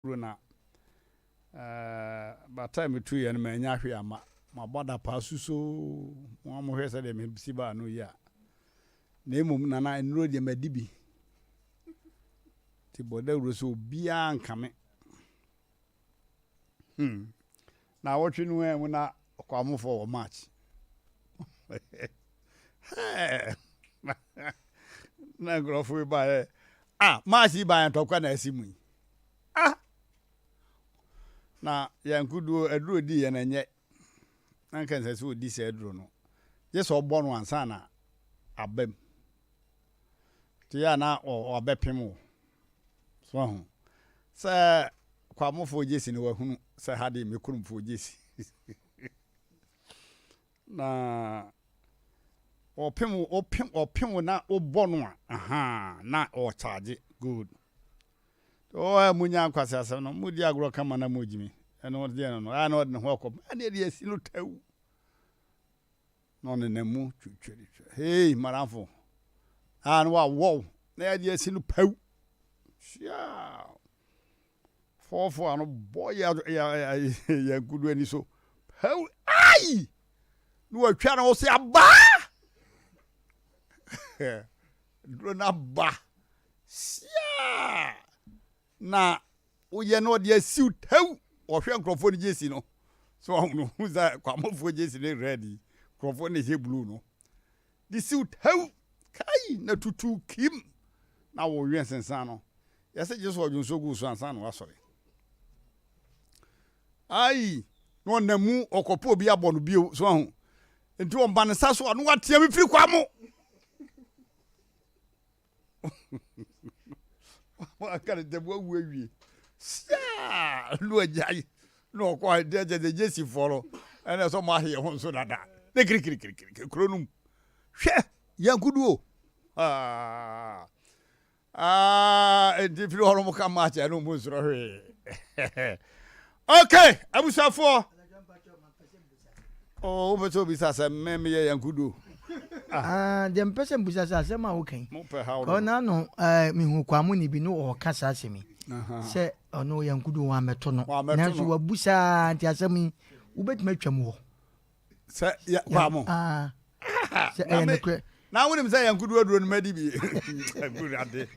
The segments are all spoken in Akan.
Kuro na bata a metuiɛ no mannya hwee amma. Mabɔ adapaa susoo. Mo a mohwɛ sɛdeɛ mesi baa no yi a. Na mmom Nana nnuro deɛ madi bi. Nti bɔ dawuro sɛ obiara nka me. Hmm. Na awɔtwe no mu na Kwamofoɔ wɔ match. Na nkurɔfoɔ yi baeɛ. Ah, match yi baeɛ ntɔkwa na asi mu yi. Ah! Na yɛn koduo aduro di yɛn ɛnyɛ. Na nka nsɛ sɛ ɔdi sɛ aduro no. Gye sɛ ɔbɔ no ansa na abam. Nti yɛ a na wabɛpem wo. So ahu. Sɛ Kwamofoɔ gyesi no wahunu sɛ ha deɛ me kuromfoɔ gyesi. Na ɔpem wo, ɔpem, ɔpem wo na wobɔ no a, ahaa, na ɔkyagye. Good. Oh a munya nkwaseasɛm no, mudi agorɔ kama na mogyimi. Ɛno deɛ no no, a na ɔde ne ho akɔ, ɛne deɛ asi no tɛw. Na ɔnenam mu twitwiritwi. Hei, maramfo. A na wawɔw, na yɛde asi no pɛw. Hyia. Fɔɔfo ano bɔ yɛ yɛ yɛ nkudu ani so. Pɛw. Ai! Na watwa na ɔsɛ abaa. Duro no aba. Siaa! Na woyɛ na ɔde asiw tɛw. Ɔhwɛ nkurɔfoɔ no gyesi no. So ɔho no hu sɛ kwamofoɔ gyesi ne red yi. Nkurɔfoɔ no hyɛ blue no. De siw tɛw. Kai! Na tutu kim. Na wɔwe nsensan no. Yɛsɛ gye so ɔdwo nsuo gu so ansa na wasɔre. Ai! Na ɔnam mu ɔkɔpɛ obi abɔ no bio. So ɔho. Nti ɔmba ne nsa so a na watea me firi kwamo. Waka ne ntam wawu awie. Siaa na wagyae na ɔkɔ a deɛ kyɛ sɛ gyesifoɔ no ɛna sɛ ɔmo ahe ho nso dada ne kirikirikirikiri kuro no mu hwɛ yankuduo aa Ah, enti firi hɔ no mo ka match ɛno mo nsoro hwee. Okay, abusuafoɔ. Oh, wopɛ sɛ obisa sɛ me meyɛ yankudo. Ah, deɛ mpɛ sɛ mbusa sɛ asɛm a woka yi. Ɔna no eh, mehu kwamo ne bi no ɔka saa asɛm yi. Sɛ ɔno yankudo wɔammɛto no. Nanso wabu saa nti asɛm yi wobɛtumi atwa mu hɔ. Sɛ yɛ kwamo. Ah, sɛ ɛyɛ nokorɛ. Na wonim sɛ yɛn kodoɔ aduro no madi bi. Awurade.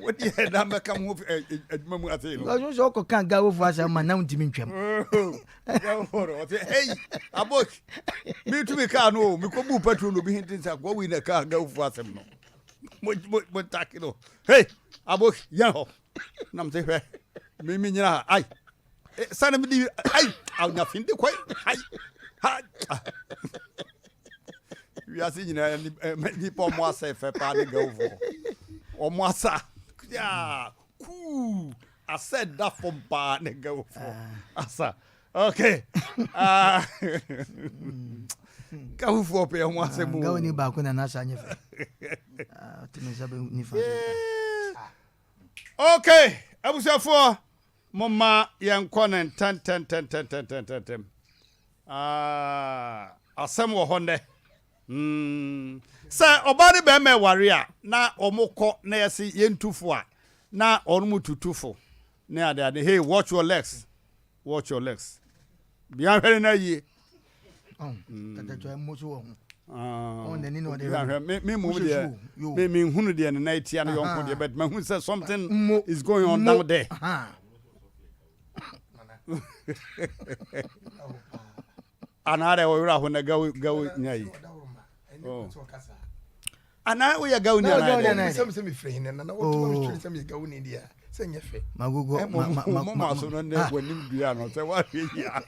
Wode yɛ na mɛka mo adwuma mu ase no. Because sɛ ɔkɔ kan gawofo asɛm ma na wontumi ntwam. Gawofo no ɔsɛ hey abok metumi kaa no o mekɔbu petrol no obi hente nsa kɔ wei na kaa gawofo asɛm no. Mo mo mo ntake no. Hey abok yɛn hɔ. Na mese hwɛ me me nyina ha ai eh, sane mede ai anyafende kɔe ai ha wiase nyinaa eh, nipa ɔmo asa ɛfɛ paa ne gawfoɔ ɔmo asa yaa kuu asɛ da fam paa ne gawfoɔ ah. asa okay ah. gawfoɔ pɛ ɔmo asɛ mu gawni baako na n'asa nyɛ fɛ ɔtumi nsa bɛ nifa so Okay, abusuafoɔ, momma yɛnkɔ no ntɛntɛntɛntɛntɛntɛm. Ah, asɛm wɔ hɔ nnɛ. Mm. Sɛ ɔbaa ne bɛrima ɛware a, na wɔn kɔ na yɛse yɛntu fo a, na wɔn mu tutu fo ne ade ade. Hey, watch your legs. Watch your legs. Bia hwɛ ne na yie. Me mu deɛ me me hunu deɛ ne nan tia ne yɔnko deɛ but mahu sɛ something is going on down there. Anaadɛ wɔwerɛ aho na gawo gawo nya yi. Oh. Anaa woyɛ gawo ni anaa dɛ? Sɛ sɛ mefiri hene na na wɔtoma me twere sɛ meyɛ gawo ni deɛ a sɛ nyɛ fɛ. Magogo ma ma so no ne w'anim dua no sɛ woahwɛ yi a.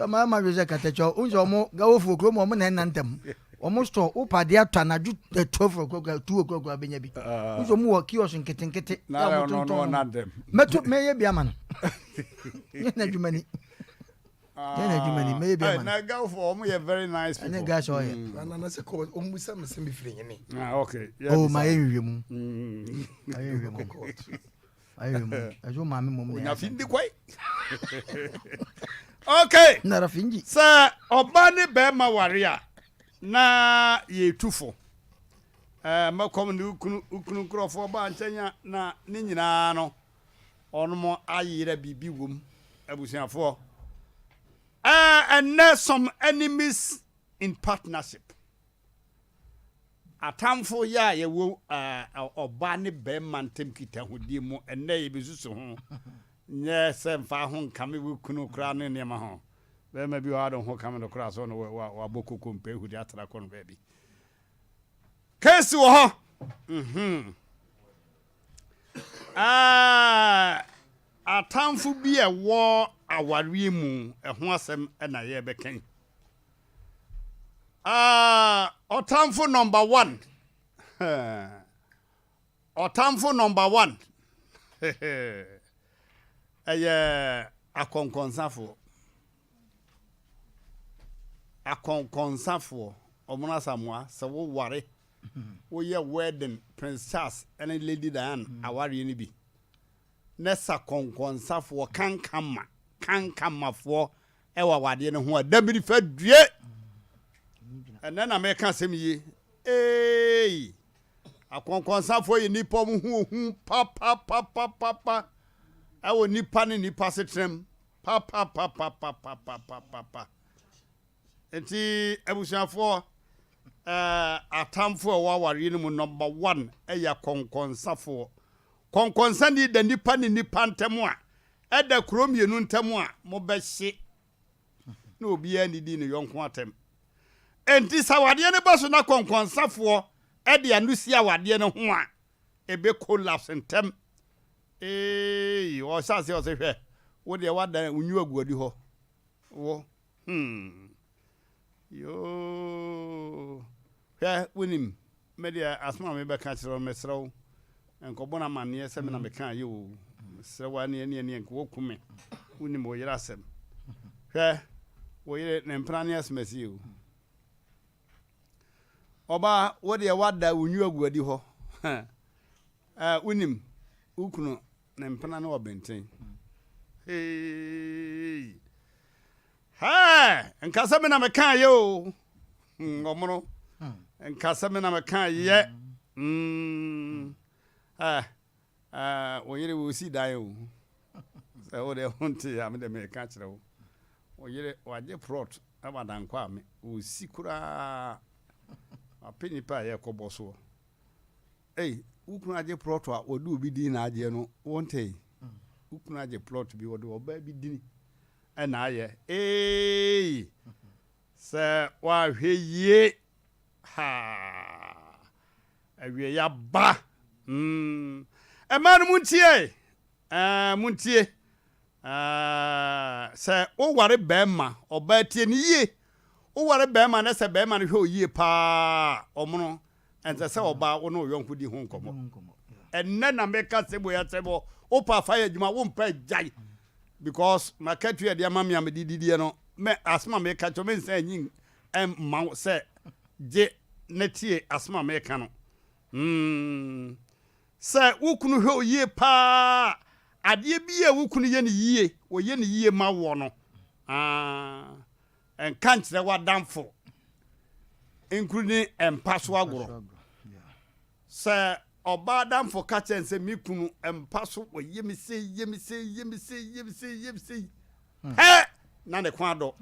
Ma ma hwɛ sɛ katakyɛ wo sɛ ɔmo gawofoɔ kurom ɔmo na ɛna ntam ɔmo store wopa adeɛ atɔ anadwo 12 o'clock 2 o'clock abɛnya bi wo sɛ ɔmo wɔ kiosk nketenkete a ɔmo tontɔn mɛto mɛyɛ bi ama no nyɛ n'adwuma ni. Yɛn na adwuma ni mɛyɛ bi ama no. Na gawfo wɔn yɛ very nice people. Ɛne guys ɔyɛ. Mm. Na na sɛ kɔ wɔn bisa mi sɛ mi firi hene. Ah okay. Oh ma yɛ nhwehwɛ mu. Ma yɛ nhwehwɛ mu. Ma yɛ nhwehwɛ mu. Ɛso maame mom na. Onya fi ndi kwai. Okay. Nara finji. Sɛ ɔba ne bɛrima ware a na yɛtu fo. Ɛɛ mɛkɔm ne ukunu ukunu nkurɔfoɔ ba nkyɛn a na ne nyinaa no. Ɔnom ayera biribi wom abusuafoɔ. Ɛɛ ɛnnɛ some enemies in partnership. Atamfo yɛ a yɛwɔ ɔbaa ne bɛrima ntam nkitahodie mu ɛnnɛ yɛbɛsusu ho. Nyɛ sɛ mfa ho nkame wo kunu koraa ne nneɛma ho. Bɛrima bi wɔ hɔ a de ho kame no koraa so no wabɔ koko mpɛ ahudi atra kɔ no baabi. Case wɔ hɔ. Mhm. Ah, atamfo bi a ɛwɔ awareɛ mu ɛho asɛm na yɛrebɛka yi. Ah, ɔtamfo number one. Ɔtamfo number one. Ɛyɛ akɔnkɔnsafoɔ. Akɔnkɔnsafoɔ, Ɔmono Asamoah, sɛ wo ware, wo yɛ wedding Prince Charles ne Lady Diane awareɛ no bi, ne sa kɔnkɔnsafoɔ kankama, kankamafoɔ ɛwɔ awadeɛ no ho a, dabiri fa due! Ɛnɛ na meka asɛm yie. Eei! Akɔnkɔnsafoɔ yɛ nnipa ɔmo ho ohu papapapapapa ɛwɔ nnipa ne nnipa asetena mu. Papapapapapapapa. Nti abusuafoɔ, eh, atamfo a ɛwɔ awareɛ no mu number one ɛyɛ akɔnkɔnsafoɔ. Kɔnkɔnsani da nipa ne nipa ntam a, ɛda kuro mmienu ntam a, mobɛhye na obiara nnidi ne yɔnko atɛm. Enti sɛ awadeɛ no ba so na kɔnkɔnsafoɔ de ano si awadeɛ no ho a, ɛbɛ collapse ntɛm. Eeii ɔhyɛ aseɛ ɔse hwɛ wo deɛ woadan wo nyiwa gu adi hɔ wo hmm yoo hwɛ wonim me deɛ asɛm a mebɛka kyerɛ wo mesrɛ wo nkɔbɔ no amanneɛ sɛ me na meka yɛ o mesrɛ wo aneɛ neɛ neɛ nka woku me wonim wo yere asɛm hwɛ wo yere ne mpena ne asɛmasi o ɔbaa wo deɛ woada wo nyiwa gu adi hɔ Eh, wonim, wo kunu ne mpena ne ɔbenten. Hey! Hey! Nka sɛ me na meka yɛ o. Hmm, ɔmono. Nka sɛ me na meka yɛ. Mm. Eh, eh, wo yere wo si dan o. Sɛ wo deɛ ho nte a, me deɛ meka kyerɛ wo. Wo yere wagye plot ɛwɔ adankɔ a me, ɔsi koraa. Wapɛ nipa a yɛkɔbɔ soɔ. Ei, wo kunu agye plot a wɔde obi din na agyeɛ no, wontee? Wo kunu agye plot bi, wɔde ɔbaa bi dini ɛna ayɛ. Eei! Sɛ woahwɛ yie, haa, awieɛ aba. Mm. Mmaa no montie, ɛɛ, montie. Ɛɛ, sɛ woware bɛrima, ɔbaa tie no yie. Woware bɛrima na sɛ bɛrima no hwɛ wo yie paa, ɔmono, Ɛnsɛ sɛ ɔbaa wo ne wo yɔnko di ho nkɔmmɔ. Ɛnnɛ na meka sɛ wei asɛm wɔ wopɛ afa yɛ adwuma wompɛ gyae because makatua ɛde ama me a mede didiɛ no me asɛm a meka kyerɛ mensan nyi mma wo sɛ gye na tie asɛm a meka no. Mm. Sɛ wo kunu hwɛ wo yie paa adeɛ bi a wo kunu yɛ ne yie wɔyɛ ne yie ma woɔ no ah. Nka nkyerɛ w'adamfo nkuru ne mpa so agorɔ. Sɛ ɔbaa adamfo ka kyerɛ no sɛ me kunu mpa so ɔyɛ me sei yɛ me sei yɛ me sei yɛ me sei yɛ me sei pɛ na ne kɔn adɔ.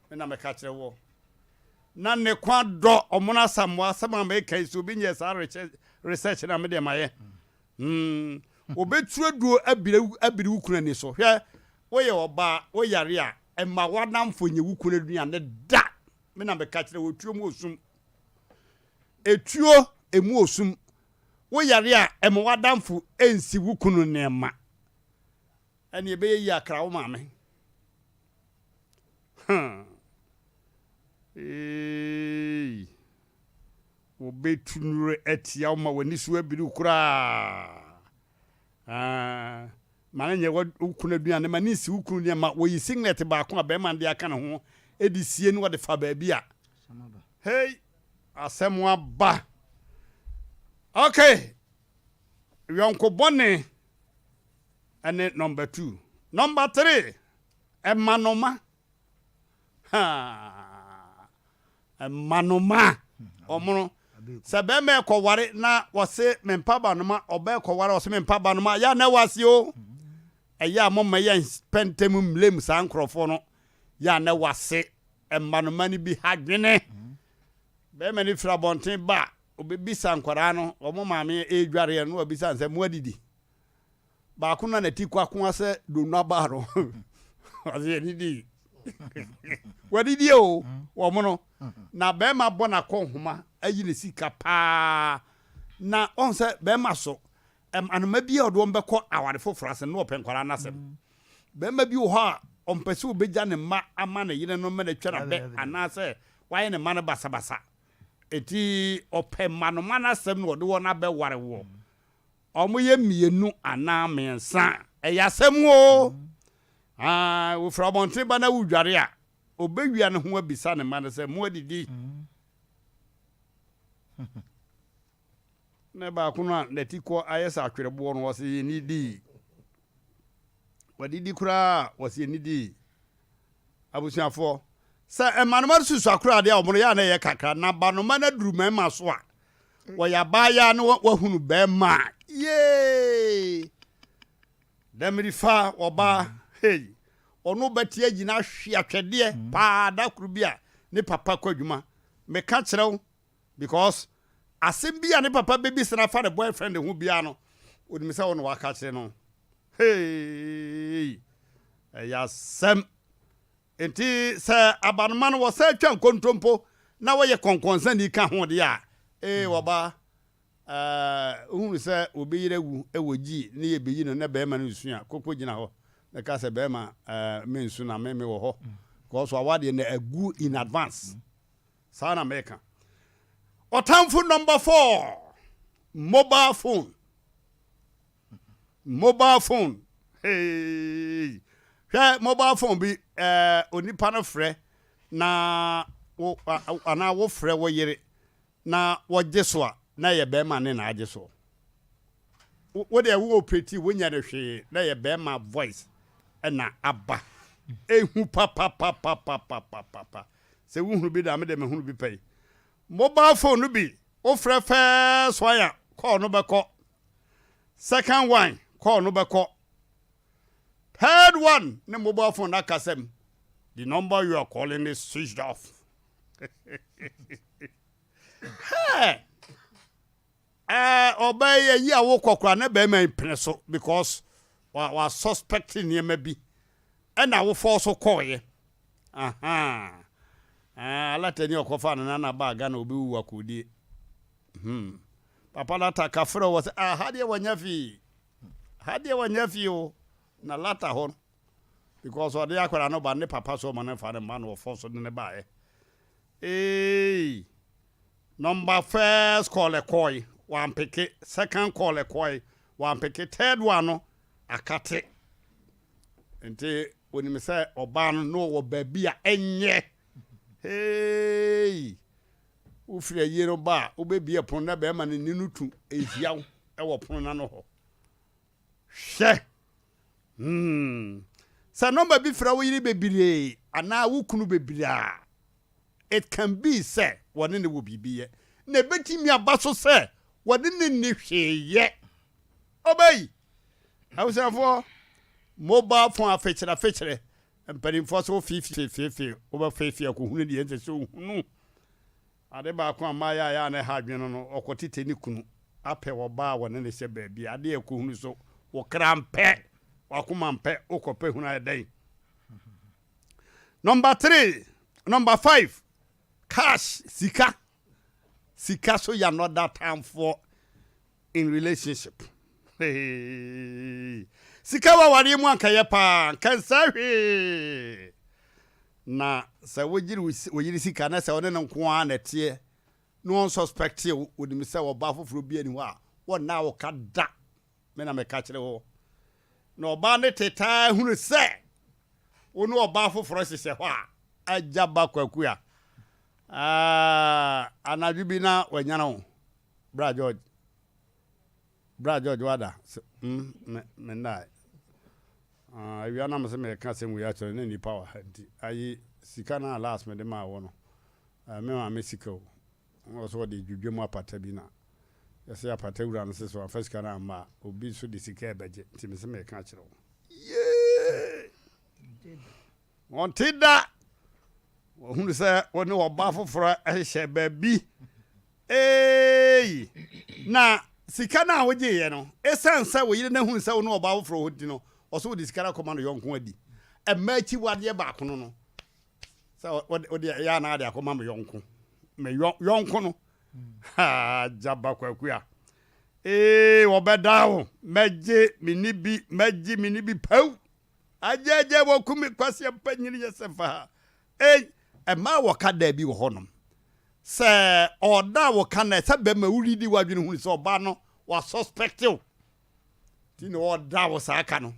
Me na meka kyerɛ wɔ. Na ne kɔn adɔ ɔmono asamoa asɛm a meka yi sɛ obi nyɛ saa research na me deɛ mayɛ. Hmm. Wɔbɛtu aduro abiri abiri wo kunu ani so. Hwɛ, woyɛ ɔbaa, woyare a, mma w'adamfo nyɛ wo kunu aduane da. Me na meka kyerɛ wo, etuo mu osum. Etuo emu osum. Woyare a, mma w'adamfo nsi wo kunu nneɛma. Ɛne ɛbɛyɛ yie akra wo maame. Hmm. Eei. Wɔbɛtu nnuro atia wo ma w'ani so abiri wo koraa. Ah, ma no nyɛ wo kunu aduane, ma no nsi wo kunu nneɛma. Wɔyi singlet baako a bɛrima no de aka ne ho de sie no wɔde fa baabi a. Hei, asɛm aba. Okay, yɔnko bɔne ɛne number two. Number three, ɛmanoma. Ha. Mmanoma, ɔmono. Sɛ bɛrima ɛkɔware na wɔse mempa banoma, ɔbaa ɛkɔware ɔse mempa banoma, yɛ a na ɛwɔ ase o. Ɛyɛ a momma yɛn pɛ ntɛm mmlem saa nkorɔfoɔ no, yɛ a na ɛwɔ ase. Mmanoma no bi ha dwene. Bɛrima no firi abɔnten ba a, ɔbɛbisa nkwadaa no, wɔn maame ɛredwareɛ no, na wabisa no sɛ, moadidi? Baako na n'ati kwakoa sɛ donno abaa no, ɔse yɛdidi. Wadidi o, wɔn no. Na bɛrima bɔ n'akɔ nhoma ayi ne sika paa. Na ɔhu sɛ bɛrima so, anoma bi a ɔde wɔn bɛkɔ aware foforɔ ase no, na ɔpɛ nkwadaa no asɛm. Bɛrima bi wɔ hɔ a, ɔmpɛ sɛ ɔbɛgya ne mma ama ne yere no ma no atwa n'abɛ anaasɛ wayɛ ne mma no basabasa. Enti ɔpɛ mmanoma no asɛm na ɔde wɔn abɛware wɔ. Wɔyɛ mmienu anaa mmiɛnsa a, ɛyɛ asɛm o. Ah, wofiri abɔnten ba na wodware a, ɔbɛwia ne ho abisa ne mma no sɛ, moadidi? Na baako no a n'ati kɔ ayɛ sɛ atwerɛboɔ no, ɔse yɛnnidii. Wadidi koraa a, ɔse yɛnnidii. Abusuafoɔ, sɛ mmanoma no susua koraa deɛ a, wɔn yɛ a na ɛyɛ kakra. Na banoma no aduru mmarima so a, wɔyɛ abaayaa na wahunu bɛrima a, yee! Dɛmirifa ɔbaa, hei, ɔno bɛte agyina ahwe atwɛdeɛ paa da koro bi a ne papa kɔ adwuma. Meka kyerɛ wo, because asɛm bi a ne papa bɛbisa no afa ne boyfriend ho biara no, onim sɛ wo na waka akyerɛ no. Hey! Ɛyɛ asɛm. Enti sɛ abanoma no wɔsan twa nkontompo na wɔyɛ kɔnkɔnsani ka ho deɛ a, ee wɔba ɛɛ wohunu sɛ obi yere awu wɔ gyi ne yɛbɛyi no na bɛrima no nsu a, koko gyina hɔ na ka sɛ bɛrima ɛɛ mensu na me mewɔ hɔ. Because awadeɛ no agu in advance. Saa na meka. Ɔtamfo number four, mobile phone. Mobile phone. Hey. Hwɛ mobile phone bi eh, onipa no frɛ na wo anaa wofrɛ wo yere na wɔgye so a na ɛyɛ bɛrima ne na agye so. Wo deɛ wo operate wonyɛ no hwee na ɛyɛ bɛrima voice ɛna aba. Ehu papapapapapapa. Sɛ wohunu bi da me deɛ mehunu bi pɛn. Mobile phone no bi wofrɛ first one a call no bɛkɔ. Second one call no bɛkɔ. Third one ne mobile phone no akasa mu. The number you are calling is switched off. Hey! Eh, ɔbaa yi ayi a wokɔ koraa na bɛrima yi pene so because wa wa suspect nneɛma bi ɛna wofɔɔ so kɔɔyɛ. Aha. Eh, alatani ɔkɔfa no nana baa Ghana obi wu akɔdie. Hmm. Papa lata kafrɛ wɔ sɛ ah ha deɛ wɔnyɛ fii. Ha deɛ wɔnyɛ fii o. Na lata hɔ no because ɔde akwadaa no ba ne papa so ɔma no fa ne mma no ɔfɔ so de ne baeɛ. Eeii number first call ɛkɔe wampeke, second call ɛkɔe wampeke, third one no akate. Nti onim sɛ ɔbaa no na ɔwɔ baabi a ɛnyɛ. Hey! Wofiri ayie no ba a, wobɛbie pono na bɛrima no ni no tu ɛhia wo ɛwɔ pono no ano hɔ. Hwɛ! Hmm. Sɛ nɔmba bi frɛ wo yere bebree anaa wo kunu bebree a, it can be sɛ wɔne no wɔ biribi yɛ. Na ebetumi aba so sɛ wɔne no nni hwee yɛ. Obey! Abusuafoɔ, mobile phone afekyere afekyere, mpanimfoɔ so wofeefeefeefee, wobɛfeefee akɔhunu deɛ ɛnsɛ sɛ wohunu. Ade baako a mmayewa a ɛyɛ a na ɛha adwene no no, ɔkɔtetɛ ne kunu apɛ ɔbaa a wɔne no hyɛ baabi. Ade a ɛkɔhunu so, wo kra mpɛ, w'akoma mpɛ, wokɔpɛ hunu ayɛ dɛn? Number three, number five, cash, sika. Sika so yɛ another tamfoɔ in relationship. Hey. Sika wɔ awareɛ mu anka yɛ paa, anka nsɛ hwee. Na sɛ wogyere wo yere sika na sɛ ɔne no nko ara na ɛteɛ na ɔn suspect wo, onim sɛ ɔbaa foforɔ bi ani hɔ a, wɔnna wo ka da. Me na meka kyerɛ wo. Na ɔbaa no tetaa hunu sɛ wo ne ɔbaa foforɔ hyehyɛ hɔ a, agya ba kwaku a, ah, anadwo bi na wanyane wo. Bra George. Bra George wada? Sɛ, mm, me, me nnae. Ah, awia na mese meka asɛm wei akyerɛ na nnipa wɔ ha nti. Ayi, sika no a last mede maa wo no, eh, me maame sika o. Ɔno nso ɔde dwudwa mu apata bi na yɛsɛ apata wura no sɛ sɛ wamfa sika no amma a, obi nso de sika ɛbɛgye. Nti mese meka akyerɛ wo. Yee! Ɔnte da! Wahunu sɛ wo ne ɔbaa foforɔ hyehyɛ baabi. Eei! Na sika no a wogyeeɛ no, ɛsiane sɛ wo yere no ahunu sɛ wo ne ɔbaa foforɔ hɔ nti no, ɔsɛ wode sika no akɔma no yɔnko adi. Ɛmma akyiwadeɛ baako no no, sɛ wode ɛyɛ anaa de akɔma me yɔnko. Me yɔnko no. Ha, gyaba kwaku a. Ee, wɔbɛdaa wo. Mɛgye me ni bi, mɛgye me ni bi pɛw. Agyɛgyɛ wɔku me kwasia panyin yɛ sɛ fa ha. Ei, ɛmaa wɔka da bi wɔ hɔnom. Sɛ ɔda a wɔka na sɛ bɛma woredi w'adwene hunu sɛ ɔbaa no wasuspect wo. Nti na ɔda wo saa ka no.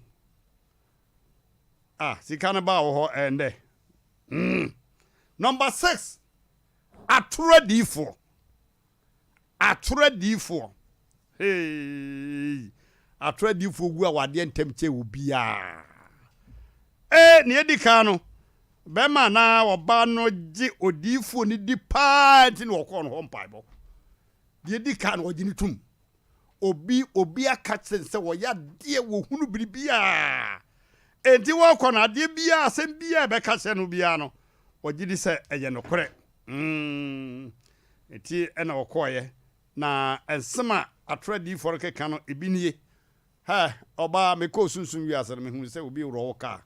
Ah, sika no baa wɔ hɔ ɛndɛ. Number 6, atoro adiyifoɔ. Atoro adiyifoɔ. Hey! Atoro adiyifoɔ gu awadeɛ ntɛm kyɛ obiara. Ee, nea edi kan no, bɛrima anaa ɔbaa no gye odiyifoɔ no di paa nti na ɔkɔɔ no hɔ mpaebɔ. Deɛ edi kan no, ɔgye no tom. Obi, obi aka kyerɛ no sɛ ɔyɛ adeɛ, wɔhunu biribiara. Enti wɔkɔ no, adeɛ biara, asɛm biara ɛbɛka kyerɛ no biara no, ɔgye di sɛ ɛyɛ nokorɛ. Enti ɛna ɔkɔeɛ. Na nsɛm a atorɔ adiyifoɔ no keka no, ebi nie, Hɛ, ɔbaa, mekɔɔ sunsum wiase no, mehunuu sɛ obi reworɔ wo kaa.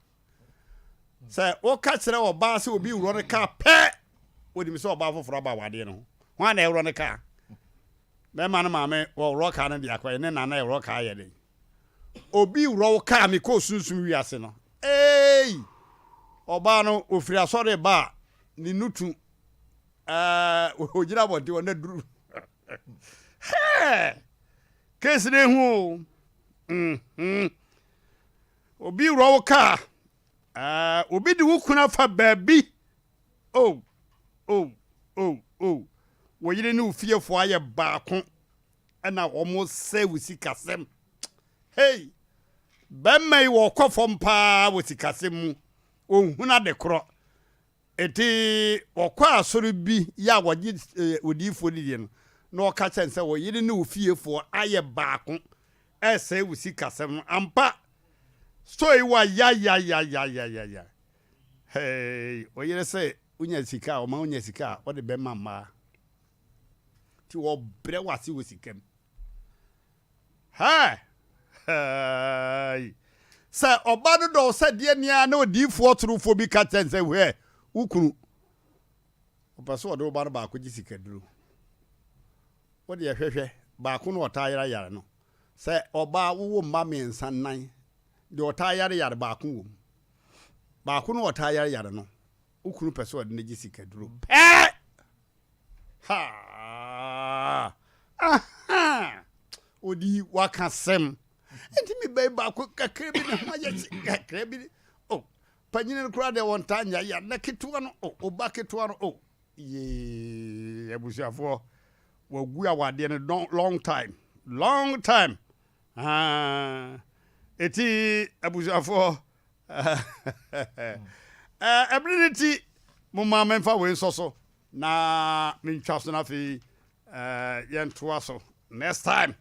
Sɛ woka kyerɛ ɔbaa sɛ obi reworɔ ne kaa pɛ, onim sɛ ɔbaa foforɔ aba awadeɛ no ho. Hwan na ɛworɔ ne kaa? Bɛrima no maame wɔworɔ kaa no de akɔyɛ, ne nana ɛworɔ kaa yɛ den. Obi worɔ wo kaa, mekɔɔ sunsum wiase no, ei, ɔbaa no ofiri asɔre ba a, ne nutu Ɛɛ ogyina abɔnten hɔ na duru. Hɛɛ! Case no ehu o. Mhm. Obi wura wo kaa. Ɛɛ obi de wo kunu afa baabi. Oh, oh, oh, oh. Wo yere ne wo fiefoɔ ayɛ baako ɛna wɔn sɛ wo sikasɛm. Hey! Bɛrima yi wɔkɔ fam paa wɔ sikasɛm mu. Ɔnhunu ade korɔ. Enti wɔkɔɔ asɔre bi yɛ a wɔgye odiyifoɔ no die no, na wɔka kyerɛ no sɛ wo yere ne wo fiefoɔ ayɛ baako ɛresɛe wo sikasɛm no. Ampa! Store yi wa yayayayayaya. Hey, wo yere sɛ wonya sika a, ɔma wonya sika a, wɔde bɛma mmaa. Nti wɔbrɛ wo ase wɔ sika mu. Hɛ! Hɛi! Sɛ ɔba no dɔ wo sɛ deɛ nea na odiyifoɔ torofoɔ bi ka kyerɛ no sɛ, Hwɛ, wo kunu, ɔpɛ sɛ ɔde wo ba no baako gye sikaduro. Wo deɛ hwɛhwɛ, baako no ɔtaa yera yare no. Sɛ ɔbaa wowo mma mmiɛnsa nnan, deɛ ɔtaa yare yare baako wɔ mu. Baako no ɔtaa yare yare no, wo kunu pɛ sɛ ɔde no gye sikaduro pɛ! Haa! Aha! Odi waka sɛm. Nti me bɛyi baako kakra bi ne ho ayɛ hye kakra bi. Oh, panyin no koraa deɛ wɔntaa nya ya na ketewa no, oh, ɔba ketewa no, oh. Yee, abusuafoɔ, wagu awadeɛ no long time, long time. Ah, eti abusuafoɔ, ɛbere no ti, mo ma memfa wei nsɔ so. Na mentwa so na afei yɛntoa so next time.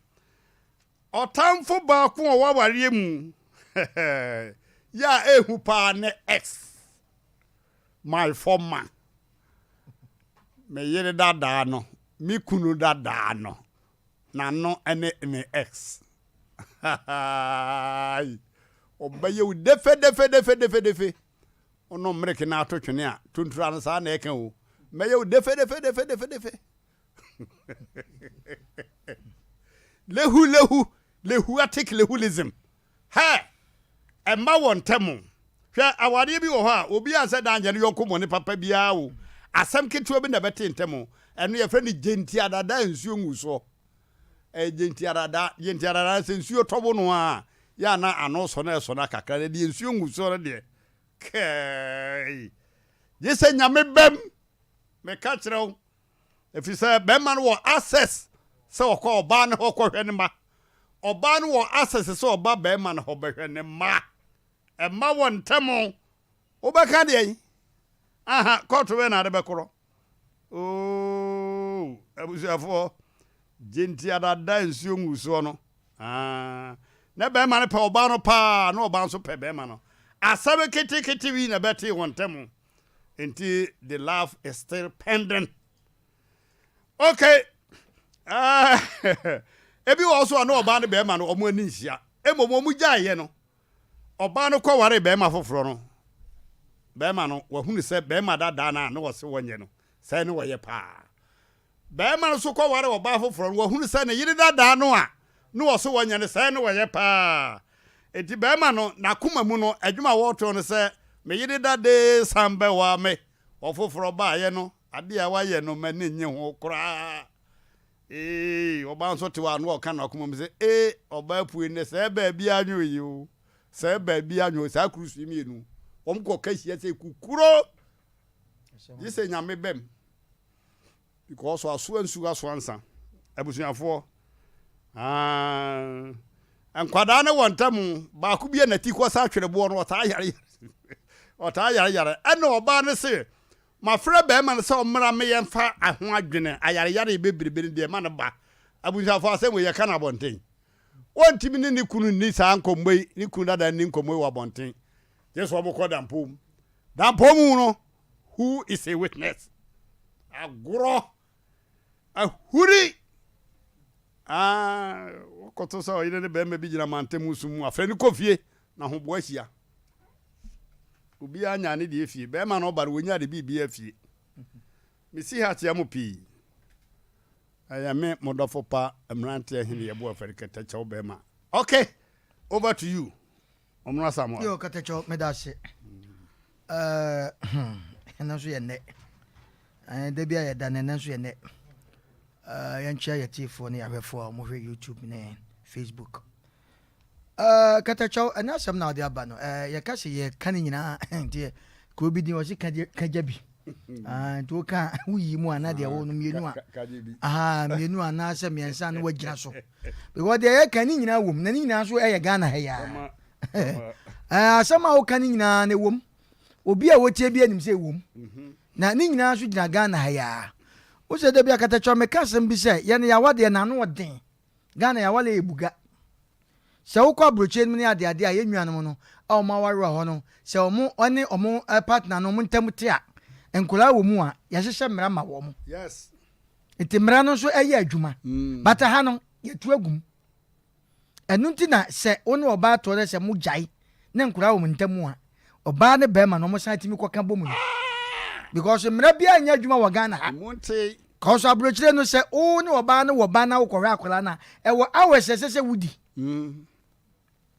Ɔtamfo baako a ɔwɔ awareɛ mu yɛ a ehu paa ne ex my former me yere dadaa no me kunu dadaa no n'ano ne ne ex ɔbɛyɛ wo defe defe defe defe defe. Wonom mmereke na ato twene a, tontura no saa na ɛka o. Mɛyɛ wo defe defe defe defe defe. Lehu lehu lehuatic lehulism. Hɛ! Ɛmma wɔ ntɛm. Hwɛ, awareɛ bi wɔ hɔ a, obi ansɛ da anyɛ ne yɔnko bɔne papa biara o. Asɛm ketewa bi na ɛbɛte ntɛm. Ɛno yɛfrɛ no gyenti adada a nsuo ngu soɔ. Ɛyɛ gyenti adada. Gyenti adada sɛ nsuo tɔ bo no a, yɛ a na ano sɔ na ɛsɔ no kakra. Na deɛ nsuo ngu soɔ no deɛ, kɛɛi. Gye sɛ Nyame bam, meka kyerɛ wo. Ɛfiri sɛ bɛrima no wɔ access sɛ ɔkɔ ɔbaa no hɔ kɔhwɛ ne mma. Ɔbaa no wɔ access sɛ ɔba bɛrima no hɔ bɛhwɛ ne mma. Ɛmma wɔ ntɛm. Wobɛka deɛn? Aha, kɔɔto bɛn na ade bɛkorɔ? Oo. Oh, abusuafoɔ, gye nti adada nsuo ngu soɔ no. Ah, na bɛrima no pɛ ɔbaa no paa, na ɔbaa nso pɛ bɛrima no. Asɛm ketekete bi na ɛbɛtee wɔn ntam. Nti the love is still pending. Okay. Ah, ebi wɔ so a na ɔbaa ne bɛrima no wɔn ani nhyia. Mmom wɔn gyaeɛ no, ɔbaa no kɔwaree bɛrima foforɔ no, bɛrima no wahunu sɛ bɛrima dadaa no a na ɔse wɔnyɛ no, sɛɛ ne wɔyɛ paa. Bɛrima no nso kɔwaree ɔbaa foforɔ no, wahunu sɛ ne yere dadaa no a na ɔse wɔnyɛ no, sɛɛ ne wɔyɛ paa. Enti bɛrima no, n'akoma mu no, adwuma a wɔreto no sɛ, me yere dadee san bɛwaa me, ɔfoforɔ baeɛ no, adeɛ a wayɛ no m'ani nnye ho koraa. Eeii ɔbaa nso te hɔ a na ɔka n'akoma mu sɛ ee ɔbaa pue nnɛ sɛɛ baabi anwo yi o sɛɛ baabi anwo saa kurusu yi mmienu wɔn kɔ ka hyia sɛ kukuro gye sɛ nyame bɛm because asoa nsu asoa nsa abusuafoɔ aa nkwadaa ne wɔn ntam baako bi a n'ati kɔ sa atwerɛboɔ no ɔtaa yare ɔtaa yare yare ɛna ɔbaa no se Mafrɛ barima no sɛ ɔmmra me yɛmfa ho adwene, ayareyare bebrebe no deɛ ma no ba. Abusuafoɔ asɛm wei yɛka no abɔnten. Wɔntumi ne ne kunu nni saa nkɔmmɔ yi, ne kunu dada nni nkɔmmɔ yi wɔ abɔnten. Gye sɛ wɔkɔ dampɔ mu. Dampɔ mu no, who is a witness? Agorɔ, ahuri. Ah, wɔkɔto sɛ ɔyere ne barima bi gyina mantam sum mu, afrɛ no kɔ fie na ahoboa ahyia. Obiara nyaa ne deɛ fie. Bɛrima no ɔba no wɔnyaa de biribiara fie. Mesi ha kyea mo pii. Ɛyɛ me mo dɔfo pa mmeranteɛ hene yɛbo afɛre kɛtɛkyɛw bɛrima. Okay, over to you. Ɔmono Asamoah. Yo, kɛtɛkyɛw, meda ase. Ɛɛ, hmm, ɛno nso yɛ nnɛ. Ɛɛ, da bi a yɛda no, ɛnnɛ nso yɛ nnɛ. Ɛɛ, yɛnkyea yɛtiefoɔ ne yɛahwɛfoɔ a wɔhwɛ YouTube ne Facebook. Eh, katakyɛw, ɛnyɛ asɛm na ɔde aba no. Eh, yɛka sɛ yɛka ne nyinaa nti kuro bi din ɔse kagya bi. Ah, nti woka woyi mu ana deɛ wo no mmienu a. Aha, mmienu anaasɛ mmiɛnsa na wagyina so. Because deɛ yɛka ne nyinaa wom na ne nyinaa nso ɛyɛ Ghana ha yi ara. Eh, asɛm a woka ne nyinaa na ɛwom. Obi a wotie bi anim sɛ ɛwom. Mhm. Na ne nyinaa nso gyina Ghana ha yi ara. Wo sɛ da bi akatakyɛw meka asɛm bi sɛ yɛne yɛawadeɛ na ano ɔden. Ghana yɛaware yɛ buga. Sɛ wokɔ aburokyire no mu ne adeade a yɛn nuanom no a wɔn aware wɔ hɔ no sɛ wɔn ne wɔn partner no wɔn ntam te a nkwadaa wɔ mu a yɛhyehyɛ mmara ma wɔn. Yes. Nti mmara no nso ɛyɛ adwuma. Mm. But ha no yɛtu agu mu. Ɛno nti na sɛ wo ne ɔbaa toɔ dɛ sɛ mo gyae ne nkwadaa wɔ mo ntam a ɔbaa ne bɛrima no wɔn san tumi kɔka bɔ mu no. Because mmara biara nyɛ adwuma wɔ Ghana ha. Cause aburokyire no sɛ wo ne ɔbaa no wɔ ba na wokɔhwɛ akwadaa no a, ɛwɔ hours ɛsɛ sɛ wodi.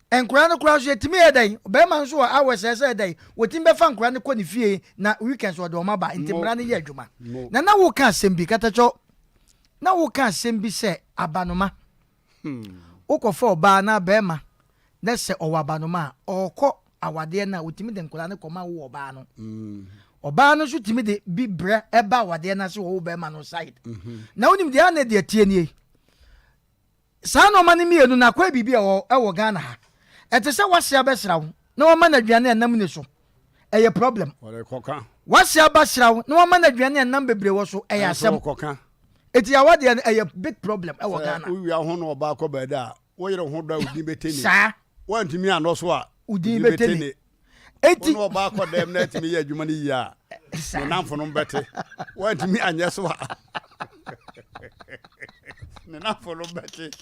Nkwadaa no koraa nso yɛtumi yɛ dɛn? Bɛrima nso wɔ hours ɛsɛ dɛn? Wɔtumi bɛfa nkwadaa no kɔ ne fie na weekends wɔde wɔn aba. Nti mmara no yɛ adwuma. Na na woka asɛm bi katakyɛw. Na woka asɛm bi sɛ abanoma. Wokɔfa ɔbaa anaa barima na sɛ ɔwɔ abanoma a, ɔrekɔ awadeɛ no a, ɔtumi de nkwadaa no kɔma wo ɔbaa no. Ɔbaa no nso tumi de bi brɛ ɛba awadeɛ no ase wɔ wo barima no side. Na wonim deɛ ana deɛ tie nie. Saa nneɛma no mmienu no akɔyɛ biribi a ɛwɔ ɛwɔ Ghana ha. Ɛte sɛ wase abɛsra wo na wama no aduane a ɛnam ni so. Ɛyɛ problem. Wase abɛsra wo na wama no aduane a ɛnam bebree wɔ so. Ɛyɛ asɛm. Eti awadeɛ no ɛyɛ big problem ɛwɔ Ghana. Sɛ wowia ho na ɔbaa kɔ baabi a, wo yere ho dɔ a wo din bɛte ne. Saa. Woantumi annɔ so a, wo din bɛte ne. Eti. Wo ne ɔbaa kɔ dɛm na atumi yɛ adwuma no yie a, ne namfonom bɛte. Woantumi anyɛ so a, ne namfonom bɛte.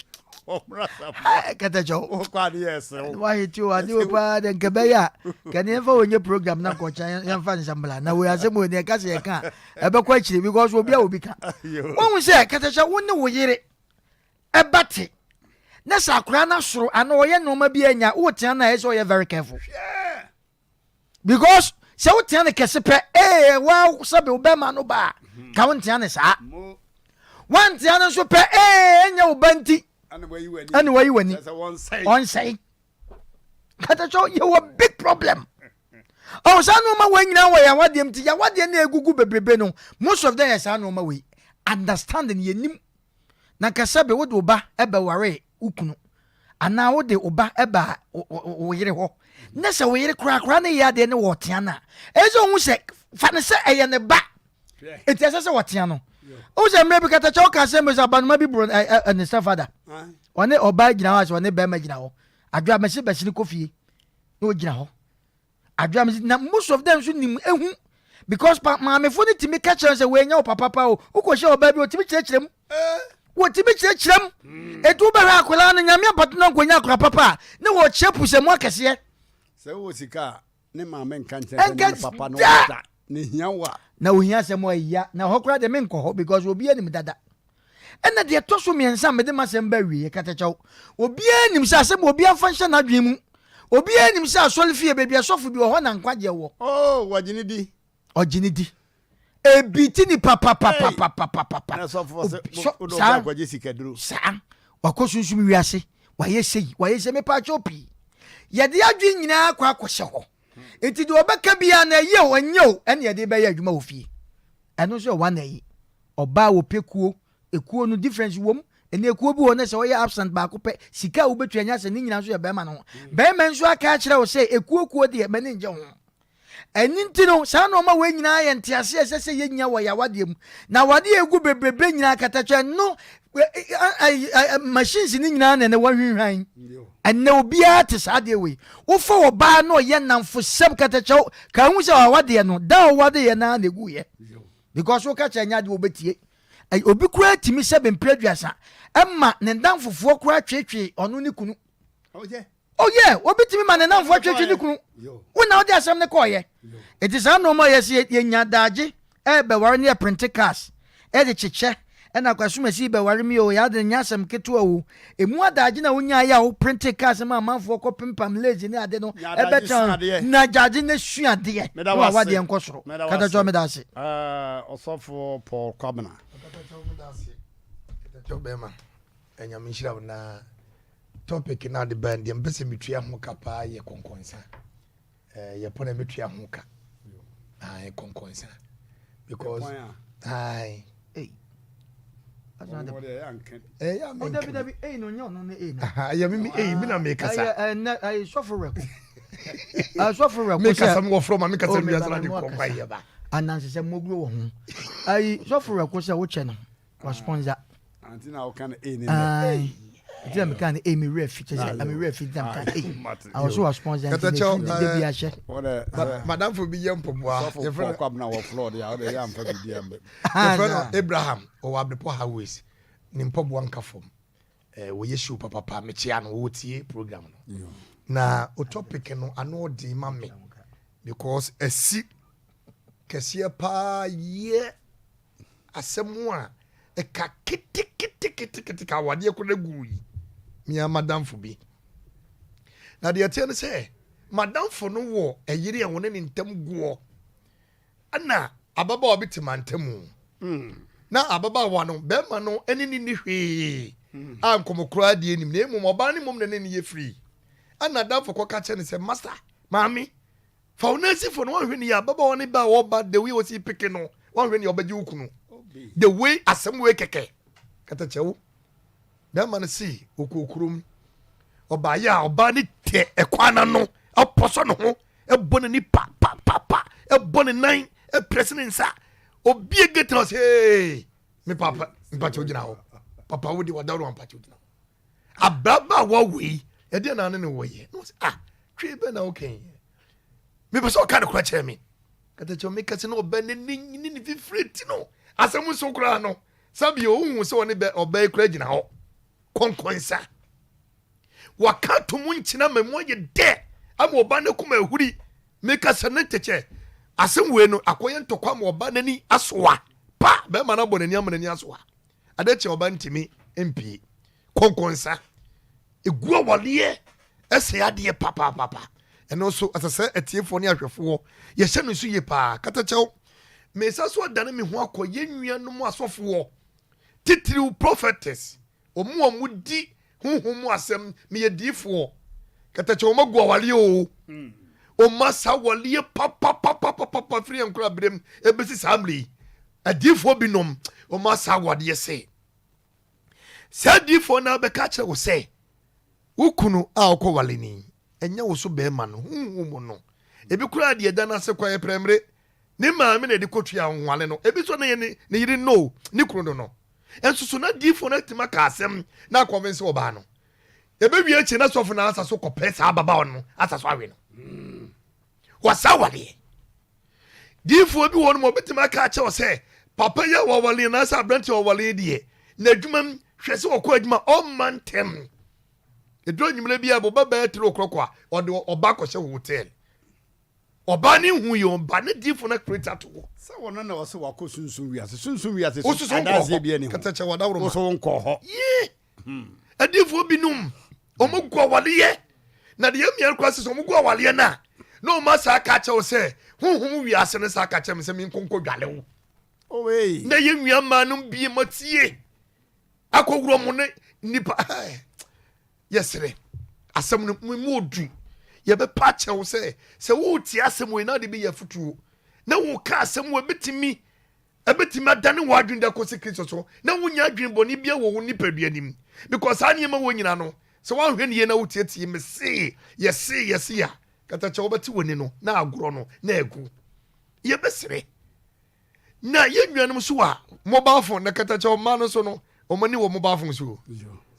Ɔmmra safoa. Kɛtɛkyɛw. Wokɔ ade yɛ ɛserew. Wahye ti o ade o paa de nkɛ bɛyɛ a kɛne yɛmfa wɔ nyɛ program na nkɔkyɛ yɛmfa nsɛm bla na wei asɛm wei ne ɛka sɛ yɛka a ɛbɛkɔ akyire because obi a obi ka. Wohu sɛ kɛtɛkyɛ wo ne wo yere ɛba te na sɛ akwaraa no asoro anaa ɔyɛ nneɛma bi anya wotea no a ɛsɛ sɛ ɔyɛ very careful. Because sɛ wotea no kɛse pɛ ee wa sɛbe wo bɛrima no ba a ka wo ntea no saa. Woantea no nso pɛ ee ɛnyɛ wo ba nti ɛne wayi w'ani ɔnsɛe. Katakyɛ yɛwɔ big problem. Ɔwɔ saa nneɛma wei nyinaa wɔ yɛn awadeɛ mu nti yɛn awadeɛ no egugu bebrebe no most of them yɛ saa nneɛma wei understanding yɛnim na nka sɛbe wode wo ba bɛware wo kunu anaa wode wo ba ba wo yere hɔ na sɛ wo yere korakora ne yɛ adeɛ ne wɔtea no a ɛyɛ sɛ ɔhu sɛ fa no sɛ ɛyɛ ne ba nti ɛsɛ sɛ wɔtea no. Wohu sɛ mmerɛ bi katakyɛ woka asɛm bi sɛ abanoma bi boro ne stepfather. Ɔne ɔbaa gyina hɔ asɛ ɔne bɛrima gyina hɔ. Adwo a mɛse bɛsene kɔ fie na ɔgyina hɔ. Adwo a mɛse na most of them nso nim ehu because pa maamefo no tumi ka kyerɛ sɛ wɔanya wo papa pa o. Wokɔhyɛ ɔbaa bi ɔtumi kyerɛkyerɛ mu. Wɔtumi kyerɛkyerɛ mu. Ɛti wobɛhwɛ akwadaa no nyame ampato no nkɔnya akwadaa papa a ne wɔkyerɛ pusɛmu akɛseɛ. Sɛ wowɔ sika a ne maame nka nkyɛn sɛ ne papa no da na ehia wo a. Na ohia asɛm a ɛya na hɔ koraa deɛ menkɔ hɔ because obiara nim dada. Ɛna deɛ ɛtɔ so mmiɛnsa a mede m'asɛm ba awieɛ katakyɛw. Obiara nim sɛ asɛm obiara mfa nhyɛ n'adwene mu. Obiara nim sɛ asɔre fie baabi asɔfo bi wɔ hɔ na nkwagyeɛ wɔ. Oh, wɔgye ne di. Ɔgye ne di. Ebi ti ni papapapapapapa. Na sɔfo sɛ wode ɔbɛ akɔgye sikaduro. Saa wakɔ sunsum wiase wayɛ sei wayɛ sei mepaakyɛw pii. Yɛde adwene nyinaa kɔ akɔhyɛ hɔ. Nti deɛ ɔbɛka biara na ɛyɛ o ɛnyɛ o ɛne yɛde bɛyɛ adwuma wɔ fie. Ɛno nso yɛ one ayi. Ɔbaa wɔ pɛ kuo ekuo no difference wɔ mu. Ɛnna ekuo bi wɔ no sɛ ɔyɛ absent baako pɛ sika a wobɛtua nyɛ asɛ ne nyinaa nso yɛ bɛrima no ho. Bɛrima nso aka akyerɛ wo sɛ ekuo kuo deɛ m'ani ngye ho. Ɛno nti no, saa nnoɔma wei nyinaa yɛ nteaseɛ a ɛsɛ sɛ yɛnya wɔ yɛn awadeɛ mu. Na awadeɛ a ɛgu bebrebe nyinaa katakyɛ no, machines no nyinaa na ɛnɛ wɔahwinhwan. Ɛnɛ obiara te saa adeɛ wei. Wofa ɔbaa na ɔyɛ nnamfosɛm katakyɛ ka hu sɛ awadeɛ no, da a ɔwadeɛ no ara na ɛguiɛ. Because woka kyerɛ nyɛ adeɛ wɔbɛtie. Obi koraa tumi sɛ bɛmpere aduasa ɛma ne nnamfofoɔ koraa tweetwee ɔno ne kunu. Oh yeah, obi tumi ma ne nnamfo atwetwe ne kunu. Wo na wode asɛm no kɔɔyɛ. Enti saa nnoɔma a yɛsi yɛnya daagye ɛrebɛware ne yɛprinte cars ɛde kyekyɛ ɛna kwasumasi bɛware mi o yɛ ade nyɛ asɛm ketewa o. Emu adaagye na wonyaeɛ a wo printe cars ma amanfoɔ kɔ pempam lazy ne ade no ɛbɛtena na gyaagye na sua adeɛ na wawadeɛ nkɔ soro. Katakyɛ meda ase. Ɔsɔfo Paul Kwabena. Katakyɛ meda ase. Katakyɛ bɛrima. Nyame nhyira wo na Topic no a ɔde bae no, deɛ mepɛ sɛ metua ho ka paa yɛ kɔnkɔnsa. Eh, yɛ pɔn a metua ho ka. Ae, kɔnkɔnsa. Because, ae. Ei. Oh, dabi dabi, ei no nyɛ ɔno ne ei no. Ɛyɛ me me ei, me na mekasa. Ɛyɛ ɛnɛ ɛyɛ sɔfo rɛko. Sɔfo rɛko sɛ. Mekasa me wɔ frɔ ma mekasa mi asra de kɔ kwa yɛ ba. Anansesɛ moguro wɔ ho. Ayi sɔfo rɛko sɛ wokyɛ no. Wa sponsor. Anti na ɔka no ei ne nnɛ. Nti na meka no ei me werɛ fi kyɛ sɛ me werɛ fi nti na meka ei. Awɔ so wa sponsor nti na fi de bi ahyɛ. Madamfo bi yɛ mpɔboa. Sɔfo Paul Kwabena wɔ floor de a ɔde yɛ amfa biribi ambɛ. Yɛfrɛ no Abraham ɔwɔ Abrepɔ Highways ne mpɔboa nka fam. Wɔyɛ show papapa mekyea no wɔtie program no. Na o topic no ano ɔden ma me because asi kɛseɛ paa yɛ Asɛm a ɛka keteketekete ka awadeɛ koraa guu yi, me ara m'adamfo bi. Na deɛ ɛteɛ ne sɛ, m'adamfo no wɔ ɛyere a wɔne ne ntam goɔ, ɛna ababaawa bi te mantamu. Na ababaawa no, bɛrima no ne ne nni hwee a nkɔmmɔ koraa deɛ nim, na mmom ɔbaa no mmom na ne ne yɛ firi. Ɛna adamfo kɔka kyerɛ no sɛ, masa, maame, Fa wo nan si fam na wanhwɛ ne yie ababaawa ne ba a ɔba the way ɔsi peke no wanhwɛ ne ɔbɛgye wo kunu the way asɛm wei kɛkɛ katakyɛw bɛrima no si ɔkɔ kurom ɔbaayɛ a ɔbaa ne tɛ ɛkwan n'ano apɔsɔ ne ho ɛbɔ n'ani pa pa pa pa ɛbɔ ne nan ɛprɛsi ne nsa obie gate na ɔsɛ ee me papa mpakyɛw gyina hɔ papa wo de wadaworo mpakyɛw gyina hɔ Ababaawa wei, ɛdeɛ na ne ne wɔ yɛ? Na ɔsɛ, ah, twe bɛ na woka yi. Mepɛ sɛ ɔka no kora kyerɛ me. Kata kyerɛ me kɛse na ɔbɛ ne ne ne ne fifire ti no. Asɛm nso koraa no, sɛbi ohu sɛ ɔne bɛ ɔbɛ yi koraa gyina hɔ. Kɔnkɔnsa. Waka to mu nkyena ma mu ayɛ dɛ ama ɔba ne koma ahuri. Meka sɛ ne ntekyɛ asɛm wei no akɔyɛ ntɔkwa ma ɔba n'ani asoa. Pa, bɛrima no abɔ n'ani ama n'ani asoa. Ade kye ɔba ntumi mpie. Kɔnkɔnsa egu awareɛ ɛsɛ adeɛ papaapapa. Ɛno nso ɛsɛ sɛ atiefoɔ ne ahwɛfoɔ yɛhyɛ no nso yie paa. Katakyɛw, mesa so adane me ho akɔ yɛn nuanom asɔfoɔ, titiriw prophetess, wɔn a wɔdi honhom mu asɛm, meyɛ diifoɔ. Katakyɛw, wɔn agu awareɛ o. Wɔn asa awareɛ papapapapapa firi yɛn nkora berɛm ɛbɛsi saa mmerɛ yi. Adiyifoɔ binom, wɔn asa awadeɛ sɛ, saa adiyifoɔ no abɛka akyerɛ wo sɛ, wo kunu a wokɔwale no yi, ɛnyɛ wo so bɛrima no, honhom mu no. Ebi koraa deɛ ɛda no ase kɔ yɛ prɛmire. Ne maame na ɛde kɔtua ahonhoale no. Ebi nso na ɛyɛ ne ne yere no, ne kunu no no. Nso so na diifoɔ no atumi aka asɛm na akɔnvinse ɔbaa no. Ɛbɛwie akyi na sɔfo no asa so kɔpɛ saa ababaawa no asa so awe no. Wasa awareɛ. Diifoɔ bi wɔ no ma ɔbɛtumi aka akyerɛ wo sɛ papa yi a wɔwale anaasɛ aberante a wɔwale deɛ n'adwuma mu hwɛ sɛ ɔkɔ adwuma ɔmma ntɛm. Ɛduru anwummerɛ bi a bɔba bɛyɛ 3 o'clock a ɔde ɔba kɔhyɛ hotel. Ɔbaa no hu yɛ ɔba ne diifo no create ato hɔ. Sɛ wɔno na ɔsɛ wakɔ sunsum wiase. Sunsum wiase so adanseɛ bi ani ho. Kɛtɛkyɛ wadaworo ma. Woso wonkɔɔ hɔ. Yee. Adiifoɔ binom wɔn gu awaleɛ na deɛ mmea kora sɛ wɔn gu awaleɛ no a na wɔn asa aka akyɛ wo sɛ honhom wiase no sa aka kyɛ me sɛ menkɔ nkɔ dwale wo. Oh, hey. Na yɛ nua mmaa no bie ma tie akɔwura mo ne nipa. Yɛsrɛ, asɛm no mu odu. Yɛbɛpa akyɛ wo sɛ, sɛ woretie asɛm wei na wode bi yɛ afotuo, na woka asɛm wei bɛtumi ɛbɛtumi adane w'adwene de akɔsi Kristo so, na wonya adwene bɔne bia wɔ wo nipadua nim. Because saa nneɛma wɔ nyina no, sɛ woanhwɛ ne yie na wotietie mese, yɛse, yɛse a, katakyɛ wobɛte w'ani no na agorɔ no na agu. Yɛbɛsrɛ. Na yɛn nuanom nso a mobile phone na katakyɛ ɔma no so no, wɔn ani wɔ mobile phone so.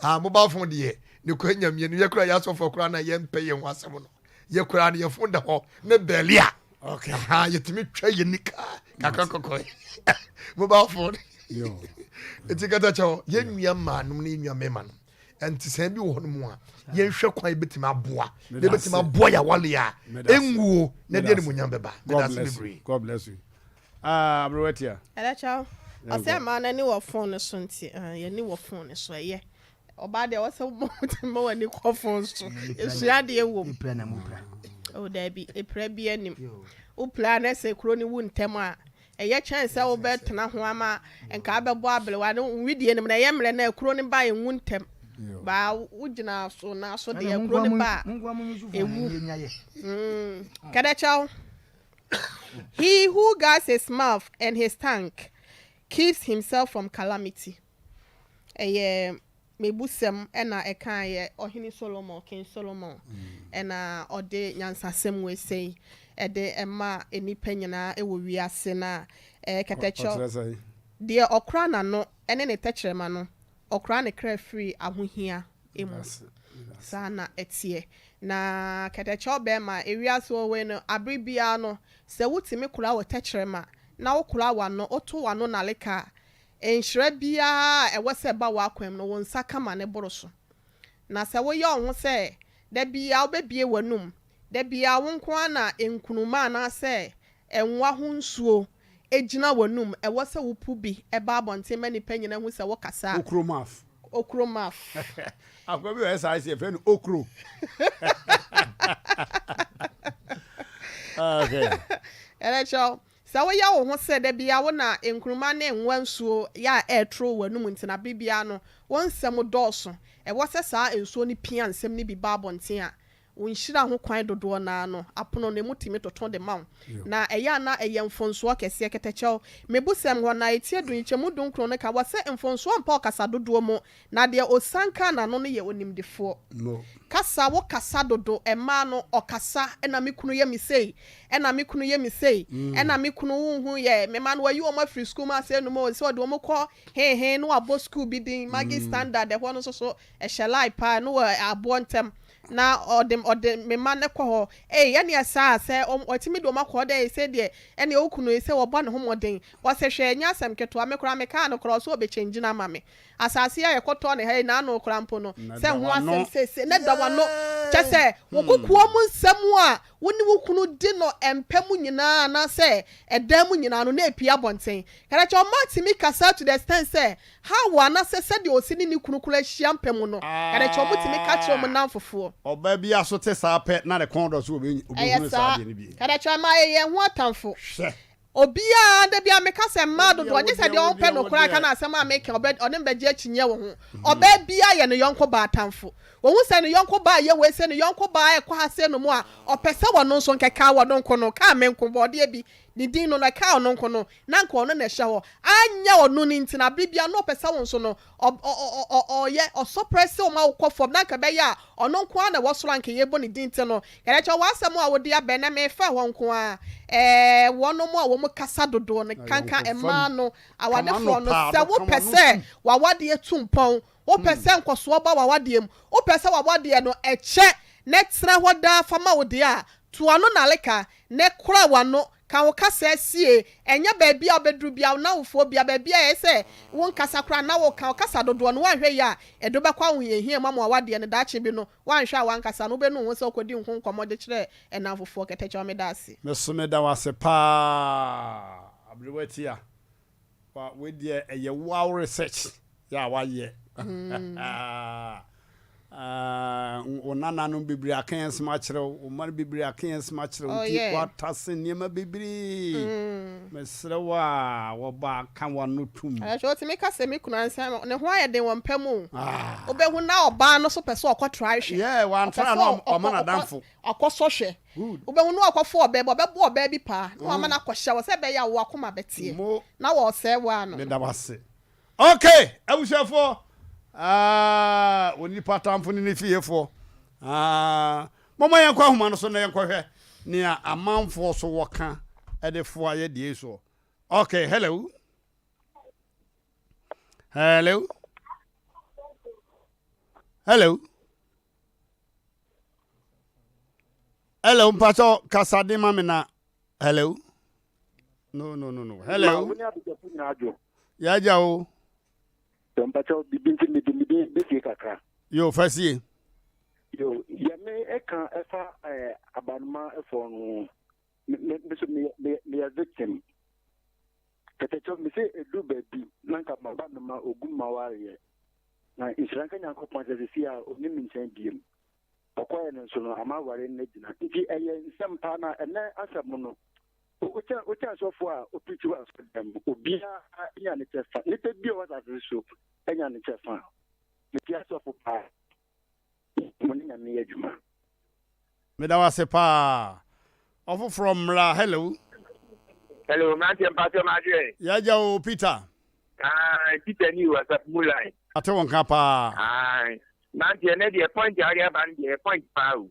Ah, mobile phone deɛ ne kɔ nya mmienu yɛ kura yɛ asɔfo kura na yɛn mpɛ yɛn ho asɛm no yɛ kura no yɛ phone da hɔ ne bɛɛli a okay aha yɛtumi twa yɛn nika kakra kɔkɔ mobile phone eti katakyɛ yɛn nua mmaa nom ne yɛn nua mmarima no ntesaa bi wɔ hɔ nom a yɛnhwɛ kwan yɛbɛtumi aboa na yɛbɛtumi aboa yɛ awale a ɛnwuo na ɛde animuonyam bɛba. God bless you. God bless you. Ah, aberewatia. Ɛdɛkyɛw, ɔsɛ mmaa no ani wɔ phone no so nti, ah, yɛni wɔ phone no so ɛyɛ. Ɔbaa deɛ wɔsɛ mo w'ani kɔ phone so. Esua adeɛ wɔ mu. Epira na mo pira. Oh, daabi, epira bi anim. Wopira na sɛ kuro no wu ntɛm a, Ɛyɛ kyɛn sɛ wobɛtena ho ama nka abɛbɔ abelewa no nwidie no mu na ɛyɛ mmerɛ na akuro no ba ɛnwu ntɛm baa wogyina so na so deɛ akuro no ba a ɛwu. Kɛdɛkyɛw. He who guards his mouth and his tongue keeps himself from calamity. Ɛyɛ Mebusɛm na ɛkaeɛ, Ɔhene Solomon, King Solomon, na ɔde nyansasɛm wei sei de ma nnipa nyinaa wɔ wiase no a, kɛtɛkyɛ, deɛ ɔkora n'ano ne ne tɛkyerɛma no, ɔkora ne kra firi ahohia mu. Saa na ɛteɛ. Na kɛtɛkyɛw bɛrima, ewiase wɔ wei no, abere biara no, sɛ wotumi kora wo tɛkyerɛma na wokora w'ano, woto w'ano naleka a, Nhyira biara a ɛwɔ sɛ ɛba w'akwan mu no, wo nsa ka ma no boro so. Na sɛ woyɛ wo ho sɛ da biara wobɛbue w'anom, da biara wo nko ara na nkunuma anaasɛ nwa ho nsuo gyina w'anom, ɛwɔ sɛ wopu bi ba abɔnten ma nnipa nyinaa hu sɛ wokasa a. Okromaf. Okromaf. Akoa bi wɔ SIC yɛfrɛ no Okro. Okay. Ɛrɛkyɛw, Sɛ woyɛ wo ho sɛ da biara wo na nkruma ne nwa nsuo yɛ a ɛretoro w'anom nti na bere biara no wo nsɛm dɔɔso, ɛwɔ sɛ saa nsuo no pia nsɛm no bi ba abɔnten a, wo nhyira ho kwan dodoɔ no ara no, apono no emu tumi toto de ma wo. Na ɛyɛ a na ɛyɛ mfonsoɔ kɛseɛ. Kɛtɛkyɛw, Mebusɛm hɔ na ɛtie du nkyɛmu dunkron no ka wɔ sɛ mfonsoɔ mpa ɔkasa dodoɔ mu, Na deɛ ɔsianka n'ano no yɛ onimdefoɔ. Kasa, wo kasa dodo, mmaa no, ɔkasa, ɛna me kunu yɛ me sei, ɛna me kunu yɛ me sei, ɛna me kunu wonhu yɛ, me mma no wayi wɔn afiri sukuu mu asɛ num o, sɛ ɔde wɔn kɔ hehe na wabɔ sukuu bi din, Maggie Standard, ɛhɔ no nso so, ɛhyɛ line paa, ɛno wɔ aboɔ ntɛm, na ɔde, ɔde me mma no kɔ hɔ, ei, ɛneɛ saa, sɛ ɔtumi de wɔn akɔ hɔ dɛ, sei deɛ, ɛneɛ wo kunu yi, sɛ wɔbɔ ne ho mmɔden, ɔse hwɛ, ɛnyɛ asɛm ketewa, me koraa mekaa no koraa, ɔse ɔbɛkyɛngyi no ama me. Asase a yɛkɔtɔɔ no ha yi n'ano koraa mpo no, sɛ ho asɛm seesei, na da w'ano. Kyerɛ sɛ, wo kokoam nsɛm a wo ne wo kunu di no mpa mu nyinaa anaasɛ ɛdan mu nyinaa no, na epue abɔnten. Kyerɛ sɛ, ɔma tumi kasa to the extent sɛ, how anaasɛ sɛdeɛ ɔsi ne ne kunu koraa hyia mpa mu no, kyerɛ sɛ wɔtumi ka kyerɛ wɔn nnamfofoɔ. Ɔbaa bi aso te saa pɛ na ne kɔn dɔ sɛ Ɛyɛ ɔbɛhunu saa saa. adeɛ no bi. Kyerɛ sɛ, ɛma yɛyɛ yɛn ho atamfo. Hwɛ! Obiara, da biara meka sɛ mmaa dodoɔ, gye sɛ deɛ ɔmpɛ no koraa ka no asɛm a meka, ɔbɛ, ɔne me bɛgye akyinnyeɛ wɔ ho. Ɔbaa biara yɛ ne yɔnko baa tamfo. Ɔhu sɛ ne yɔnko baa yɛ wei sei, ne yɔnko baa ɛkɔ ha sei nom a, ɔpɛ sɛ ɔno nso nka ɛkaa ɔno nko no, kaa me nko, bɔɔdeɛ bi, ne din no no, ɛkaa ɔno nko no, na anka ɔno na ɛhyɛ hɔ. Anyɛ ɔno no nti no, aberɛ biara na ɔpɛ sɛ wo nso no, ɔ, ɔ, ɔ, ɔ, ɔyɛ, ɔsɔprɛse wo ma wokɔ fam, na anka ɛbɛyɛ a ɔno nko ara na ɛwɔ soro a anka yɛbɔ ne din nti no, Kyerɛkyerɛ w'asɛm a wode aba ɛnnɛ mefa hɔ nko ara, ɛɛ, wɔnom a wɔn wɔn kasa dodoɔ no, kanka mmaa no, awadefoɔ no, sɛ wopɛ sɛ w'awadeɛ tu mpɔn, wopɛ sɛ nkɔsoɔ ba w'awadeɛ mu, wopɛ sɛ w'awadeɛ no ɛkyɛ na ɛtena hɔ daa fa ma wo deɛ a, to ano nnareka na kora w'ano, ka wo kasa sie, ɛnyɛ baabi a wobɛduru biara, wo nnamfofoɔ biara, baabi a ɛyɛ sɛ wonkasa koraa na woka wo kasa dodoɔ no, woanhwɛ yie a, ɛde wo bɛkɔ ahohiahia mu ama w'awadeɛ no daakye bi no, woanhwɛ a w'ankasa no wobɛnu wo ho sɛ wokɔdii wo ho nkɔmmɔ de kyerɛɛ nnamfofoɔ. Kɛtɛkyɛw meda ase. Me so meda wo ase paa aberewa tia wa wei deɛ ɛyɛ wo research yɛ a wayɛ wo nananom bebree aka yɛn nsɛm akyerɛ wo wo mma no bebree aka yɛn nsɛm akyerɛ wo Oh nti yeah. watase nneɛma bebree mesrɛ wo a wɔba ka w'ano tom. Ɛhwɛ otumi ka sɛ me kunu ansa ne ho ayɛ den wɔ mpa mu o. Ah. Wobɛhu na ɔbaa no so pɛ sɛ ɔkɔ try hwɛ. Yeah, Ɔpɛ wantra sɛ na ɔkɔ ɔma ɔkɔ n'adamfo. ɔkɔ sɔ hwɛ. Good. Wobɛhu na wakɔfo ɔbaa bi, ɔbɛbɔ ɔbaa bi paa na wama no akɔhyɛ hɔ sɛ ɛbɛyɛ a wo akoma bɛteɛ Mo. na wɔresɛe wo ano no. Meda wo ase. Ok abusuafoɔ aah onipa atamfo ne ne fiefoɔ aah momma yɛnkɔ ahoma no so na yɛnkɔhwɛ nea amanfoɔ so wɔka de foa yɛ deɛ yi soɔ. Ok hello hello hello hello mpakyɛ kasa de ma me na hello no no no no hello. Ma wo ne abegyafo nyinaa dwo. Yɛagya o. Sɛ mpakyɛw bibi nti mede me din bɛsie kakra. Yo fa sie. Yo yɛ me ɛka ɛfa ɛɛ abanoma ɛfɔ no me me so meyɛ meyɛ victim. Kɛtɛkyɛw me sɛ edu baabi na nka ma ba no ma ogu ma wareɛ na nhyira nka Nyankopɔn sɛ sisi a ɔni me nkyɛn biem. Ɔkɔɛ no nso no ama aware no agyina nti ɛyɛ nsɛm paa na ɛnɛ asɛm no Wokyɛn wokyɛn sɔfo a opirikyi wɔ asɔredan mu. Obiara nya ne kyɛfa. Nipa bi a ɔwɔ asase so nya ne kyɛfa. Metia sɔfo paa. Mo ne Nyame yɛ adwuma. Meda wo ase paa. Ɔfoforɔ mmra hello. Hello, mmeranteɛ mpakyɛ m'adwerɛ. Yɛagya o Peter. Aye, Peter ni o, asafo mu line. Ate wo nka paa. Aye, mmeranteɛ nɛ deɛ point a wode aba no deɛ point paa o.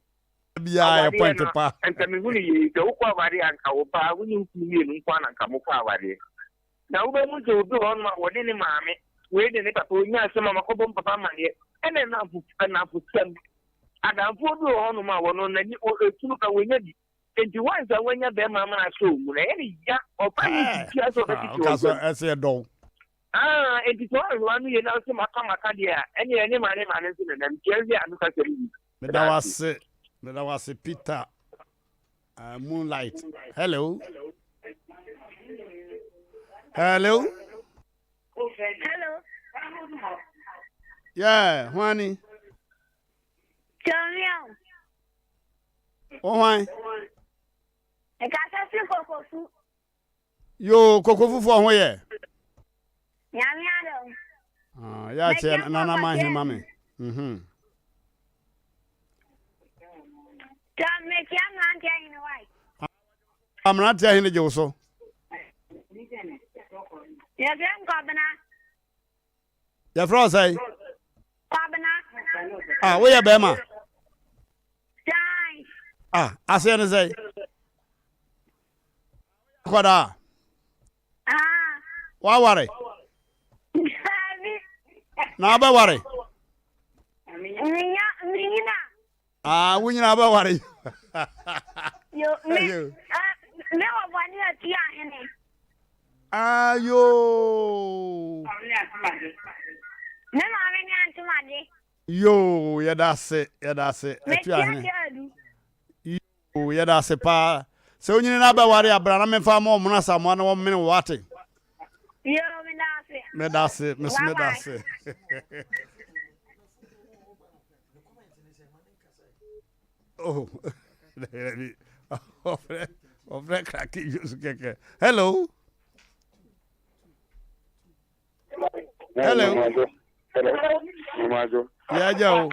Biara yɛ Awareɛ point no, pa. nka mehu no yie sɛ wokɔ awareɛ a nka wo paa wo ne wo kunu mmienu nko ara na nka mokɔ awareɛ. Na wobɛhu sɛ obi wɔ hɔnom a wɔne ne maame, wei ne ne papa, ɔnya asɛm a makɔbɔ me papa amanneɛ. Ɛna nnamfo nnamfosɛm. Adamfoɔ bi wɔ hɔnom a wɔno n'ani ɛtunu ka wɔnya bi. Enti once a wanya bɛrima ama no asɔ wo mu no, ɛyɛ ne ya. Ɔba ne biribiara sɛ ɔbɛtete Ɔka wɔ sɛ ntam. ɛsɛ yɛdɔ wo. Ah, enti sɛ woanhwɛ w'ano yie na wose maka maka deɛ a, ɛneɛ ɛne maame maame nso nenam. Nti ɛnhwɛ ano kasɛm yie. Meda wo ase. Meda wo ase Peter. Uh, Moonlight. Hello. Hello. Hello. Yeah, Juani. Jamiu. Wo hwan? Nkasa fi kokofu. Yoo koko fufuo ho yɛ. Nyame adom. Ah, yɛ akyɛ nana ma hema me. Mhm. Tɔ mekyia mmeranteɛ hene wae. Ah, mmeranteɛ hene gye wo so. Yɛfrɛ m Kwabena. Yɛfrɛ wo sɛn? Kwabena. Ah, woyɛ bɛrima? Sɛn. Ah, aseɛ ne sɛn? Akwadaa. Ah. Waware? Dabi. Na abɛware? Minya, minyina. Ah, wo nyina abɛware. Yo, me, uh, me wɔ bɔne atu ahene. Ayo. Me maame ne antomade. Yo, yɛda ase, yɛda ase. Atu ahene. Yoo yɛda ase paa sɛ wonyini na abɛware a bra na memfa ma ɔmono asamoa na wɔmene wo wate. Yoo meda ase. Meda ase meso meda ase. Oh, ɔfrɛ ɔfrɛ krake yosu kɛkɛ. Hello. Hello. Hello. Yɛagya o.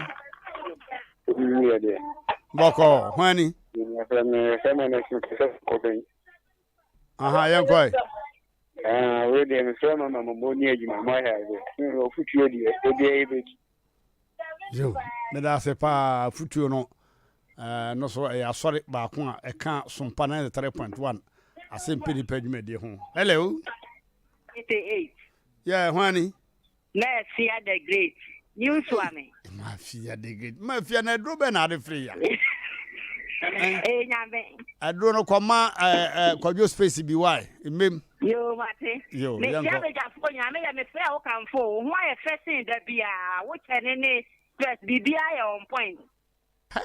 Bɔkɔ, hwan ni? Aha, yɛnkɔe. Ah, wei deɛ mesrɛ ma ma mɔmmɔ ni adwuma mo ayɛ adeɛ ɔfotuo deɛ ɛdeɛ yɛbɛdi yo meda ase paa afotuo no eh, no so ɛyɛ asɔre baako a ɛka sompa 93.1. Asɛmpɛ nipa dwumadie ho. Hello. 88. Yeah, hwani. Mafia the great. New Suame. Mafia the great. Mafia na aduro bɛ na ade firi ya. Eh, nyame. Aduro no kɔma eh, eh, kwadwo space bi wae. Mmem. Yo, mate. Yo, Mehyia yɛnkɔ. badwafoɔ nyinaa meyɛ mefrɛ wo kamfo wo ho ayɛ fɛ sen da biara wo kyɛ ne ne stress biribiara yɛ on point.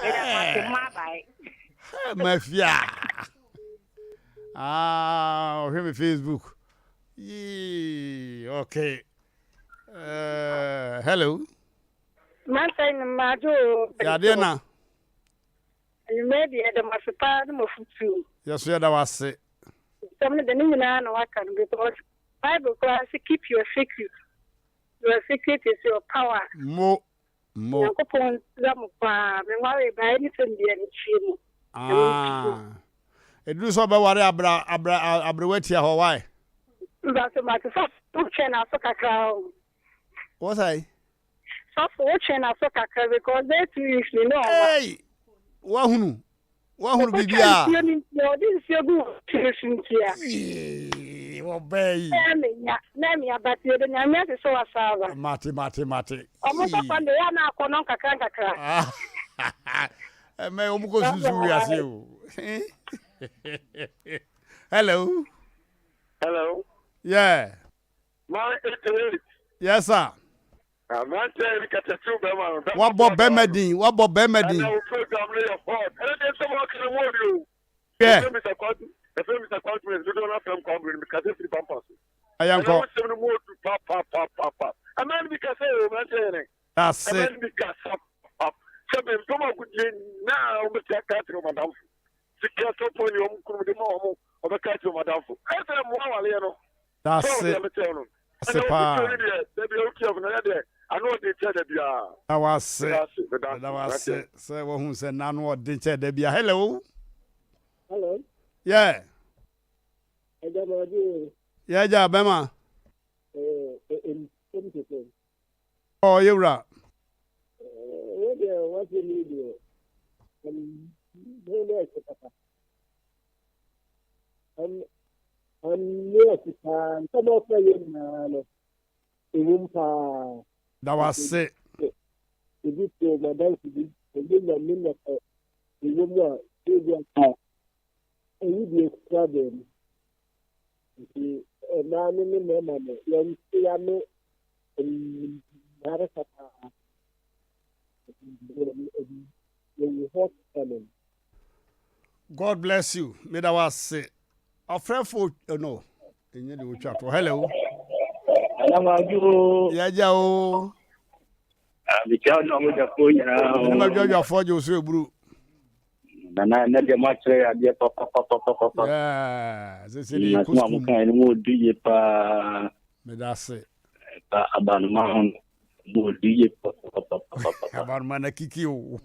Meda mo ase mo abae. Hey, Mafia. Ah, ɔhwɛ me Facebook. Yee, okay. Hello. Masa ni majo o. Yadeɛ na. Anwummerɛ deɛ yɛda mo ase paa ne mo afotuo. Yɛso yɛda wo ase. Nsɛm no de ne nyinaa na waka no because Bible koraa se keep your secret. Your secret is your power. Mo Mo. Nyankopɔn nhyira mo paa. Me nwaree bae ne sɛm bia me tie mo. Ah. Eduru sɛ ɔbɛware abra abra abrewa tia hɔ why? Mpacho mate sɔfo wo twɛn aso kakra o. Wɔ sɛe? Sɔfo wo twɛn aso kakra because bɛyɛ 2 weeks ni ne ɔma. Hey! Wahunu Woahunu biribi a. Nsuo no nti a, ɔde nsuo gu wɔn tiri so nti a. Yee, wɔbɛɛ yi. Na menya, na menya, but yɛda Nyame ase sɛ wasa aba. Mate, mate, mate. Ɔmo papa no deɛ, yɛ a na akɔnɔ nkakra nkakra. Ɛmɛ wɔn kɔ susu wiase o. Hello. Hello. Yeah. My 88. Yes, sir. Aberanteɛ yi kɛtɛkyew bɛrima no. Wabɔ bɛrima din, wabɔ bɛrima din. Ɛna wo program no yɛ hot. Ɛna deɛ nsɛm a ɔka no mu ɔdi o. Hwɛ. Ɛfɛ Mr. Kwadu, ɛfɛ Mr. Kwadu mɛ dodoɔ no afɛm Kwabere no mekasa firi pampa so. Ɛyɛ nkɔ. Ɛna wo nsɛm no mu ɔdu pa pa pa pa pa. Ɛmɛ no bi kasa o, mmeranteɛ yɛn. Dase. Ɛmɛ no bi kasa pa. Sɛ bɛ mpam agodie nyinaa wɔbɛti aka akyerɛ wɔn adamfo. Sika sɔpɔ ni wɔn kunu de ma wɔn, wɔbɛka akyerɛ wɔn adamfo. Ɛsɛ mmoa awaleɛ no. Dase. Dase paa. Da wase. Da wase. Sɛ wahu sɛ n'ano ɔden kyɛ da bia. Hello. Hello. Yeah. Ɛgya ma ɔgye o. Yeah, gya bɛma. Ɛɛ ɛm ɛm tete. Ɔ yɛ wura. Ɛɛ wɔ deɛ wase mi deɛ. Ɛm mo na ɛsɛ papa. Ɛm Ɛno akyi paa, nsɛm a ɔka yɛ nyinaa no, ɛwom paa. Da wo ase. Sɛ ebi to m'adamfo bi, ɛnyɛ Nyame na ɛwɔ mu a, ebi a ɛyi deɛ kura bɛn mu. Nti mmaa no ne mmarima no, yɛnte ano mmaresa paa. Yɛwɔ hɔ sɛne. God bless you. Meda wo ase. Ɔfrɛfo eh, no. Ɛnyɛ de wotwa to. Hello. Anamadu. Yɛagya o. Mekyia wo ne ɔmogyafoɔ nyinaa. Ɛne madwadwafoɔ gye wo so eburu. Nana ɛnɛ deɛ moakyerɛ yɛ adeɛ papapapapapa. Sɛ sɛ deɛ yɛkɔ sukuu. mu. Mo kan no mo di yie paa. Meda ase. Ɛba abanoma ho no. Mo di yie papapapapapa. Abanoma na kiki o.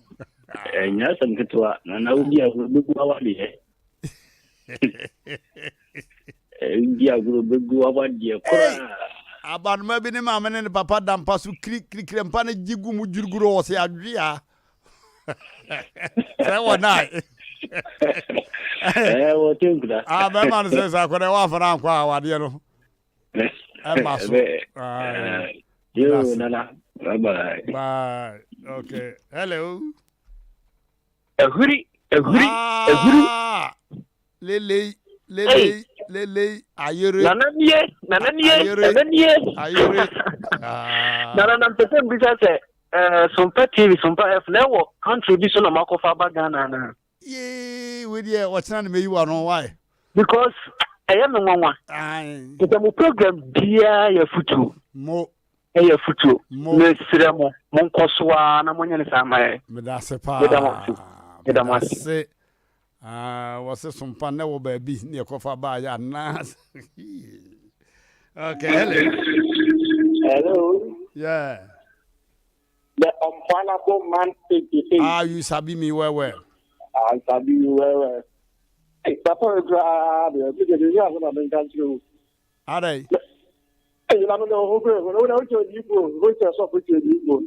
Ɛnyɛ asɛm ketewa. Nana wodi agorɔ bɛgu awadeɛ. Wodi agorɔ bɛgu awadeɛ koraa. Abanoma bi ne maame ne ne papa da mpa so kirikirikiri mpa no gye gu mu gyuruguru wɔ sɛ adwea. Sɛ wɔ na. Ɛɛ wɔ te nkura. Ah bɛrima no sɛ sɛ akɔdɛ wɔ afɔra ankɔ a awadeɛ no. Ɛma so. Yo nana. Bye bye. Bye. Okay. Hello. Ahuri, ahuri, ahuri. Ah, lelei, lelei, lelei, ayere. Nana nie, nana nie, Ayere. nana nie. Ayere. Ah. Nana na mpɛ sɛ mbisa sɛ eh, Sompa TV, Sompa F na ɛwɔ country bi so na makɔfa aba Ghana anaa? Yee, wei deɛ ɔkyena na meyi wa no, why? Because ɛyɛ me nwanwa. Aye. Sɛ mo program biara yɛ futuo. Mo. Ɛyɛ futuo. Mo. Mesrɛ mo, monkɔ so ara na monyɛ no saa ma yɛn. Meda ase paa. Meda mo ase. Meda mo ase. Meda ase. Ah, wɔse sompa na ɛwɔ baabi ne ɛkɔfa baayɛ anaa? Okay, hello. Hello. Yeah. The unfallible man 88. Ah, you sabi me well well. I sabi you well well. Hey, papa koraa deɛ, ɛbi deɛ, ɛbi asɛm na menka nkyerɛ wo. Adɛn? Hey, na no na ɔho bere, wo na wokyɛ odiyifoɔ, wokyɛ sɔfo kyɛ odiyifoɔ.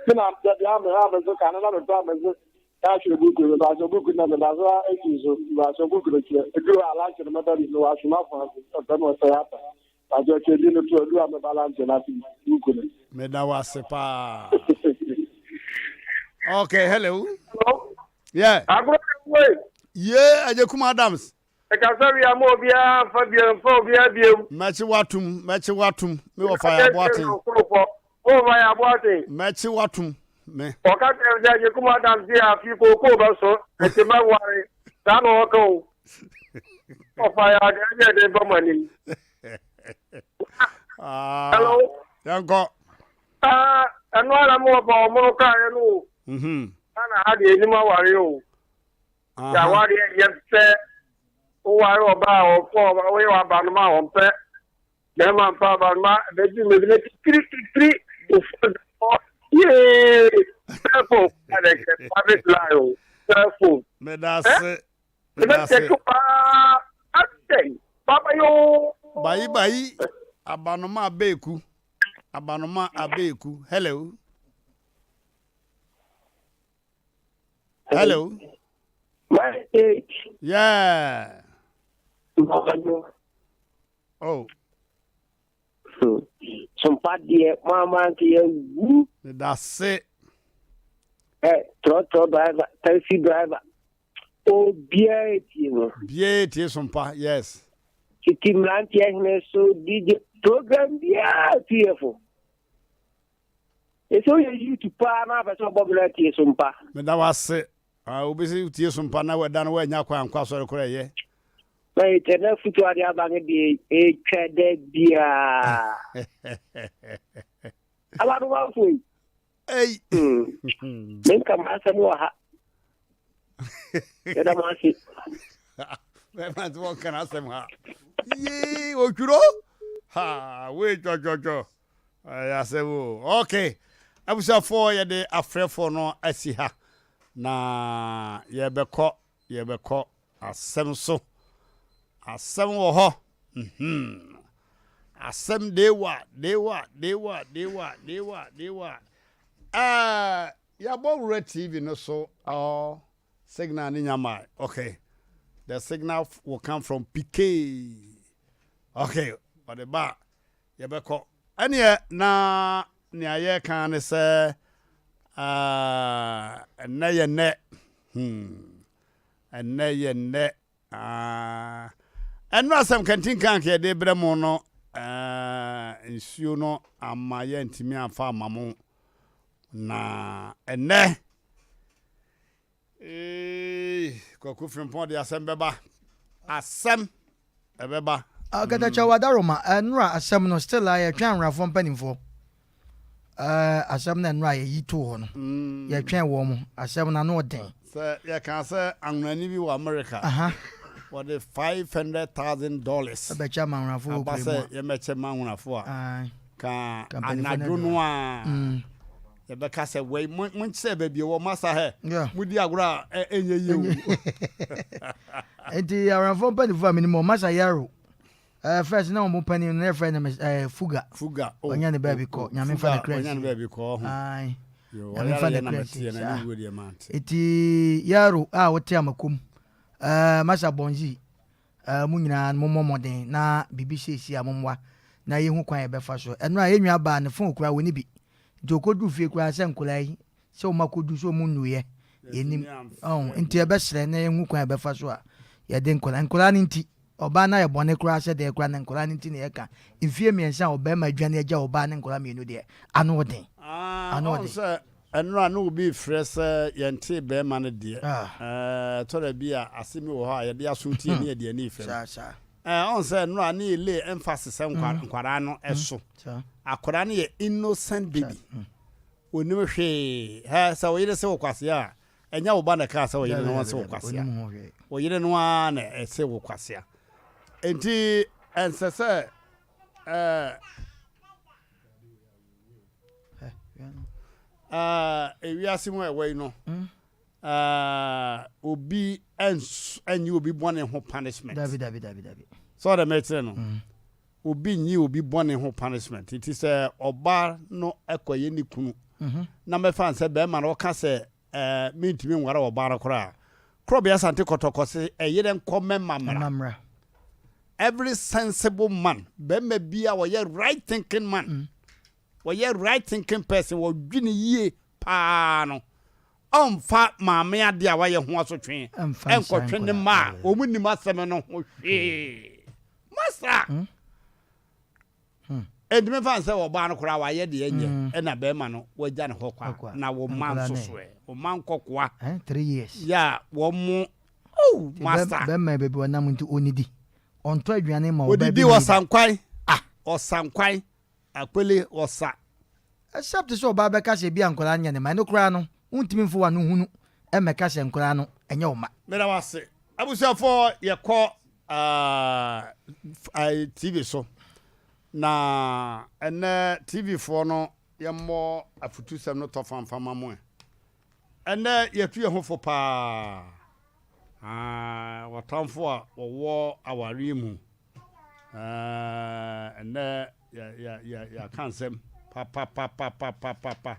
Me na deɛ ame ame so ka no na mepɛ ame so. Yɛahwɛ buku no, mepakyɛw buku no na meda so ara si so, mepakyɛw buku no kyerɛ, eduru hɔ a lunch no mɛba bi, mewɔ asomafo ase, ɔpɛ na ɔsɛe aba, mepakyɛw kyerɛ din no to, eduru hɔ a mɛba lunch no ase bi, buku no. Meda wo ase paa. Okay, hello. Hello. Yeah. Agorɔ wei. Yeah, Ajekum Adams. Ɛkasa wie ama obiara mfa bio mfa obiara biom. Mɛkye w'atom, mɛkye w'atom, me wɔfa yɛ aboaten. Wɔfa yɛ aboaten. Mɛkye w'atom, me. Ɔka kyerɛ me sɛ Agyekum Adams deɛ afi kookoo bɛso, nti mɛware. Saa na ɔka o. Wɔfa yɛ adeɛ yɛ de ba mo anim. Ah, Hello. Yɛnkɔ. Ah, ɛno ara mo wɔfa ɔmono kaeɛ no o. Mhm. Ghana ha deɛ anim aware o. Sɛ awareɛ yɛ fɛ, woware ɔbaa a ɔfɔ woyɛ w'abanoma a ɔmpɛ, bɛrima mpa abanoma bɛgye mu ebi titiri titiri ofo dɔ yee cellphone adɛkɛ private line o cellphone. Medase medase. Ɛbɛkyɛ paa adɛn baba yoo. Bayi bayi abanoma abeeku abanoma abeeku hello. Hello. My age. Yeah. Oh. Sompa deɛ mo ama nka yɛwu. Medase. Ɛ trɔtrɔ driver, taxi driver, obiara etie mo. Biara etie sompa, yes. Titi mmeranteɛ hene so DJ program biara tie fo. Ɛsɛ woyɛ youth paa na apɛ sɛ ɔbɔ bra tie so mpa. Meda wo ase. Ah, obi sɛ tie so mpa na wada no woanya kwan ankɔ asɔre koraa ɛyɛ. Na ɛtɛ na afutu ade aba no deɛ ɛtwa da biaa. Abadomafo yi. Ei. Hmm. Menka m'asɛm wɔ ha. Yɛda mo ase. Bɛma nti wɔnka n'asɛm ha. Yee, otwuro. Ha, wei twɔtwɔtwɔ. Ɛyɛ asɛm o. Okay. Abusuafoɔ yɛde afrɛfoɔ no asi ha na yɛbɛkɔ yɛbɛkɔ asɛm so. Asɛm wɔ hɔ. Mhm. Asɛm dewa dewa dewa dewa dewa dewa. Ɛɛ yɛabɔ wura TV no so. Oh, signal ne nyama. Okay. The signal will come from PK. Okay. Ɔde ba. Yɛbɛkɔ. Ɛneɛ na nea yɛreka ara ne sɛ ah, ɛnnɛ yɛ nnɛ. Hmm. Ɛnnɛ yɛ nnɛ. Ah. Ɛno asɛm kantinka anka yɛde brɛ mo no, eh, nsuo no ama yɛntumi amfa ama mo. Na ɛnnɛ, Eeii Kwaku Frimpong de asɛm bɛba. Asɛm ɛbɛba. Katakyɛ Wadaroma, nnora asɛm no still a yɛtwɛn anworafoɔ mpanimfoɔ. Asɛm no nnora yɛyi too hɔ no, yɛtwɛn wɔn mo. Asɛm no ano ɔden. Sɛ yɛkaa sɛ anworani bi wɔ America, wɔde $500,000 ɛbɛkyɛ ama anworafoɔ wɔ aba kura mu sɛ a. yɛmmɛkyɛ ma anworafoɔ a, ka Ka mpanimfoɔ no anadwo no adwuma. ara Yɛbɛka sɛ wei mo monkyerɛ baabi ɛwɔ masa hɛ Yeah. modi agorɔ a ɛnyɛ yie o. Nti awerɛfoɔ mpanimfoɔ a menim wɔn masa Yaro eh, first na wɔn panin no yɛfrɛ no eh, Fuga. Fuga. Oh, Ɔnya ne baabi oh, kɔ. oh, Nyame mfa Fuga ne kra ɔnya ne nsie. baabi kɔ ɔho. Ae. Yo, Nyame mfa ɔyare ne yɛ na kra mɛteɛ nsie na saa. ne wuo deɛ mante. Nti Yaro a wote Amakom eh, masa Bonzi Eh, mo nyinaa no mommɔ mmɔden na biribi seesei a mommoa na yɛhu kwan a yɛbɛfa so. Ɛno a yɛn nua baa ne phone koraa wɔnni bi. Nti ɔkɔduru fie koraa sɛ nkwadaa yi sɛ wɔn akɔdu sɛ wɔn nnuiɛ yɛnnim. Ɔho nti yɛbɛsrɛ na yɛhu kwan a yɛbɛfa so a yɛde nkwadaa nkwadaa no nti ɔbaa no ayɛ bɔne koraa sɛ deɛ koraa na nkwadaa no nti na yɛka mfie mmiɛnsa a ɔbarima adwane agya ɔbaa ne nkwadaa mmienu deɛ ano ɔden. Ah, Ano ɔn ɔden. sɛ Ɛnora na obi refrɛ sɛ yɛntee bɛɛma no deɛ. Ɛɛ ɛtɔ da bi a asem bi wɔ hɔ a yɛde aso tie ne yɛde ani fam. Ɛɛ ɔn sɛ ɛnora ne yɛ lay emphasis sɛ nkwadaa no so. Akwadaa no yɛ innocent baby. Onim hwee. Hɛ sɛ wo yere se wo kwasea a, ɛnyɛ wo ba na ɛkaa sɛ wo yere no ɔnse wo kwasea. Wo yere no ara na ɛse wo kwasea. Enti ɛnsɛ sɛ ɛɛ. Ewiase mu a ɛwɔ yi no, obi nyi obi bɔne ho punishment. Dabi dabi dabi dabi. Sɛ ɔdɛ mɛkyerɛ no, obi nyi obi bɔne ho punishment. Nti sɛ ɔba no ɛkɔyɛ ne kunu, na mɛfa sɛ bɛrima no ɔka sɛ. ɛɛ mentumi nware ɔbaa no koraa. Korɔbea Asante Kɔtɔkɔ se ɛyerɛ nkɔ mɛma mmra. Every sensible man, bɛrima bi a ɔyɛ right thinking man, wɔyɛ right thinking person, wɔdwene yie paa no, ɔmfa maame adeɛ a wayɛ ho asotwe nkɔtwe ne mma a wɔn nim asɛm no ho hwee. Masa! Enti mefa no sɛ ɔbaa no koraa wayɛ deɛ ɛnyɛ mm. ɛna bɛrima no wagya ne hɔ kwa na wɔn mma nso so ɛ wɔn mma nkɔkoa eh, 3 years yɛ a wɔn mo oh master. Bɛrima baabi ɔnam nti ɔnidi ɔntɔ aduane ma ɔbaa bi odidi ɔsankwan ah ɔsankwan akpele ɔsa. Except sɛ ɔbaa bɛka sɛ ebi a nkwadaa nyɛ ne ma ɛno koraa no wontumi mfo w'ano hunu mmɛka sɛ nkwadaa no ɛnyɛ wo mma. Meda wo ase. Abusuafoɔ yɛkɔ TV so na ɛnɛ TV foɔ no yɛmmɔ afutusɛm no tɔ fanfa ma mo ɛ. Ɛnɛ yɛtu yɛn ho fo paa. Wɔtamfo a wɔwɔ awareɛ mu. Ɛnɛ yɛaka nsɛm papapapapapapa.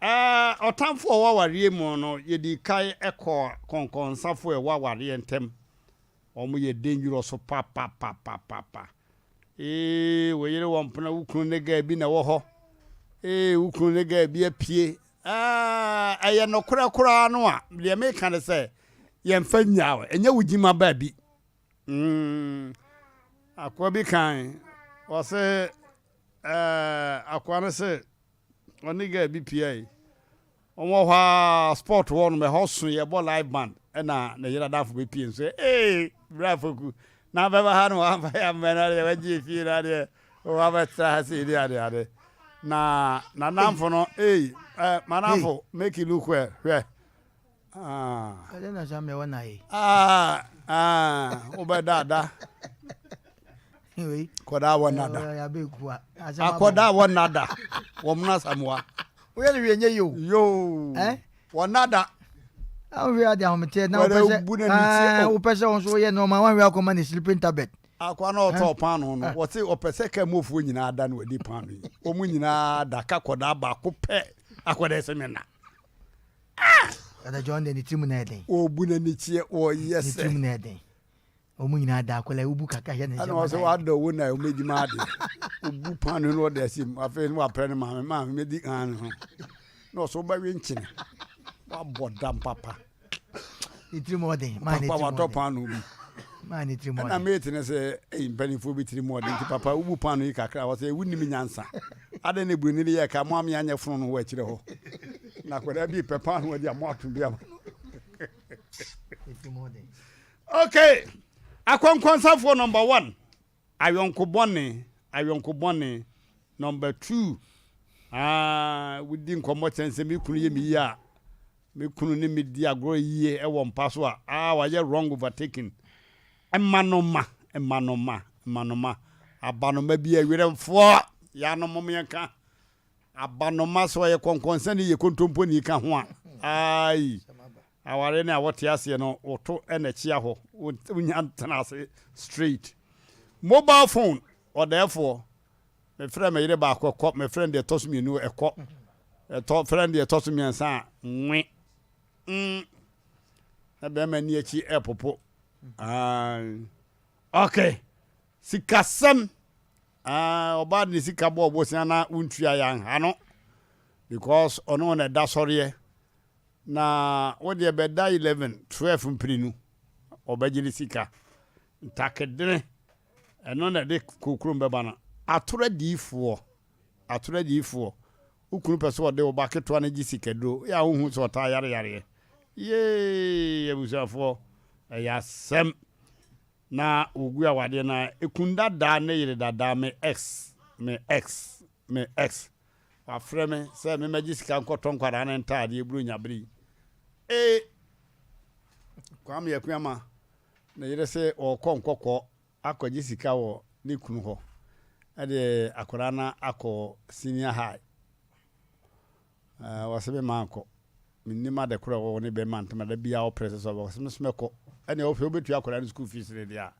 Ɔtamfo a ɔwɔ awareɛ mu no, yɛdii kan kɔɔ kɔnkɔnsafo a ɛwɔ awareɛ ntam. Wɔn yɛ dangerous papapapapapa. Ee, wo yere wɔ mpena, wo kunu ne guy bi na ɛwɔ hɔ. Ee, wo kunu ne guy bi apue. Ɛɛ, ɛyɛ nokorɛ koraa no a, deɛ meka ne sɛ, yɛmfa nnyaa wo. Ɛnyɛ wo gyima baabi. Mm, akoa bi kan, ɔse, ɛɛ, akoa no se, ɔne girl bi piae. Wɔn wɔ hɔ ara sport hɔ nom ɛhɔ so yɛbɔ live band ɛna ne yere adamfo bɛpie nso ee bra foku na bɛba ha no wamfa yɛ ammɛ no adeɛ wagye fie no adeɛ wabɛtra ha sei ne ade ade na nanamfo no ee eh, manamfo make it look well hwɛ. Ah. Ɛdɛ na saa mmerɛ wɔ na yɛ. Ah, ah, wobɛdada. Kɔdaa wɔ nada. Akɔdaa wɔ nada. Wɔ muna samoa. Woyɛ no hwee nyɛ yio. Yoo. Eh? Wɔ nada. Ahwɛ ade ahometeɛ na wopɛ sɛ wopɛ sɛ wo nso woyɛ nneɛma woahwɛ akɔma ne sleeping tablet. Akwa na ɔtɔɔ paano no, wɔse ɔpɛ sɛ ka muofoɔ nyinaa da no wadi paano yi. Wɔn nyinaa da ka kɔdaa baako pɛ akɔdaa sɛ me na. Ah! Ɛna John deɛ ne tirim na ɛden. Ɔbu n'ani kyeɛ ɔyɛ sɛ. Ne tirim na ɛden. Wɔn nyinaa da akwadaa yi wobu kakra hwɛ ne nsɛm. Ɛna ɔsɛ wadɔ wo na ɔmɛdi ma adeɛ. Obu paano no ɔde asi mu afei no waprɛ ne maame maame mɛdi kan ne ho. Na ɔsɛ wobɛwe nkyene. Wabɔ dam papa. Ne tirim ɔden. Maa ne tirim ɔden. Papa watɔ paano bi. Maa ne tirim ɔden. Ɛna mate ne sɛ ɛyi mpanimfoɔ bi tirim ɔden nti papa wobu paano yi kakra ɔsɛ wonim nyansa. Adɛn na buroni no yɛɛ ka mo a meanyɛ fononoo wɔ akyire hɔ? Na akwadaa bi repɛ paanoo adi a moato bi ama. Okay, akɔnkɔnsafoɔ number one, ayɔnko bɔne, ayɔnko bɔne. Number two, ah, wodi nkɔmmɔ kyɛn sɛ me kunu yɛ me yie a, me kunu ne me di agorɔ yie wɔ mpa so a, ah, wayɛ wrong overtaking. Mmanoma, mmanoma, mmanoma, abanoma bi ɛwerɛmfoɔ, yanom mom yɛnka, abanoma sɛ ɔyɛ kɔnkɔnsani yɛ kontomponi ka ho a, ayi, aware ne a wɔte aseɛ no, wɔto ɛna kyia hɔ, wonya ntena ase straight. Mobile phone, ɔdɛɛfoɔ, mefrɛ me yere baako ɛkɔ, mefrɛ no deɛ ɛtɔ so mmienu ɛkɔ, ɛtɔ, frɛ no deɛ ɛtɔ so mmiɛnsa a, nwe. Mm. Na bɛrima ni akyi ɛpopo. Aye. Okay. Sikasɛm. Ah, ɔbaa de ne sika bɔ ɔbosia na wontua yɛ anha no. Because ɔno na ɛda sɔreɛ. Na wo deɛ bɛda 11, 12 mprenu. Ɔbɛgye ne sika. Ntakedene. Ɛno na ɛde kokurom bɛba no. Atoro adiyifoɔ. Atoro adiyifoɔ. Wo kunu pɛ sɛ ɔde wo ba ketewa no gye sikaduro, woyɛ a wonhu sɛ ɔtaa yare yareɛ? Yee abusuafoɔ, ɛyɛ asɛm. Na wɔgu awadeɛ no a, ekun dadaa ne yere dadaa, me ex, me ex, me ex. Wafrɛ me sɛ memmɛgye sika nkɔtɔ nkwadaa no ntaadeɛ Buronya bere yi. Ee! Kwame Akuama, ne yere se ɔrekɔ nkɔkɔɔ akɔgye sika wɔ ne kunu hɔ de akwadaa no akɔ senior high. Wɔse me mankɔ. Mennim ade korɔ ɛwɔ wo ne bɛrima ntam a da biara wopere sɛ sɛ ɔbɛkɔ. Wɔse me nso mɛkɔ. Ɛneɛ wofɛ wobɛtua akwadaa no school fees no deɛ a,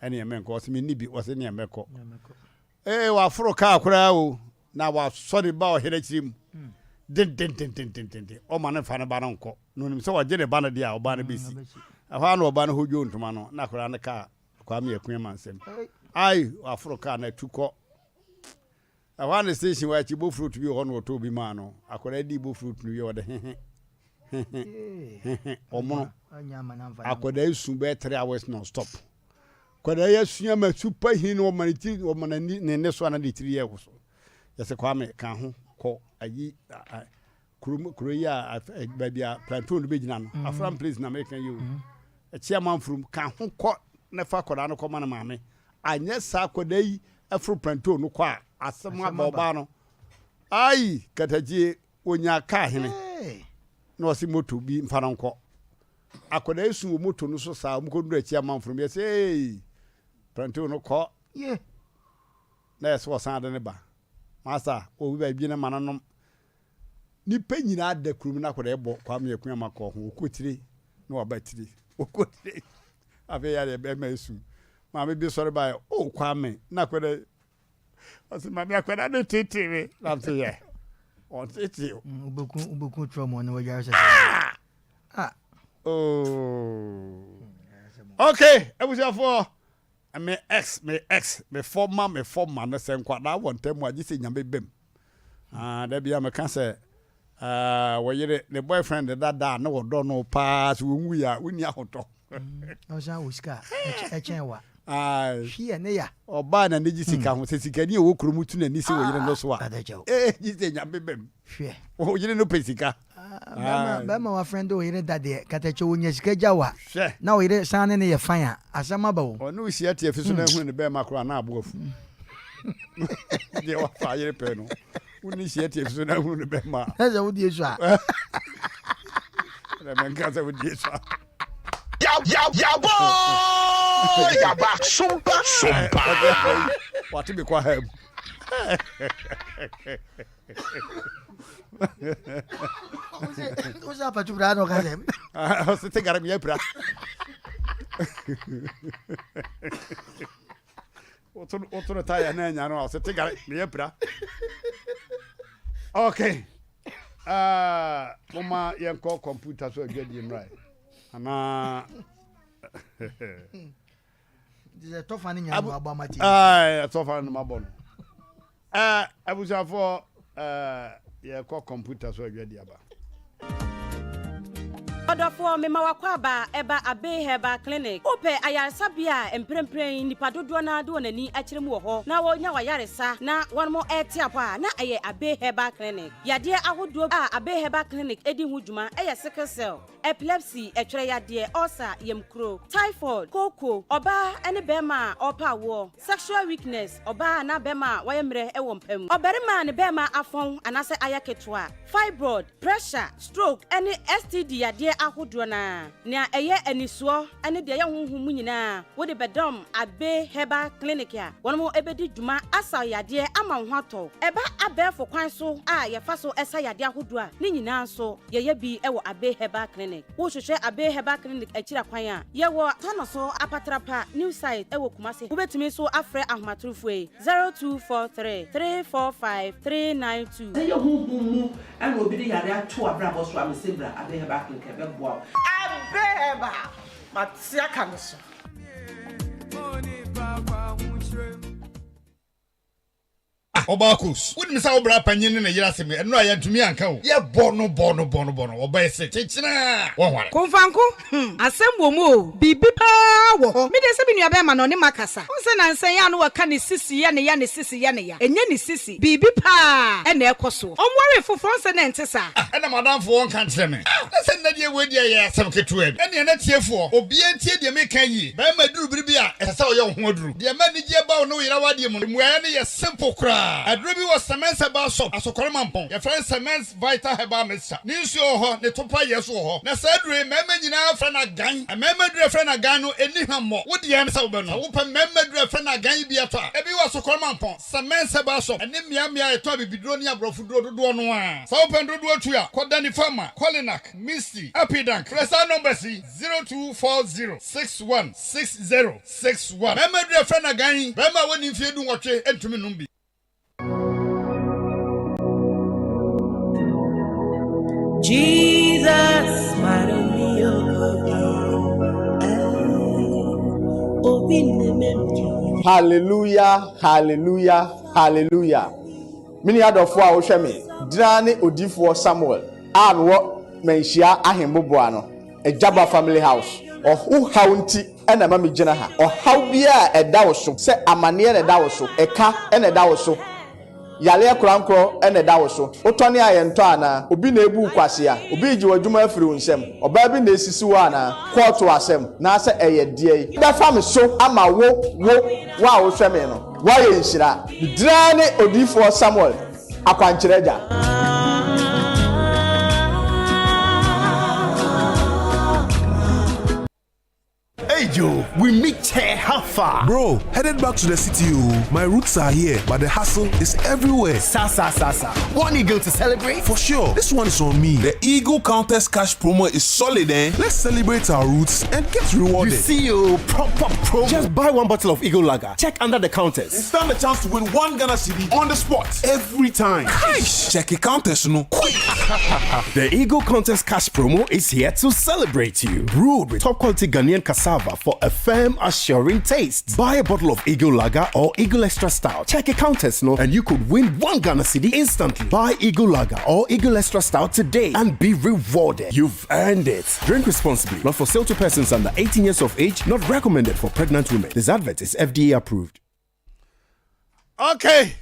ɛneɛ menkɔ. Wɔse menni bi. Wɔse neɛ mɛkɔ. Ee, waforo kaa koraa o, na wasɔ ne ba ɔhene akyiri mu. Dendendendendenden. Ɔma no mfa ne ba no nkɔ. Na onim sɛ ɔgye ne ba no deɛ a, ɔbaa no bɛsi. Ɛhɔ ara na ɔbaa no hodwoo ntoma no, na akwadaa no kaa Kwame Akuama nsam. Ai, waforo kaa no atu kɔ. Ɛhɔ ara na station hɔ akyi bofrot bi wɔ hɔ na ɔtɔɔ bi maa no. Akwadaa dii bofrot no wie ɔde hehe hehe hehe ɔmono. Akwadaa yi su bɛyɛ 3 hours non stop. Akwadaa yi asua ma su pa hin na ɔma ne ti ɔma n'ani ne nne so ana ne tiri yɛ woso. Yɛsɛ Kwame ka ho kɔ ayi kuro kuro yi a baabi a plantain no bɛgyina no. Afram place na meka yi o. Ɛkyi amanfurum ka ho kɔ na fa akwadaa no kɔma no maame. Anyɛ saa akwadaa yi foro plantain no kɔ a asɛm aba ɔbaa no. Ai katakyie onya kaa hene na ɔse moto bi mfa no nkɔ. Akwadaa yi su wɔ moto no so saa wɔn kɔduru akyi amanfurum yɛsɛ ee plantain no kɔ. Na yɛsɛ wɔsan de ne ba. Masa obi baabi no ma no nom. Nipa nyinaa da kurom na akwadaa bɔ Kwame Akuama kɔɔ ho ɔkɔ tire na waba tire ɔkɔ tire afei yɛ adeɛ bɛrima esu maame bi sɔre baeɛ o Kwame na akwadaa ɔsi maame akwadaa ne tete me na nso yɛ ɔtete o. Wobɛku wobɛku trɔ mu na wagyare sɛ ah ah oh okay abusuafoɔ. Me ex me ex me former me former no sɛ nkwadaa wɔ ntam a gye sɛ nyame bam. Ah, da bia meka sɛ ah, wɔyere ne boyfriend dada a na wɔdɔ no paa sɛ wɔnwui a wonni ahotɔ. Ɔsan wɔ sika a ɛkyɛn wa. Hwiɛ ne ya. Ɔbaa na ne gye sika ho sɛ sikani a ɔwɔ kurom tu n'ani si wɔ yere no so a. Eh, gye sɛ nyame bam. Hwɛ. Wo yere no pɛ sika. Bɛrima bɛrima wa friend wo yere da deɛ katakyɛ wo nya sika gya wa. Hwɛ. Na wo yere san ne ne yɛ fine a asɛm aba o. Ɔne wo hyia tiafi so na ehunu ne bɛrima koraa na abo afu. Deɛ wafa yere pɛ no. Wo ne hyia tiafi so na ehunu ne bɛrima. Na sɛ wo die so a. Na mɛnka sɛ wo die so a. Yabɔ yaba sompa sompa. Wate me kɔ ha mu. Wosɛ apatu bra na ɔka sɛ. Ɔsɛ te gara meyɛ pira. Woto no taya na anya no a ɔsɛ te gara meyɛ pira. Okay. Uh, moma yɛnkɔ kɔmputa so adwadie mmra anaa ɛtɔfa no nyinaa mabɔ ama ti ɛtɔfa no mabɔ no abusuafoɔ yɛkɔ kɔmputa so adwadi aba. Ɔdɔfoɔ, mema w'akwaaba ɛba Abbey Herbal Clinic. Wopɛ ayaresabea a mprempren nnipa dodoɔ no ara de wɔn ani akyerɛ mu wɔ hɔ na wɔnya w'ayaresa na wɔnom rete apɔ a, na ɛyɛ Abbey Herbal Clinic. Yadeɛ ahodoɔ a Abbey Herbal Clinic di ho dwuma yɛ sickle cell, Epilepsy, ɛtwerɛ yadeɛ, ulcer, yamkuro, typhoid, kooko, ɔbaa ne barima a ɔrepɛ awoɔ, sexual weakness, ɔbaa anaa barima a wayɛ mmerɛ wɔ mpa mu, ɔbarima a ne barima afɔn anaasɛ ayɛ ketewa, fibroid, pressure, stroke ne STD yadeɛ ahodoɔ no ara. Nea ɛyɛ anisoɔ ne deɛ ɛyɛ honhom mu nyinaa wode bɛdɔm Abbey Herbal Clinic a wɔn bɛdi dwuma asa wo yadeɛ ama wo ho atɔ wo. Ɛba abɛɛfo kwan so a yɛfa so sa yadeɛ ahodoɔ a, ne nyinaa nso Yɛyɛ bi wɔ Abbey Herbal Clinic. Wohwehwɛ Abbey Herbal Clinic akyiri akwan a, yɛwɔ Tanoso Apatrapa New Site wɔ Kumasi. Wobɛtumi nso afrɛ ahomatorofoɔ yi, 0243 345 392. Sɛ ɛyɛ honhom mu na obi de yare ato w'abrabɔ so a, mese bra Abbey Herbal Clinic ɛbɛboa wo. Abbey Herbal, mate aka no so. Ah Ɔbaa Kos, wonim sɛ wo bra panyin ne ne yere asɛm yi, ɛno a yɛantumi anka o. Yɛbɔ no bɔ no bɔ no bɔ no, ɔbaa yi se kyekyena a, wɔnware. Komfanko, hmm, asɛm wɔ mu o, biribi paa wɔ hɔ. Me deɛ sɛ me nua bɛɛma no ɔne makasa. Wohu sɛ nansa yi a na wɔka ne sisi yɛ ne ya, ne sisi yɛ ne ya. Ɛnyɛ ne sisi, biribi paa na ɛkɔ soɔ. Ɔnwaree foforɔ, wohu sɛ na ɛnte saa. Ah, ɛna m'adamfo ɔnka nkyerɛ me. Ah, na sɛ nnɛ deɛ wei deɛ ɛyɛ asɛm ketewa bi. Ɛnneɛ na tiefoɔ, obiara ntie deɛ meka yie. Bɛɛma duru bere bi a, ɛsɛ sɛ ɔyɛ wo ho aduru. Deɛ ɛma anigyeɛ ba wo ne wo yere awadeɛ mu no, mmuaeɛ no yɛ simple koraa. Aduro bi wɔ Semens Herbal Soap, Asokore Mampong. Yɛfrɛ no Semens Vital Herbal Mixture. Ne nsuo wɔ hɔ, ne topa yɛ nso wɔ hɔ. Na saa aduro yi, mmarima nyinaa frɛ no agan. Mmarima aduro a yɛfrɛ no agan no, ɛnni hwammɔ. Wo deɛ ne sɛ wobɛnom. Sɛ wopɛ mmarima aduro a yɛfrɛ no agan yi bi atɔ a, ebi wɔ Asokore Mampong, Semens Herbal Soap, ɛne mmeammea a yɛtɔn abibiduro ne aborɔfoduro dodoɔ no ara. Sɛ wopɛ no dodoɔ tu a, kɔ Danny Pharma, Kolinak, Misty, Apidank. Frɛ saa numbers yi, 0240 61 60 61. Barima aduru a yɛfrɛ no agan yi, barima a wadi mfeɛ dunwɔtwe ntumi nnom bi. Jesus, Hallelujah, hallelujah, hallelujah. Me nua dɔfoɔ a wohwɛ me, gyina ne odiyifoɔ Samuel a mewɔ Manhyia Ahemmoboa no, Agyaba Family House. Ɔho haw nti na ɛma megyina ha. Ɔhaw biara a ɛda wo so, sɛ amaneɛ na ɛda wo so, ɛka na ɛda wo so, Yareɛ korankorɔ na ɛda wo so. Wotɔne a yɛntɔ anaa? Obi na ebu wo kwasea? Obi regye w'adwuma afiri wo nsam? Ɔbaa bi na esisi wo anaa? Kɔɔto asɛm, naasɛ ɛyɛ deɛn? Bɛfa me so ama wo, wo, wo a wohwɛ me no, woayɛ nhyira. Me din ara ne Odiyifoɔ Samuel, Akwankyerɛ Agya. Hey Joe, we meet here, how far? Bro, headed back to the city, oh. My roots are here, but the hustle is everywhere. Sa sa sa sa. One eagle to celebrate? For sure. This one is on me. The Eagle Countess Cash promo is solid, eh? Let's celebrate our roots and get rewarded. You see, oh, proper promo. Just buy one bottle of Eagle Lager. Check under the counters. And stand a chance to win one Ghana cedi on the spot every time. Cash! Check your counters, no. Quick! the Eagle Contest Cash promo is here to celebrate you. Brewed with top quality Ghanaian cassava for a firm, assuring taste. Buy a bottle of Eagle Lager or Eagle Extra Stout. Check a counters, no, and you could win one Ghana cedi instantly. Buy Eagle Lager or Eagle Extra Stout today and be rewarded. You've earned it. Drink responsibly. Not for sale to persons under 18 years of age. Not recommended for pregnant women. This advert is FDA approved. Okay.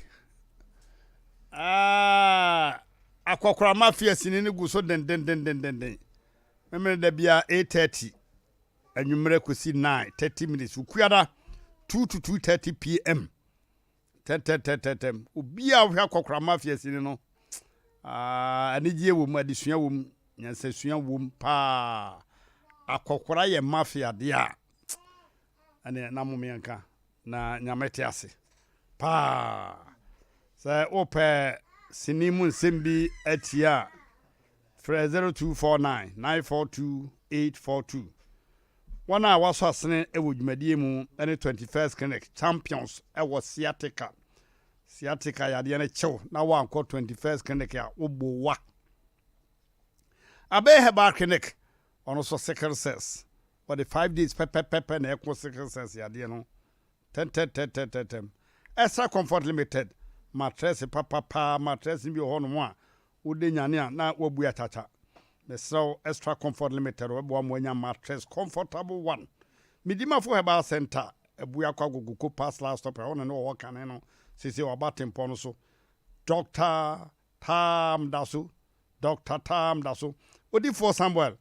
Ah, akɔkora mafia sini no gu so dendendendenden. Memene da bia 8:30 anwummerɛ kɔsi 9 30 minutes. Ukuada 2 to 2:30 pm. Tɛntɛntɛntɛntɛm. Obi a wohwɛ akɔkora mafia sini no, ah, anigyeɛ wɔ mu, adesua wɔ mu, nyansasua wɔ mu paa. Akɔkora yɛ mafia deɛ a, ɛne na momeɛnka. Na Nyame te ase paa. Sɛ wopɛ sini mu nsɛm bi atie a, frɛ 0249 942 842. Wɔn a wɔasɔ asene wɔ dwumadie mu ne 21st Clinic Champions wɔ Sciatica. Sciatica yadeɛ no kyew na woankɔ 21st Clinic a, wobɔ wa. Abey Herbal Clinic, ɔno nso sickle cells Wɔde 5 days pɛpɛpɛpɛ na ɛko sickle cells yadeɛ no tɛntɛntɛntɛntɛm. Extra Comfort Limited matress papapaa matress bi wɔ hɔnom a wode nyane a na wabu akyakya. Mesrɛ wo Extra Comfort Limited wɔbɛboa mo anya mattress comfortable one. Medimafo Herbal Center Abua akɔ Agogo Kopas last stop ɛhɔ na ne wɔwɔ kane no seesei wɔaba tempɔn no so. Dr. Tam da so Dr. Tam da so Odifoɔ Samuel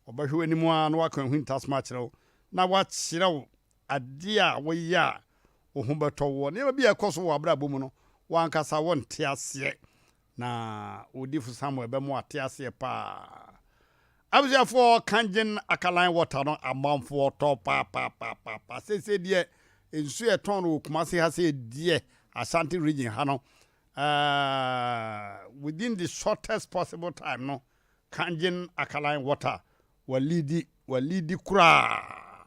Ɔbɛhwɛ w'anim ara na waka ahintasɛm akyerɛ wo, na wakyerɛ wo adeɛ a woyɛ a wo ho bɛtɔ woɔ. Nneɛma bi a ɛkɔ so wɔ w'abrabɔ mu no, w'ankasa wonte aseɛ, na odiyifo Samuel bɛma wate aseɛ paa. Abusuafoɔ, Kangen alkaline water no amanfoɔ tɔ paapaapaapa. Seesei deɛ nsuo a ɛtɔn no wɔ Kumasi ha sei deɛ, Ashanti region ha no, uh, within the shortest possible time no, Kangen alkaline water wa leadi wa leadi koraa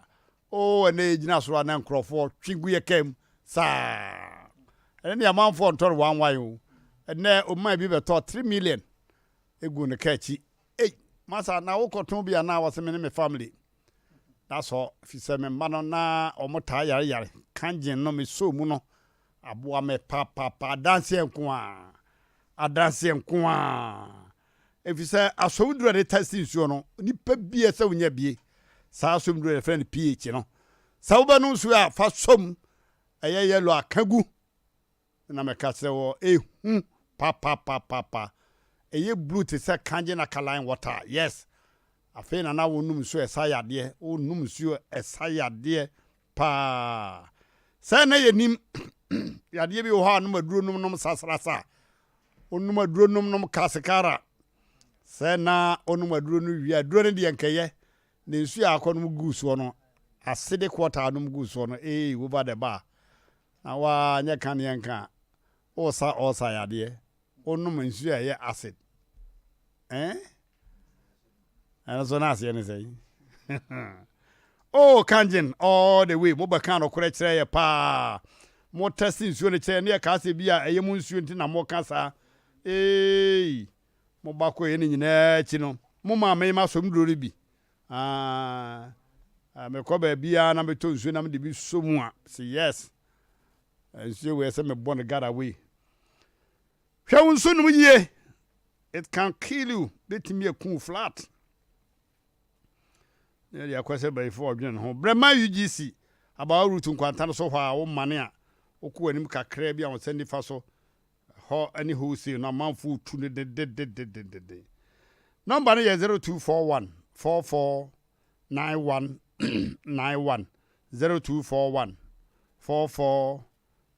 oo ɛnɛ yɛ gyina soro a na nkorɔfoɔ twe gu yɛ kaa mu saa ɛnɛ deɛ amanfoɔ ntɔ no one one o ɛnɛ ɔman bi bɛtɔ 3 million egu ne kaa akyi ei masa na wokɔtɔn bi anaa wɔsɛ me ne me family that's all fi sɛ me mma no na wɔn taa yare yare kangen no me so mu no aboa me papaapa adanseɛ nko a adanseɛ nko a Efisɛ asɔwduru a yɛde tɛste nsuo no, nipa biara sɛ wonya bie. Saa asɔwduru a yɛfrɛ no pH no, sɛ wobɛnom nsuo a, fa sɔ mu, ɛyɛ yellow a, ka gu. Na mɛka kyerɛ wɔ, ehu papapapapa. Ɛyɛ blue te sɛ kangen alkaline water. Yes. Afei na na wonom nsuo a ɛsa yadeɛ. Wonom nsuo a ɛsa yadeɛ paa. Sɛ na yɛnim yadeɛ bi wɔ hɔ a nom aduro nom nom sasrasa. Onom aduro nom nom kasekara. Sɛ na onom aduro no wie a, aduro no deɛ nkɛyɛ. Na nsuo a akɔ nom guu soɔ no, acidic water a nom guu soɔ no, ee, over the bar. Na waa nyɛ ka neɛ nka a, wosa ulcer yadeɛ. Wonom nsuo a ɛyɛ acid. Eh? Ɛno so na aseɛ ne sɛn? Oh, Kangen, all the way. Mobɛka nokorɛ kyerɛ yɛ paa. Mo test nsuo no kyerɛ ne yɛ kaa sɛ bi a ɛyɛ mo nsuo nti na moka saa. Eei. Mo ba kɔeɛ no nyinaa akyi no, mo maa me m'asɔm duro no bi. Ah, mekɔ baabiara na metɔ nsuo na mede bi sɔ mu a, se yes. Nsuo wei ɛsɛ mebɔ no garaway. Hwɛ wo nsu nom yie. It can kill you. Bɛtumi aku wo flat. Na yɛde akɔ sɛ bayifo ɔdwene ne ho. Brɛ ma UGC abawa route nkwanta no so hɔ a wo mane a wokɔ w'anim kakraa bi a wo nsa nifa so hɔ ne wholesale no amanfo tu no dedededededen. Nɔmba no yɛ 0241 44 91 91 0241 44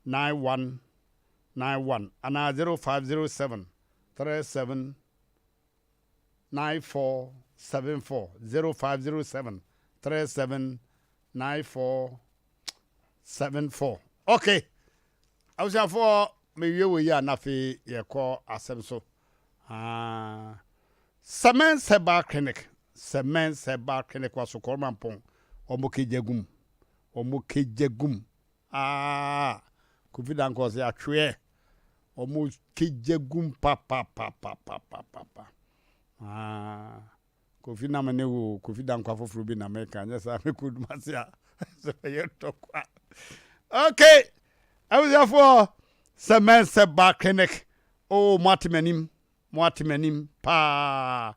91 91 anaa 0507 37 9474 0507 37 9474 ok abusuafoɔ mewie wɔ yi a na afei yɛkɔ asɛm so ah, Cement Herbal Clinic Cement Herbal Clinic wɔ Asokɔrɔ Mampɔn wɔn kegya gum wɔn kegya gum ah Kofi Dankɔ sɛ atweɛ Ɔmo kegya gum papapapapapapa aah Kofi na me ne wo o, Kofi Dankwa foforo bi na meka, nyɛ saa mekɔ Dumase a sɛ bɛyɛ ntɔkwa. Okay, abusuafoɔ, sɛ mɛnsɛ ba clinic, oh mo ate m'anim, mo ate m'anim paa.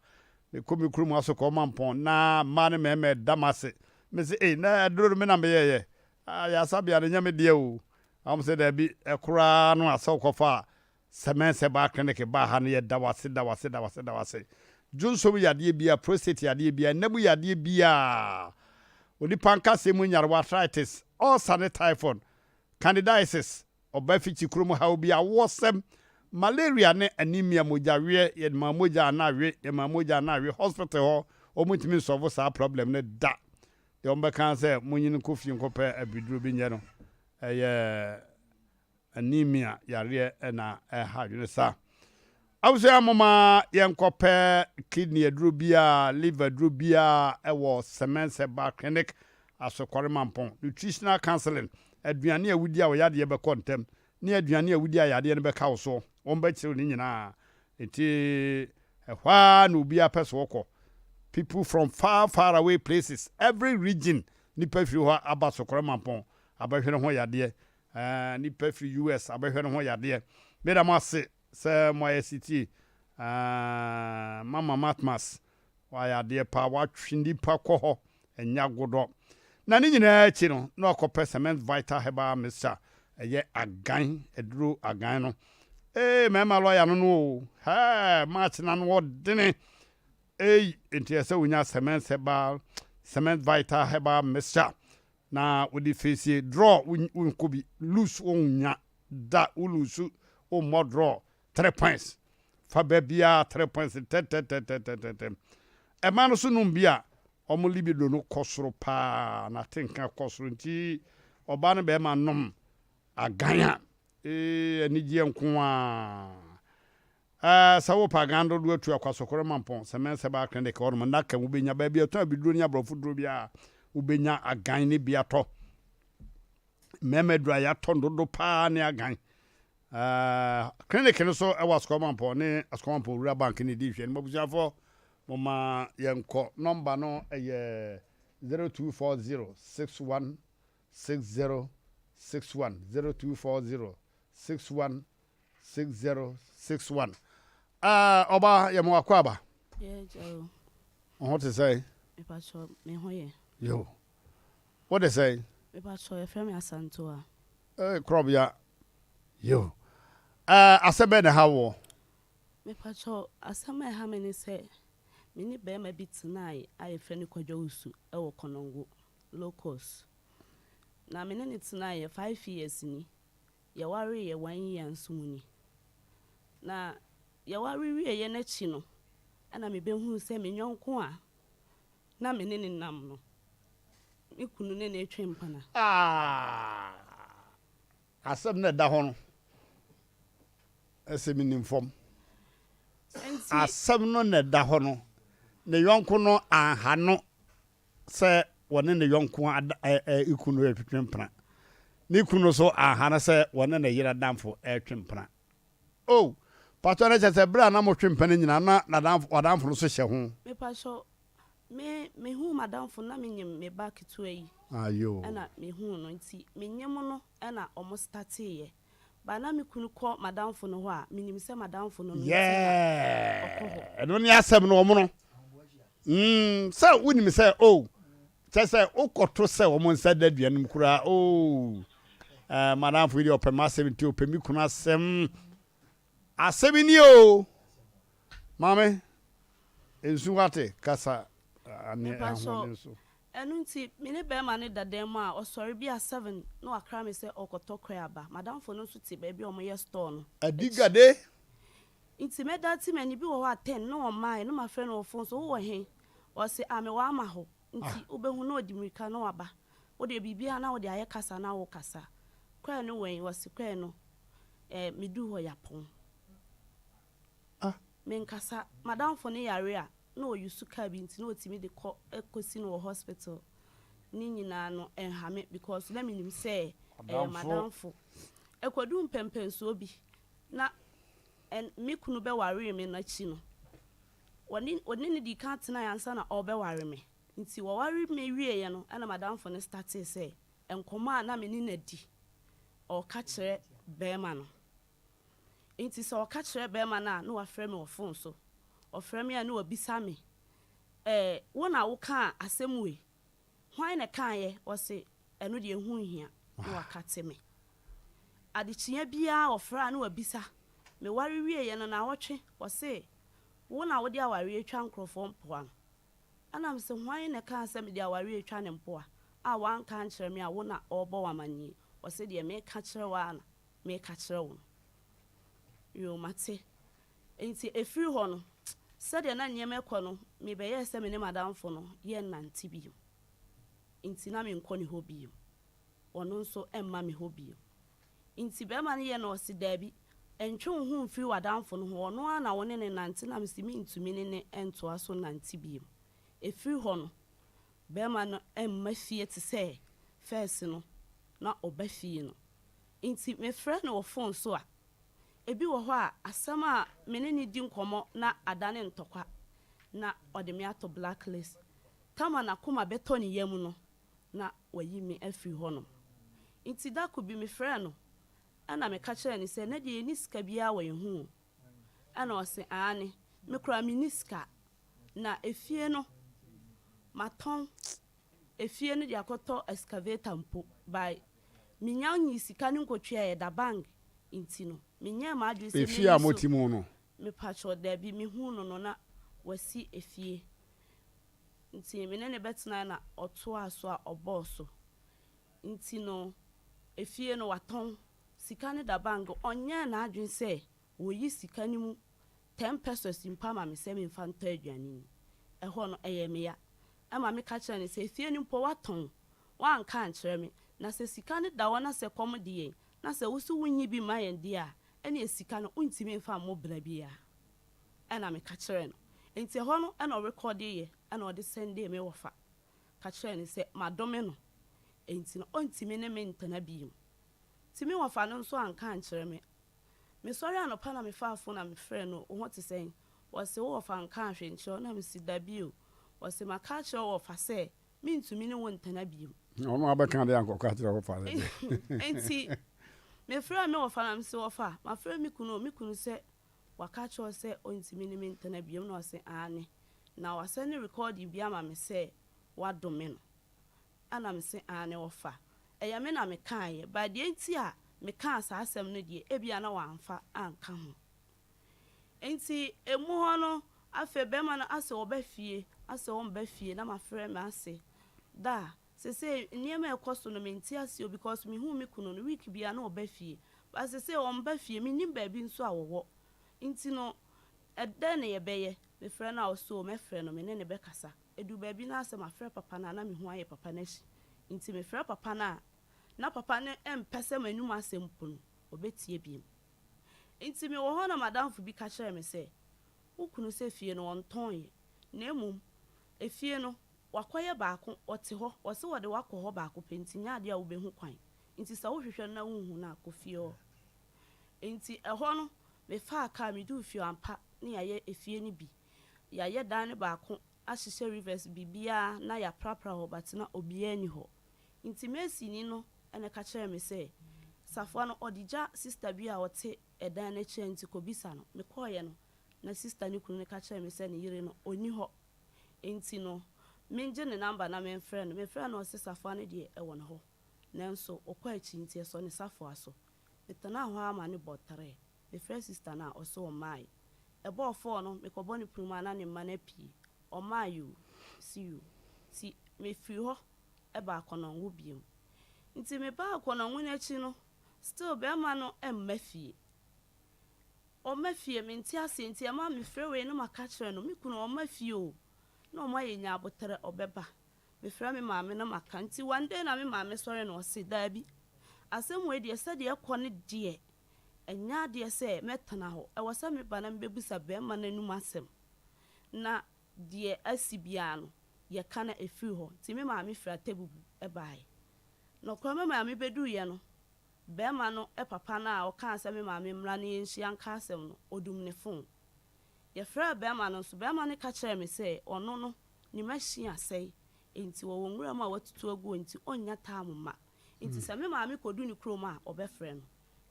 Mekɔ me kurom aso kɔ Mampɔn na mmaa ne mmarima ɛda m'ase. Mese, ei, na aduro no me na meyɛɛyɛ. Ah, yasabea no nyɛ me deɛ o. Wɔn sɛ daabi, ɛkoraa no a sɛ wokɔfaa Sɛmɛnsɛ baa clinic baa ha no yɛda wo ase, da wo ase, da wo ase, da wo ase. Dwonsɔ mu yadeɛ biara, prostate yadeɛ biara, nna mu yadeɛ biara, onipa nkasɛɛ mu nyarewa, arthritis, ulcer ne typhoid, candidiasis, ɔba fikyi kuro mu haw bi, awoɔsɛm, malaria ne anemia, mogyaweɛ, yɛmaa mogya a na awe, yɛmaa mogya a na awe, hospital hɔ wɔn ntumi nsɔlvo saa problem no da. Deɛ wɔbɛka ara sɛ monyin nkɔ fie nkɔpɛ abiduro bi nyɛ no, ɛyɛ anemia yareɛ na ɛha adwene saa. Abusua moma yɛnkɔpɛ kidney aduro biara, liver aduro biara ɛwɔ Semens Herbal Clinic, Asokore Mampong. Nutritional counseling, aduane a wodi a wo yadeɛ bɛkɔ ntɛm, ne aduane a wodi a yadeɛ no bɛka wo soɔ, wɔbɛkyerɛ wo ne nyinaa. Nti ɛhɔ ara na obiara pɛ sɛ ɔkɔ. People from far far away places, every region, nnipa firi hɔ aba Sokorɛ Mampɔn abɛhwɛ ne ho yadeɛ. Ɛɛ nnipa firi US abɛhwɛ ne ho yadeɛ. Meda mo ase sɛ moayɛ setie. Ɛɛ Mama Matmas Wayɛ adeɛ paa, watwe nnipa kɔ hɔ, ɛnyɛ agodɔ. Na ne nyinaa akyi no, na wakɔpɛ Cement Vital Herbal Mixture, ɛyɛ agan, aduro agan no. Ee, mmarima lɔya no no o, hɛɛ, March na no ɔdene. Ei, enti ɛsɛ wonya Cement Herbal, Cement Vital Herbal Mixture na wode fesie draw, wonkɔ bi, loose wonnya da, wo loose, wommɔ draw, 3 points. Fa baabiara 3 points ntɛntɛntɛntɛntɛm. Ɛma no so nom bi a, wɔn libido no kɔ soro paa, na atenka kɔ soro nti ɔbaa ne bɛrima nom agan a, ee, anigyeɛ nko ara. Ɛɛ, sɛ wopɛ agan dodoɔ atu akɔ Asɔkɔrɔ Mampɔn, Sɛmɛn Herbal Clinic hɔ nom, nnaka wobɛnya, baabi a ɛtɔn abiduro ne aborɔfo duro biara, wobɛnya agan ne bi atɔ. Mmarima aduru a yɛatɔ no dodo paa ne agan. Uh, clinic no so ɛwɔ Asukɔmampɔn ne Asukɔmampɔn Wura Bank ne di nhwɛ no. Abusuafoɔ, moma yɛnkɔ. Nɔmba no ɛyɛ 0240 61 60 61 0240 61 60 61. Uh, ɔba yɛ mo akɔ aba. Wo ho te sɛn? Me ho yɛ. Yo. Wo de sɛn? Mepakyɛw yɛfrɛ me Asantewa. Ee Krɔbea, yo. Ɛɛ asɛm bɛn na ɛha woɔ? Mepakyɛw asɛm a ɛha me ne sɛ, me ne barima bi tenae a yɛfrɛ no Kwadwo Owusu wɔ Konongo, Low Cost. Na me ne no tenaeɛ five years ni. Yɛwareeɛ one year nso mu ni. Na yɛware wieeɛ no akyi no, ɛna mebɛhuu sɛ me yɔnko a na me ne no nam no, me kunu ne no retwe mpena. Ah, asɛm no a ɛda hɔ no, ɛsɛ menim fam. Asɛm no na ɛda hɔ no, ne yɔnko no anha no sɛ wɔne ne yɔnko kunu retwetwe mpena. Ne kunu nso anha no sɛ wɔne ne yere adamfo retwe mpena. Oh, Pakyɛ na kyerɛ sɛ berɛ a na motwe mpa no nyinaa na nadamfo wadamfo no nso hyɛ ho? Mepakyɛw, me mehuu m'adamfo no na menyim me ba ketewa yi Ayoo. ɛna mehuu no nti menyim no ɛna ɔmo starteeɛ but na me kunu kɔ m'adamfo no hɔ a menim sɛ m'adamfo no no nti na ɔkɔ hɔ. Yeah! Ɛno ne asɛm no ɔmo no mm sɛ wonim sɛ oh kyerɛ sɛ wokɔto sɛ wɔn nsa da dua no mu koraa oh eh, m'adamfo yi deɛ ɔpɛ m'asɛm nti ɔpɛ me kunu asɛm. Asɛm ni o! Maame, nsu wate kasa ne ahoɔden so. Ɛno nti, me ne barima no da dan mu a, ɔsɔre bi a seven na wakra me sɛ ɔrekɔtɔ kɔe aba. M'adamfo no nso te baabi a wɔyɛ store no akyi. Adigade. Nti mɛda ate m'ani, bi wɔ hɔ a ten na ɔmmaeɛ, na mafrɛ no wɔ phone so, wowɔ he? Ɔse, ah mewɔ ama hɔ. Nti wobɛhu na ɔde mmirika na waba. Wo deɛ biribiara na wode ayɛ kasa na wokasa. Kɔe no wɛn? Ɔse kɔe no. Eh, meduu hɔ yapɔn. Ah. Menkasa, m'adamfo no yare a, na ɔyusu car bi nti na ɔtumi de kɔ kɔsi no wɔ hospital. Ne nyinaa no, ɛnha me because na menim sɛ ɛyɛ m'adamfo. Ɛkɔduu mpɛnpɛnsoɔ bi, na ɛn, me kunu bɛwaree me no akyi no, wɔne, ɔne no dii kan tenaeɛ ansa na ɔrebɛware me. Nti wɔware me wieeɛ no, ɛna m'adamfo no startee sɛ nkɔmmɔ a na me ne no adi, ɔreka kyerɛ barima no. Enti sɛ ɔka kyerɛ barima no a, na wafrɛ me wɔ fon so. Ɔfrɛ me a, na wabisa me, Ɛɛ, wo na wokaa asɛm wei? Hwan na ɛkaeɛ? Ɔse, Ɛno deɛ ɛho nhia. Na wakate me. Adekyeɛ biara ɔfrɛ a, na wabisa. Meware wieeɛ no, nnawɔtwe, ɔse, Wo na wode awareɛ twa nkurɔfoɔ mpoano. Ɛna mese, Hwan na ɛkaa sɛ mede awareɛ retwa ne mpoa a wanka ankyerɛ me a wo na ɔrebɔ wo amanneɛ yi? Ɔse, Deɛ meka kyerɛ wo ara na meka kyerɛ wo no. Yoo, mate. Enti ɛfiri hɔ no, sɛdeɛ na nneɛma rekɔ no, mebɛyɛɛ sɛ me ne m'adamfo no yɛnnante bio. Enti na menkɔ ne hɔ bio. Ɔno nso mma me hɔ bio. Nti bɛrima no yɛ na ɔse daabi, ntwe wo ho mfiri w'adamfo no ho, ɔno ara na wo ne no nante na mese mentumi ne no ntoa so nnante bio. Ɛfiri hɔ no, bɛrima no mma fie te sɛ first no na ɔba fie no. Nti mefrɛ no wɔ phone so a, ebi wɔ hɔ a asɛm a me ne no di nkɔmmɔ na adane ntɔkwa na ɔde me ato black list. Kama n'akoma bɛtɔ ne yam no, na wayi me afiri hɔnom. Nti da ko bi mefrɛɛ no ɛna meka kyerɛɛ no sɛ, Nnɛ deɛ yɛnni sika biara wɔ yɛn ho o. Ɛna ɔse, Aane, me koraa menni sika. Na efie no, matɔn efie no de akɔtɔ excavator mpo, but mennya nyii sika no nkɔtuaeɛ, ɛda bank nti no, menyɛɛ m'adwene sɛ Efie a mɛyi mote so. mu no? Mepakyɛw, dabi, mehuu no no na wasi efie. Nti me ne no bɛtenae na ɔtoaa so a ɔbɔɔ so. Nti no efie no watɔn, sika no da bank, ɔnyɛɛ n'adwene sɛ ɔreyi sika no mu ten pesos mpo ama me sɛ memfa ntɔ aduane nni. Ɛhɔ no ɛyɛɛ me ya. Ɛma meka kyerɛɛ no sɛ efie no mpo watɔn, woanka ankyerɛ me, na sɛ sika no da hɔ na sɛ kɔm de yɛn na sɛ wo nso wonnyi bi mma yɛn deɛ a, ɛneɛ sika no wontumi mfa mmɔ bra biara. Ɛna meka kyerɛɛ no. Enti ɛhɔ no na ɔrekɔdeeɛ na ɔde sɛndee me wɔfa ka kyerɛɛ no sɛ madome no, enti no ɔntumi ne me ntena bio. Nti me wɔfa no nso anka ankyerɛ me. Mesɔre anɔpa na mefaa fon na mefrɛɛ no, wo ho te sɛn? Ɔse wo wɔfa nkaa hwee nkyerɛ wo? Na mese dabi o. Ɔse maka akyerɛ wo wɔfa sɛ mentumi ne wo ntena bio. Ɔno abɛka deɛ anka ɔka kyerɛ wɔfa sɛ deɛ. Enti mefrɛɛ me wɔfa na mese wɔfa, mafrɛ me kunu o, me kunu sɛ Waka akyerɛ wo sɛ ɔntumi ne me ntena biom? Na ɔse aane. Na wasɛne recording bi ama me sɛ wadome no. Ɛna mese aane wɔfa. Ɛyɛ me na mekaeɛ but deɛ nti a mekaa saa asɛm no deɛ ebia na wamfa anka ho. Nti ɛmu hɔ no afei bɛrima no asɛ ɔba fie asɛ ɔmba fie na mafrɛ m'ase da Sesei nneɛma a ɛkɔ so no mente aseɛ o because mehuu me kunu no week biara na ɔba fie but sesei ɔmba fie mennim baabi nso a ɔwɔ nti no ɛdɛn na yɛbɛyɛ mefrɛ no a ɔse o mɛfrɛ no me ne no bɛkasa ɛduru baabi no ara sɛ mafrɛ papa no a na me ho ayɛ papa no ahyi nti mefrɛ papa no a na papa no mpɛ sɛ m'anum asɛm mpo no ɔbɛtie biom nti mewɔ hɔ na m'adamfo bi ka kyerɛɛ me sɛ wo kunu sɛ fie no ɔntɔn yɛ na mmom efie no Wakɔyɛ baako, ɔte hɔ, wɔse wɔde wo akɔ hɔ baako pɛ nti nyɛ adeɛ a wobɛhu kwan, nti sɛ wohwehwɛ no na wonhu no a, kɔ fie hɔ. Nti ɛhɔ no, Mefaa kaa, meduu fie hɔ ampa na yɛayɛ efie no bi. Yɛayɛ dan no baako ahyehyɛ rivers biribiara na yɛaprapra hɔ but na obiara nni hɔ. Nti masonni no na ɛka kyerɛɛ me sɛ safoa no ɔde gya sister bi a ɔte ɛdan no akyi a nti kɔbisa no. Mekɔeɛ no na sister no kunu no ka kyerɛɛ me sɛ ne yere no ɔnni hɔ nti no mengye ne number na memfrɛ no. Mefrɛɛ no ɔse safoa no deɛ ɛwɔ ne hɔ nanso ɔkɔ akyi nti ɛsɔ ne safoa so. Metenaa hɔ ara ma no bɔ trɛɛ. Mefrɛɛ sista no a, ɔse ɔmmae. Ɛbɔɔ fɔɔ no, mekɔbɔ no pono mu a na ne mma no apue. Ɔmmae o, see o. Nti mefiri hɔ baa Kɔnɔngo bio. Nti mebaa Kɔnɔngo no akyi no, still bɛrima no mma fie. Ɔmma fie, mente aseɛ nti ɛma mefrɛ wei na maka kyerɛ no, me kunu ɔmma fie o, na ɔma yɛnya aboterɛ, ɔbɛba. Mefrɛ me maame na maka. Nti one day na me maame sɔre na ɔse, daabi, asɛm wei deɛ sɛdeɛ ɛkɔ no deɛ, ɛnyɛ adeɛ sɛ mɛtena hɔ. Ɛwɔ sɛ meba na mebɛbisa barima no anom asɛm. Na deɛ asi biara no, yɛka na ɛfiri hɔ. Nti me maame firi Atebubu baeɛ. Nɔkorɛ me maame bɛduruiɛ no, barima no papa no a ɔkaa sɛ me maame mmra na yɛnhyia nka asɛm no, ɔdum ne fon. Yɛfrɛɛ barima no nso, barima no ka kyerɛɛ me sɛ ɔno no, ne machine asɛe, enti wɔwɔ nwura mu a watutu agu hɔ nti ɔnnya time mma. Enti sɛ me maame kɔdu ne kurom a, ɔbɛfrɛ no.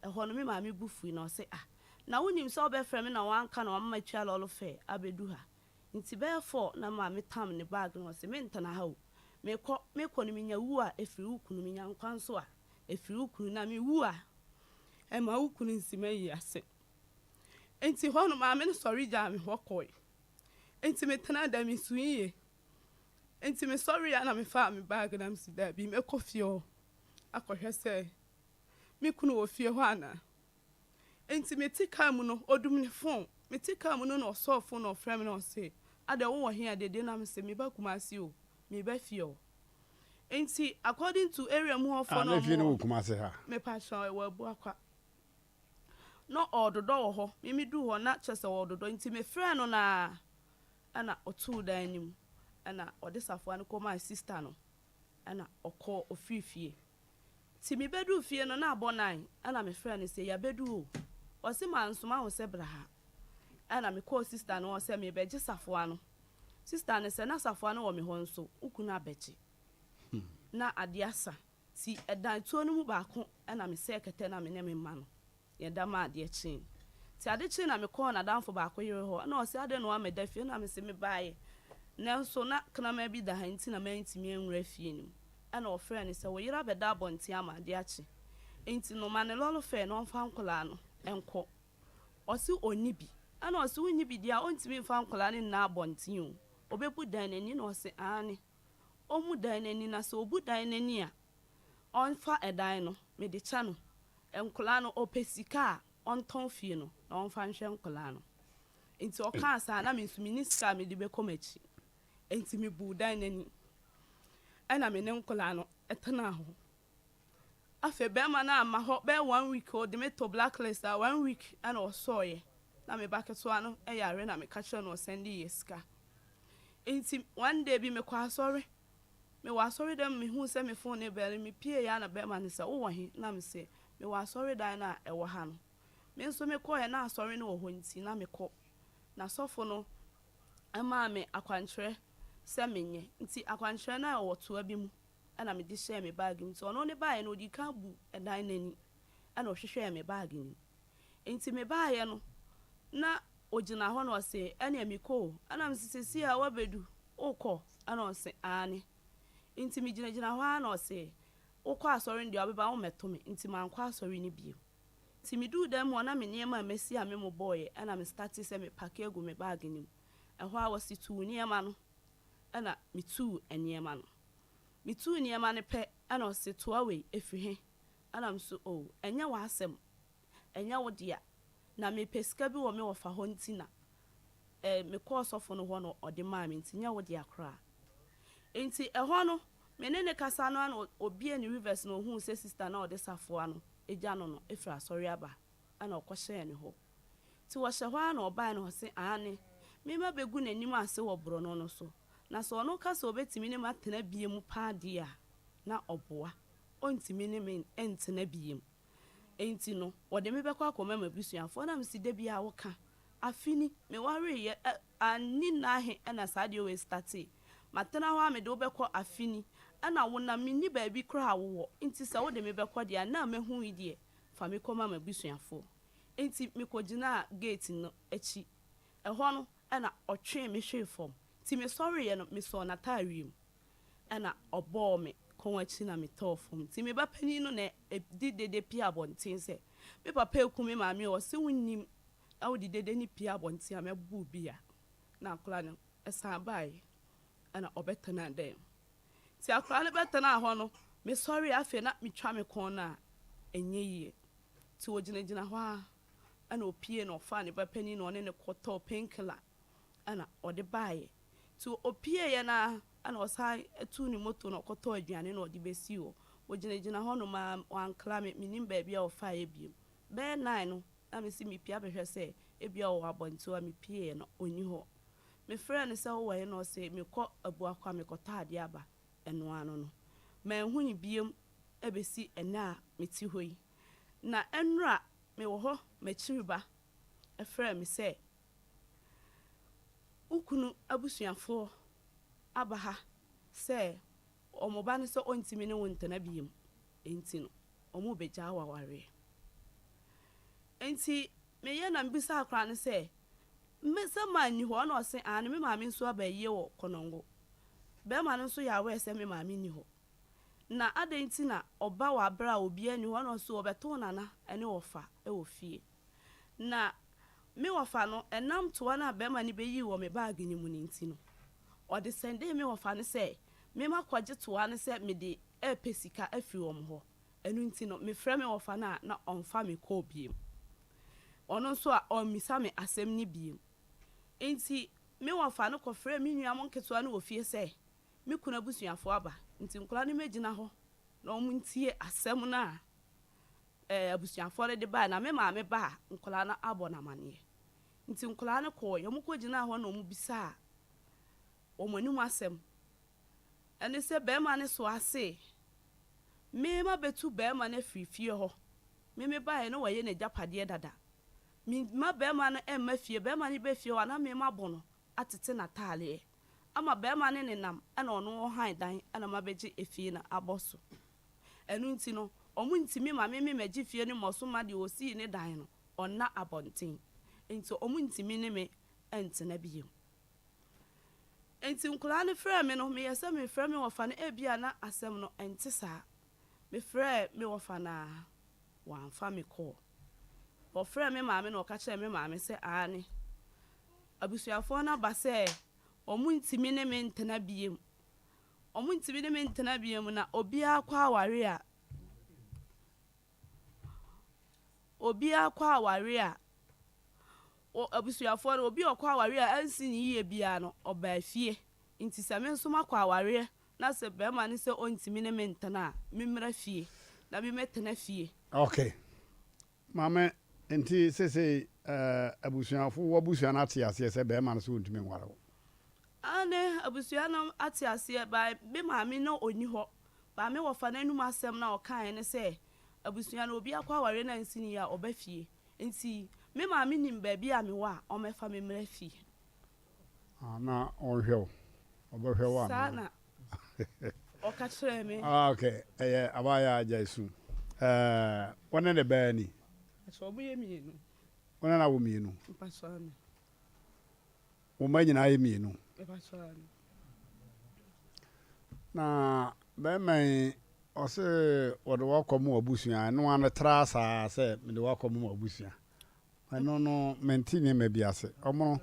Ɛhɔ no, me maame bo fui na ɔse, Ah, na wonim sɛ wobɛfrɛ me na woanka na wama matua lɔre fare abɛdu ha? Nti bɛyɛ four na me maame tam ne bag na ɔse, Mentena ha o. Mekɔ. Mekɔ no menya wu a, ɛfiri wo kunu, menya nkwa nso a, ɛfiri wo kunu, na mewu a, ɛmma wo kunu nsi m'ayi ase. Enti hɔ no, maame no sɔre gyaa me hɔ kɔe. Enti metenaa dɛm, misuiɛ. Enti mesɔreeɛ a na mefaa me baage na mese daabi, mɛkɔ fie hɔ akɔhwɛ sɛ me kunu wɔ fie hɔ anaa. Enti mete kaa mu no, ɔdum ne fon. Mete kaa mu no na ɔsɔɔ fon na ɔfrɛɛ me na ɔse, Adɛn wowɔ he a dede? Na mese, Meba Kumasi o, mereba fie hɔ. Enti according to area mu hɔfoɔ Ah, na na fie no wɔwɔ, wɔ Kumasi ha? Mepakyɛw, ɛwɔ Abuakwa. Na ɔredodɔ wɔ hɔ. Me meduu hɔ na kyerɛ sɛ ɔredodɔ nti mefrɛɛ no na ɛna ɔtoo dan no mu ɛna ɔde safoa no kɔmaa sista no ɛna ɔkɔɔ ɔfirii fie. Nti mebɛduu fie no na abɔ nine ɛna mefrɛɛ no sɛ yɛabɛdu o. Ɔse mansoma wo sɛ bra ha. Ɛna mekɔɔ sista no hɔ sɛ merebɛgye safoa no. Sista no sɛ na safoa no wɔ me hɔ nso wo kunu abɛgye. Na adeɛ asa. Nti ɛdan tuo no mu baako na mesɛɛ kɛtɛ na me ne me mma no yɛda maa adeɛ kyee. Nti ade kyee na mekɔɔ n'adamfo baako yere hɔ na ɔse adɛn na woammɛda fie na mese mebaeɛ nanso na kraman bi da ha nti na mantumi anwura fie no mu. Ɛna ɔfrɛɛ no sɛ wo yere abɛda abɔnten ama adeɛ akye nti no ma no lɔre fare na ɔmfa nkwadaa no nkɔ. Ɔse ɔnni bi. Ɛna ɔse wonni bi deɛ a ɔntumi mfa nkwadaa no nna abɔnten o, ɔbɛbu dan no ani na ɔse aane. Ɔmmu dan no ani, na sɛ ɔbu dan no ani a, ɔmfa dan no, mede kyɛ no. Nkwadaa no, ɔpɛ sika a, ɔntɔn fie no na ɔmfa nhwɛ nkwadaa no. Nti ɔkaa saa, na me nso menni sika a mede bɛkɔ m'akyi. Nti mebuu dan no ani, ɛna me ne nkwadaa no tenaa hɔ. Afei bɛrima no amma hɔ bɛyɛ one week, ɔde me too blacklist a, one week ɛna ɔsɔeɛ. Na me ba ketewa no yare na meka kyerɛɛ no ɔsɛnde yɛ sika. Ntsi one day bi mekɔ asɔre, mewɔ asɔre dan mu mehuu sɛ me phone no rebɛle, mepieeɛ a na bɛrima no sɛ wowɔ he? Na mese mewɔ asɔredan no a ɛwɔ ha no. Me nso mekɔeɛ na asɔre no wɔ hɔ nti na mekɔ. Na sɔfo no maa me akwankyerɛ sɛ menyɛ. Nti akwankyerɛ no a ɛwɔ toa bi mu na mede hyɛɛ me bag mu. Nti ɔno ne baeɛ no ɔdii kan buu dan no ani na ɔhwehwɛɛ me bag no mu. Nti mebaeɛ no na Ogyina hɔ na ɔse, Ɛneɛ mekɔ o. Ɛna mese, Seesei a woabɛdu, wokɔ? Ɛna ɔse, Aane. Nti megyinagyina hɔ ara na ɔse, Wokɔ asɔre no deɛ wobɛba wommɛto me. Nti mankɔ asɔre no bio. Nti meduu dan mu hɔ na me nneɛma a masi a memmobɔeɛ ɛna me startee sɛ me packe agu me bag no mu. Ɛhɔ ara wɔse tu wo nneɛma no. Ɛna metuu nneɛma no. Metuu nneɛma no pɛ ɛna ɔse, Toa wei, ɛfiri he? Ɛna mese, Oh, ɛnyɛ w'asɛm. Ɛnyɛ wo dea. Na mepɛ sika bi wɔ me wɔfa hɔ nti na eh, mekɔɔ sɔfo no hɔ na ɔde maa me nti nyɛ wo dea koraa. Nti ɛhɔ no, me ne no kasa no ara na ɔbuee ne reverse na ɔhuu sɛ sister no a ɔde safoa no gya no no firi asɔre aba na ɔkɔhyɛɛ ne hɔ. Nti wɔhyɛ hɔ ara na ɔbaeɛ na ɔse aane, me mma bɛgu n'anim ase wɔ borɔno no so, na sɛ ɔno ka sɛ ɔbɛtumi ne me atena biom paa deɛ a, na ɔboa, ɔntumi ne me ntena biom. Enti no, wɔde me bɛkɔ akɔma m'abusuafoɔ. Na mese, Da biara woka. Afe ni, mewareeɛ, ɛ, anni nna ahe na saa adeɛ wei startee. Matena hɔ ara mede wo bɛkɔ afe ni, ɛna wo na menni baabi koraa a wowɔ, enti sɛ wode me bɛkɔ deɛ a, nna a mahu yi deɛ, fa me kɔma m'abusuafoɔ. Enti mekɔgyinaa gate no akyi. Ɛhɔ no na ɔtwee me hwee fam. Nti mesɔreeɛ no, mesɔɔ n'ataareɛ mu. Ɛna ɔbɔɔ me kɔn akyi na metɔɔ fam. Nti me ba panin no na ɛde dede pue abɔnten sɛ, Me papa reku me maame o, ɔse wonnim na wode dede no pue abɔnten a mɛbo wo bi a. Na akwadaa no san baeɛ ɛna ɔbɛtenaa dan mu. Nti akwadaa no bɛtenaa hɔ no, mesɔreeɛ afei na metwa me kɔn no a, ɛnyɛ yie. Nti ɔgyinagyina hɔ ara ɛna ɔpue na ɔfaa ne ba panin na ɔne no kɔtɔɔ painkiller ɛna ɔde baeɛ. Nti ɔpueeɛ no ara ɛna ɔsan tuu ne moto na ɔkɔtɔɔ aduane na ɔde bɛsii hɔ. Ɔgyinagyina hɔnom ara, wankra me, mennim baabi a ɔfaeɛ bio. Bɛyɛ nine no na mese mepue abɛhwɛ sɛ ebia ɔwɔ abɔnten hɔ a, mepueeɛ no ɔnni hɔ. Mefrɛɛ no sɛ wowɔ he na ɔse mekɔ Abuakwa mekɔtɔ adeɛ aba, ɛno ara no no. Manhu no biom bɛsi ɛnnɛ a mete hɔ yi. Na ɛnnora mewɔ hɔ m'akyiri ba frɛɛ me sɛ wo kunu abusuafoɔ aba ha sɛ wɔn ba no sɛ ɔntumi ne wo ntena biom nti no wɔrebɛgyaa wo awareɛ. Nti meyɛ na mebisaa akwadaa no sɛ me sɛ maa nni hɔ ɛna ɔse aane me maame nso aba ayie wɔ Konongo. Bɛrima no nso yɛ aware sɛ me maame nni hɔ. Na adɛn nti na ɔba wɔ aberɛ a obiara nni hɔ ɛna ɔse ɔbɛto nana ne wɔfa wɔ fie. Na me wɔfa no, ɛnam toa no a barima no bɛyii wɔ me baage no mu no nti no, ɔde sɛndee me wɔfa no sɛ memma kɔgye toa no sɛ mede repɛ sika afiri wɔn hɔ. Ɛno nti no, mefrɛ me wɔfa no a na ɔmfa me kɔɔ bio. Ɔno nso a ɔmmisa me asɛm no bio. Enti me wɔfa no kɔfrɛɛ me nua mo nketewa no wɔ fie sɛ me kunu abusuafoɔ aba, nti nkwadaa no mmɛgyina hɔ na wɔntie asɛm no a abusuafoɔ no de baeɛ na me maame ba a, nkwadaa no abɔ no amaneɛ. Nti nkwadaa no kɔeɛ, wɔkɔgyinaa hɔ na wɔbisaa wɔn anim asɛm. Ɛne sɛ barima no soa se, me mabɛtu barima no afiri fie hɔ. Me mebaeɛ na wayɛ n'agyapadeɛ dada. Memma barima no mma fie, barima no ba fie hɔ a na me mabɔ no atete n'atadeɛ ama barima no nenam na ɔno ɔhan dan na mabɛgye efie no abɔ so. Ɛno nti no, wɔntumi ma me memmɛgye fie no mmɔ so mma deɛ ɔsii ne dan no, ɔnna abɔnten. Enti wɔntumi ne me ntena bio. Enti nkwadaa no frɛɛ me no, meyɛɛ sɛ merefrɛ me wɔfa no, ebia na asɛm no nte saa. Mefrɛɛ me wɔfa no ara, wamfa me kɔɔ. Wɔfrɛɛ me maame na ɔka kyerɛɛ me maame sɛ aane, abusuafoɔ no aba sɛ wɔntumi ne me ntena bio. Wɔntumi ne me ntena bio na obiara kɔ aware a, obiara kɔ aware a, wɔ abusuafoɔ no, obi a ɔkɔ aware a ansi ne yie biara no, ɔbaa fie. Nti sɛ me nso makɔ awareɛ na sɛ barima no sɛ ɔntumi ne me ntena a, memmra fie na memmɛtena fie. Okay. Maame, nti sesei abusuafo, w'abusua no ate aseɛ sɛ bɛɛma no sɛ ɔntumi nware wo? Aane, abusua no ate aseɛ, but me maame na ɔnni hɔ, but me wɔfa no anum asɛm no a ɔkaeɛ ne sɛ, abusua no obi akɔ awareɛ no ansi no yie a, ɔba fie, nti me maame nim baabi a mewɔ a, ɔmmɛfa me mmra fie. Ah, na ɔnhwɛ wo. Ɔbɛhwɛ wo anaa? Saa na ɔka kyerɛɛ me. Ah, okay. Ɛyɛ abaayewa agya esu. Ɛɛ, wo ne ne bɛɛ ni? Mpakyɛ ɔmo yɛ mmienu. Wo ne no awo mmienu? Mpakyɛ aane. Wo mma nyinaa yɛ mmienu? Mpakyɛ aane. Na bɛrima yi, ɔse wɔde wo akɔ mo abusua, ɛno ara no tra saa sɛ mede wo akɔ mo abusua. Ɛno no mente nneɛma bi ase. Ɔmono.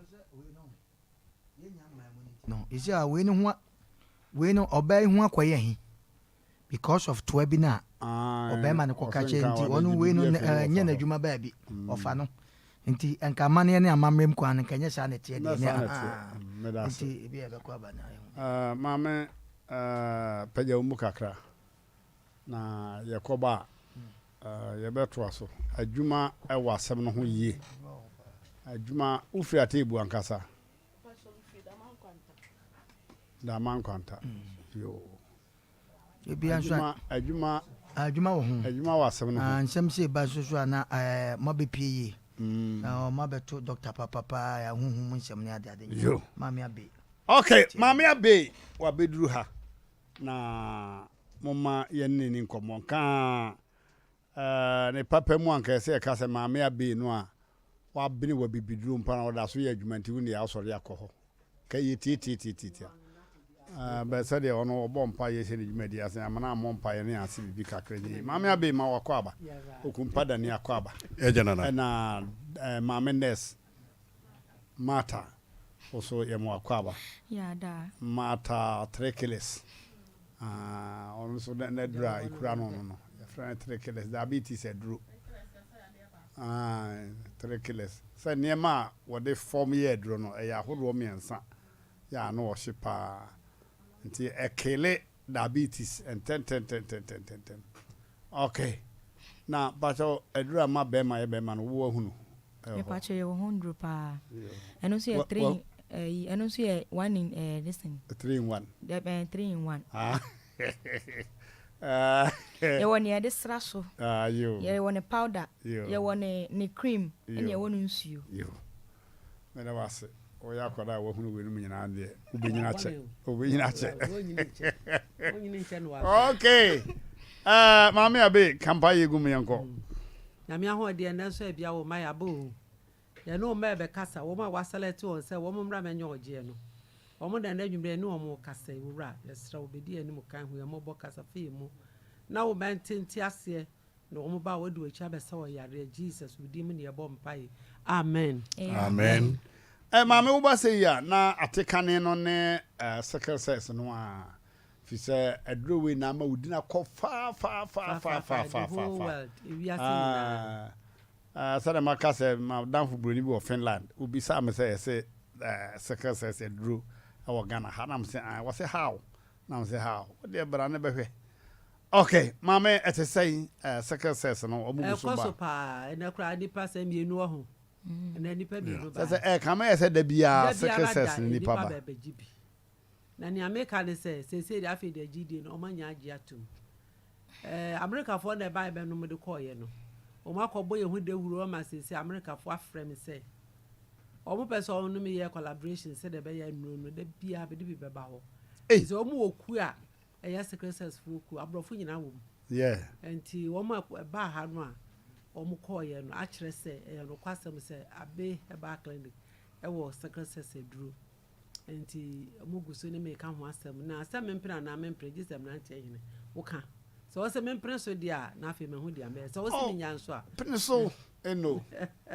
No you see a wei no ho wei no ɔbaa yi ho akɔyɛ he because of toa bi no a ɔbɛrima no kɔka kyerɛ nti ɔno wei no nyɛ n'adwuma baabi ɔfa no nti nka amanneɛ ne amammerɛ mu kwan no nka nyɛ saa na ɛteɛ deɛ ne nti ebi a ɛbɛkɔ aba na maame pagya wo mu kakra Na yɛkɔba a, yɛbɛtoa so. Adwuma wɔ asɛm no ho yie. Adwuma, wofiri Ateebu ankasa? Dama Nkwanta. Yoo. Adwuma, adwuma. Adwuma wɔ ho. Adwuma wɔ asɛm no ho. Ah, nsɛm sei ba nso so a na eh, moabɛpie yie. Na moabɛto dɔkta papapa a honhom mu nsɛm ne adeade nyinaa. Yo. Maame Abbey. Ok, Maame Abbey wabɛduru ha na momma yɛne no nni nkɔmmɔ. Nka eh, ne papa mu anka ɛsɛ yɛka sɛ Maame Abbey no a wabene wɔ abibiduro mpo na ɔda so yɛ adwuma nti wo deɛ asɔre akɔ hɔ. Ka yɛ tiatiatiatia. Ah, bɛ sɛdeɛ ɔno ɔbɔ mpa yɛ hyɛ ne dwumadi ase amana ammɔ mpa yɛ ne ase biribi kakra nyɛ yie. Maame Abbey ma wakɔ aba. Okumpa Dani akɔ aba. Ɛgya nana. Ɛna eh, Maame Nurse Martha wo so yɛ ma wakɔ aba. Yɛada. Martha Trekilis. Ah, ɔno nso n'aduru a ekura no no no. Yɛfrɛ no Trekilis, diabetes aduro. Ah, Trekilis. Sɛ nneɛma a wɔde fɔm yɛ aduro no, ɛyɛ ahodoɔ mmiɛnsa. Yɛ a ano ɔhye paa. Nti ɛkele diabetes ntɛntɛntɛntɛntɛntɛm. Ok. Na mpakyɛw aduru a ma bɛɛma yɛ bɛɛma no wo ahunu ɛwɔ hɔ? Mepakyɛw yɛwɔ ho nnuru paa. Ɛno nso yɛ 3 in ɛyi ɛno nso yɛ 1 in ɛɛ this thing. 3 in 1. Dɛbi ɛɛ 3 in 1. Ah. Yɛwɔ nea yɛde sra so. Ah yo. Yɛwɔ ne powder. Yo. Yɛwɔ ne ne cream ɛna yɛwɔ ne nsuo. Yo. Meda wo ase. Woyɛ akwadaa a wahunu weinom nyinaa deɛ, wobɛnyini akyɛ. Wobɛnyini akyɛ. Okay. Uh, Maame Abe, kampa yɛ gu mu yɛnkɔ. Mm. Nyame ahoɔden ɛnɛ nso abia wo ma yɛabɔ o. Yɛne wo mma ɛbɛkasa, wɔn a wɔasɛlɛte wɔn sɛ wɔn mmra mɛnyɛ ɔgyeɛ no. Wɔn na ɛnɛ anwummerɛ yɛne wɔn rekasa yi, Owura, yɛsrɛ wo bɛdi yɛn anim kan, hu yɛn mmɔbɔ, kasa fa yɛn mu na wo mma nte nteaseɛ Na wɔn ba a wɔadi w'akyi abɛsa wɔn yareɛ Jesus wo din mu na yɛbɔ mpaeɛ amen. Amen. Eh, maame wo ba sɛ yi a na ate kane no ne eh, sickle cells no a fi sɛ aduro wei na ama wo din akɔ faa faa faa faa faa faa faa faa. Ah, ah, sɛdeɛ maka sɛ madamfo buroni bi wɔ Finland obisaa me sɛ yɛse eh, sickle cells aduro wɔ Ghana ha na mese ah, wɔse how na mese how wodeɛ bra ne bɛhwɛ Ok maame ɛte sɛn eh, sickle cells no ɔmo gu so ba. Ɛkɔ so paa ɛnɛ koraa nipa sɛ mienu wɔ ho ɛnɛ nipa mienu ba. Sɛ sɛ ɛka ma yɛ sɛ da biara sickle cells no nipa ba. Da biara da nipa bɛgye bi na nea meka ne sɛ seesei deɛ afei deɛ gyidie no ɔmo anya agye atum ɛɛ Amerikafoɔ na ɛbaeɛ bɛnom de kɔɔyɛ no ɔmo akɔbɔ yɛn ho dawuro ama seesei Amerikafoɔ afrɛ me sɛ ɔmo pɛ sɛ ɔmo ne me yɛ collaboration sɛdeɛ ɛbɛyɛ nnuro no da biara mede bi bɛba hɔ sɛ ɔmo wɔ kuo a Ɛyɛ Secret Service foɔ kuo, aborɔfo nyinaa wɔ mu. Yeah. Nti wɔn a ɛbaa ha no a wɔn kɔɔyɛ no akyerɛ sɛ ɛyɛ nokwasɛm sɛ Abe Herbal Clinic ɛwɔ Secret Service aduro. Nti wɔn gu so ne me ka ho asɛm na sɛ mempene anaa mempene gye sɛ mmeranteɛ hene woka. Sɛ wɔsɛ mempene so deɛ a na afei mahu deɛ mɛyɛ. Sɛ wɔsɛ oh, menya nso a. Pene so eno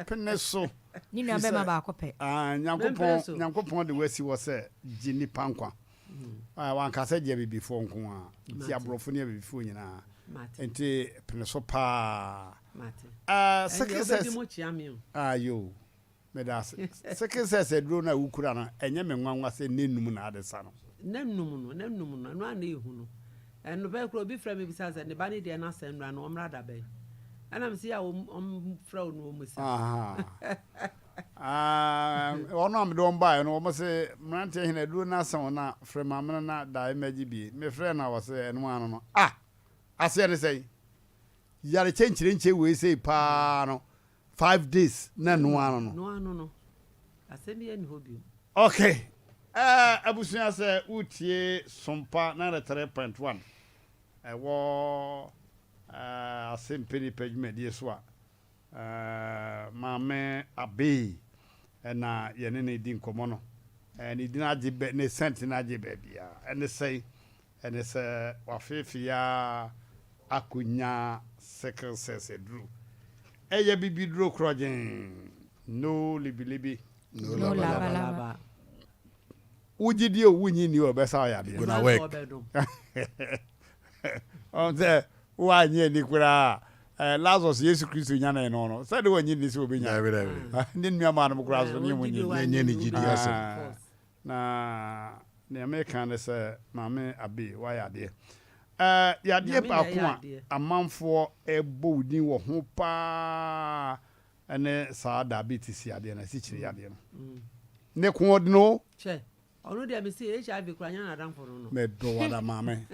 pene so. Ne nua bɛma baako pɛ. Ah, Nyankopɔn Nyankopɔn de wasi wɔ sɛ gye nipa nkwa. Ah, wanka sɛ gye abibifoɔ nko a, nti aborɔfo ne abibifoɔ nyinaa. Nti pene so paa. Ah, sickle cells. Ah, yo. Meda ase. Sickle cells aduro no a wokura no, ɛnyɛ me nwanwa sɛ ne num na ade sa no. Ne num no, ne num no, ɛno a na ehu no. Ɛno bɛyɛ kora obi frɛ me bisa sɛ ne ba ne deɛ n'asɛn nnura no ɔmmra da bɛn. Ɛna me sɛ yɛ a wɔmfrɛ wo no wɔn sa. Ah, wɔn a mede wɔn baeɛ no, wɔn se, mmeranteɛ hene aduro no asa wɔn a, frɛ maame no na dae mmɛgye bie. Mefrɛɛ no a, wɔse ɛno ara no no. Ah! Aseɛ ne sɛn? Yare kyɛnkyerɛnkyɛ wei sei paa no, 5 days na ɛno ara no no. Ɛno ara no no. Asɛm biara nni hɔ bio. Ok, eh, abusua sɛ woretie Sompa 93.1 ɛwɔ eh, Asɛmpɛ Nipa dwumadie so a, Maame Abbey na yɛne no redi nkɔmmɔ no. Ne din agye bɛ, ne sɛnti no agye baabiara. Ɛne sɛn? Ɛne sɛ wafeefee ara akɔnya sickle cells aduro. Ɛyɛ bibiduro korɔgyenn. No libilibi. No labalaba. Wogye di o, wonnye nni o, ɛbɛsa wo yadeɛ. Gonna work. Ɔn sɛ woannye anni koraa a, Lazarus Yesu Kristo nyanee no no, sɛ de wɔnnye nni sɛ wɔbɛnya. Dabi dabi. Ne nuammaa koraa so ne wɔn nye nni. Nyɛ ne gyidi asɛm. Na nea meka ne sɛ Maame Abbey wayɛ adeɛ. Eh, yadeɛ baako a amanfoɔ ɛbɔ wo din wɔ ho paa ɛne saa diabetes yadeɛ no, asikyire yadeɛ no. Ne ko ɔdene o. Ɔno deɛ mese HIV koraa nyɛ n'adamfo no no. Medɔ wo ada maame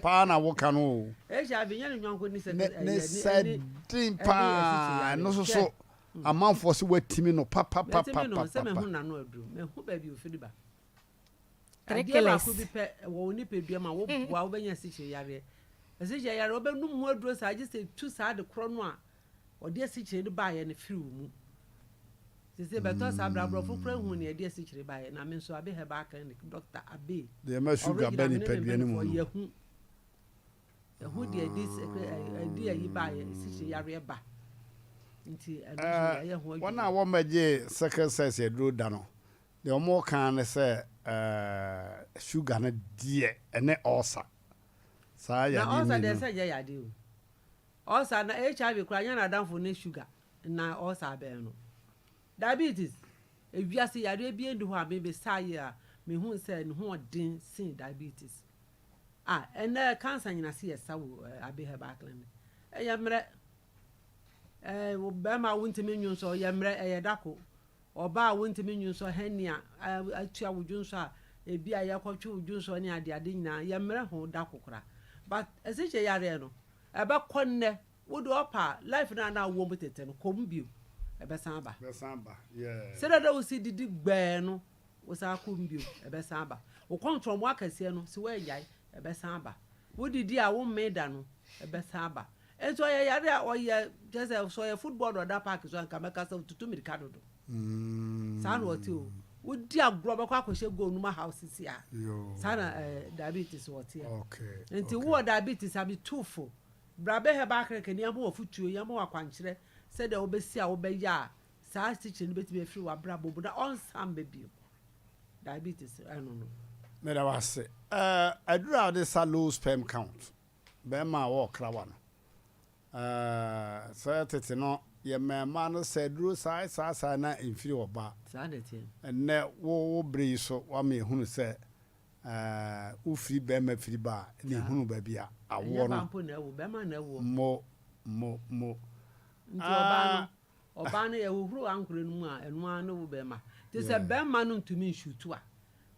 paa na woka no o. HIV nyɛ ne nyɔnko ne sɛ ne sɛ den paa ɛno nso so amanfoɔ sɛ watimi no papapapapa. Matimi no sɛ mahu n'ano aduro mahu baabi ofiri ba. Adeɛ baako bi pɛ wɔ wo nipadua mu a woboa wobɛnya asikyire yareɛ. Asikyire yareɛ wobɛnum ho aduro saa gye sɛ tu saa ade korɔ no a Ɔde asikyire no baeɛ no firi wo mu. Sese bɛtɔ saa berɛ aborɔfo koraa hu nea ɛde asikyire baeɛ na me nso Abe Herbal Clinic Doctor Abe Deɛ ɛma sugar ba original me ne me nipadua no mu mpanimfoɔ no. yɛhu yɛhu deɛ ɛde ɛde ayi baeɛ asikyire yareɛ ba nti ɛno nso Eh, yɛayɛ ho wɔn adwuma. a wɔmmɛgyee sickle cells aduro da no, deɛ wɔka ara ne sɛ eh, sugar no deɛ ɛne ulcer. Saa Na yadeɛ ulcer deɛ mmienu. sɛ ɛnyɛ yadeɛ o. Ulcer na HIV koraa nyɛ n'adamfo ne sugar na ulcer abɛn no. Diabetes, ewiase yareɛ biara nni hɔ a me me saa yɛ a me hu sɛ ne ho ɔden sen diabetes. Ah, ɛnɛ cancer nyina se yɛ sa wɔ Abbey Herbal Clinic. Ɛyɛ mmerɛ. Ɛɛ, bɛrima a wontumi nwo nso ɔyɛ mmerɛ, ɛyɛ dako. Ɔbaa a wontumi nwo nso hernia atua wo dwonsɔ a ebi a yɛkɔtwe wo dwonsɔ ne adeade nyinaa yɛ mmerɛ ho dako koraa. But asikyire yareɛ no, Ɛbɛkɔ nnɛ, wo deɛ ɔpɛ a, life no a na wowɔ mu tete no, kɔ mu bio. Ɛbɛsan aba. Ɛbɛsan aba, yeah. Sɛdeɛ na wosi didi gbɛɛ no, wosan kɔ mu bio, ɛbɛsan aba. Wo kɔntrɔmɔ akɛseɛ no, sɛ woannyae, ɛbɛsan aba. Wodidi a wommee da no, ɛbɛsan aba. Nti ɔyɛ yare a ɔyɛ, kyerɛ sɛ, sɛ ɔyɛ football na ɔda park so a, nka mɛka sɛ ɔtutu mmirika dodo. Saa na ɔte o. Wodi agorɔ bɛkɔ akɔhyɛ goal no mu ahaw sisi a. Saa na eh, diabetes ɔteɛ. Nti wowɔ diabetes a metu fo. Bra bɛ herbal clinic na yɛma wo afotuo, yɛma wo akwankyerɛ sɛdeɛ wobɛsi a wobɛyɛ a saa asikyire no bɛtumi afiri w'abrabɔ mu na ɔnsan mma bio. Diabetes ɛno no. Meda wo ase. Eh, aduru a wode sa low sperm count, bɛrima a ɔwɔ krawa no, Ɛɛ, sɛ tete no, yɛ mmarimaa no sɛ aduro saa saa saa na mfiri wɔ ba. Saa na ɛteɛ. Ɛnnɛ, wo wo bere yi so, woama yɛhunu sɛ, ɛɛ, wofiri barima firi ba a, ɛna Saa. ɛhunu baabi a Ɛnyɛ awoɔ ba no. mpo na ɛwo, barima na ɛwoɔ. Mo, mo, mo. Nti ɔbaa no, Ah. ɔbaa no yɛhohoro ankorɛ no mu a, ɛno ara ne wo barima. Nti sɛ Yeah. barima no ntumi nshutu a,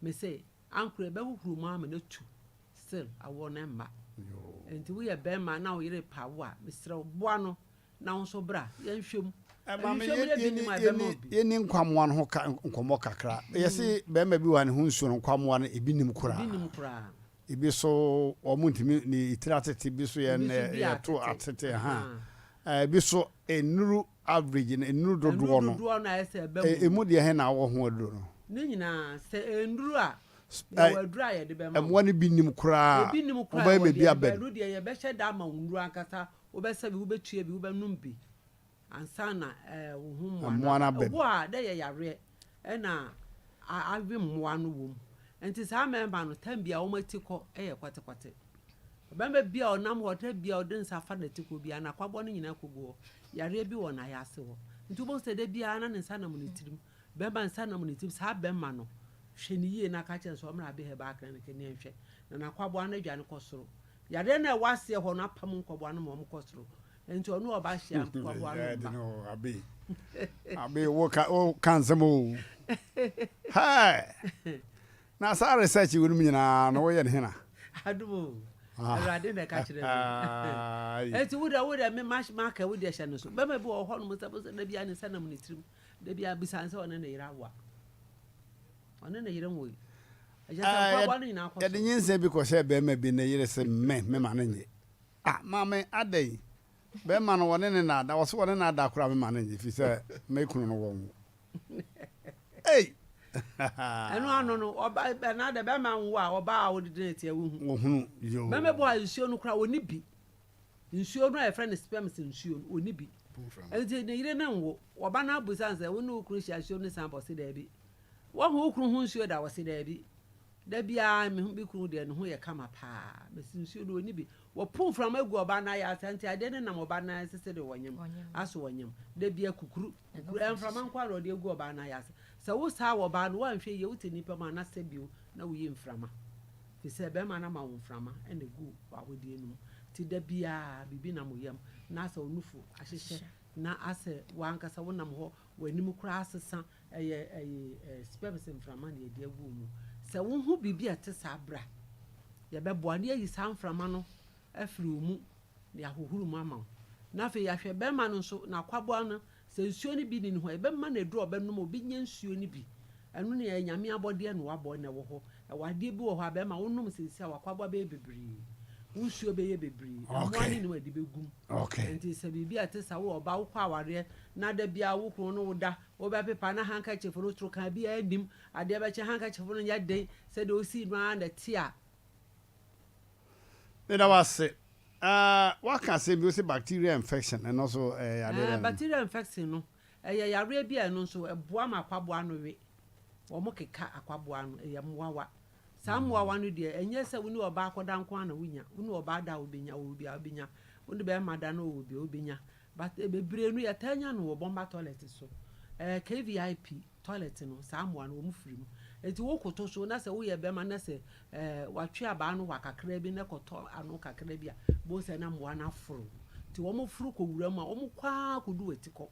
mese ankorɛ bɛhohoro mu ama no atu. Still awoɔ no mma. Nti woyɛ bɛɛma na wo yere pa wo a mesrɛ wo boa no na wo nso bra yɛnhwɛ mu. Maame Nhwehwɛ mu yɛ bi nim a ɛbɛma wo bi. yɛni nkwamoa no ho ka nkɔmmɔ kakra. Yɛse bɛɛma bi wɔ ha ne ho nsuo no nkwamoa no ebi nim koraa. Ebi nim koraa. Ebi so wɔn ntumi ne tiri atete bi so yɛ Ebi so bi yɛto atete. atete ha. Ebi so nnuru average no nnuru dodoɔ no. Nnuru dodoɔ no a ɛsɛ ɛbɛ mu. Emu deɛ he na wɔ ho aduro no? Ne nyinaa sɛ nnuru a Yɛwɔ aduru a yɛde bɛma wo. Mmoa no bi nnim koraa. Ebi nnim koraa Wobɛyɛ wɔ ma bi deɛ aba mu. ɛno deɛ yɛbɛhyɛ da ama wo nnuru ankasa. Wobɛsa bi, wobɛtua bi, wobɛnom bi ansa na wo ho mmoa Mmoa no aba mu. Ɛwɔ a dɛ yɛ yareɛ ɛna awe mmoa no wɔ mu. Nti saa mmarima no tam biara wɔn ati kɔ yɛ kɔtekɔte. Ɔbarima bi a ɔnam hɔ tam biara ɔde nsa fa n'ati kɔ biara n'akwabɔ no nyinaa kɔgu hɔ. Yareɛ bi wɔ n'ayaase hɔ. Nti wobɛhu sɛ da biara na ne nsa nam ne tirim. Bɛrima nsa nam ne tirim. Saa bɛrima no, hwɛ no yie na ka kyerɛ no sɛ ɔmmra Abbey Herbal Clinic na yɛnhwɛ. Na n'akwaboa no adwane kɔ soro. Yareɛ no a ɛwɔ aseɛ hɔ no apam nkwaboa no ma wɔkɔ soro. Enti ɔne ɔba hyia nkwaboa no mma. No, Abbey. Abbey, wo ka, wo ka nsɛm o. Hey! Na saa research wo nom nyinaa no woyɛ ne hena? Adom o. Awurade na ɛka kyerɛ me. Enti wo deɛ wo deɛ me maka wo deɛ hyɛ no so. Bɛrima bi wɔ hɔ nom sɛ da biara ne nsa nam ne tirim. Da biara bisa no sɛ ɔne ne yere awo a. Ɔne ne yere nwoe. Ɛkyɛ sɛ nkwaboa no nyinaa kɔ Yɛde soro. nyinsɛn bi kɔhyɛɛ barima bi ne yere se me me ma no nye. Ah maame adɛn? Barima no wɔne ne na ada, ɔse wɔne no ada koraa me ma no nye firi sɛ me kunu no wɔnwo. Ei! Ɛno ano no, ɔba ɛna dɛ bɛrima nwo a ɔbaa a wode dene teɛ wohu. Wohunu yoo. Bɛrima bi wɔ a nsuo no koraa ɔnni bi. Nsuo no a yɛfrɛ no sperms nsuo no, ɔnni bi. Nti ne yere no nwo. Ɔba no abisa no sɛ, wo ne wo kunu hyia nsuo no san ba? Ɔse daabi. Woahu wo kunu ho nsuo da? Ɔse daabi. Da biara me me kunu deɛ ne ho yɛ kama paa. Mese nsuo no ɔnni bi. Wɔpo mframa agu ɔbaa no ayɛ ase nti adeɛ no nam ɔbaa no ase sɛdeɛ ɔnyem. Aso ɔnyem. Da biara kukuru, kukuru. Ɛyɛ mframa nko ara na ɔde agu ɔbaa no ayɛ ase. Sɛ wo saa wɔ ɔbaa no, woanhwɛ yie, wote nnipa mu a na sɛ bio na woyi mframa. Firi sɛ bɛrima no ama wo mframa na ɛgu w'awodeɛ no mu. Nti da biara biribi nam wo yam na asɛ wo nufu ahyehyɛ na asɛ w'ankasa wonam hɔ w'anim koraa asesa ɛyɛ ɛyi sperms mframa na yɛde agu wo mu. Sɛ wohu biribi a ɛte saa bra. Yɛbɛboa na yɛayi saa mframa no afiri wo mu na yɛahohoro mu ama wo. Na afei yɛahwɛ bɛrima no nso, n'akwaboa no, sɛ nsuo no bi nni ne ho a, yɛbɛma no aduro a ɔbɛnom a ɔbɛnya nsuo no bi. Ɛno no ɛyɛ Nyame abɔdeɛ na wabɔ na ɛwɔ hɔ. Ɛwɔ adeɛ bi wɔ hɔ a bɛrima wonom seesei a w'akwaboa bɛyɛ bebree. Wo nsuo bɛyɛ bebree. Mmoa no nni hɔ a ɛde bɛgu mu. Nti sɛ biribi a ɛte saa, wowɔ ɔbaa, wokɔ awareɛ na da biara wo kunu ne wo da, wobɛpepa na handkerchief no torokaa biara nnim, adeɛ bɛkye handkerchief no nyɛ den, sɛdeɛ wosii no ara na ɛte a, Meda wo ase. Ah, woaka asɛm bi, wose bacterial infection, ɛno nso ɛyɛ yadeɛ Eh, dɛn? bacterial infection no, ɛyɛ yareɛ bi a ɛno nso ɛboa ma akwaboa no we. Wɔn keka akwaboa no, ɛyɛ mmoawa. Saa mmoawa no deɛ, ɛnyɛ sɛ wo ne ɔbaa kɔda nko ara na wonya. Wo ne ɔbaa da a wobɛnya, ɔwɔ bi a wobɛnya. Wo ne bɛrima da na ɔwɔ bi a wobɛnya. But bebree no yɛtaa nya no wɔ bɔmba toilet so. Eh, KVIP toilet no, saa mmoa no wɔn firi mu. Enti wo koto so na sɛ woyɛ bɛrima na sɛ eh, watwe abaa no hɔ kakra bi na ɛkɔtɔ ano kakra bi a, bohu sɛ na mmoa no aforo. Nti wɔn foro kɔ wura mu a, wɔn kɔ ara kɔdu w'atikɔ.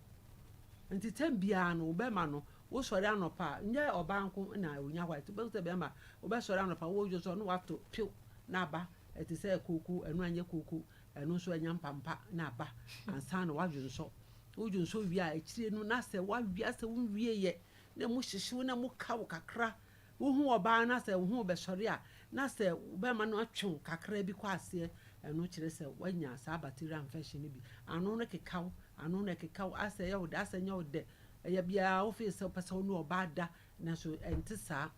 Nti tɛm biara no, wo bɛrima no, wosɔre anɔpa a, nyɛ ɔbaa nko na onya white. Wobɛhu sɛ bɛrima, wobɛsɔre anɔpa, wodwo nso na wato pew na aba. Ɛte sɛ kooko, ɛno anyɛ kooko. Ɛno nso ɛnya mpampa na aba ansa na woadwonsɔ. Wodwonsɔ wie a, akyire no na sɛ woawia sɛ wonwieɛ na emu hyehye wo na emu ka wo kakra. Wohu ɔbaa na sɛ wo ho rebɛsɔre a, na sɛ wo bɛrima no atwe wo kakra bi kɔ aseɛ, ɛno kyerɛ sɛ woanya saa bacterial infection no bi. Ano no keka wo, ano no ɛkeka wo, asɛ ɛyɛ wo dɛ, asɛ ɛnyɛ wo dɛ. Ɛyɛ biara wo feel sɛ wopɛ sɛ wo ne ɔbaa da nanso ɛnte saa.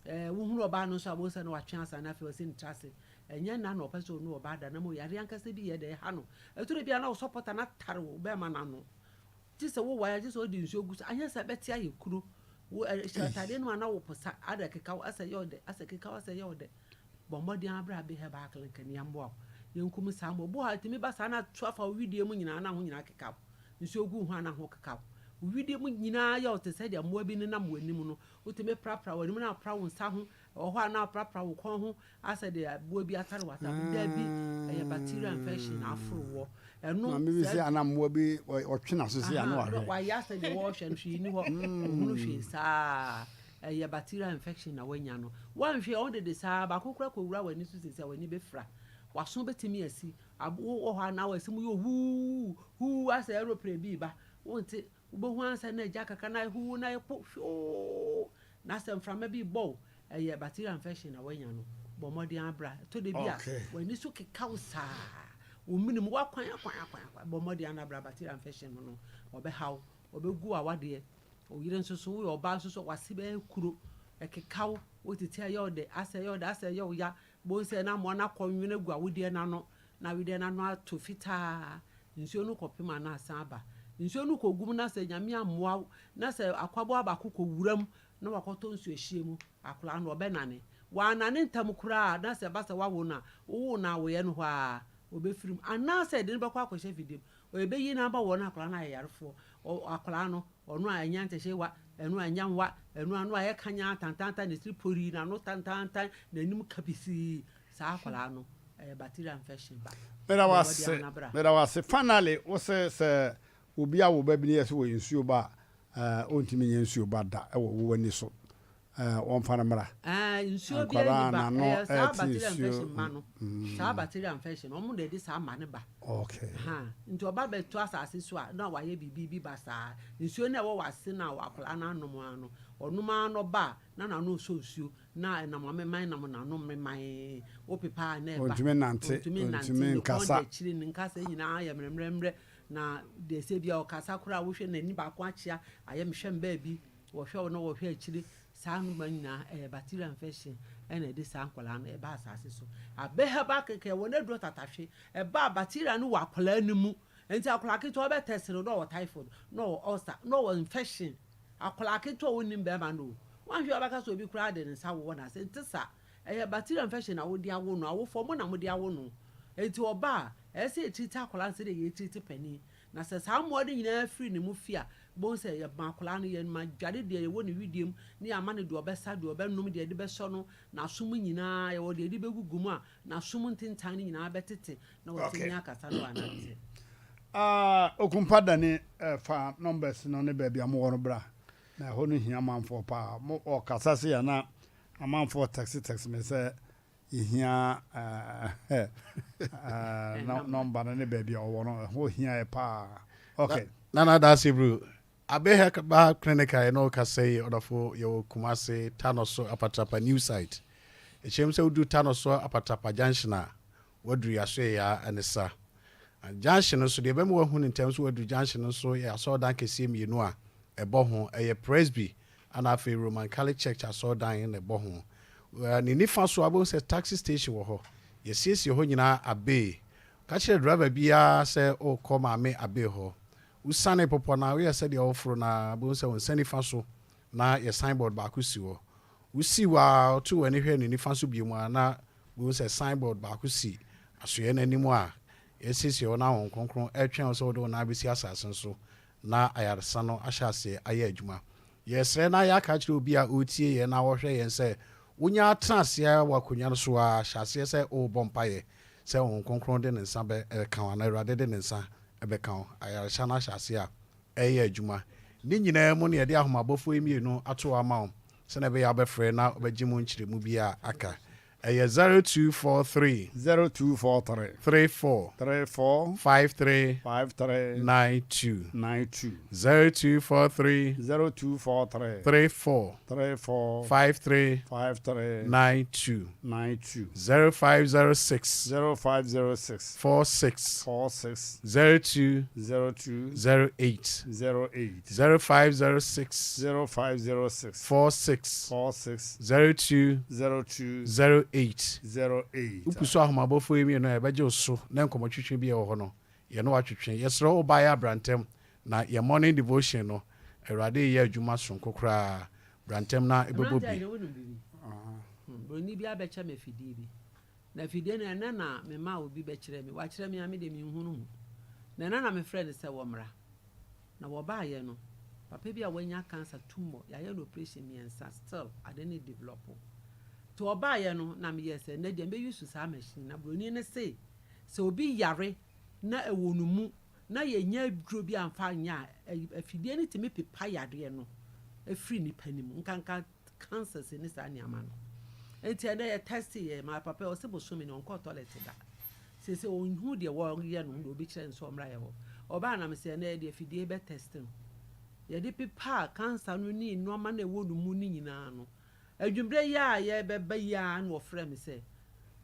Ɛɛ wohunu ɔbaa no nso a, wobɛhu sɛ na watwe asa na afei wasi ne tiri ase. Ɛnyɛ nna na ɔpɛ sɛ ɔne ɔbaa da na mmom yareɛ ankasa bi yɛ dɛ ɛha no. Ɛtɔ da bi a na wo sɔpɔta no atare wo bɛrima no ano. Gye sɛ wowae a, gye sɛ wode nsuo gu so. Anyɛ saa ɛbɛte ayɛ kuro. Wo hyɛ atadeɛ no mu a na woposa, ada ɛkeka wo, asɛ ɛyɛ wo dɛ, asɛ ɛkeka wo, asɛ ɛyɛ wo dɛ. Bɔ mmɔden ara bra Abbey Herbal Clinic na yɛmmoa wo. Yɛnkum saa mmoa. Obi wɔ hɔ a ɛtumi ba saa na ato afa wo wedeɛ mu nyinaa na ho nyinaa keka wo. Nsuo gu wo ho a na ho keka wo. Wo wedeɛ mu nyinaa yɛ wo te sɛ deɛ mmoa bi nenam w'anim no. Wotumi prapra w'anim na wopra wo nsa ho. Ɛwɔ hɔ a na woprapra wo kɔn ho asɛ deɛ aboa bi atare w'atade. Dabi, ɛyɛ bacterial infection na aforo woɔ. Ɛno, Maame bi saa se ana mmoa bi ɔtwe n'aso sei a na Aha, wahwɛ. wayɛ asɛ deɛ wɔrehwɛ no, hwee nni hɔ. Ɔhunu hwee saa. Ɛyɛ bacterial infection na wanya no. Woanhwɛ a, ɔdede saa, baako koraa kɔwura w'ani so seesei a, w'ani bɛfira. W'aso bɛtumi asi. Ab wowɔ hɔ a na w'ase mu yɛ huu, huu asɛ aeroplane bi reba. Wonte. Wobɛhu ara sɛ na agya kakra na ayɛ huu na ayɛ po hwoo na sɛ mframa bi rebɔ wo, ɛyɛ bacterial infection na woanya no. Bɔ mmɔden ara bra. Ɛtɔ da bi a, w'ani so keka wo saa, wo mene mu woakwan akwan akwan akwan. Bɔ mmɔden ara bra bacterial infection no no, ɔbɛha wo, ɔbɛgu w'awadeɛ. Wo yere nso so, woyɛ ɔbaa nso so a, w'ase bɛyɛ kuro, ɛkeka wo, wotete a ɛyɛ wo dɛ, asɛ ɛyɛ wo dɛ, asɛ ɛyɛ wo ya. Bohu sɛ na mmoa no akɔ nwene agu awodeɛ no ano, na awedeɛ no ano ato fitaa. Nsuo no kɔpem a na asan aba. Nsuo no kɔgu mu na sɛ Nyame ammoa wo na sɛ akwaboa baako kɔ wura mu na wakɔtɔ nsuohyeɛ mu, akwadaa no ɔbɛnane. Wannane ntɛm koraa a na sɛ ɛba sɛ woawo no a, wowoo no awoeɛ no hɔ ara ɔbɛfiri mu. Anaasɛ yɛde no bɛkɔ akɔhyɛ afidie mu. Ɛbɛyi no aba wɔ na akwadaa no ayɛ yarefoɔ. Ɔ, akwadaa no, ɔno a ɛnyɛ ntɛhyewa, ɛno a ɛnyɛ nwa, ɛno ano ayɛ kanyaa tantaantan, ne tiri porii, n'ano tantaantan, n'anim ka pisii. Saa akwadaa no, ɛyɛ bacterial infection ba. Meda wo Bɔ ase, mmɔden ara na bra. meda wo ase. Finally, wo se sɛ obi awo ba bi na yɛ sɛ ɔyɛ nsuo ba a, eh, ɔntumi nyɛ nsuo ba da wɔ wo ani so. Eh, wɔmfa no mmra. Eh, nsuo biara Nkwadaa nni ba. n'ano Ɛyɛ saa ɛte bacterial nsuo. infection ma no. Saa bacterial infection, wɔn na ɛde saa ma no ba. Okay. Ha, nti ɔba bɛto asase so a, na wayɛ biribi bi basaa. Nsuo no a ɛwɔ w'ase no a akwadaa no anom ara no, ɔnom ara na ɔba a, na n'ano resɔ nsuo, na ɛnam ameman nam n'ano meman. Wopepa a na ɛba. Ɔntumi nnante, Ɔntumi nnante, ɔntumi ne kɔn nkasa. da akyire, ne nkasa nyinaa yɛ mmerɛmmerɛmmerɛ. Na deɛ sɛ ebia ɔkasa koraa a, wohwɛ n'ani baako akyea, ayɛ mehwɛ me baabi, wɔhwɛ wo na wɔhwɛ akyire. Saa nnoɔma nyinaa ɛyɛ bacterial infection ɛna ɛde saa nkwadaa no ɛba asase so. Abɛhɛba kɛkɛ wɔn aduro tatahwe ɛba a bacteria no wɔ akwadaa no mu. Nti akwadaa ketewa ɔbɛ test no na ɔwɔ typhoid, na ɔwɔ ulcer, na ɔwɔ infection. Akwadaa ketewa a ɔnnim bɛrima no o. Wanhwɛ a ɔbɛka sɛ obi koraa de ne nsa wowɔ n'ase. Nte saa. Ɛyɛ bacterial infection na wode awo no. Awofoɔ mo na mode awo no. Nti ɔba a, ɛsɛ sɛ yɛtreat akwadaa no sɛdeɛ yɛtreat panin. Na sɛ saa mmoa no nyinaa firi ne mu fi a, wobɛhu sɛ yɛma akwadaa no, yɛma dware deɛ ɛwɔ ne wedeɛ mu, na yɛama no deɛ ɔbɛsa, deɛ ɔbɛnom, deɛ yɛde bɛsɔ no, n'aso mu nyinaa, yɛwɔ deɛ yɛde bɛgugu mu a, n'aso mu ntentan no nyinaa bɛtete na watumi akasa na wanante. Ah, Okumpa Dani, eh, fa numbers no ne baabi a mowɔ no bra. Na ɛhɔ no hia manfoɔ paa. Mo ɔkasa sei a na Amanfoɔ tɛkse tɛkse me sɛ yɛhia nɔmba no ne baabi a ɔwɔ no, ɛho hia yɛ paa. Okay. Nana Daase Bru, Abe Herbal Clinic a yɛne wo kasa yi, ɔdɔfo, yɛwɔ Kumase, Tanoso, Apatrapa New Site. Ɛkyerɛm sɛ woduru Tanoso Apatrapa Junction a, woaduru Yasoɛyaa ne sa. Junction no so, deɛ ɛbɛma woahu no ntɛm sɛ woaduru junction no so yɛ asɔredan kɛseɛ mmienu a ɛbɔ ho, ɛyɛ Presby ɛna afei Roman Catholic Church asɔredan na ɛbɔ ho. Ne nifa so a, wobɛhu sɛ taxi station wɔ hɔ. Yɛasiesie hɔ nyinaa abee. Ka kyerɛ driver biara sɛ worekɔ Maame Abee hɔ. Wosiane bepɔ no a, woyɛ sɛdeɛ woreforo no ara, wobɛhu sɛ wo nsa nifa so na yɛ signboard baako si hɔ. Wosi hɔ ara, woto w'ani hwɛ ne nifa so bio a, na wobɛhu sɛ signboard baako si asoɛeɛ no anim a yɛasiesie hɔ na Honhom Kronkron retwɛn wo sɛ wode wo nan bɛsi asase no so na ayaresa no ahyɛ aseɛ ayɛ adwuma. Yɛresrɛ na yɛaka akyerɛ obi a ɔretie yɛn na ɔrehwɛ yɛn sɛ, wonya tena aseɛ wɔ akonnwa no so ara, hyɛ aseɛ sɛ worebɔ mpaeɛ sɛ Honhom Kronkron de ne nsa bɛka wo anaa Awurade de ne nsa bɛka wo. Ayaresa no ahyɛ aseɛ a ɛreyɛ adwuma. Ne nyinaa mu no yɛde ahomabɔfoɔ yi mmienu ato hɔ ama wo sɛdeɛ ɛbɛyɛ a wobɛfrɛ na wobɛgye mu nkyerɛmu bi a aka. Ɛyɛ 0243. 0243. 34. 34. 53. 53. 92. 92. 0243. 0243. 34. 34. 53. 53. 92. 92. 0506. 0506. 46. 46. 02. 02. 08. 08. 0506. 0506. 46. 46. 02. 02. 08. 08. Wopu so ahomabɔfoɔ yi mmienu a, yɛbɛgye wo so na nkɔmmɔtwetwe bi a ɛwɔ hɔ no, yɛne wo atwetwe. Yɛsrɛ wo baeɛ a bra ntɛm na yɛn morning devotion no, Awurade reyɛ adwuma sononko koraa. Bra ntɛm na bɛbɔ Mmeranteɛ bi. ahene wonim biribi? Hmm, Buroni bi abɛkyɛ me afidie bi. Na afidie no ɛnɛ na memaa obi bɛkyerɛ me. Wakyerɛ me a me deɛ menhunu mu. Na ɛnɛ na mefrɛ no sɛ wɔmmra. Na wɔbaeɛ no, papa bi a wanya cancer tumor, yɛayɛ no operation mmiɛnsa still ade no develop. Nti ɔbaeɛ no na meyɛɛ sɛ ɛnɛ deɛ mɛ use saa machine. Na buroni no se sɛ obi yare na ɛwɔ no mu na yɛnya aduro bi amfa anyɛ a, afidie no tumi pepa yareɛ no firi nipa no mu, nkanka cancers ne saa nneɛma no. Nti ɛnɛ yɛ test yɛ ma papa yi ɔse bosome ni ɔnkɔɔ toilet da. Seesei ɔnhu deɛ wɔyɛ no na obi kyerɛ no sɛ ɔmmra yɛ hɔ. Ɔbaa na mesɛ ɛnɛ yɛde afidie bɛ test no. Yɛde pepaa cancer no ne nneɛma no a ɛwɔ no mu no nyinaa no. Adwummerɛ yi a yɛbɛba yi ara na ɔfrɛ me sɛ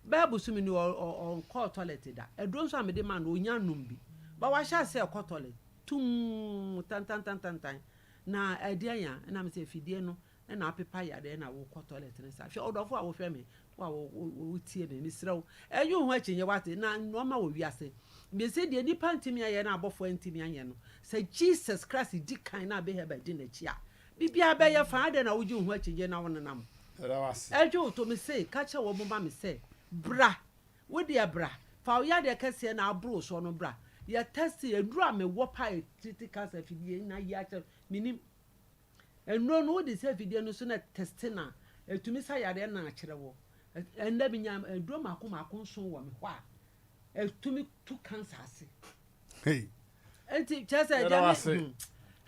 bɛyɛ bosome ni ɔnkɔɔ toilet da. Aduro nso a mede maa no ɔnya nnom bi. But wahyɛ aseɛ ɛkɔ toilet tumm tantantantantan. Na ɛdeɛn a? Ɛna mesɛ afidie no na apepa yareɛ na wokɔ toilet no saa. Hwɛ ɔdɔfo a wohwɛ me, wo a wotie me, mesrɛ wo, ɛnyi wo ho akyinnye wate, na nnoɔma wɔ wiase. Mese deɛ nnipa ntumi anyɛ na abɔfoɔ antumi anyɛ no, sɛ Jesus Christ di kan na Abeheba di n'akyi a, biribiara bɛyɛ fine. Adɛn na wogye wo ho akyinnye na wonenam? Ɛdwe wo to, mese ka kyerɛ wɔn ma me sɛ, bra, wo deɛ bra, fa wo yadeɛ kɛseɛ na aboro wo soɔ no bra. Yɛ test, nnuro a mewɔ paa a ɛtreat cancer afidie na yi akyerɛ, mennim. Nnuro no wode si afidie no so na teste no a, ɛtumi sa yareɛ no akyerɛ wo. Ɛnnɛ menya aduro mmaako mmaako nson wɔ me hɔ a ɛtumi tu cancer ase. Hey. Nti kyerɛ sɛ ɛdeɛ me hmm.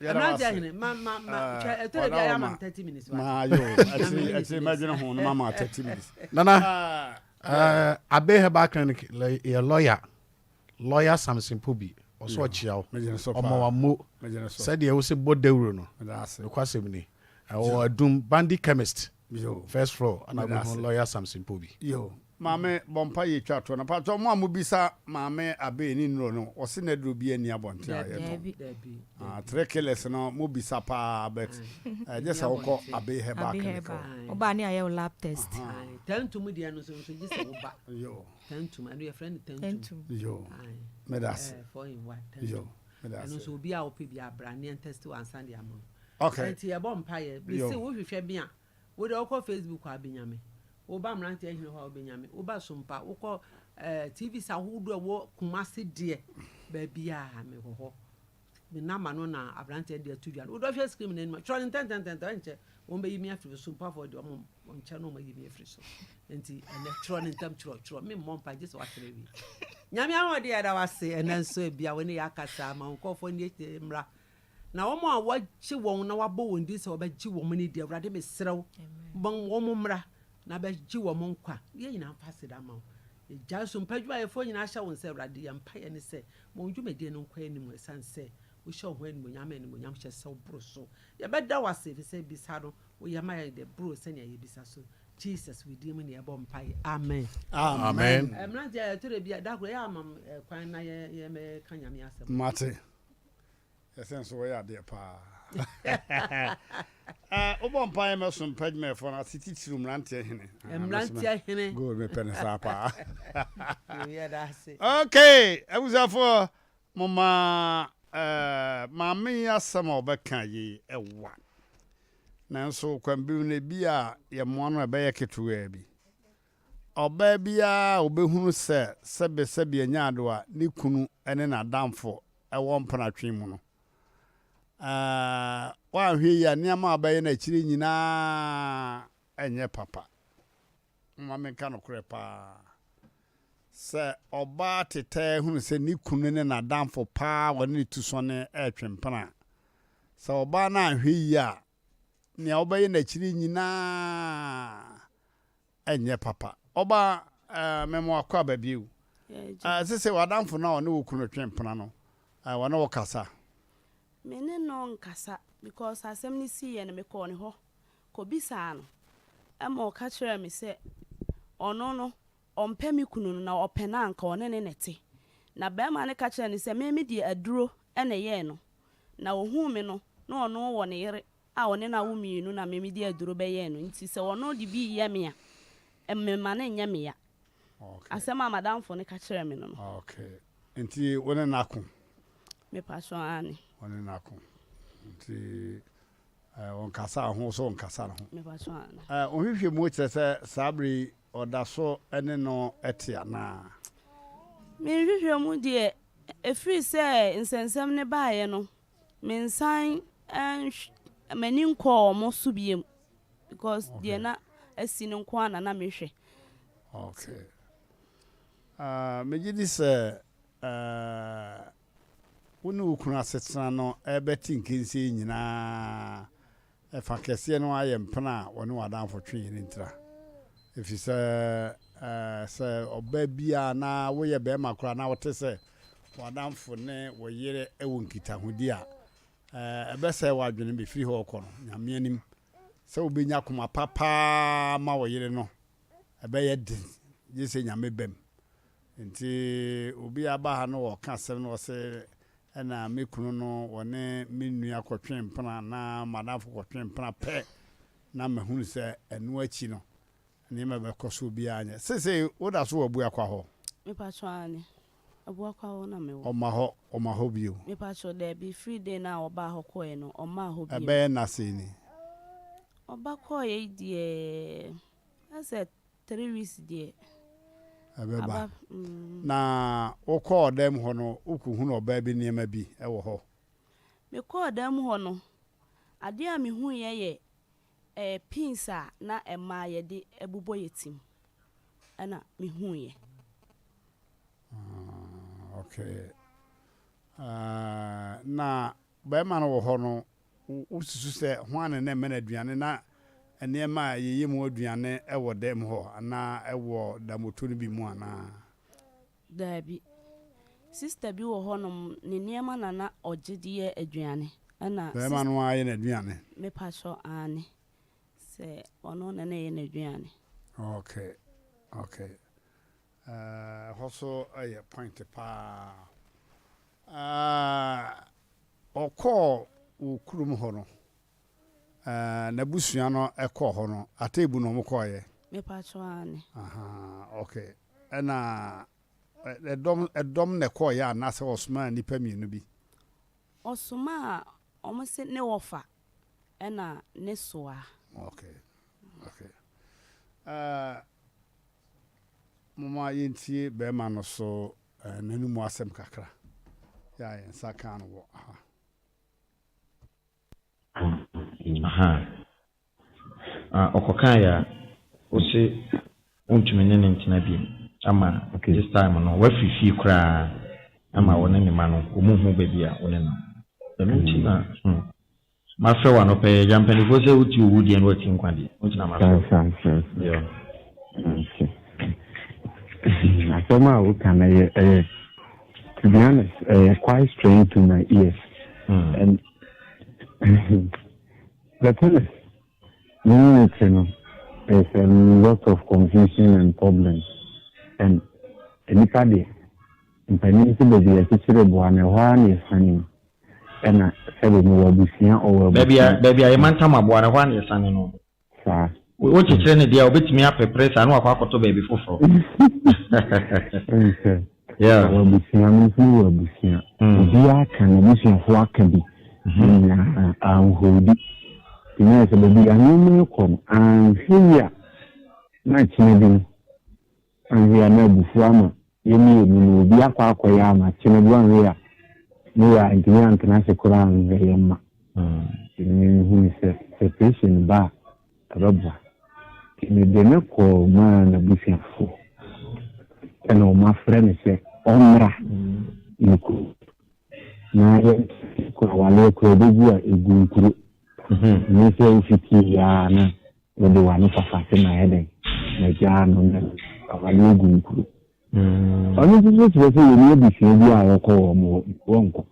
mmeranteɛ ahene ma ma ma ah, hwɛ ɛtɔ da bi ayɛ ama me 30 minutes wa. Maa yo akyiri akyiri mɛdwene ho no ma ma 30 minutes. Nana ah, uh, Abe Herbal Clinic yɛ lawyer. Lawyer Samson Pobi, ɔsɛ ɔkyea wo, ɔma wo ammo sɛdeɛ wose bɔ dawuro no, nokwasɛm ni. Ɛwɔ Adum, Bandi Chemist, first floor, ɛna wobɛhu Lawyer Samson Pobi. Yo, maame bɔ mpa yɛ twa toɔ no pakyɛ mo a mo bisa maame abee ne nnuro no ɔse n'aduro bi ani abɔnten a yɛtɔn ah, three killers no mo bisa paa but ɛgye sɛ wokɔ abee herbal clinic hɔ. Wobaa ne ayɛ wo lab test. Tantum deɛ no nso nso gye sɛ woba. Yo. Tantum, ɛno yɛfrɛ no tantum. Yo, meda ase. Eh, 4 in 1, tantum. Yo, meda ase. Ɛno nso obi a wopɛ bi abra ne yɛn test wɔ ansa de ama wo. Okay. Nti yɛbɔ mpaeɛ. Mese wohwehwɛ me a, wode wokɔ Facebook a bɛnya me. Woba mmeranteɛ ahene hɔ a wobɛnya me. Woba Sompa, wokɔ eh, TV sa ahodoɔ a ɛwɔ Kumase deɛ, baabiara mewɔ hɔ. Me number no na abranteɛ no de ato dwa no. Wodɔ hwɛ screen no anim a, twerɛ no ntɛntɛntɛntɛm, ɛnkyɛ wɔn bɛyi me afiri so. Mpafoɔ deɛ wɔn nkyɛ no wɔn ayi me afiri so. Nti ɛnɛ twerɛ no ntɛm twerɛ twerɛ. Me mmɔ mpa gye sɛ watwerɛ awie. Nyame ahoɔden yɛda wase ɛnɛ nso ebia wo ne yɛ akasa ma wo nkurɔfoɔ ne yɛ mmra. Na wɔn a wɔagye wɔn na wɔabɔ wɔn din sɛ wɔbɛgye wɔn no deɛ Awurade mesrɛ wo ma wɔn mmra. Na bɛgye wɔn nkwa. Na yɛn nyinaa mfa aseda mma wo. Yɛgyae so mpa adwumayɛfoɔ nyinaa hyɛ wo nsa, Awurade. Yɛn mpaeɛ ne sɛ, ma wɔn dwumadie no nkɔ anim ɛsiane sɛ wohyɛ wo ho animuonyam ma animuonyam hyɛ sɛ woboro so. Yɛbɛda wo ase ɛfiri sɛ bisa no woyɛ ma yɛn de boro sɛnea yɛbisa so. Jesus wo din mu na yɛbɔ mpaeɛ. Amen. Amen. Mmeranteɛ ɛtɔ da bi a da koro ɛyɛ ama kwan na yɛ yɛmɛka Nyame asɛm. Mate. Yɛsɛ nso wɔyɛ adeɛ paa. Wobɔ mpaeɛ mɛso mpa adwumayɛfoɔ no ase titiriw mmeranteɛ hene. Mmeranteɛ hene. Good, mepɛ no saa paa. Okay, abusuafoɔ moma maame yi asɛm a ɔbɛka yi ɛwa. Nanso kwan bi no ebi a yɛmmoa no ɛbɛyɛ ketewaa bi. Ɔbaa biara a ɔbɛhunu sɛ sɛbesɛbe anya adowa ne kunu ne n'adamfo wɔ mpenatwe mu no, woanhwɛ yie a nneɛma a ɔbɛyɛ no akyire nyinaa nyɛ papa. Momma menka nokorɛ paa. Sɛ ɔbaa tetɛɛ hunu sɛ ne kunu ne n'adamfo paa a wɔne no tu sɔne retwe mpena a, sɛ ɔbaa no anhwɛ yie a, nea ɔbɛyɛ no akyire nyinaa ɛnyɛ papa. Ɔbaa eh, mema wakɔ aba bio. Eh, sese w'adamfo no a ɔne wo kunu twe mpena no, eh, wɔne wo kasa? Me ne no nkasa because asɛm no siiɛ no mekɔɔ ne hɔ kɔbisaa no ɛma ɔka kyerɛɛ me sɛ ɔno no ɔmpɛ me kunu no na ɔpɛ no a anka ɔne no na ɛte. Na barima no ka kyerɛɛ no sɛ me me deɛ aduro na ɛyɛɛ no na ɔhuu me no na ɔno wɔ ne yere a ɔne no awo mmienu na me mede aduro bɛyɛɛ no nti sɛ ɔno de bi reyɛ me a, memma no nyɛ me ya. Asɛm a m'adamfo no ka kyerɛɛ me no no. Okay. Nti wo ne no ako? Mepakyɛw, aane. Wo ne no ako. Nti eh, ɔnkasa wo ho, wo nso wonkasa ne ho. Mepakyɛw, aane. Eh, wo nhwehwɛmu kyerɛ sɛ saa bere yi ɔda so ne no te anaa? Me nhwehwɛmu deɛ, ɛfiri sɛ nsɛnsɛm no baeɛ no, Mensan nhw m'ani nkɔɔ wɔn so biom because deɛ na asi no nko ara na na mehwɛ. Okay. Uh, megye di sɛ uh, wo ne wo kunu asetena no ɛbɛte nkensie nyinaa Ɛfa kɛseɛ no ara yɛ mpena a wɔne wɔn adamfo twe yɛn ntira. Ɛfiri sɛ, sɛ ɔbaa bi a anaa woyɛ barima koraa na wote sɛ w'adamfo ne wo yere wɔ nkitahodi a, ɛbɛsɛe w'adwene bɛfiri hɔ rekɔ no, Nyame anim, sɛ wobɛnya akoma pa pa ara ma wo yere no, ɛbɛyɛ den, gye sɛ Nyame bam. Nti obi aba ha no ɔka asɛm no ɔse ɛna me kunu no ɔne me nua kɔtwe mpena anaa m'adamfo kɔtwe mpena pɛ na mahunu sɛ ɛno akyi no nneɛma bɛkɔ so obiara nyɛ. Seesei woda so wɔ Abuakwa hɔ? Mepakyɛw aane, Abuakwa hɔ na mewɔ. Ɔma hɔ, ɔma hɔ bio? Mepakyɛw daabi, firi day no a ɔbaa hɔ kɔeɛ no ɔmmaa hɔ bio. Ɛbɛyɛ nna sɛn ni? Ɔba kɔeɛ yi deɛ asɛ Three weeks deɛ. Ɛbɛba. Aba, mm. Na wokɔɔ dan mu hɔ no, wokɔhunu ɔbaa bi nneɛma bi wɔ hɔ? Mekɔɔ dan mu hɔ no, adeɛ a mehuiɛ yɛ eh, pins a na mmaa yɛde bobɔ yɛ ti mu ɛna mehuiɛ. Ah, okay. Uh, na bɛrima no wɔ hɔ no, Wosusu sɛ hwan na na ɛma no aduane? Ná nneɛma a yɛyɛ mu aduane wɔ dan mu hɔ anaa ɛwɔ damoto no bi mu anaa? Daabi. Sista bi wɔ hɔnom, ne nneɛma na na ɔgye de yɛ aduane. Ɛna Barima no ara yɛ n'aduane? Mepakyɛw, aane. Sɛ ɔno na na ɛyɛ n'aduane. Okay, okay. Ɛhɔ so yɛ point paa. Ɔkɔɔ wo kurom hɔ no, n'abusua no kɔɔ hɔ no, Atebu na wɔkɔeɛ? Mepakyɛw, aane. Ahaa, okay. Ɛna ɛdɔm ɛdɔm na ɛkɔeɛ anaasɛ ɔsomaa nnipa mmienu bi? Ɔsomaa, wɔn se ne wɔfa ɛna ne soa. Okay, okay. Uh, momma yɛntie bɛrima no so N'anomu asɛm kakra yɛ a yɛn nsa kaa no wɔ ha. Ahaa. Ah, ɔkɔkaeɛ a, wose wontumi ne no ntena biom ama this time no wafiri fie koraa ama wo ne ne mma no wɔnhu baabi a wo ne nam. Ɛno nti na hmm. Mafrɛ wo anɔpa yi, agya mpanimfoɔ sɛ wote owu deɛ na wati nkwa deɛ, wo nti na mafrɛ wo. Saa, saa, saa. Yeah. Okay. Asɛm a woka no ɛyɛ ɛyɛ to be honest ɛyɛ quite strange to my ears. And the thing is me ne ne te no there's a lot of confusion and problems and nnipa deɛ mpanin sɛ baabi yɛkyekyere boa no ɛhɔ ara na yɛsane mu. Ɛna sɛbe mewɔ abusua ɔwɔ Baabi a abusua. baabi a yɛmantam aboa no, ɛhɔ ara na yɛsane no. Saa. Wo kyekyere no deɛ a, obetumi apepere saa na wakɔ akɔtɔ baabi foforɔ. Wohu sɛ, Yeah. ɔwɔ abusua, me nso mewɔ abusua. Obiara ka n'abusuafoɔ aka bi, ne nyinaa anholdi. Nti na ayɛ sɛ baabi a nneɛma rekɔ no, anhwɛ yie a, na akyena bi no, Anhwɛ a na abufuo ama yɛn mmienu no, obi akɔ akɔyɛ ama kyena bi anhwɛ a ne yɛ antumi antena ase koraa anhwɛ yɛn mma. Nti no mehunu sɛ separation ba a ɛbɛboa. Nti mede no kɔɔ maa n'abusuafoɔ ɛna wɔn afrɛ no sɛ ɔmmra ne kurom na yɛntena kɔ awareɛ koraa ɛbɛgu a ɛgu nkuro. Nyɛ sɛ wofitii ara na Wode w'ano fafa se mayɛ dɛn? Magyaa no na awareɛ gu nkuro. Ɔno nso so kyerɛ sɛ yɛnni abusua bi a wɔkɔ wɔn hɔ, wɔnkɔ.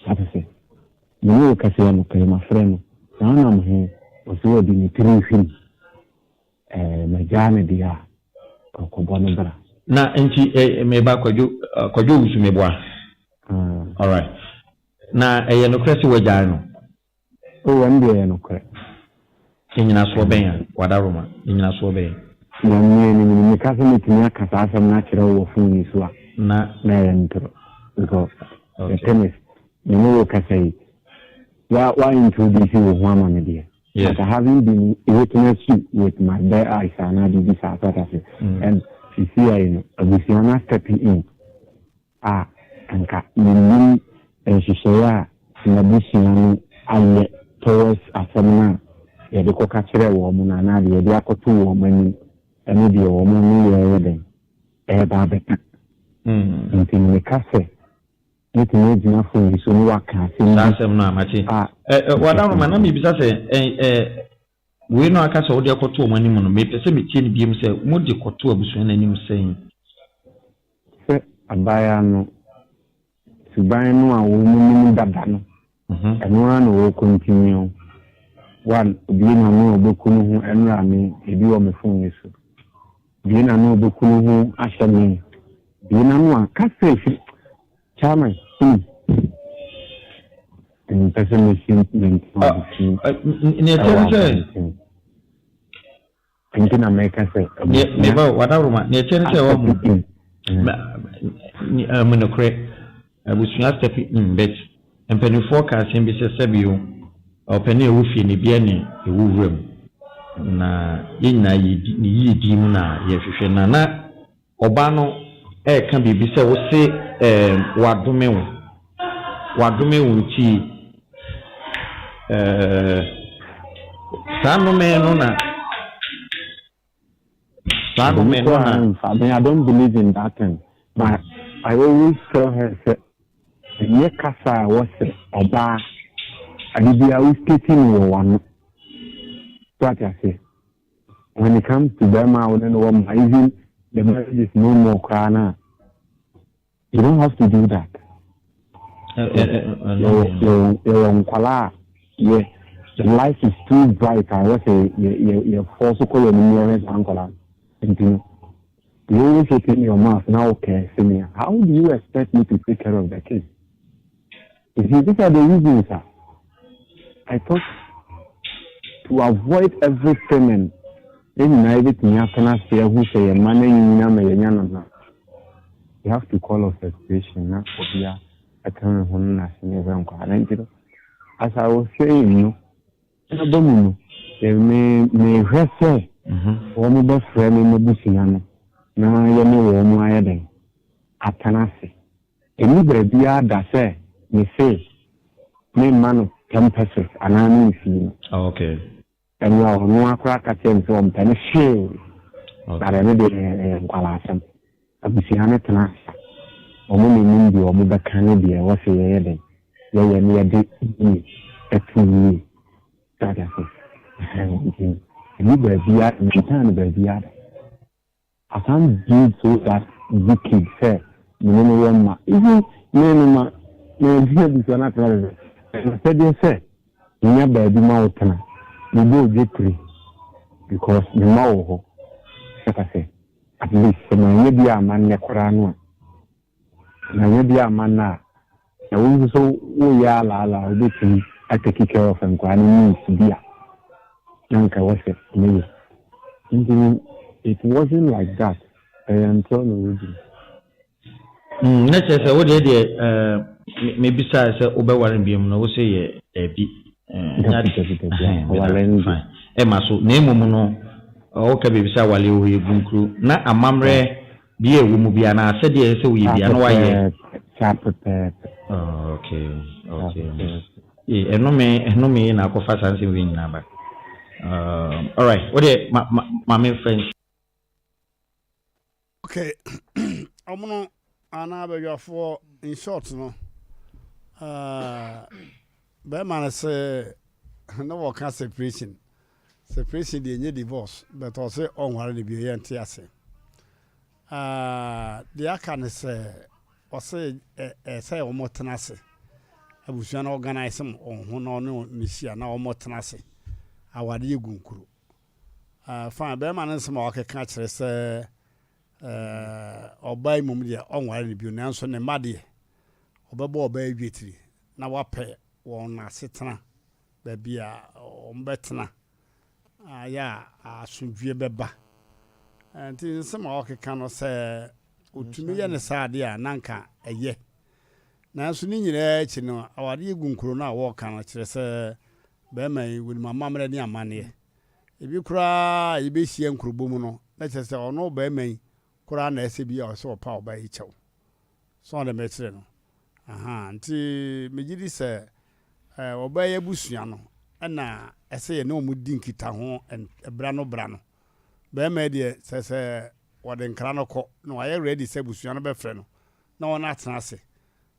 Ate sɛ, me ne wo kasa yi anɔpa yi, mafrɛ no, na ɔnam he, ɔse ɔde ne tiri hwim. Ɛɛ, magyaa no deɛ a, ɔkɔbɔ no bra. Na nti eh, meba Kwadwo, Kwadwo Owusu meboa? Alright. Na ɛyɛ nokorɛ sɛ woagyae no? Oh, ɛno deɛ ɛyɛ nokorɛ. Nnyinasoɔ bɛn a? W'adaworoma, nnyinasoɔ bɛn? Nyame anim no, meka sɛ mɛtumi aka saa asɛm no akyerɛ wo wɔ phone yi so a, Na. na ɛyɛ ntorɔ. Because the Okay. thing is, me ne wo kasa yi, wa wa introduce wo ho ama me deɛ, Yes. but I haven't been witness you with my bare eyes anaa biribi saa, so ate aseɛ. And seesei yi no, abusua no astep in. a anka minnim nhyehyɛe a m'abusua no ayɛ towards asɛm no a yɛde kɔka kyerɛɛ wɔn no anaa deɛ yɛde akɔto wɔn anim ne deɛ wɔn ne yɛn reyɛ dɛn reba abɛka. Nti no meka sɛ mɛtumi agyina phone yi so ne waka asɛm Saa bi asɛm no a mate. a Ɛ ɛ Wadaroma, na mebisa sɛ ɛ ɛ wei no aka sɛ wode akɔto wɔn anim no, mepɛ sɛ metie no biom sɛ mode kɔto abusua no anim sɛn? Sɛ abaayaa no suban no a wɔn nim dada no, ɛno ara na wɔ continue. One, obue n'ano a ɔbɛku no ho ɛnora me, ebi wɔ me phone yi so. Bue n'ano a ɔbɛku no ho ahyɛ me. Bue n'ano a, kasa efi, chairman, hmm. Mpɛ sɛ mesi me ntoma abusua Nea ɛteɛ ɛwɔ ne sɛ, abɔnten. Nti na meka sɛ abusua. Meba o, wadaworoma. Nea ɛkyɛ ne sɛ wahu. Mu nokorɛ, abusua step in but mpanimfoɔ ka asɛm bi sɛ sɛbi o, ɔpanin a ɛwɔ fie no ebia ne ɛwɔ wuram. Na yɛn nyinaa yɛdi ne yiedie mu na yɛhwehwɛ na na Ɔbaa no reka biribi sɛ wo se ɛɛm wadome wo, wadome wo nti ɛɛ saa nnome no na saa nnome no na. Me I don't believe in that thing but I always tell her sɛ ɛnyɛ kasa a ɛwɔ sɛ ɔbaa ade biara wo state no wɔ w'ano so ate aseɛ. When it comes to bɛrima a wo ne no wɔ mma even the marriage is no more koraa no a, you don't have to do that. Yɛwɔ yɛwɔ nkwadaa a yɛ the life is too bright a ɛwɔ sɛ yɛ yɛ yɛ force kɔ yɛn anim yɛhwɛ saa nkwadaa no. Nti no, you always open your mouth na wo curse me a, how do you expect me to take care of the kids? You see, these are the reasons a I thought to avoid everything and yɛn nyinaa yɛbɛtumi atena ase ahu sɛ yɛn mma no anyinyin ama yɛanya no no. You have to call off separation na obia ɛka ne ho no n'ase ne ɛbɛ nkɔ ana nti no as I was saying no ɛba mu no me mehwɛ sɛ wɔn bɛfrɛ me m'abusua no na yɛne wɔn ayɛ dɛn atena ase. Ɛnni baabiara da sɛ mese memma no ten pesewas anaa memfii no. Oh, okay. Ɛno a ɔno ara koraa ka kyerɛɛ me sɛ ɔmpɛ no hwee. Okay. But ɛno deɛ ɛyɛ nkwalaasɛm. Abusua no tena ase a, wɔn na ɛnim deɛ wɔbɛka ne deɛ ɛwɔ sɛ yɛyɛ dɛn. yɛyɛ na yɛde yie ɛto yie. So ate ase? Ɛhɛn, nti ɛni baabiara, mentaa no baabiara da. I can't be so that wicked sɛ me ne no wɔ mma. Even me no ma me abusua no atena baabi. Ɛyɛ m'asɛdeɛ sɛ menya baabi ma wo tena. Mebɔ odwa tiri because me mma wɔ hɔ. Sɛ sɛ at least sɛ manya bi amma nnɛ koraa no a, manya bi amma nnɛ a, na wo nso so woyɛ alaala a wobɛtumi a take care of nkwadaa no needs bi a na nka ɛwɔ sɛ meyɛ. Nti no it wasn't like that. Ɛyɛ ntorɔ na wɔdi. Na kyerɛ sɛ wo deɛ deɛ eh, mebisaa sɛ wobɛware biom no wo se yɛ daabi. Eh, Dabi dabi dabi aware no fine. Ɛma so na mmom no woka biribi sɛ aware wɔ yɛ gunkuro na amammerɛ bi a ɛwɔ mu bi anaa sɛdeɛ ɛsɛ sɛ woyɛ bia na wayɛ. Saa pɛpɛɛpɛ. Oh, okay, okay. Ɛnome ɛnome na akɔfa saa nsɛm wei nyinaa ba. Alright, wo deɛ ma ma ma me fɛn. Okay, ɔmo no anaa abadwafoɔ in short no, bɛrima no sɛ ne wɔka separation separation deɛ nye divorce, but ɔsɛ ɔnware no bio, yɛnte ase. Deɛ aka ne sɛ ɔsɛ ɛsɛ wɔn tena ase, abusua no organise wɔn ho na ɔne ne hyia na wɔn tena ase awadeɛ gu nkuro. Fine, bɛrima no nsɛm a wakeka kyerɛ sɛ ɔbaa yi mmom deɛ ɔnware no bio, nanso ne mma deɛ ɔbɛbɔ ɔbaa yi dwetiri na wapɛ wɔn asetena baabi a wɔn bɛtena ayɛ a asomdwie bɛba. Nti nsɛm a wakeka no sɛ otumi yɛ ne saa adeɛ a nanka ɛyɛ, nanso ne nyinaa akyi no awadeɛ gu nkuro no a wɔreka no kyerɛ sɛ bɛrima yi wɔnim amammerɛ ne amanneɛ. Ebi koraa a yɛbɛhyia nkurobɔ mu no na kyerɛ sɛ ɔno bɛrima yi koraa na ɛsɛ bi a ɔsɛ ɔpa ɔbaa yi kyɛw so ɔde mɛkyerɛ no aha. Nti megye di sɛ ɔbaa yi abusua no ɛna ɛsɛ yɛ ne wɔn di nkitaho ɛbra no bra no. Bɛrima yi deɛ sɛ wɔde nkra no kɔ na wayɛ ready sɛ abusua no bɛfrɛ no na wɔn atena ase,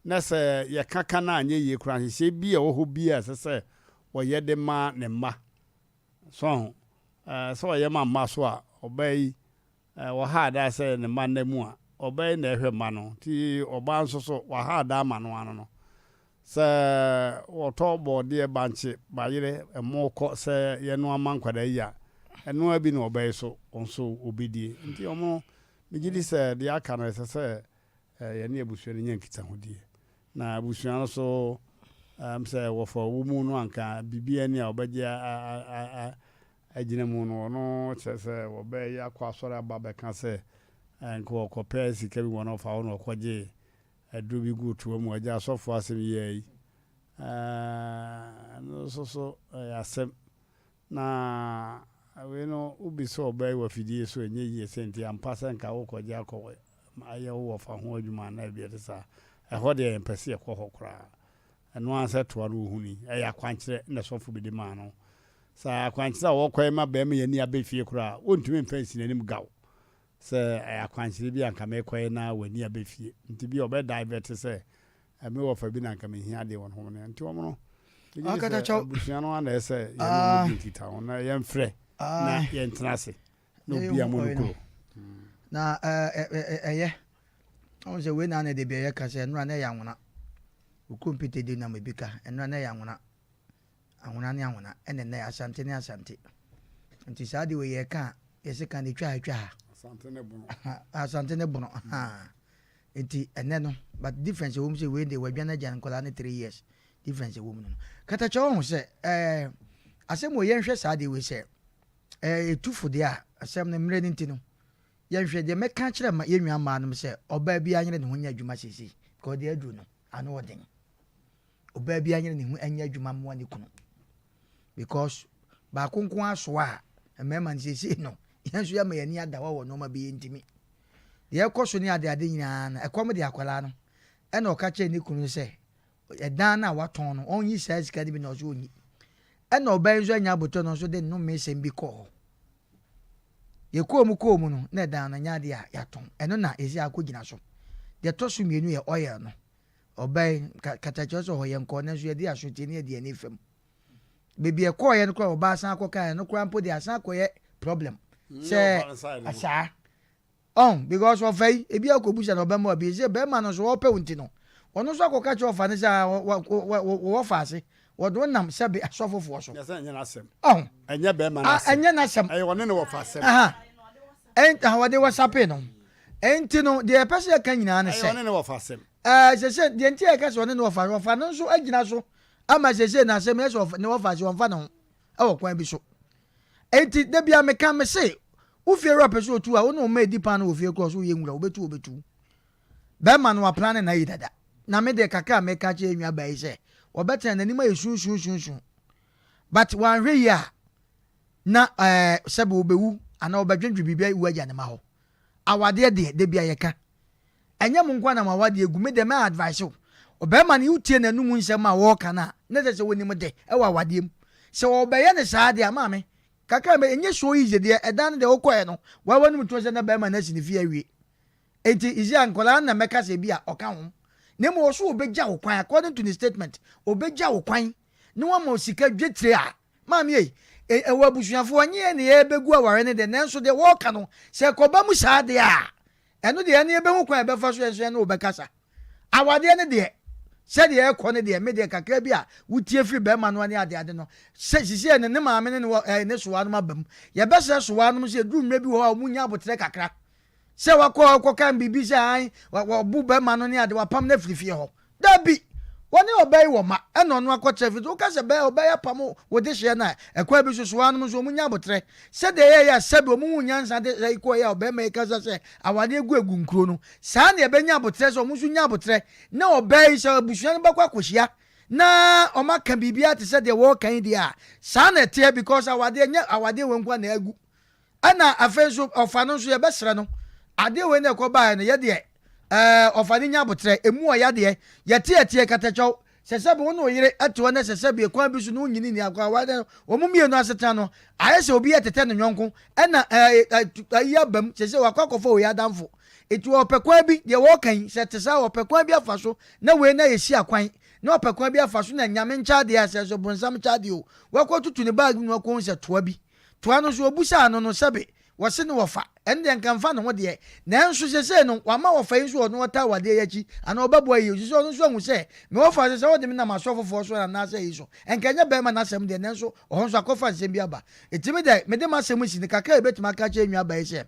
na sɛ yɛkaka no anyɛ yie koraa, nhyehyɛ bi a ɛwɔ hɔ bi a ɛsɛ sɛ wɔyɛ de ma ne mma so ho sɛ ɔyɛ ma mma so a, ɔbaa yi wɔha ada sɛ ne mma nna mu a ɔbaa yi na ɛhwɛ mma no. Nti ɔbaa nso so waha ada ama no ano no sɛ wɔtɔ bɔɔdeɛ, bankye, bayerɛ, ɛmo kɔ sɛ yɛno ama nkwadaa yi a, ɛnoa bi na ɔbaa yi so nso obɛdie. Nti ɔmo megye di sɛ deɛ aka no ɛsɛ sɛ yɛne abusua no nya nkitahodie na abusua no so sɛ wɔfa wo mu no anka biribi ani a ɔbɛgye agyina mu no, ɔno kyerɛ sɛ wɔbɛyɛ akɔ asɔre aba bɛka sɛ nka wɔkɔpɛ sika bi wɔ no ɔfa hɔ na ɔkɔgye aduro bi gu toa mu agya asɔfoɔ asɛm yi yi ɛno nso so ɛyɛ asɛm. Na wei no wobi sɛ ɔbɛyɛ wɔ afidie so ɛnyɛ yie sɛ nti ampa sɛ nka wokɔgye akɔ ayɛ wo wɔfa ho adwuma anaa bi ɛte saa. Ɛhɔ deɛ yɛmpɛ sɛ yɛkɔ hɔ koraa. Ɛno ara sɛ toa no wɔhu ni ɛyɛ akwankyerɛ na sɔfo bi de maa no saa akwankyerɛ a wɔkɔɛ ma bɛrima yɛni abɛ fie koraa, wɔntumi mfa nsi n'anim gaw sɛ ɛyɛ akwankyerɛ bi a nka mekɔɛ na w'ani abɛ fie. Nti bi a ɔbɛ divert sɛ ɛme wɔfa bi na nka mehia adeɛ wɔn ho no. Nti wɔn no megye di sɛ abusua no ana ɛsɛ yɛn no di nkita ho na yɛmfrɛ na yɛntena ase na obi amu no kuro. Na ɛyɛ ɔn sɛ wei na na de bi ɛyɛ ka sɛ ɛnora na ɛyɛ anwona okurom pete de nam ebi ka ɛnora na ɛyɛ anwona anwona ne anwona ɛna ɛnɛ Asante ne Asante. Nti saa de wei yɛ ka yɛsɛ ka ne twa ha twa ha. Asante ne Bono. Asante ne Bono. Nti ɛnɛ no, but difference ɛwɔ mu sɛ wei de wadwane agya nkɔla ne 3 years difference ɛwɔ mu no. Katakyɛ wɔn ho sɛ asɛm wɔ yɛnhwɛ saa de wei sɛ ɛtufo deɛ a asɛm no mmerɛ no nti no yɛnhwɛ deɛ mɛka kyerɛ ma yɛn nua mmaa nom sɛ ɔbaa bi anyere ne ho nyɛ adwuma seesei because deɛ aduru no ano ɔden. Ɔbaa bi anyere ne ho nyɛ adwuma mmoa ne kunu because baako nko asoa a mmarima no seesei no yɛn nso yɛama yɛn ani ada hɔ wɔ nneɛma bi yɛn ntumi deɛ ɛkɔ so ne ade ade nyinaa no. Ɛkɔm de akwadaa no ɛna ɔka kyerɛ ne kunu sɛ ɛdan no a watɔn no ɔnyi saa sika no bi na ɔso ɔnyi. Ɛna ɔbaa yi nso anya abotɔ no nso de nnome sɛm bi kɔɔ hɔ. Yɛkɔɔ mu kɔɔ mu no na ɛdan no nyɛ adeɛ a yɛatɔn. Ɛno na ɛsi akɔ gyina so. Deɛ ɛtɔ so mmienu yɛ oil no. Ɔbaa yi, katakyɛ sɛ hɔ yɛnkɔ, nanso yɛde asotie ne yɛde ani fam. Baabi ɛkɔɔyɛ no koraa ɔbaa san akɔkaeɛ no koraa mpo de asan akɔyɛ problem. Sɛ saa. Ɔn, because ɔfa yi, ebi akɔbusa na ɔbɛma wa bi. Sɛ bɛrima no nso ɔpɛ wo nti no, ɔno nso akɔka kyerɛ ɔfa no sɛ ah, wɔ wɔfa ase. Wɔde wo nam sɛbe asɔfofoɔ so. Nyɛ sɛ ɛnyɛ n'asɛm. Ɔn. Ɛnyɛ bɛrima no asɛm. Ɛnyɛ n'asɛm. Ɛyɛ ɔne ne wɔfa asɛm. Aha. Ɛn, aha, wɔde wɔsape no. Ɛnti no, deɛ yɛpɛ sɛ yɛka nyinaa ne sɛ. Ɛyɛ ɔne ne wɔfa asɛm. Ɛɛ, sɛ sɛ, deɛ nti a yɛka sɛ ɔne ne wɔfa, wɔfa no nso agyina so ama sɛsɛ n'asɛm yɛ sɛ ne wɔfa ase, wɔmfa ne ho ɛwɔ kwan bi so. Ɛnti, da bia meka me se, wo fie wura pɛ sɛ otu a, wo ne wo mma edi paano wɔ fie korɔ so woyɛ nwura, wobetu wobetu. Bɛrima no waplane n'ayi dada. Na me deɛ kakra a meka akyerɛ yɛn nua baa yi sɛ, ɔbɛtena n'anim ayɛ sunsunsunsun. But wanhwɛ yie a, na ɛɛ sɛbe ɔbɛwu anaa ɔbɛdwendwe biribi awu agya ne ma hɔ. Awadeɛ deɛ, da bi a yɛka. Ɛnyɛ mo nko na mo awadeɛ gu, me deɛ mɛ advice wo. Ɔbarima no wotie n'anum nsɛm a ɔreka no a, na kyerɛ sɛ ɔnim de wɔ awadeɛ mu. Sɛ ɔbɛyɛ no saa deɛ a, maame, kakra mɛ, ɛnyɛ so easy deɛ, ɛdan no deɛ wokɔɛ no, waa w'anum to sɛ na barima no asi ne fie awie. Enti Isaiah nkwadaa no na mɛka sɛ ebia ɔka ho. Na mmom ɔso obegya wo kwan, according to ne statement, obegya wo kwan na wama wo sika dwetire a, maame ei, e, ɛwɔ abusuafo, ɛnyɛ yɛn na yɛrebegu aware no deɛ, nanso deɛ wɔreka no, sɛ ɛkɔba mu saa deɛ a, ɛno deɛ ɛne yɛbɛhu kwan a yɛbɛfa so yɛn nso yɛne wo bɛkasa. Awadeɛ no deɛ, sɛdeɛ ɛrekɔ no deɛ, me deɛ kakra bi a wotie firi bɛrima no ne adeade no, sɛ sisi ɛne ne maame ne ne wɔ, ɛɛ, ne sowa nom aba mu. Yɛbɛsrɛ sowa nom sɛ ɛduru mmerɛ bi wɔ hɔ a wɔn nya aboterɛ kakra. Sɛ wakɔ hɔ kɔka biribi sɛ ae, wɔbu bɛrima no ne ade, wapam no afiri fie hɔ. Dabi! Wɔne ɔbaa yi wɔ mma, ɛna ɔno akɔtra fie. So woka sɛ bɛɛ ɔbaa yi apam wo dehyeɛ no a, ɛkwan bi so, so wɔanom nso wɔn nya aboterɛ. Sɛdeɛ ɛyɛeɛ a sɛbe wɔn huu nyansa de sɛ kɔeɛ a ɔbarima yi kasa sɛ awadeɛ gu agu nkuro no, saa na yɛbɛnya aboterɛ sɛ wɔn nso nya aboterɛ na ɔbaa yi sɛ abusua no bɛkɔ akɔhyia na wɔn aka biribiara te sɛ deɛ wɔreka yi deɛ a, saa na ɛteɛ because awadeɛ nyɛ awadeɛ wei nko ara na agu. Ɛna afei nso ɔfa no nso yɛbɛsrɛ no adeɛ wei na ɛkɔ baeɛ no yɛdeɛ ɛɛ ɔfa no nya abotrɛ emu ɔya deɛ yɛte ɛteɛ katakyɛw sɛ sɛbi wo ne wo yere ɛte hɔ na sɛ sɛbi kwan bi so no wonyini ni akɔ awa no wɔn mmienu asetena no ayɛ sɛ obi ɛtetɛ ne yɔnko ɛna ɛɛ ayi abam sɛ sɛ wakɔ akɔfa wei adamfo eti ɔpɛ kwan bi deɛ wɔka yi sɛ te saa ɔpɛ kwan bi afa so na wei na yɛsi akwan na ɔpɛ kwan bi afa so na nyame nkyɛ adeɛ a sɛ sɛ bonsam kyɛ adeɛ o wakɔ tutu ne baag mu na wakɔ hu sɛ toa bi Toa no so, obisaa no no sɛbe wɔse no wɔfa, ɛno deɛ nka mfa ne ho deɛ, nanso sesei no wama wɔfa yi nso ɔno ɔtaa wadeɛ yi akyi anaa ɔbɛboa yi, sesei ɔno nso ahu sɛ me wɔfa sɛ sɛ wode me nam asɔfofoɔ so anaasɛ ayi so, nka ɛnyɛ bɛrima no asɛm deɛ, nanso ɔhɔ nso akɔfa nsɛm bi aba. Enti me deɛ mede m'asɛm si no kakra a yɛbɛtumi aka akyerɛ yɛn nuabaa yi sɛ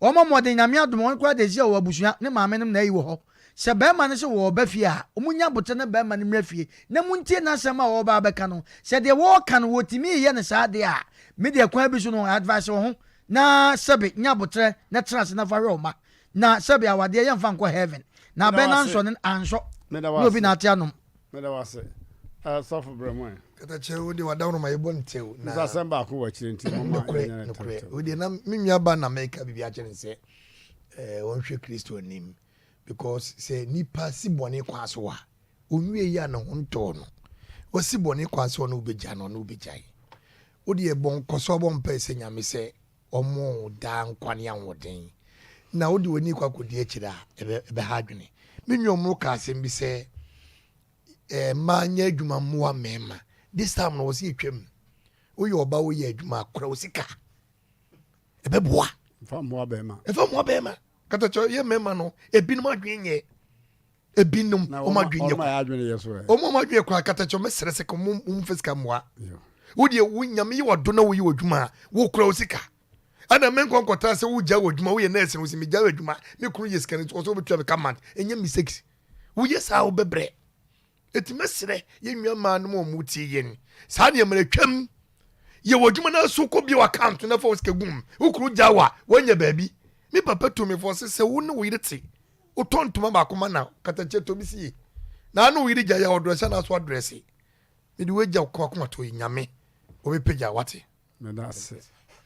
ɔmmɔ mmɔden, Nyame adom ɔno koraa deɛ sesei ɔwɔ abusua, ne maame nom na ayi wɔ hɔ, Sɛ barima no se wɔreba fie a, monnya aboterɛ na barima no mmra fie na montie n'asɛm a ɔreba abɛka no. Sɛ deɛ wɔreka no wɔtumi reyɛ no saa deɛ a, me deɛ kwan bi so no advice wo ho na sɛbe nya aboterɛ na tena ase na fa hwɛ wo mma. Na sɛbe awadeɛ yɛmfa nkɔ heaven. Na Meda abɛn wo no ase. ansɔ no ansɔ Meda wo na obi ase. na ate anom. Meda wo ase. Eh, sɔfo brɛ mu ɛ. Katakyɛ wo deɛ wadaworo ma yɛbɔ no tɛw na. Nso asɛm baako wɔ akyire nti momma Nokorɛ yɛnyɛ no nokorɛ tɛwtɛw. wo deɛ na me nua ba na mɛka biribi akyerɛ no sɛ eh, ɔnhwɛ Kristo anim because sɛ nipa si bɔne kwan so a onwie yi a ne ho ntɔɔ no wasi bɔne kwan so ɔne wobɛgya no ɔne wobɛgyae wo deɛ bɔ nkɔso abɔ mpae sɛ nyame sɛ ɔmo daa nkwa ne ahoɔden na wode w'ani kɔ akɔdi akyire a ɛbɛha adwene me nua ɔmo ka asɛm bi sɛ eh, mmaa nyɛ adwuma mmoa mmarima this time no wɔ sɛ yɛtwam woyɛ ɔba woyɛ adwuma akora wo sika ɛbɛboa Mfa mmoa bɛrima. Mfa mmoa bɛrima. Katakyɛ yɛ mmarima no ebinom adwene nyɛ ebinom wɔn adwene nyɛ kwa. Wɔn wɔn adwene yɛ kwa katakyɛ wɔn srɛ sɛ wɔn wɔn mfa sika mmoa. Wo deɛ wo nyame yɛ wado na woyɛ w'adwuma a wokura wo sika. Ɛna me nkɔ nkɔtena sɛ wogya w'adwuma woyɛ nurse no sɛ megya w'adwuma me kunu yɛ sika no nti wɔsɛ wobɛtua me ka month ɛnyɛ mistakes. Woyɛ saa wobɛbrɛ. Enti mɛsrɛ yɛn nua mmaa nom a wɔtie yɛn, saa nneɛma no atwam. Yɛ w'adwuma no so kɔ bio account na fa wo sika gum. Wo kunu gya wo a, woanya baabi. Me papa tu me fo ɔse sɛ wo ne wo yere te, wotɔ ntoma baako ma na katakyie tɔ bi sie. Na ano wo yere gya yɛ a ɔdrɛse anaa so adrɛse. Mede wo agya wo kɔn akoma to yi Nyame ɔbɛpagya wate. Meda ase.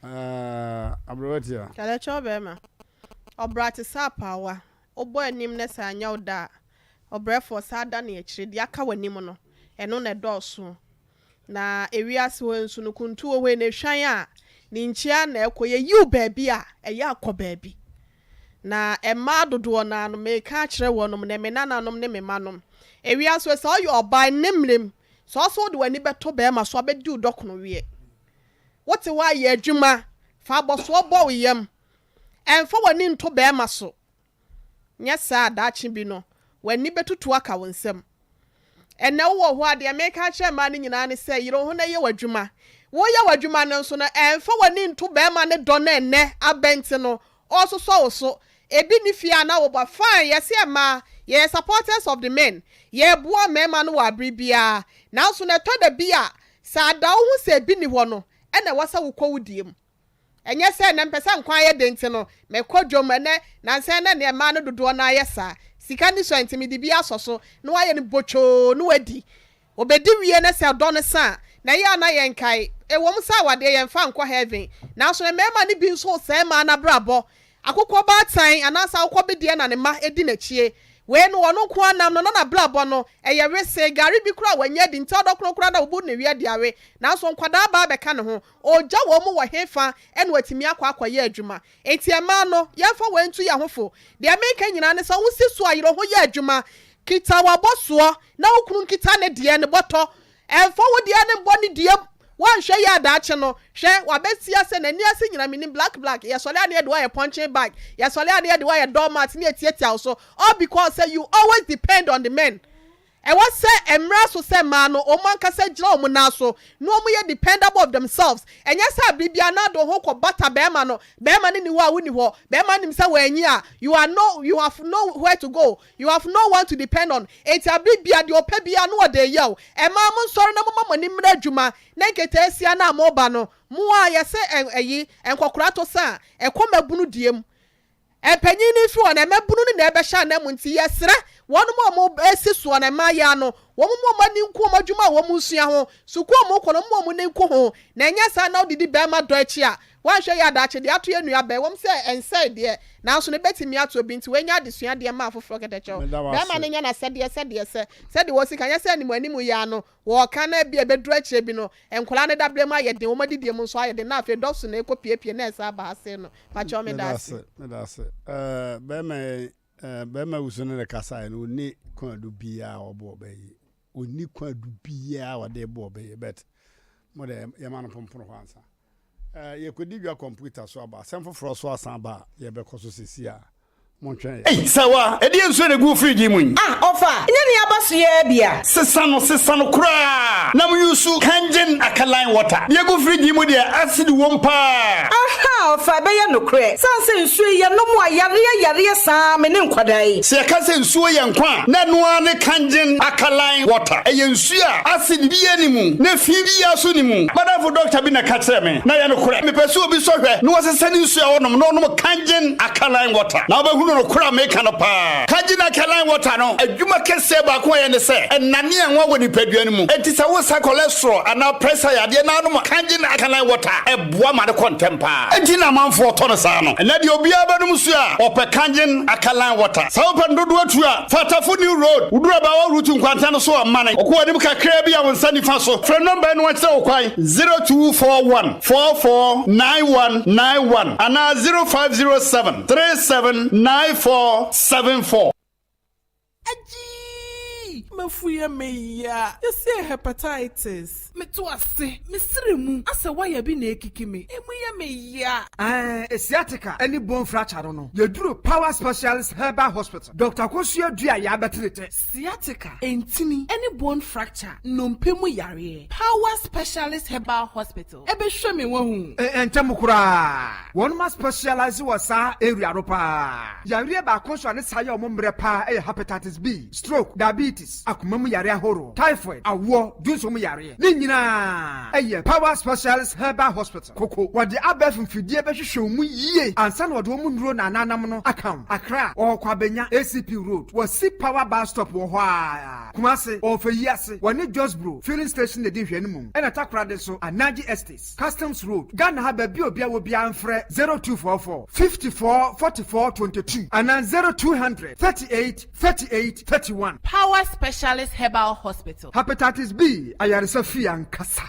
Eh, Aberewa Tia. Kyalekyɛw bɛɛma, ɔbra te sɛ apaawa, wobɔ anim na sɛ anyɛ wo dɛ a, ɔbrɛfoɔ saa da no akyire, deɛ aka w'anim no, ɛno na ɛdɔɔso. Na ewiase hɔ nso no, kuntu wɔ hɔ yi, na ehwan a, ne nkyia na ɛkɔ, yɛyi wo baabi a, ɛyɛ a kɔ baabi. Na mmaa dodoɔ no ara no, mereka akyerɛ wɔnom nnɛ, me nananom ne me mmanom, ewiase wei, sɛ woyɛ ɔbaa nnɛ mmerɛ mu, sɛ wo nso wode w'ani bɛto barima so a, bɛdi wo dɔkono weɛ. Wote hɔ a, yɛ adwuma, fa abɔsoɔ bɔ wo yam. Ɛmfa w'ani nto barima so. Nyɛ saa a, daakye bi no, w'ani bɛtutu aka wo nsam. Ɛnnɛ wowɔ hɔ a, deɛ mereka akyerɛ mmaa no nyinaa ne sɛ, yere wo ho na yɛ w'adwuma. Woreyɛ w'adwuma no nso no, ɛmfa w'ani nto barima no dɔ no a ɛnnɛ aba nti no, ɔresosɔ wo so. Ebi nni fie a na wobɔ. Fine, yɛse mmaa, yɛyɛ supporters of the men. Yɛreboa mmarima no wɔ abere biara. Nanso no, ɛtɔ da bi a, sɛ ada wo ho sɛ ebi nni hɔ no, ɛna ɛwɔ sɛ wokɔ wo deɛ mu. Ɛnyɛ sɛ ɛnnɛ mepɛ sɛ nkwa ayɛ den nti no, mekɔ dwam ɛnnɛ, nansa ɛnnɛ deɛ mmaa no dodoɔ no ara yɛ saa. Sika nni so a nti mede bi asɔ so na wayɛ no botwoo na wadi. Ɔbɛdi wie na sɛ ɔdɔ no sa a, na ɛyɛ a na yɛnkae. Ɛwom sɛ awadeɛ yɛmfa nkɔ heaven, nanso no mmarima no bi nso resɛe mmaa no abrabɔ. Akokɔ baatan anaasɛ akokɔ bedeɛ na ne mma di n'akyie. Wei no ɔno nko ara nam no na n'abrabɔ no ɛyɛ wesee, gari bi koraa wanya adi nti ɔdɔ koraa na ɔbu ne weɛ de awe. Nanso nkwadaa baa bɛka ne ho. Ɔregya wɔn mu wɔ hefa na watumi akɔ akɔyɛ adwuma? Enti mmaa no, yɛmfa wei nto yɛn ho fo. Deɛ mereka nyinaa ne sɛ, wosi so a, yere wo ho yɛ adwuma. Kita w'abɔsoɔ na wo kunu nkita ne deɛ, ne bɔtɔ. Mfa wo deɛ no mbɔ ne deɛ mu. Woanhwɛ yie a daakye no, hwɛ, wabɛsi ase, n'ani ase nyinaa menim black black, yɛsɔre a na yɛde wo ayɛ punching bag, yɛsɔre a na yɛde wo ayɛ doormat na yɛtiatia wo so, all because sɛ you always depend on the men. Ɛwɔ sɛ ɛmmra so sɛ mmaa no wɔn ankasa gyina wɔn nan so na wɔyɛ dependable of themselves. Ɛnyɛ sɛ abere biara na ade wo ho kɔ bata barima no, barima no nni hɔ a wonni hɔ, barima no nim sɛ wanyi a, you are no, you have no where to go, you have no one to depend on. Enti abere biara deɛ ɔpɛ biara na ɔde reyɛ wo. Mmaa monsɔre na momma mo ani mmra adwuma na nketeesia no a moreba no, mo a yɛse ɛyi, nkɔkoraa to sa a, ɛkɔ mmabunu deɛ mu. Mpanyin no mfiri hɔ na mmabunu no na ɛbɛhyɛ ananmu nti yɛsrɛ wɔnom a wɔresi soɔ no mmaayaa no wɔn mma wɔn ani nku wɔn adwuma a wɔn resua ho, sukuu a wɔrekɔ no wɔn mma wɔn ani nku ho na ɛnyɛ saa na wodidi barima dɔ akyi a woanhwɛ yie a daakye deɛ ato yɛn nua bɛn wɔm sɛ ɛnsɛe deɛ nanso no ɛbɛtumi ato obi nti wei nyɛ adesua deɛ mma afoforɔ kɛtɛkyɛw Meda wo barima ase. no nyɛ n'asɛdeɛ sɛdeɛ ɛsɛ sɛdeɛ wɔsi ka nyɛ sɛ anim anim yi ara no Wɔka na ebia ɛbɛduru akyire bi no, nkwadaa no daberɛ mu ayɛ den, wɔn adidie mu nso ayɛ den, na afei dɔso na ɛrekɔpiepie na ɛsan aba ha sei no. Pakyɛw meda Meda ase. ase, meda ase. Ɛɛ, bɛrima yi, ɛɛ, bɛrima wusu ne ne kasaeɛ no, ɔnni kwaadu biara a ɔbɔ ɔbɛ yi. Ɔnni kwaadu biara a ɔde bɔ ɔbɛ yi, but mo deɛ yɛma no pompono hɔ ansa. Eh, yɛkɔdi dwa kɔmputa so aba, asɛm foforɔ so asan aba a, yɛbɛkɔ so seesei a. Montwɛn yɛn. Ei, Sawa, ɛdeɛn nsuo na ɛgu wo fridge yi mu yi? Ah, ɔfa, nyɛ nea aba so yi ara bi a. Sesa no, sesa no koraa na mo use Kangen alkaline water. Deɛ ɛgu fridge yi mu deɛ, acid wom paa. Ahaa, ɔfa, ɛbɛyɛ nokorɛ. Sane sɛ nsuo yi, yɛnom a, yareɛ yareɛ saa me ne nkwadaa yi. Sɛ yɛka sɛ nsuo yɛ nkwa a, na ɛno ara ne Kangen alkaline water. Ɛyɛ nsuo a acid biara nni mu, na fi biara nso nni mu. M'adamfo dɔkta bi na ɛka kyerɛɛ me, na ɛyɛ nokorɛ. Mepɛ sɛ obi sɔ hwɛ na ɔsesa ne nsuo a ɔnom na ɔnom Kangen alkaline water, na wobɛhunu nokorɛ a meka no paa. Kangen alkaline water no, adwuma kɛseɛ baako a ɛyɛ ne sɛ, ɛnane anwa wɔ nipadua no mu. Enti sɛ wosa cholesterol anaa pressure yadeɛ na wonom Kangen alkaline water a, ɛboa ma no kɔ ntɛm paa. Enti na amanfoɔ tɔ no saa no. Ɛnnɛ deɛ obiara bɛnom nsuo a, ɔpɛ Kangen alkaline water. Sɛ wopɛ no dodoɔ tu a, fa Tafo New Road, woduru Abaawa Route nkwanta no so a, mane kɔ w'anim kakraa bi a wo nsa nifa so. Frɛ nɔmba yi na wɔnkyerɛ wo kwan, 0241 44 9191 anaa 0507 37 94 74. Agyii! M'afu yɛ me ya. Yɛse hepatitis. Meto ase, me srɛ mu asɛ wire bi na ekiki me, emu yɛ me ya. Ɛɛ sciatica ne bone fracture no no, yɛduru Power Specialist Herbal Hospital, Doctor Akosua Duah yɛabɛtere tɛ. Sciatica, ntini ne bone fracture, nnompe mu yareɛ, Power Specialist Herbal Hospital bɛhwɛ me wahu. Ntɛm koraa, wɔnom a specialise wɔ saa area no paa. Yareɛ baako nso a ne saa yɛ wɔn mmerɛ paa yɛ Hepatitis B, stroke, diabetes, akoma mu yareɛ ahoroɔ, typhoid, awoɔ, dwonsɔ mu yareɛ. Ne nyinaa yɛ Power Specialist Herbal Hospital, Koko. Wɔde abɛɛfo mfidie bɛhwehwɛ wo mu yie ansa na wɔde wɔn nnuro na ananam no aka wo. Accra, wɔwɔ Kwabenya, ACP Road, wɔsi Power Bus Stop wɔ hɔ ara. Kumasi, wɔwɔ Feyiase, wɔne Josbro Filling Station na ɛdi nhwɛanimu. Ɛna Takoradi nso, Anaji Estates. Customs Road, Ghana ha baabi a obiara wɔ biara mfrɛ 0244 54 44 22 anaa 0200 38 38 31. Power Specialist Herbal Hospital. Hepatitis B ayaresa fie ankasa.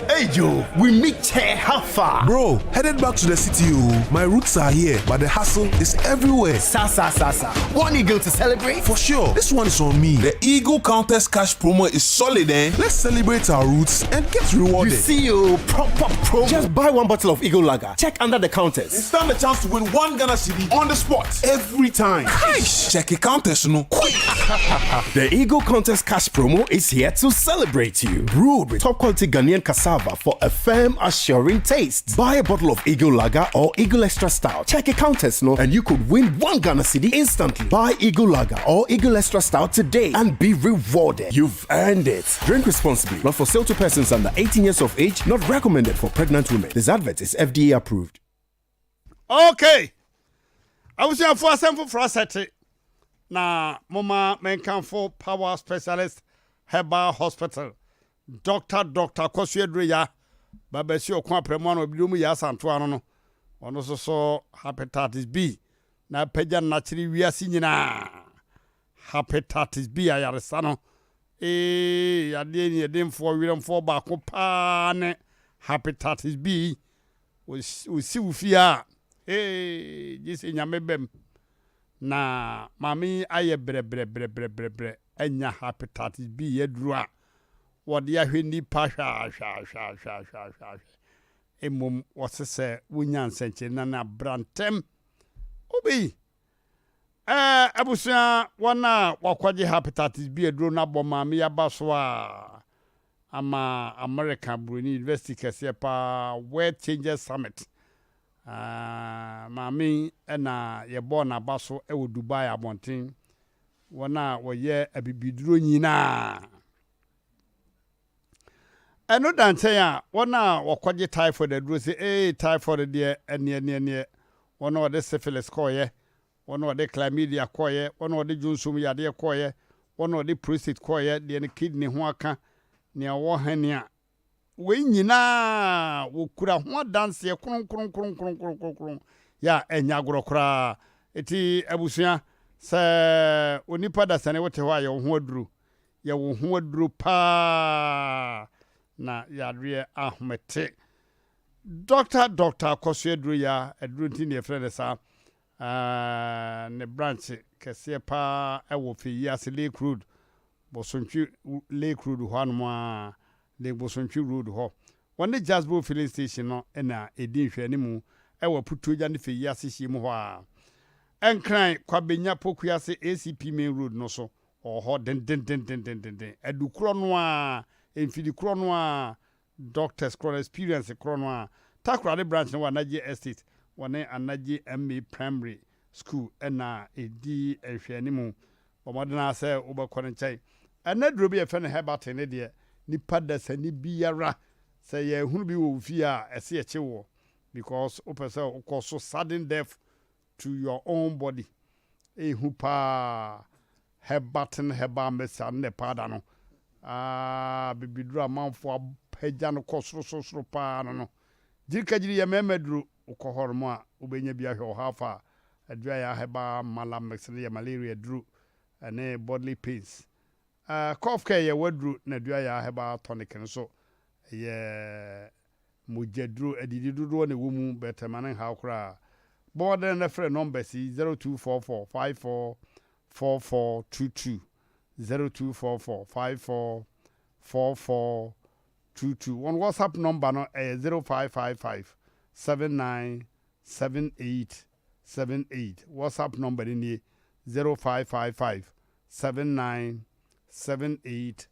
Hey Joe, we meet chair how far? Bro, headed back to the city oh. My roots are here, but the hustle is everywhere. Sa sa sa sa. One eagle to celebrate? For sure. This one is on me. The Eagle Countess Cash promo is solid eh? Let's celebrate our roots and get rewarded. You see you proper promo. Just buy one bottle of Eagle Lager. Check under the counters. And stand a chance to win one Ghana cedi on the spot every time. Eish! Check the counters no quick. The Eagle Contest Cash promo is here to celebrate you. Brewed with top quality Ghanaian cassava for a firm, assuring taste. Buy a bottle of Eagle Lager or Eagle Extra Stout. Check a counters no, and you could win one Ghana cedi instantly. Buy Eagle Lager or Eagle Extra Stout today and be rewarded. You've earned it. Drink responsibly. Not for sale to persons under 18 years of age. Not recommended for pregnant women. This advert is FDA approved. Okay. Abusuafo asɛm foforɔ asɛte na moma menkamfo Power Specialist Herbal Hospital Doctor Doctor Kwasu Aduroya Babasi Ɔko Aprɛmo ano ebinom yɛ Asantew ano no ɔno nso so Hepatitis B na apagya nnakyere wiase nyinaa Hepatitis B ayaresa no ee yadeɛ aniɛdenfoɔ werɛmfoɔ baako paa ne Hepatitis B yi Wɔsi wo fie a, hey, gye sɛ Nyame bam. Na maame yi ayɛ brɛbrɛbrɛbrɛbrɛ anya hepatitis B aduro a wɔde ahwɛ nnipa hwɛahwɛahwɛahwɛahwɛ. Mmom wɔse sɛ wonya nsɛnkyerɛnne no a, bra ntɛm. Obi, ɛɛ abusua, wɔn a wɔakɔgye hepatitis B aduro no abɔ maame yi aba so a, ama Amerika Buroni University kɛseɛ paa, World Changers Summit. Maame yi na yɛbɔɔ n'aba so wɔ Dubai abɔnten. Wɔn a wɔyɛ abibiduro nyinaa. Ɛno da nkyɛn a, wɔn a wɔkɔgye typhoid aduro sɛ, ee typhoid deɛ ɛneɛ neɛ neɛ, wɔn a wɔde syphilis kɔɔyɛ, Wɔn a wɔde chlamydia kɔeɛ, wɔn a wɔde dwonsɔ mu yadeɛ kɔeɛ, wɔn a wɔde prostate kɔeɛ, deɛ ne kidney ho aka, nea ɔwɔ hernia, wei nyinaa wɔkura ho adanseɛ kronkronkronkronkronkron yɛ a ɛnyɛ agorɔ koraa. Eti abusua, sɛ onipa dasani wote hɔ a yɛ wo ho aduro, yɛ wo ho aduro paa na yareɛ ahomete. Dɔkta Dɔkta Akɔso Aduro Yaa, aduro nti na yɛfrɛ no saa. Ne branch kɛseɛ paa wɔ Feyiase Lake Road, Bosontwe Lake Road hɔ anom ara, Lake Bosontwe Road hɔ. Wɔne Jasbo Filling Station no na ɛdi nhwɛanimu wɔ Aputuogya ne Feyiase hyeɛ mu hɔ ara. Nkran, Kwabenya, Pokuase, ACP Main Road no so, wɔwɔ hɔ dendendendendenden. Adu korɔ no ara, mfidi korɔ no ara Doctors korɔ no experience korɔ no ara. Takoradi branch no wɔ Anagye Estate, wɔne Anagye MA Primary School na ɛdi nhwɛanimu. Bɔ mmɔden ara sɛ wobɛkɔ no nkyɛn. Ɛnnɛ aduro bi a yɛfrɛ no Herbatin no deɛ, nipa dasani biara, sɛ yɛhunu bi wɔ wo fie a, ɛse yɛkye woɔ because wopɛ sɛ wokɔ so sudden death to your own body ehu paa Herbatin herbal mixture no na ɛpaada no aah bibiduro amanfoɔ apagya no kɔ soro soro soro paa no no Gyirikagyiri yɛ mmarima duro wokɔ hɔ nom a wobɛnya bi ahwɛ wɔ how far Aduaya herbal mala mix no yɛ malaria duro ɛne bodily pains aah cough care yɛ waduro na Aduaya herbal tonic no nso yɛ Mogyaduro, adidi dodoɔ na ɛwɔ mu but ɛma no nhaw koraa. Bɔ mmɔden na frɛ numbers yi, 0244 54 44 22, 0244 54 44 22. Wɔn WhatsApp number no ɛyɛ 0555 79 78 78. WhatsApp number no nie, 0555 79 78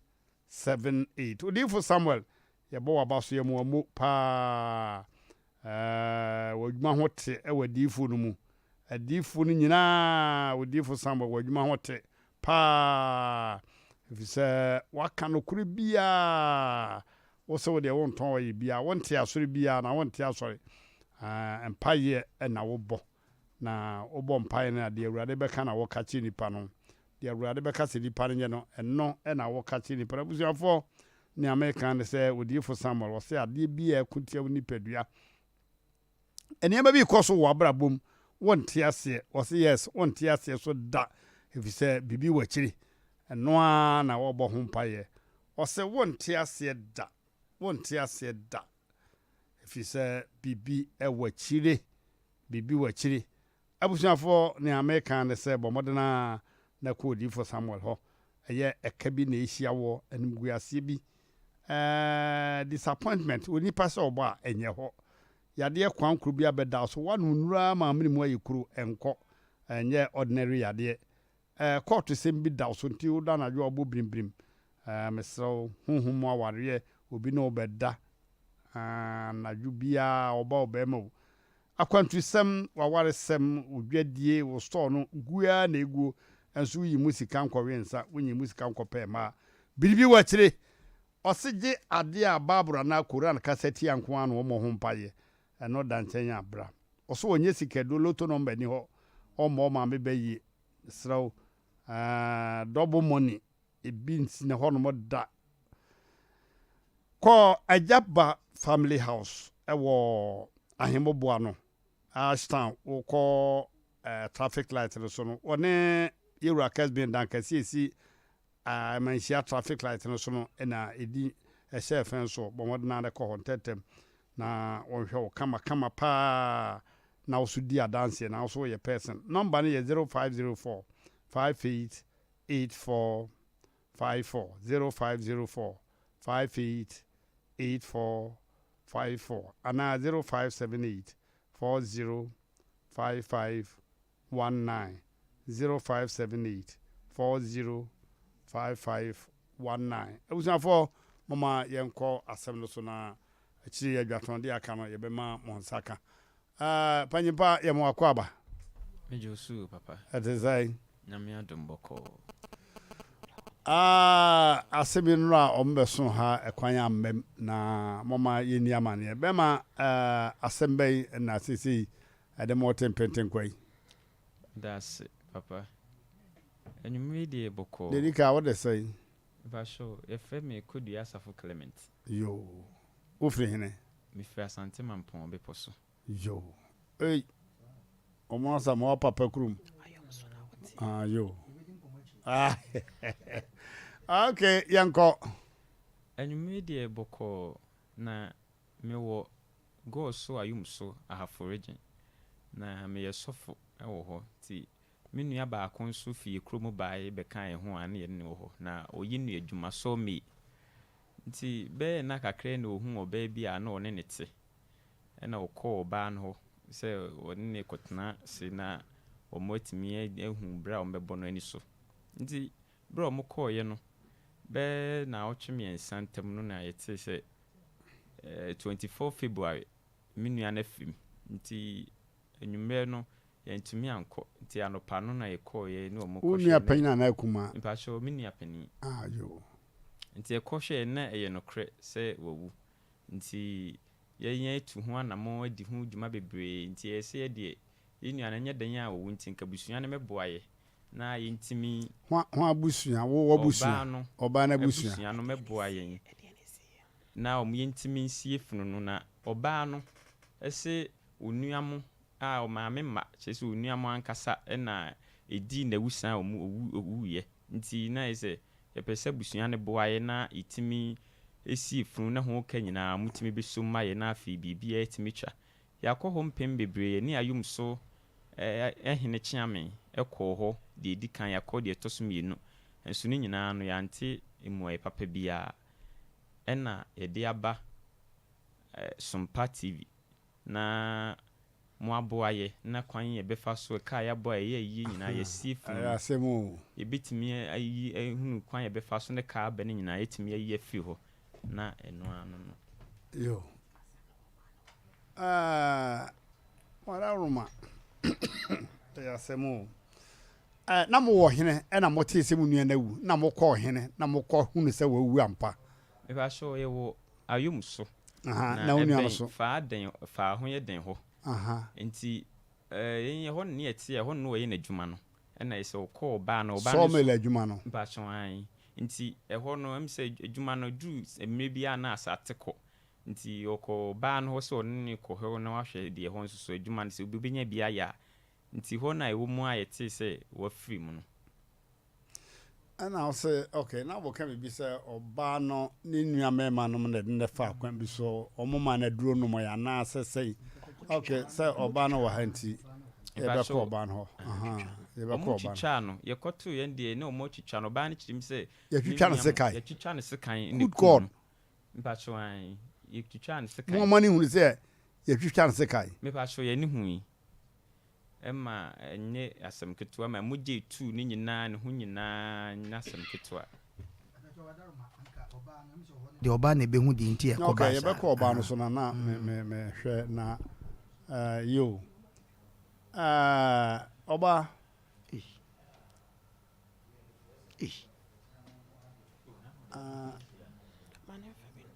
78. Odiyifo Samuel Yɛbɔ w'aba so, yɛ mo amo paa. Ɛɛ, w'adwuma ho te wɔ adiyifoɔ no mu. Adiyifoɔ no nyinaa, odiyifo Samuel, w'adwuma ho te paa. Ɛfiri sɛ woaka nokorɛ biara. Wo se wo deɛ wontɔn ɔyɛ biara, wonte asɔre biara na wonte asɔre. Ɛɛ, mpaeɛ na wobɔ. Na wobɔ mpaeɛ no a, deɛ Awurade bɛka na woka kyerɛ nnipa no. Deɛ Awurade bɛka sɛ nnipa no nyɛ no, ɛno na woka kyerɛ nnipa no. Abusuafoɔ, nea meka ne sɛ, Odiyifo Samuel, ɔse adeɛ bi a ɛko tia wo nipadua, nneɛma bi rekɔ so wɔ w'abrabɔ mu, wonte aseɛ. Ɔse yes, wonte aseɛ so da, ɛfiri sɛ biribi wɔ akyiri. Ɛno ara na wɔbɔ ho mpaeɛ. Ɔse wonte aseɛ da. Wonte aseɛ da. Ɛfiri sɛ biribi wɔ akyire. Biribi wɔ akyire. Abusuafoɔ, nea meka ne sɛ bɔ mmɔden ara na kɔ Odiyifoɔ Samuel hɔ. Ɛyɛ ɛka bi na ɛrehyia woɔ, animguaseɛ bi, ɛɛ disappointment, onipa sɛ ɔbɔ a, ɛnyɛ hɔ. Yadeɛ koankoro bi abɛda wo so, woanom nnuro ara ma amene mu ayɛ kuro, ɛnkɔ. Ɛnyɛ ordinary yadeɛ. Ɛɛ kɔɔto sɛm bi da wo so nti woda anadwo a wobɔ birimbirim. Ɛɛ mesrɛ wo, honhom mu awareɛ, obi ne wo bɛda anadwo biara, ɔba ɔbarima o. Akwantusɛm, w'awaresɛm, wo dwadie, wo store no, gu ara na ɛguo, nso woyi mu sika nkɔwe nsa, wonyi mu sika nkɔpɛ mmaa. Biribi wɔ akyire. Ɔse gye adeɛ a Bible anaa Koran kasa tia nko ara na wɔmmɔ ho mpaeɛ. Ɛno da nkyɛn a, bra. Ɔse ɔnyɛ sikaduro, lotto number nni hɔ, ɔmmɔ wo maame ba yie. Mesrɛ wo, ɛɛ, double money, ebi nsi ne hɔnom da. Kɔ Agyaba family house wɔ Ahemmoboa no, Ashtown, wokɔ eh, traffic light no so no, wɔne Yewura Kesbin dan kɛse esi Amanhyia traffic light no so no na ɛdi ɛhyɛ fɛn so. Bɔ mmɔden ara kɔ hɔ ntɛmntɛm na wɔnhwɛ wo kama kama paa na wo so di adanseɛ na wo so woyɛ person. Nɔmba no yɛ 0504 58 84 54 0504 58 84 54 anaa 0578 40 55 19 0578 40 55 19. Abusuafoɔ momma yɛnkɔ asɛm no so na akyire yi adwatɔn deɛ aka no yɛbɛma mo nsa aka. Ah, panyimpa yɛ mo akwaaba. Megye wo so o papa. Ɛte sɛn? Nyame adom bɔkɔɔ. Ah, asɛm yi nnora a wɔn bɛso ha ɛkwan ammam na mɔma yɛnni amaneɛ. Bɛma eh, asɛm bɛn na seesei ɛde mo te mpentenkwa yi? Meda ase papa. Anwummere yi deɛ bɔkɔɔ. Deɛ ɛdi kan, wode sɛn? Mpakyɛw, yɛfrɛ me Kodua Asafo Clement. Yoo. Wofiri hene? Mefiri Asante Mampɔn bepɔ so. Yoo. Ei. Ɔmo asa mo papa kurom. Ah, yoo. Ah, okay, yɛnkɔ. Anwummere deɛ bɔkɔɔ na mewɔ Goaso Ayumso Ahafo Region. Na meyɛ sɔfo wɔ hɔ nti Me nua baako nso fi yɛn kurom bae bɛkaa yɛn ho a na yɛne no wɔ hɔ. Na ɔyi no adwuma, sawmill. Nti bɛyɛ nna kakra yi na ɔhuu ɔbaa bi a na ɔne no te. Ɛna ɔkɔɔ ɔbaa no hɔ sɛ ɔne no rekɔtena ase na wɔatumi ahu berɛ a wɔbɛbɔ no ani so. Nti berɛ a wɔkɔeɛ no, bɛyɛ nnawɔtwe mmiɛnsa ntam no na yɛtee sɛ 24 February me nua no afiri mu. Nti anwummerɛ no Yɛantumi ankɔ, nti anɔpa no na yɛkɔeɛ ne wɔn Wo kɔhwɛɛ nua na panyin anaa akumaa? Mpakyɛw, me nua panin. Ah, yoo. Nti yɛkɔhwɛɛ na ɛyɛ nokorɛ sɛ wawu. Nti yɛn atu ho anamɔn adi ho dwuma bebree, nti ɛyɛ sɛ yɛdeɛ yɛn nua no ɛnyɛ dɛn a wawu nti nka abusua no mmɛboa yɛ na yɛntumi. Hwan, hwan abusua? Wo w'abusua? Ɔbaa no Ɔbaa no abusua. abusua no mmɛboa yɛn na wɔn yɛntumi nsie funu no, na ɔbaa no se onua mo a ɔmaame mma, kyerɛ sɛ onua mo ankasa na ɛdii n'awusan a ɔmo owu owuiɛ nti na ayɛ sɛ yɛpɛ sɛ abusua no boa yɛ na yɛtumi sie funu na ho ka nyinaa ɔmo tumi bɛsom ma yɛ na afei biribiara tumi twa. Yɛakɔ hɔ mpɛn bebree yɛne Ayomso hene Kyeame kɔɔ hɔ deɛ ɛdi kan yɛakɔ deɛ ɛtɔ so mmienu nso ne nyinaa no yɛante mmuaeɛ papa biara ɛna yɛde aba Sompa TV na moaboa yɛ na kwan yɛbɛfa so ɛka a yɛabɔ a ɛyɛ ayie nyinaa yɛasie funu Ɛyɛ no asɛm o. yɛbɛtumi ayi ahunu kwan yɛbɛfa so ne ka aba no nyinaa yɛatumi ayi afiri hɔ na ɛno ara no no. Yo. Ah, Wadaworoma. Ɛyɛ asɛm o. Eh, na mowɔ hene ɛna motee sɛ mo nua no awu na mokɔɔ hene na mokɔ hunu sɛ wawu ampa. Mepakyɛw yɛwɔ Ayom so. Na wo nua no so. Faa den, faa ho yɛ den hɔ. Nti yɛn ɛhɔ ne yɛte, ɛhɔ na ɔyɛ n'adwuma no. Ɛna sɛ ɔkɔ ɔbaa no, ɔbaa no. Sawmill adwuma no. Mpakyɛw ae. Nti ɛhɔ no, ɛm sɛ adwuma no duru mmerɛ bi a na asate kɔ. Nti ɔkɔ ɔbaa no hɔ sɛ ɔne no kɔ hɔ na wahwɛ deɛ ɛhɔ nso so adwuma no sɛ obi bɛnya bi ayɛ a. Nti hɔ na ɛwɔ mu a yɛtee sɛ wafiri mu no. Ɛna ɔse ok na wɔka biribi sɛ ɔbaa no ne nua mmarima nom na ɛde no faa kwan bi so wɔn maa no aduro nom yɛ anaa sɛ sɛi ok sɛ ɔbaa no wɔ ha nti yɛbɛkɔ ɔbaa no hɔ ahaa yɛbɛkɔ Wɔn ɔbaa no. twitwaa no yɛkɔtoo yɛn deɛ na wɔn atwitwa no ɔbaa no kyerɛ mu sɛ ne Yɛtwitwa no nua sekan yɛtwitwa no sekan na good ɛkum God no mpakyɛw ae yɛtwitwaa no sekan. Mo a mo ani hunu sɛ yɛtwitwa no sekan. Mepakyɛw yɛn ani hui. Ɛma ɛnyɛ asɛm ketewa ma mogya etu ne nyinaa ne ho nyinaa nyɛ asɛm ketewa. Deɛ ɔbaa na ɛbɛhu deɛ nti a ɛkɔ Okay, baa saa. yɛbɛkɔ ɔbaa no so na na me me mehwɛ na eh, yo eh, ɔbaa. Ah,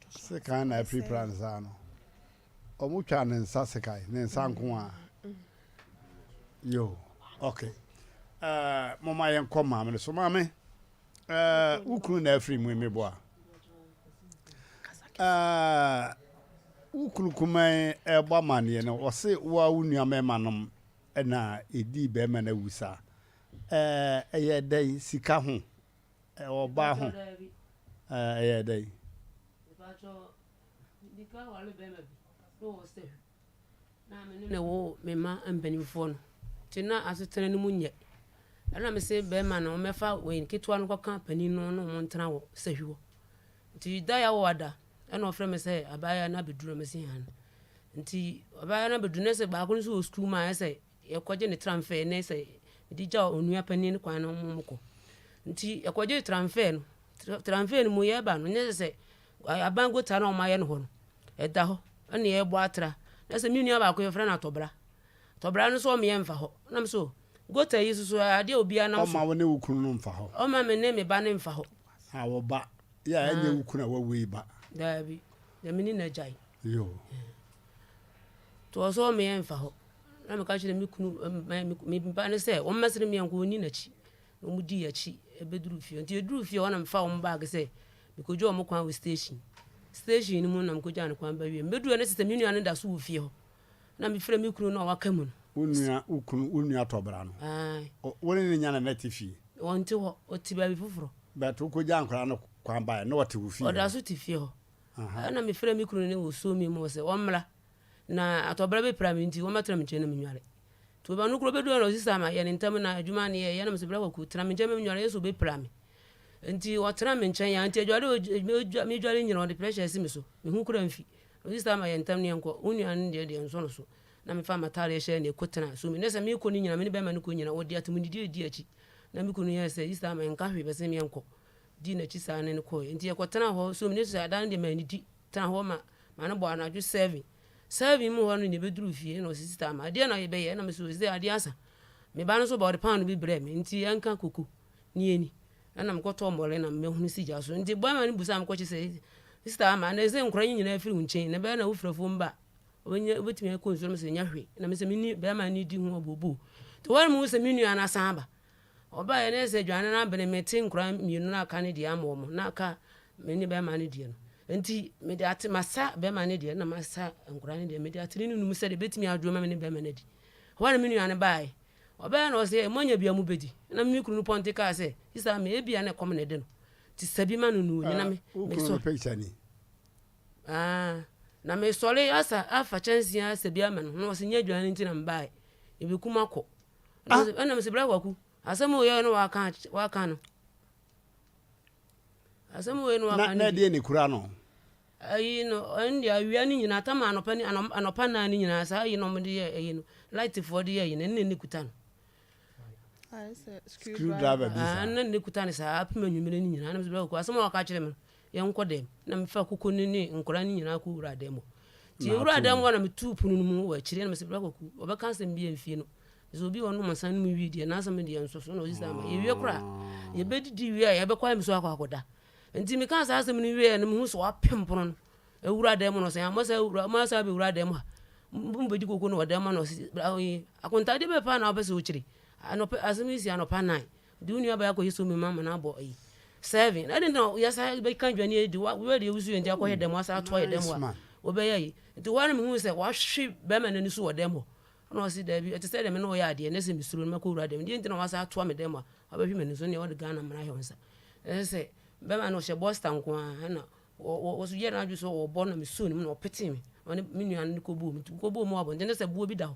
sekan na apirapira no saa no. Ɔmo twaa ne nsa sekan, ne nsa nko a. Yo, okay. Uh, moma yɛnkɔ maame no so. Maame, uh, wo kunu na afiri mu mmeboa. Uh, wo kunu kuman ɛbɔ amanneɛ no, ɔse wo a wo nua mmarima nom na ɛdii bɛrima no awu saa. Uh, ɛyɛ dɛn sika ho, ɔbaa ho, ɛyɛ dɛn? Medi kan waree barima bi na ɔwɔ sahwi. Na me ne no woo me mma mpanimfoɔ no. Nti na asetena no mu nyɛ. Ɛna mese barima no ɔmmɛfa wei ketewa no nkɔka panin no ne wɔn ntena wɔ sahwi hɔ. Nti da yɛ awowa da ɛna ɔfrɛ me sɛ abaayewa no abɛduru na mese aane. Nti abaayewa no abɛduru na sɛ baako no nso wɔ sukuu mu a ɛsɛ yɛkɔgye ne tramfɛɛ ne sɛ mede gya onua panin no kwan na wɔn kɔ. Nti yɛkɔgye tramfɛɛ no, tramfɛɛ no mu yɛreba no nyɛ sɛ Aban gota no a wɔayɛ no hɔ no, ɛda hɔ ɛna yɛrebɔ atra. Na sɛ me nua baako yɛfrɛ no Atɔbra. Atɔbra no nso ɔmme yɛmfa hɔ. Na me so gota yi soso adeɛ a obiara nam so. Ɔmma wo ne wo kunu no mfa hɔ. Ɔmma me ne me ba no mfa hɔ. Ah, wo ba. Yɛ a ɛnyɛ wo kunu a wawu yi ba. Daabi. Deɛ me ne no agyae. Yoo. Nti ɔsɛ ɔmme yɛmfa hɔ. Na meka kyerɛ me kunu, me ba no sɛ ɔmmɛsene me yɛnkɔ ɔnni n'akyi. Na wɔdii akyi bɛduruu fie. Nti yɛduruu fie hɔ na mefaa wɔn baage sɛ mekɔgya wɔn kwan wɔ station. Station no mu na mekɔgyaa no kwan ba wie. Mebɛduru hɔ no sɛ me nua no da so wɔ fie hɔ. Na mefrɛ me kunu no a waka mu no. Wo nua, wo kunu, wo nua tɔbra no. Ae. Wo ne no nya na na te fie? Ɔnte hɔ, ɔte baabi foforɔ. But wokɔgyaa nkwadaa no kwan baeɛ na ɔte wo fie hɔ? Ɔda so te fie hɔ. Ɛna mefrɛ me kunu no wɔ suo mi mu sɛ ɔmmra. Na atɔbra bɛpira me nti wɔmmɛtena me nkyɛn na menware. Nti ɔba no koro bɛduru hɔ na ɔsi saa ma yɛ ne ntɛm na adwuma ne yɛyɛ na mesɛ bra kwaku tena me nkyɛn ma menware yɛ sɛ ɔbɛpira me. Nti ɔtena me nkyɛn ya nti adware medware nyina ɔde pressure asi me so me ho kura mfi. Ɔsi saa ma yɛ ntɛm ne yɛnkɔ wo nua no deɛ deɛ nsɔ no so na mefa m'ataadeɛ hyɛ na ɛkɔ tena so me ne sɛ mekɔ no nyina me ne bɛrima no kɔ nyina ɔde atemudidie di akyi na me kunu yɛɛ sɛ yi saa ma yɛnka hwee bɛsɛ meɛnkɔ dii n'akyi saa ne no kɔɛ nti yɛkɔtena hɔ so me ne sɛ ada no deɛ mannidi tena hɔ ma ma no bɔ anadwo seven. Seven mu hɔ no na yɛbɛduruu fie na ɔse sista ama adeɛ na yɛbɛyɛ na mese ɔse adeɛ asa. Me ba no nso ba ɔde paano bi brɛɛ me nti yɛnka koko ne yɛni. Ɛna mekɔtɔɔ mmɔre na mehunu si gya so nti bɔɛma no busaa me kɔkye sɛ sista ama na ɛsɛ nkora yi nyinaa firi wo nkyɛn na ɛbɛyɛ na wofiri afuom ba a wobɛtumi akɔ nsuo no mese nyɛ hwee na mese meni bɛrima no di ho abooboo nti wɔn mu sɛ me nua no asan aba Ɔbaeɛ no sɛ aduane no abene mete nkwadaa mmienu no aka no deɛ ama wɔn na aka me ne bɛrima no deɛ no nti mede ate masa bɛrima no deɛ na masa nkwadaa no deɛ mede atere no num sɛdeɛ bɛtumi adwo ma me ne bɛrima no adi hɔ na me nua no baeɛ ɔbɛyɛ na ɔsɛ moanya bia mobɛdi na me kunu no pɔnte kaa sɛ sisa me ebia na ɛkɔm na ɛde no nti sabi ma no no na me mesɔ Ah, na mesɔre asa afa kyɛnsee asa bi ama no na ɔsɛ nyɛ aduane nti na mebaeɛ ɛbɛkum akɔ Ah. Ɛna mese bra kwaku asɛm wei yɛ no waka waka no asɛm wei no waka no na ɛdeɛ ne kura no ayi no ɛn deɛ awia no nyinaa tam anɔpa ne anɔpa nan no nyinaa saa ayi no ɔmo de yɛ ayi no light foɔ de yɛ ayi no ɛne ne kuta no screwdriver bi saa ɛne ne kuta no saa apem anwummerɛ no nyinaa ɛna mese bra kwaku asɛm a waka kyerɛ me no yɛnkɔ dɛm na mefa kuku no ne nkwadaa no nyinaa kɔ wura dɛm hɔ nti yɛwura dɛm hɔ na metuu pono no mu wɔ akyire na mesɛ bra kwaku ɔbɛka asɛm bi amfie no sɛ obi ɔnom nsa no mu wie deɛ n'asɛm deɛ nso so na ɔsi saa ma yɛwie koraa yɛbɛdidi wie a yɛbɛkɔ ayɛ me so akɔ akɔda nti mekaa saa asɛm no wie no mehu sɛ wapem pono no awura dɛm no sɛ amɔ sɛ awura mo asa abɛwura dɛm ha mo bɛdi koko no wɔ dɛm no ɔsi akontadeɛ bɛɛ paa na wopɛ sɛ wokyere anɔpɛ asɛm yi si anɔpa nan De wo nua baa akɔyɛ so mema ma no abɔ ayi seven na ɛde na yɛsa bɛka dwane adi wa wura deɛ wusu yɛ nti akɔyɛ dɛm wasa ato ayɛ dɛm wa wɔbɛyɛ yi nti wɔn na mehu sɛ wahwe bɛrima n'ani so wɔ dɛm hɔ ɛna ɔsi daabi ɛte sɛ deɛ me ne ɔyɛ adeɛ ne sɛ mesuro no mɛkɔ wura dɛm deɛ nti na wasa atoa me dɛm a wabɛhwe m'ani so ne ɔde Ghana mmara ayɛ nsa. Ɛsɛ sɛ bɛma no ɔhyɛ bɔsta nko ara ɛna wɔ so yɛ n'adwene sɛ ɔbɔ na mesoo ne mu na ɔpetee me. Ɔne me nua no kɔbɔɔ mu. Nti kɔbɔɔ mu wɔ abɔnten na sɛ boɔ bi da hɔ.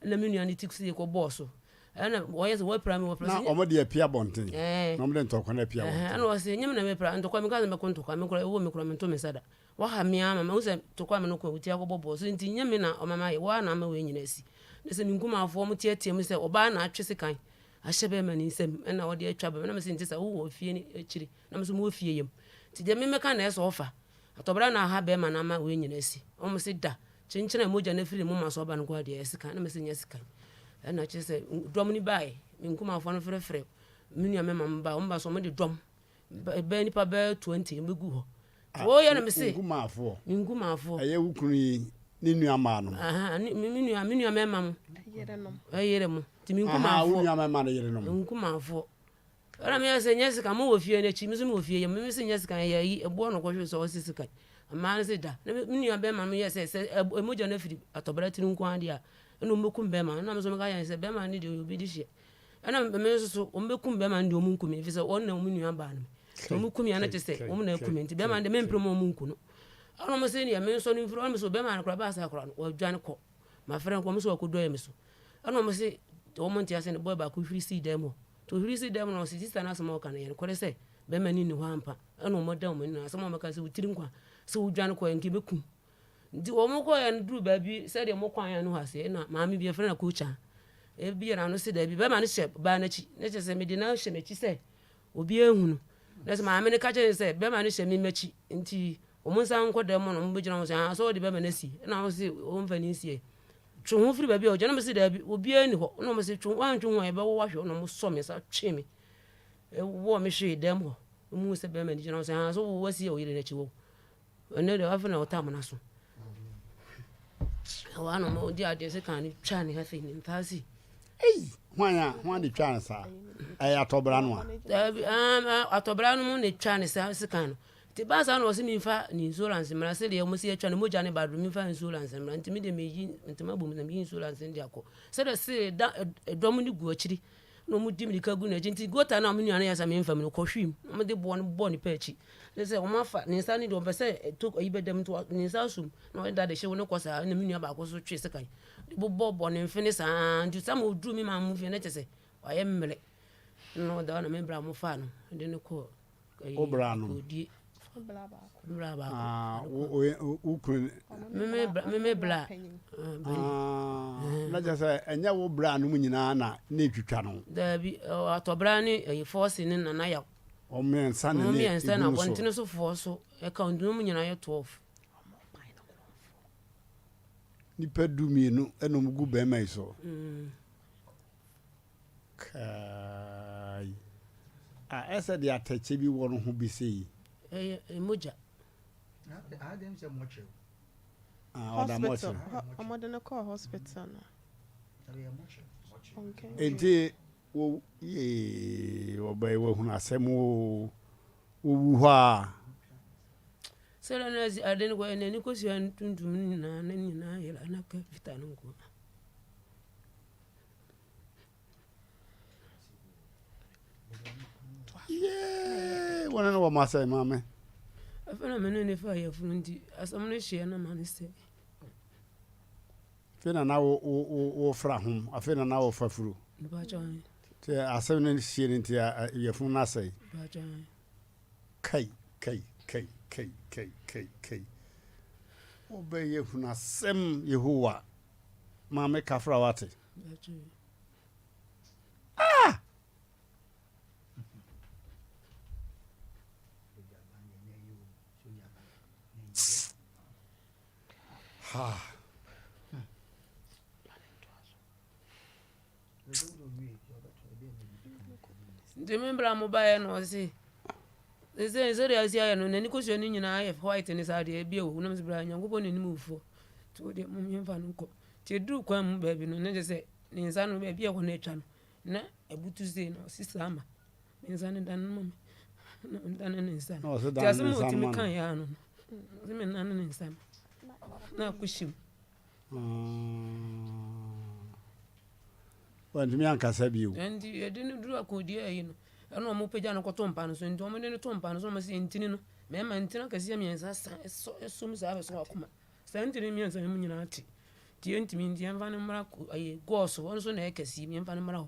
Ɛna me nua no ti sie kɔbɔɔ so. Ɛna wɔyɛ sɛ wɔapira me wɔpira Na wɔn de apia abɔnten. Ɛɛ. Na wɔn de ntɔkwa no apia abɔnten. Ɛna wɔse nyɛ me na mepira ntɔkwa meka sɛ mɛko ntɔkwa me koraa ɛwɔ me koraa mento me nsa da. Waha me ara ma mahu sɛ tokwa me no kɔ awuti akɔbɔ bɔɔl so nti nyɛ me na ɔma mayɛ, wo ara na ama wei nyinaa asi. Na sɛ me nkumafoɔ mo teatea mu sɛ ɔbaa na atwe sekan ahyɛ bɛrima ne nsam ɛna ɔde atwa bɛrima na mese nte saa wowɔ fie no akyiri na me nso mewɔ fie yam nti deɛ me mɛka na ɛsɛ ɔfa atɔbra na aha bɛrima na ama wei nyinaa asi. Wɔn se da kyenkyene a mogya no afiri ne moma so aba no nko ara deɛ ɛyɛ sekan na mese nyɛ sekan. Ɛna kyerɛ sɛ dɔm no baeɛ me nkumafoɔ no frɛfrɛ me nua mɛma mo ba wɔn ba so wɔn de dɔm Bɛyɛ nipa bɛyɛ 20 mbɛgu hɔ. Ah, Wɔyɛ na mese. Nkumaafoɔ. Me nkumaafoɔ. Ɛyɛ wo kunu yi ne nua mmaa nom. Aha, ne me nua me nua mmarima mo. Yerenom. Ɛyere mo. Nti me nkumaafoɔ. Aha, wo nua mmarima no yerenom. Nkumaafoɔ. Ɛna meyɛ sɛ nyɛ sika mo wɔ fie no akyi, me nso mewɔ fie yɛ me se nyɛ sika yɛ ayi ɛboɔ no kɔhwɛ sɛ ɔse sika. Mmaa no se da. Na me nua bɛrima no yɛ sɛ sɛ mogya no afiri atɔbra tiri nko ara deɛ a ɛna ɔmbɛkum bɛrima no. Na me nso meka yɛn sɛ bɛrima no deɛ ɔyɛ obi de hyeɛ. Ɛna me nso so, wɔbɛkum bɛrima no deɛ wɔn nku me, ɛfiri sɛ wɔn na wɔn nua baa no me. Sɛ wɔn ku me a na kyerɛ sɛ wɔn na aku me, nti bɛrima no deɛ mempere mu wɔn nku no. Ɛna wɔn se deɛ me nsɔ no mfiri, ɛna me so bɛrima no koraa baa saa koraa no, wɔadwane kɔ. Mafrɛ no koraa, wɔn se wɔakɔdɔ me so. Ɛna wɔn se wɔn nte ase no, bɔɔ baako hwiri sii dan mu hɔ. Nti ɔhwiri sii dan mu no, ɔse sista no asɛm a ɔka no yɛ nokorɛ sɛ bɛrima no nni hɔ ampa. Ɛna wɔn da wɔn ani no, asɛm a wɔka sɛ wo tiri nkwa, sɛ wodwane kɔɛ nka ɛbɛku. Nti wɔn kɔɛ no duruu baabi sɛdeɛ wɔn kwan ano hɔ aseɛ na maame bi yɛfrɛ no Akokya ebie n'ano se daabi bɛrima no hyɛ baa n'akyi na kyerɛ sɛ mede no ahyɛ m'akyi sɛ obiara nhu no na sɛ maame no ka kyerɛ no sɛ bɛrima no hyɛ me m'akyi nti wɔn nsa nkɔ dɛm mu na wɔn bɛgyina ho sɛ ah sɛ wɔde bɛrima no asi ɛna wɔn se wɔn mfa ne nsie twe ho firi baabi a ɔgyina na wɔn se daabi obiara nni hɔ na wɔn se twe wɔantwe ho a yɛbɛwɔ wahwɛ na wɔn sɔ me nsa twe me ɛwɔ me hwee dɛm hɔ wɔn hu sɛ bɛrima no gyina ho sɛ ah sɛ wɔasi a ɔyere n'akyi wɔ Ɛno deɛ afei na ɔtaa amena so. Ɛwɔ ano ma ɔde adeɛ sɛ kan no twa ne ha sei ne ntaa si. Ei, hwan a hwan de twa ne saa? Ɛyɛ atɔbra no a? Daabi, atɔbra no mu na twa ne saa sekan no. Nti baa saa na ɔse memfa ne insurance mmra sɛdeɛ wɔn si atwa no mogya ne ba do memfa insurance mmra nti me deɛ meyi ntoma bom na meyi insurance no de akɔ sɛdeɛ se da ɛdɔm no gu akyiri na wɔdi mmirika gu n'akyi nti gota no a me nua no yɛ sɛ memfa mu no kɔhwim na wɔde boɔ no bɔɔ nipa akyi ne sɛ wɔn afa ne nsa no deɛ wɔpɛ sɛ ɛto ayi bɛda mu nti ne nsa asom na ɔde dade hyew no kɔ saa na me nua baako so twe sekan de bobɔ bɔ ne mfene saa nti sɛ ma ɔduru me maa mu fie no kyɛ sɛ wayɛ mmerɛ na ɔda hɔ na me bra mo faa no de no kɔɔ Wo bra no. Kɔdie Bra baako. Bra baako. Ah, wo wo wo kunu. Me me me me bra. Ah, na kyerɛ sɛ ɛnyɛ wo bra no mu nyinaa na ne twitwa no. Daabi, atɔbra ne ɛyɛ fɔɔse ne nana yaw. Wɔn mmiɛnsa na ne Wɔn mmiɛnsa na egu no so. abɔntene sofoɔ so ɛka wɔn mu nyinaa yɛ 12. Nipa 12 ɛna wɔn gu bɛrima yi so. Mm. Kai. A ɛsɛ deɛ atɛkyɛ bi wɔ no ho bi sei. Ɛyɛ mogya. Ah, ɔda Hospital. mɔkyere. Wɔde no kɔɔ hospital no. Nti wo yee ɔbɛyɛ wahunu asɛm o. Wowu hɔ a. Sɛdeɛ na asi ade no kɔ n'ani kosua tuntum no nyinaa ne nyinaa yera na ka fitaa no nko. Yee, wɔne no wɔ ma sɛ maame. Afei na me ne ne fa yafunu nti asɛm no hyeɛ na ma ne sɛ. Afei na na wo wo wo wofra hom afei na na wofa furu. Nti asɛm no hyeɛ no nti yafunu no asɛe. Kai kai kai kai kai kai kai. Wobɛyɛ hunu asɛm Yehowa. Maame kafra wate. Ah! Ha. Nti me bra mo baeɛ na ɔse sɛ sɛdeɛ asi ayɛ no n'ani kosua no nyinaa yɛ white ne saa deɛ ebi ɛwɔ nam sɛ bra Nyankopɔn n'anim wufoɔ nti wo deɛ mom yɛmfa no nkɔ nti ɛduru kwan mu baabi no na kyerɛ sɛ ne nsa no baabi a ɛhɔ no atwa no na abutu sei na ɔse saa ma ne nsa no dane ma me na ɔdane ne nsa no nti asɛm a ɔtumi ka yɛ ano no ɔse me nane ne nsa no na akɔhyɛ mu Wantumi ankasa bio. Nti yɛde no duru akɔdi ayi no. Ɛna wɔpagya no kɔto mpa no so. Nti wɔde no to mpa no so na wɔsi ntini no, mmarima ntini akɛseɛ mmiɛnsa sa sɔ sɔ mu saa bɛsɔ w'akoma. Saa ntini mmiɛnsa no mu nyinaa te. Nti yɛntumi nti yɛmfa no mmra ayi gɔɔso hɔ nso na ɛyɛ kɛseɛ yɛmfa no mmra hɔ.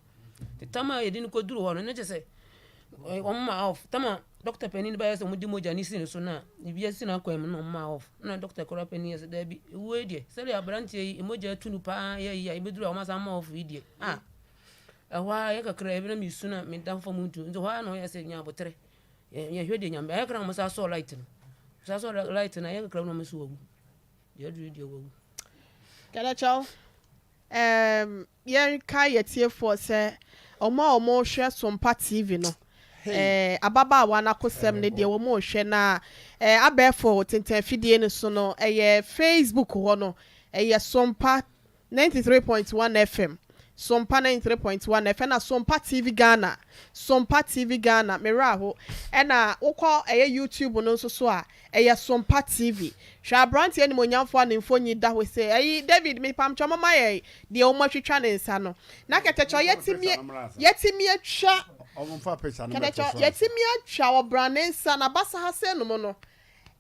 Nti tam a yɛde no kɔduru hɔ no na kyerɛ sɛ wɔn ma off. Tam a dɔkta panin no baeɛ sɛ wɔde mogya no si ne so no a biribi asi n'akwan mu na wɔn ma off. Na dɔkta koraa panin yɛ sɛ daabi ewuo yi deɛ sɛdeɛ aberanteɛ yi mogya atu no paa yɛ yi a yɛbɛduru a wɔn asan ama off yi deɛ ah Ɛhɔ ara yɛ kakra bi na mesu na meda fam ntu nti hɔ ara na ɔyɛ sɛ nya aboterɛ yɛhwɛ deɛ nyame ayɛ kra na wɔsa sɔɔ light no sa sɔɔ light no ayɛ kakra na wɔn so wawu deɛ aduru deɛ wawu. Kɛlɛkyɛw, um, yɛnka yɛtiefoɔ sɛ wɔn a wɔhwɛ Sompa TV no, eh, ababaawa no akosɛm no deɛ wɔn rehwɛ na eh, abɛɛfo tenten afidie no so no, ɛyɛ Facebook hɔ no, ɛyɛ Sompa 93.1 FM, Sompa 93.1 FM ɛna Sompa TV Ghana, Sompa TV Ghana, me werɛ aho, ɛna wokɔ ɛyɛ YouTube no nso so a, ɛyɛ Sompa TV. Hwɛ aberanteɛ animuonyamfoɔ a ne mfonyin da hɔ sei, ɛyi David mepamkyɛw momma yɛn deɛ wɔn atwitwa ne nsa no, na kɛtɛkyɛw yɛtumi yɛtumi atwa kɛtɛkyɛw yɛtumi atwa ɔbra ne nsa n'abasa ha sei nom no,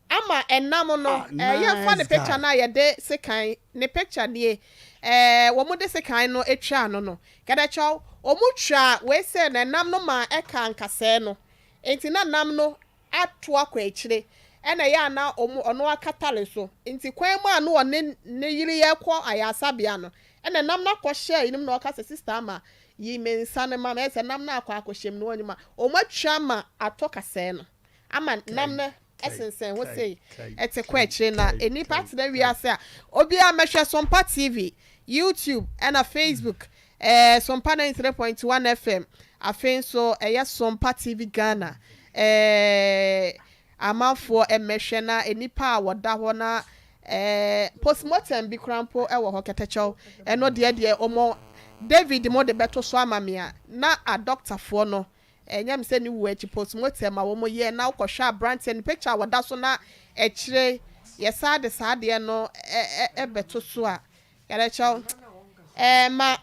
Ama ɛnam no eh, yɛmfa ne picture no a yɛde sekan, ne picture nie eh, wɔn de sekan no twaa no no. Kɛdɛkyɛw, wɔn twaa wei sɛ na ɛnam no maa ɛkaa nkasɛɛ no, nti na nam no ato akɔ akyire, ɛna ɛyɛ a na wɔn, ɔno akatare so, nti kwan mu a na ɔne ne yere rekɔ ayaresabea no, ɛna nam no akɔhyɛ ayinom na ɔka sɛ, Sister Ama, yi me nsa no ma me, ɛyɛ sɛ nam no akɔ akɔhyɛ mu no wɔn ma wɔn atwa ma atɔ kasɛɛ no. ama nam no sensɛn hɔ sei, ɛte kɔ akyire na nnipa tena wiase a obiara mmɛhwɛ Sompa TV, YouTube ɛna Facebook, ɛɛ Sompa 93.1 FM, afei nso ɛyɛ Sompa TV Ghana, ɛɛ amanfoɔ mmɛhwɛ na nnipa a wɔda hɔ na ɛɛ postmortem bi koraa mpo ɛwɔ hɔ kɛtɛkyɛw ɛno deɛ deɛ wɔn David mo de bɛto so ama me a na adɔktafoɔ no Ɛnyɛ me sɛ ne wu akyi postmortem a wɔn yɛ na wokɔ hwɛ abranteɛ no picture a wɔda so na akyire yɛ saa de saa adeɛ no bɛto so a kɛtɛkyɛw ɛɛ ma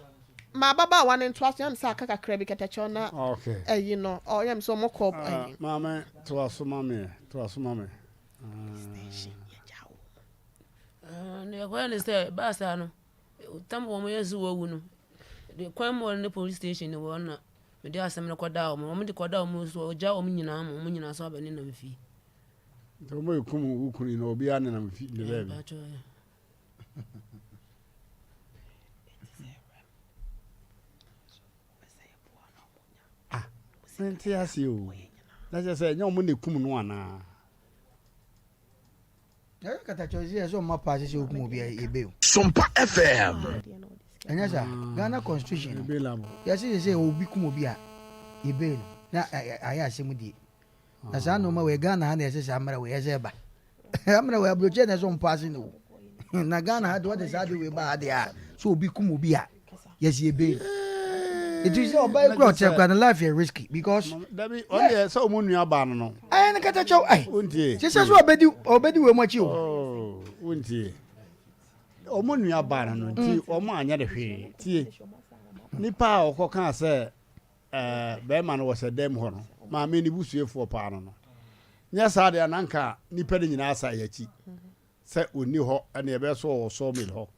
ma ababaawa no ntoa so ɛnyɛ me sɛ aka kakra bi kɛtɛkyɛw na ɛyi no ɔ ɛnyɛ me sɛ wɔn kɔ ɛyi. Maame toa so ma me toa so ma me. Nea ɛkɔyɛ ne sɛ ɛbaa saa no tam wɔn yɛ sɛ wɔawu no de kwan mu ne police station wɔ na Mede asɛm no kɔdaa wɔn. Wɔde kɔdaa wɔn nso, wɔgyaa wɔn nyinaa ma wɔn nyinaa nso abɛnenam fie. Nti wɔn ekum wo kunu yi na obiara nenam fi ne baabi. Ah, mente ase o. Na kyerɛ sɛ ɛnyɛ wɔn na ekum no anaa? Ɛyɛ katakyɛ sɛ ɛsɛ ɔma paase sɛ okum obi a ebe o. Sompa FM. Ɛnyɛ saa Ghana constitution no yɛse sɛ sɛ obi kum obi a yɛbei no na ayɛ asɛm die na saa nnoɔma wei Ghana ha na ɛsɛ saa mmerɛ wei ɛsɛ ɛba mmerɛ wei aburokyɛ na ɛsɛ ɔmpaase no o na Ghana ha de wɔde saa de wei ba ha deɛ a sɛ obi kum obi a yɛsi ebe nti sɛ ɔba yi kura ɔkyerɛ kura ne life yɛ risky because. dabi ɔno deɛ sɛ ɔmo nua baa no no. ɛyɛ ne kata kyɛw ayi wontie sɛ sɛ so ɔbɛdi ɔbɛdi wɔ mu akyi o. Oh, wontie ɔmo nua baa no no nti mm. ɔmo anyɛ de hwee tie nipa a ɔkɔ kaa sɛ ɛɛ bɛrima no wɔ sɛ dɛm hɔ no maame ne busuafoɔ paa no no nyɛ saa deɛ ananka nipa no nyinaa sa yɛ akyi. Sɛ ɔnni hɔ ɛne ɛbɛyɛ sɛ ɔwɔ sawmill hɔ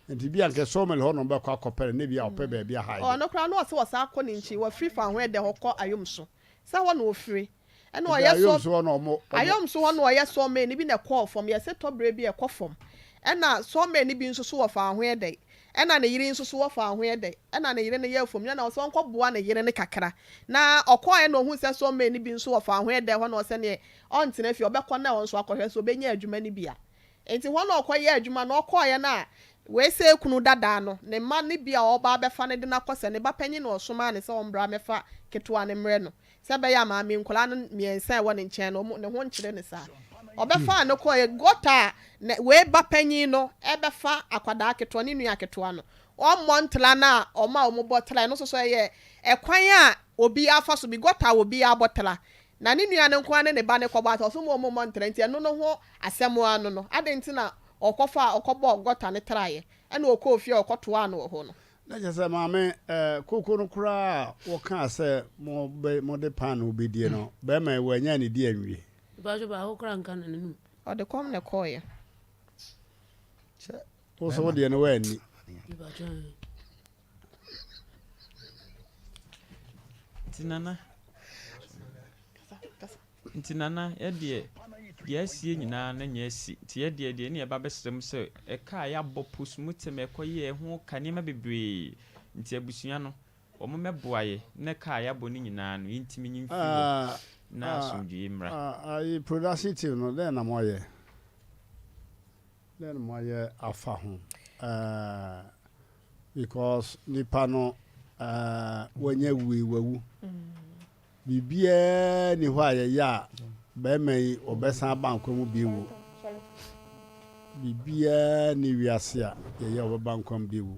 nti bia nka sawmill hɔ na ɔbɛkɔ akɔpɛ no na bia ɔpɛ baabi a hide. Ɔno koraa na ɔse ɔsan kɔ ne nkyi wafiri Fahoɛdɛ hɔ kɔ Ayomso sɛ hɔ na ɔfiri ɛna Nti ɔyɛ saw Ayomso hɔ na ɔmo ɔmo. Ayomso hɔ na ɔyɛ sawmill no bi na ɛkɔɔ fam yɛse tɔberɛ bi ɛkɔ fam ɛna sawmill no bi nso so wɔ Fahoɛdɛ ɛna ne yere nso so wɔ Fahoɛdɛ ɛna ne yere no yɛ afom ɛna ɔse ɔnkɔ boa ne yere no kakra na ɔkɔɔɛ na ɔhuu sɛ sawmill no bi nso wɔ Fahoɛdɛ hɔ na ɔsɛ neɛ Ɔntena fie, ɔbɛkɔ na ɔno nso akɔhwɛ sɛ ɔbɛnya adwuma no bi a. Enti hɔ na ɔkɔyɛɛ adwuma no, ɔkɔeɛ no a, wei sɛ kunu dadaa no, ne mma no bi a ɔreba abɛfa no de no akɔ sɛ ne ba panyin na ɔsomaa no sɛ ɔmmra mmɛfa ketewa no mmrɛ no, sɛ ɛbɛyɛ a maame nkwadaa no mmiɛnsa a ɛwɔ ne nkyɛn no, wɔn, ne ho nkyere no saa. Ɔbɛfaa no kɔeɛ, gɔta a na wei ba panyin no rebɛfa akwadaa ketewa, ne nua ketewa no, ɔmmɔ ntra no a wɔn a wɔbɔ tra, ɛno nso so ɛyɛ ɛkwan a obiara fa so bi, gɔta a obiara bɔ tra. Na ne nua no nko ara ne ne ba no kɔbɔ ata, ɔso mo mommɔ ntra nti ɛno no ho asɛm ara no no, adɛn nti na ɔkɔfaa ɔkɔbɔɔ gɔta no traeɛ ɛna ɔkɔɔ fie a ɔkɔtoaa no wɔ hɔ no? Na kyerɛ sɛ maame, eh, koko no koraa a wɔkaa sɛ mobɛ, mode paanoo bɛdie no, bɛrima yi wannya anidi anwie. Mpacho baako koraa nka na n'anum. Ɔde kɔm na ɛkɔeɛ. Sɛ wo nso wo deɛ no woanni. Mpacho ɛɛ. Nti Nana. Nti Nana, yɛdeɛ, deɛ asie nyinaa na nyɛ asi. Nti yɛdeɛ, deɛ ne yɛba bɛsrɛ mo sɛ, ɛka a yɛabɔ postmortem a ɛkɔyɛɛ ho ka nneɛma bebree. Nti abusua no, wɔn mmɛboa yɛ na ɛka a yɛabɔ no nyinaa no, yɛntumi nyi mfiri hɔ na asomdwoeɛ mmra. Ayi, production team no, dɛn na moayɛ? Dɛn na moayɛ afa ho? Eh, because nipa no, eh, wanya wui, wawu. Biribiara nni hɔ a yɛyɛ a barima yi ɔbɛsan aba nkwa mu bio. Biribiara nni wiase a yɛyɛ a ɔbɛba nkwa mu bio.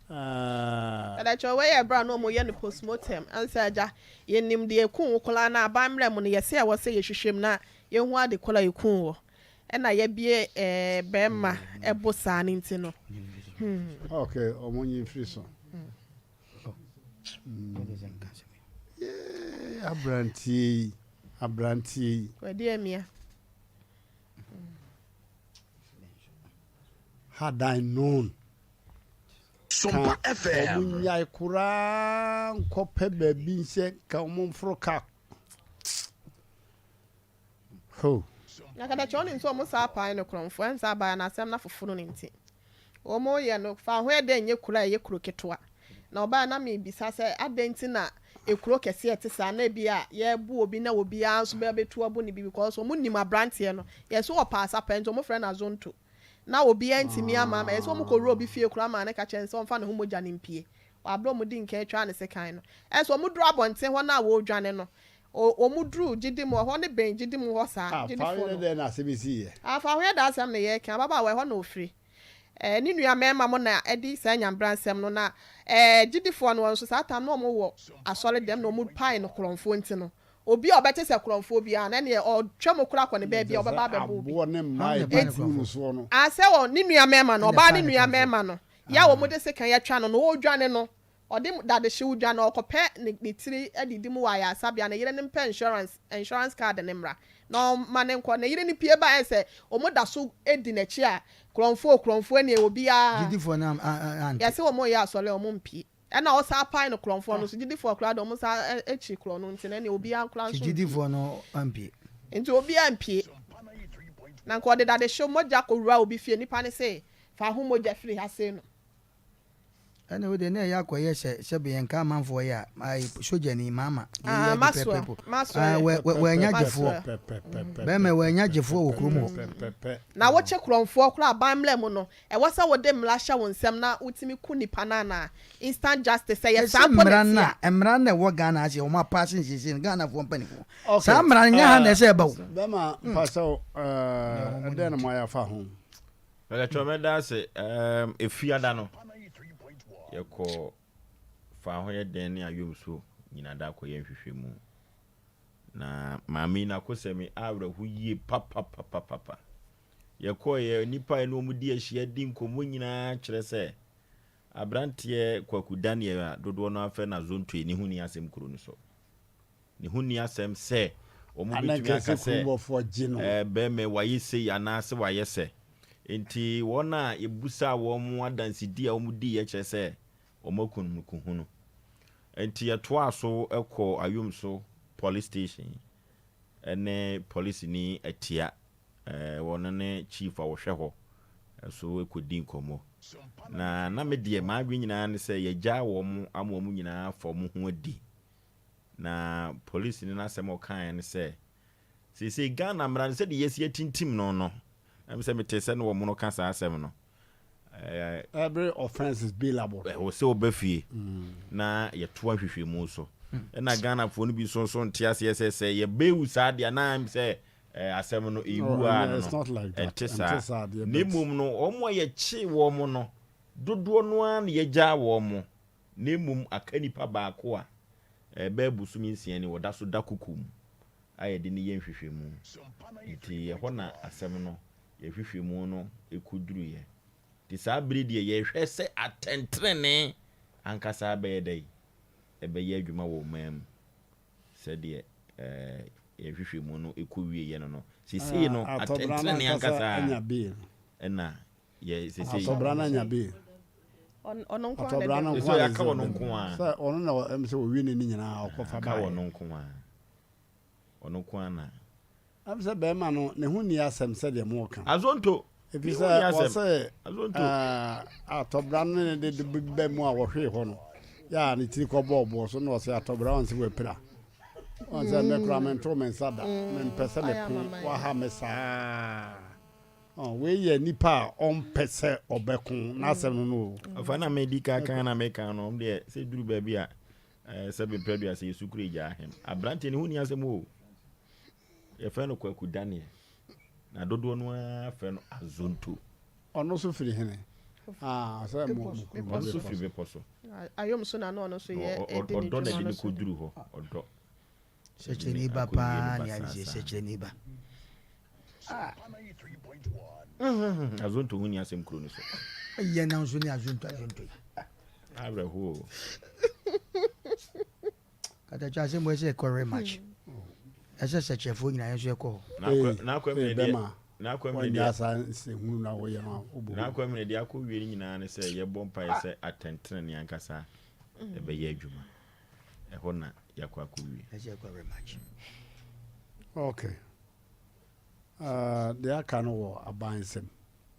Ah. Ɛdɛkyɛ wei yɛ berɛ a na wɔyɛ no postmortem ansa agya yɛnim deɛ ɛkuu wo koraa na aban mmerɛ mu no yɛse ɛwɔ sɛ yɛhwehwɛ mu na yɛhu ade korɔ a ɛkuu wo ɛna yɛabue eh, bɛrima ɛbo saa no nti no hmm. Ok, ɔmo nyi mfiri so. Yee, aberanteɛ yi, aberanteɛ yi. Wadi amia. Had I known. Ka ɔmo nyae koraa nkɔpɛ baabi nhyɛ ka ɔmo mforo ka. Ho. Na katakyɛ ɔnim sɛ ɔmo saa pae no korɔmfoɔ ɛnsɛ abaa no asɛm no afoforo no nti ɔmo yɛ no fa ho ɛdɛn nyɛ kuro a ɛyɛ kuro ketewa na ɔbaa na me bisa sɛ adɛn nti na ekuro kɛseɛ ɛte saa na ebia yɛbu obi na obiara nso bɛ bɛtu abu no bi because ɔmo nim abranteɛ no yɛse ɔpɛ asa pɛ nti ɔmo frɛ no azonto na obiara ntumi ama ama yɛse ɔmo kɔ wura obi fie koraa maa no ka kyerɛ no sɛ ɔmfa ne ho mogya no mpie wɔ aberɛ ɔmo di nkan twaa ne sekan no ɛnso ɔmo duru abɔnten hɔ no a wɔredwane no O, wɔn duruu gyidi mu, ɛhɔ ne bɛn gyidi mu hɔ saa, Ah, gyidifoɔ Fawoyɛ no. dɛn na asɛm yi siiɛ? Ah, Fawoyɛ da asɛm na yɛreka, ababaawa, ɛhɔ na ɔfiri. Ɛɛ, ne nua mmarima mo na adi saa nyambra nsɛm no, na ɛɛ, gyidifoɔ no, wɔn nso saa tam no wɔn wɔ asɔre dɛm na wɔn pae no korɔmfoɔ nti no, obi a ɔbɛte sɛ korɔmfoɔ biara no, ɛneɛ ɔtwa mu koraa kɔ ne baabi a, Kyerɛ sɛ ɔbɛba abɛbɔ obi. aboɔ ne mmaa a Enti, ɛdi guu no soɔ no. ah, sɛ wɔ, ne nua mmarima no, Ɛna ɔbaa ɛpae ne no nua korɔmfoɔ. mmarima no, yɛ a wɔn de sekan atwa no no, ɔredwane no, Ɔde dadehyew dwa na ɔkɔpɛ ne ne tiri adidi mu wɔ ayaresabea, ne yere no mpɛ insurance insurance card no mmra na ɔmma no nkɔ. Ne yere no pue baeɛ sɛ wɔn da so di n'akyi a, korɔmfoɔ o korɔmfoɔ nie obiara Gyidifoɔ no ante. Yɛse wɔn reyɛ asɔre a wɔn mpue. Ɛna ɔsan pae no korɔmfoɔ no so, gyidifoɔ koraa deɛ wɔn san kyiri korɔ no nti no ɛneɛ obiara koraa Nti nso mpue. gyidifoɔ no ampue. Nti obiara mpue. Na nka ɔde dadehyew mogya kɔwura obi fie, nipa no se fa ho mogya firi ha sei no. Ɛna wo deɛ na ɛyɛ akɔyɛ sɛ sɛbe yɛn ka amanfoɔ yɛ a ayi sogyani maama deɛ Ah, yɛ de Maxwell, pɛpɛpɛ Maxwell ah yɛ. wɛ wɛ wɔanya gyefoɔ Maxwell. bɛrima wɔanya gyefoɔ wɔ kurom hɔ. Na wokye korɔmfoɔ koraa aban mmra mu no, ɛwɔ sɛ wode mmara hyɛ wo nsam na wotumi ku nipa no anaa? Instant justice, sɛ ɛyɛ Yɛse saa mpo na mmara ɛte no a. a mmara no a ɛwɔ Ghana ha sɛ wɔn apaase nsiesie no Ghanafoɔ mpaninfoɔ Okay, saa mmara no nyɛ ha na ɛsɛ ɛba o. Bɛma mpakyɛw ɛɛ dɛn na moayɛ afa ho? Mɛkɛkyɛw mɛda ase ɛɛm Efiada no yɛkɔ Fahoyɛdɛn ne Ayomso Nyinada kɔyɛ nhwehwɛmu. Na maame yi n'akosɛm yi awerɛho yie papapapapa. Yɛkɔeɛ nnipa a yɛne wɔn di ahyia di nkɔmmɔ nyinaa kyerɛ sɛ aberanteɛ Kwaku Daniel a dodoɔ no ara frɛ no Azonto yi ne ho nni asɛm kuro no so. Ne ho nni asɛm sɛ wɔbɛtumi aka sɛ, Barima yi, wayɛ sei anaasɛ wayɛ sɛ. Enti wɔn a yɛbisaa wɔn adansedi a wɔdiiɛ kyerɛ sɛ wɔaku no kuhunu. Enti yɛtoaa so kɔɔ Ayomso Police Station ne polisini Atia, wɔno ne chief a wɔhwɛ hɔ so kɔdii nkɔmmɔ. Na na me deɛ m'adwene nyinaa ne sɛ yɛagyaa wɔn ama wɔn nyinaa afa wɔn ho adi. Na polisini no asɛm a ɔkaeɛ ne sɛ, seesei Ghana mmara no sɛdeɛ yɛasi atintim no no, ɛm sɛ metee sɛ ne wɔn no ka saa asɛm no. Every offence is bailable. Ɛwɔ sɛ ɔba fie na yɛtoa nhwehwɛmu so. Ɛna Ghanafoɔ no bi nso nso nte aseɛ sɛ sɛ yɛbɛwu saa deɛ na ɛm sɛ asɛm no ɛwu ara no no. Ɛnte saa. Na mmom no, wɔn a yɛkyee wɔn no, dodoɔ no ara na yɛgyaa wɔn. Na mmom aka nipa baako a ɛbɛyɛ bosome nsia ni ɔda so da koko mu a yɛde no yɛ nhwehwɛmu. Nti ɛhɔ na asɛm no yɛhwehwɛmu no kɔduruiɛ. Nti saa bere deɛ yɛhwɛ sɛ atɛntrenee ankasa bɛyɛ dɛn? Ɛbɛyɛ adwuma wɔ ɔman mu sɛdeɛ yɛn nhwehwɛmu no kɔwieeɛ no no. Seesei no, Atɔbra no atɛntrenee ankasa ankasa anya bail. na yɛ seesei. Atɔbra no anya bail. Ɔno nko ara na Atɔbra ɛda no mu. nko Seesei ara na aka ɛsɛ ɔno ɔda nko mu. ara. Sɛ ɔno na ɛm sɛ ɔwi ne ne nyinaa ɔkɔfa Aka baeɛ. ɔno nko ara. Ɔno nko ara na. Ɛm sɛ bɛɛma no ne ho nni asɛm sɛdeɛ mo reka. Azonto! Ɛfiri Ne ho sɛ nni asɛm. wɔse Azonto! ɛɛ atɔbra no ne ne de ba mu a wɔhwee hɔ no yɛ a ne tiri kɔ bɔɔ boɔ so na ɔse atɔbra ɔn sɛ wapira. Ɔn sɛ me koraa mentoo me nsa da. Mempɛ sɛ meko waha me saa. Ɔn wei yɛ nipa a ɔmpɛ sɛ ɔbɛko n'asɛm no no o. Ɔfa na medi kan kan na meka no ɔm deɛ sɛ duru baabi a ɛɛ sɛ bepɛ duase yɛ sukuru egya ahem. Abranteɛ ne ho nni asɛm o. Yɛfrɛ no Kwaku Daniel, na dodoɔ no ara frɛ no Azonto. Ɔno nso firi hene? Ah, sɛ mo mo kurom Ɔno nso firi bepɔ so. Ayom so na na ɔno nso yɛ di ne Ɔdɔ na dwuma ɛde no no so. kɔduru hɔ. Ɔdɔ. Sɛkyerɛni ba paa ne ayɛ sɛkyerɛni ba. Ah. Azonto ho ni asɛm kuro no so. Yɛ na nso ne azonto azonto yi. Awerɛhoɔ o. Katakyɛ asɛm wɔ ɛsɛ ɛkɔ rematch. Ɛsɛ sɛkyerɛfoɔ nyinaa yɛn nso yɛkɔ hɔ. Ee, bɛma wɔnyɛ saa nsɛnhunu no a wɔyɛ no a wobɔ hu. N'akwamina deɛ akɔ wie no nyinaa ne sɛ yɛbɔ mpaeɛ sɛ atɛntenenee ankasa ɛbɛyɛ adwuma. Ɛhɔ na yɛakɔ akɔ wie. Ɛsɛ ɛkɔ rematch. Okay. Uh, deɛ aka no wɔ aban nsam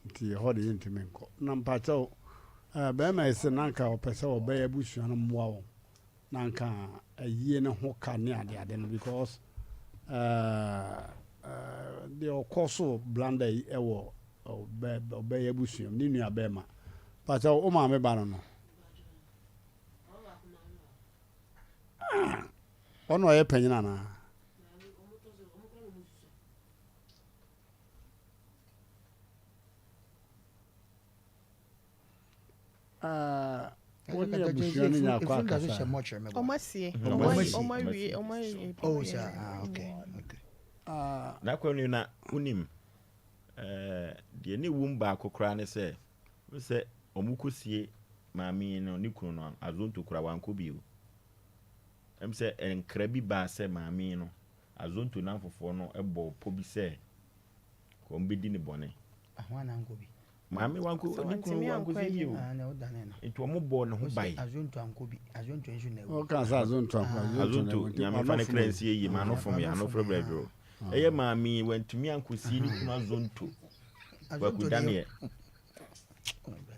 nti ɛhɔ de yɛntumi nkɔ. Na mpakyɛw, uh, bɛrima yi sɛ na anka ɔpɛ sɛ ɔbɛyɛ abusua no mmoa wɔn. na anka ayie no ho ka ne ade ade no because deɛ ɔkɔ so blanda yi ɛwɔ ɔbɛyɛ abusua mu ne nua bɛrima pakyɛ wo maame ba no no ɔno ɔyɛ panyin anaa. Ah, wo ne abusua no nya akɔ akasa. Ɔmo asie. Ɔmo awie. Ɔmo awie. Oh, sir. Ah, okay. Okay. Ah. N'akwanu na wonim eh, deɛ ne wom baako koraa ne sɛ sɛ ɔmo kɔsie maame yi no ne kunu no azonto koraa wankɔ bio. Ɛm sɛ nkra bi baa sɛ maame yi no azonto namfofoɔ no bɔɔ pɔ bi sɛ wɔn bɛdi ne bɔne. Ahoa na ankɔ bi. Maame wanko ne kunu wanko sɛ yie o. Nti wɔn bɔɔ ne ho ban. Azonto ankɔ bi. Azonto nso na ewu. Ɔka sɛ azonto ankɔ azonto nyame fa ne kra nsie yie ma ano fam yɛ ano frɛ brɛ dwo. Ɛyɛ maame yi wantumi ankɔsie ne kunu azonto. Kwaku Daniel.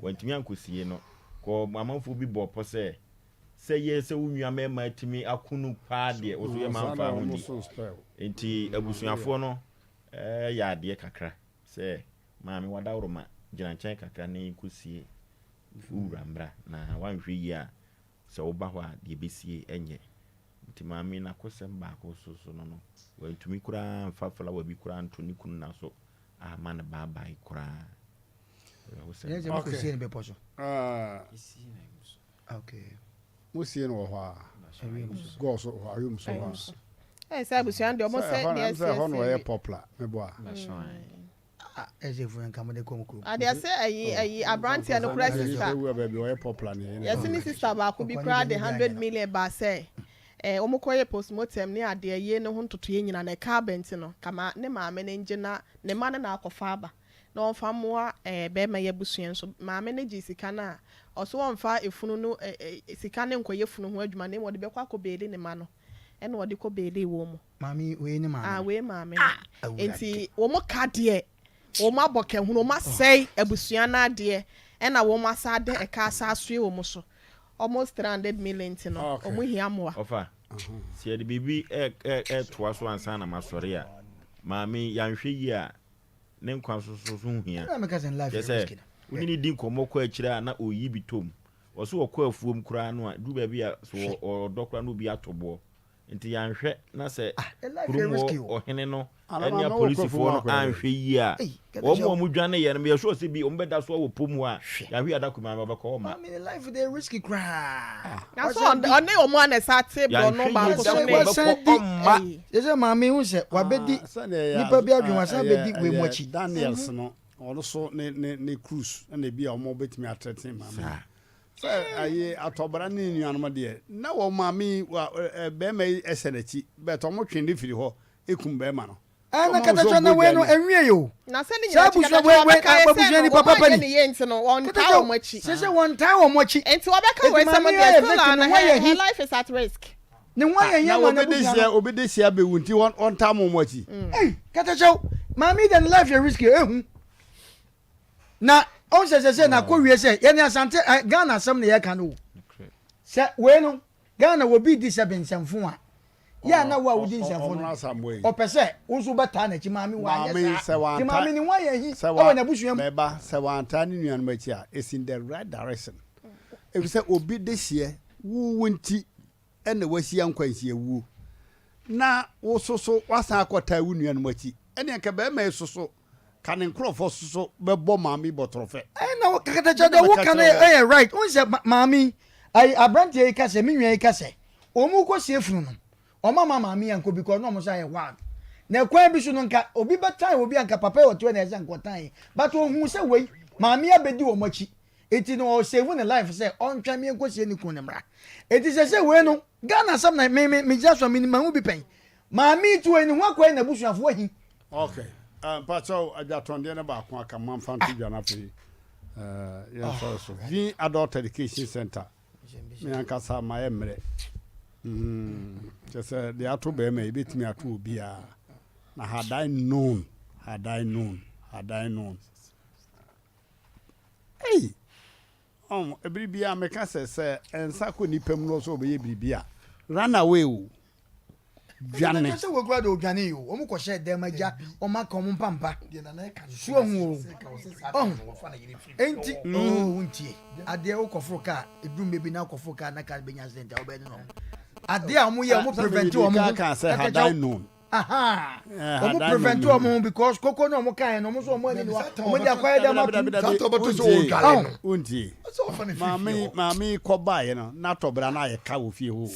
Wantumi ankɔsie no. Kɔ amanfoɔ bi bɔɔ pɔ sɛ sɛ yɛ sɛ wo nua mmarima atumi ako no paa deɛ wo so yɛ ma mfa ho di. Nti abusuafoɔ no yɛ adeɛ kakra sɛ Maame w'adaworoma, gyina nkyɛn kakra na yɛnkɔsie wo wura mmra, na woanhwɛ yie a, sɛ woba hɔ a, deɛ ɛbɛsie nyɛ. Nti maame yi n'akosɛm baako so so no no, wantumi koraa amfa flower bi koraa anto ne kunu nna so amma no bye-bye koraa. Awerɛhosɛm Ɛnyɛ sɛ baako. mokɔsie no bepɔ so. Ah. Okay. Mosie no wɔ hɔ a? Gɔɔ so hɔ, ayom so hɔ a. Ɛyɛ sɛ abusua no deɛ ɔmo sɛ deɛ ɛsɛ ɛhɔ na ɔyɛ popular, meboa. Ɛsɛ funu nka mo de kɔ mo kurom. Adeɛ sɛ ɛyi ɛyi abranteɛ no kora sista. Yɛse ne sista baako bi koraa de hundred million baa sɛ ɛɛ wɔn kɔ yɛ postmortem ne adeɛ yie ne ho ntotoeɛ nyina na ɛka aba nti no kama ne maame no ngye na ne mma no na akɔfa aba na ɔmfa mmoa ɛɛ bɛɛma yi abusua nso maame no gyee sika no a ɔse ɔmfa efunu no ɛɛ sika no nkɔyɛ funu ho adwuma na mmom ɔde bɛkɔ akɔ beeli ne mma no ɛna ɔde kɔ beelii wɔn mu. Maame yi, wei ne maame Ah, no. wei maame no. Ah, Awurade. Nti wɔn ka deɛ, wɔn abɔ kɛhunu, wɔn asɛe abusua no adeɛ, ɛna wɔn asa de ɛka asa asoɛ wɔn so. Almost 300 million nti no, Okay. wɔn hia mmoa. Ɔfa, sɛ yɛde biribi retoa so ansa na masɔre a, maame yi, yɛanhwɛ yie a, ne nkwa nso so so ho hia. Ɛna meka sɛ ne life Kyerɛ yɛ sɛ, risky no. wo ne no di nkɔmmɔ kɔ akyire a na ɔreyi bi tom. Ɔse ɔkɔ afuom koraa no a, duru baabi a, sɛ ɔdɔ koraa na obi ato boɔ. Nti yɛanhwɛ na sɛ kurom hɔ ɔhene no ne apolisifoɔ no anhwɛ yie a, wɔn a wɔdwaneeɛ no, meyɛ sure sɛ bi wɔbɛda so wɔ pom hɔ a, yɛanhwɛ yie a da koro maame ɔbɛkɔ hɔ ma. Na so ɔne wɔn a na ɛsa te borɔno baako so ne. Yɛanhwɛ yie da koro ɔbɛkɔ ɔmma. Sɛ sɛ maame hu sɛ wabɛdi nipa bi adwene wasan bɛdi wei mu akyi. Daniels no. Ɔno so ne ne ne cruise ɛna ebi a wɔn bɛtumi atrɛten maame yi. Sɛ ayi atɔbra ne ne nuanom deɛ na wɔn maame yi wa ɛ bɛrima yi ɛhyɛ n'akyi but wɔn twe ne firi hɔ ekum bɛrima no. Ɛɛ na katakyɛ na wei no ɛnwie yi o. Na sɛ ne Saa nyinaa akyi abusua katakyɛ wei wei wɔbɛka yɛ sɛ abusua no nipa wɔn papa anyɛ ni. ne yie nti no wɔntaa Katakyɛ wɔn akyi. sɛ sɛ wɔntaa wɔn akyi. Nti wɔbɛka Eti wei sɛ maame mo yi deɛ ayɛ still a victim na ne ho ayɛ her her hi. life is at risk. Ne ho ayɛ hi Na ama obi de n'abusua hyia no. obi de hyia bɛwu nti wɔn wɔntaa mo wɔn akyi. Ei katakyɛw maame yi deɛ ne life yɛ risky ehu. Na ɔn sɛ sɛ sɛ na akɔ wie sɛ yɛne asante ɛ Ghana asɛm na yɛka no o. Sɛ wei no Ghana obi di sɛ bensɛmfo a yɛ a na wo a wodi nsɛmfo no ɔpɛ sɛ wo nso wobɛtaa n'akyi maame wanyɛ saa nti maame ne ho ayɛ ahi wɔ n'abusua mu. Mɛba sɛ wantaa ne nuanom akyi a it's in the right direction efisɛ obi dehyeɛ wo wo nti na wahyia nkwanhyiawuo na wo soso wasan akɔtaa wo nuanom akyi ɛneɛ nka bɛrima yi soso ka ne nkorɔfoɔ soso bɛbɔ maame yi bɔtorɔfɛ. Ɛna wo katakyɛ deɛ woka no ɛyɛ right wohu sɛ maame yi ayi abranteɛ yi ka sɛ me nua yi ka sɛ wɔn kɔ sie funu no wɔn ama maame yi ankɔ because na wɔn nso ayɛ wild na ɛkwan bi so no nka obi bɛtan obi anka papa yi ɔte hɔ na ɛsɛ nka ɔtan yi but ohun sɛ wei maame yi abɛdi wɔn akyi eti no ɔsave ne life sɛ ɔntwɛn mi nkɔ sie ne kunu ne mmra eti sɛ sɛ wei no Ghana asɛm na me me me gyina so a me ma ho bi pɛn maame yi ti wei ne ho akɔ yi na abusuafoɔ ahi. Okay. Uh, mpakyɛw adwatɔndeɛ no baako aka ma mfa nto dwa no afei uh, yɛnsɔre so Vin Adult Education Center me ankasa mayɛ mmerɛ mm, kyɛ sɛ deɛ ato bɛrima yi bɛtumi ato obiara na had I known had I known had I known Ei! Ɔn, bere biara meka sɛ, sɛ nsa kɔ nipa mu na ɔsɛ ɔbɛyɛ biribi a, run away o. Dwane. Ɛsɛ sɛ wɔkura de odwane yi o. Wɔn kɔ hyɛ dɛm agya, wɔn aka wɔn mpampa. So ɔho o. Ɔho. Enti, oo ntie. Adeɛ wokɔforo kaa, eduru mmebi na wokɔforo kaa na kaa bɛnya accident a wobɛyɛ ne no. Adeɛ a wɔn yɛ, wɔn prevent wɔn ho. Sɛ sɛ had I known. Ahaa ɔmo prevent ɔmo ho because koko na ɔmo kan no ɔmo nso ɔmo ani wa ɔmo de akɔyɛ dɛm atum. Wontie maame maame yi kɔ baeɛ no na tɔbra no ayɛ ka wɔ fie hɔ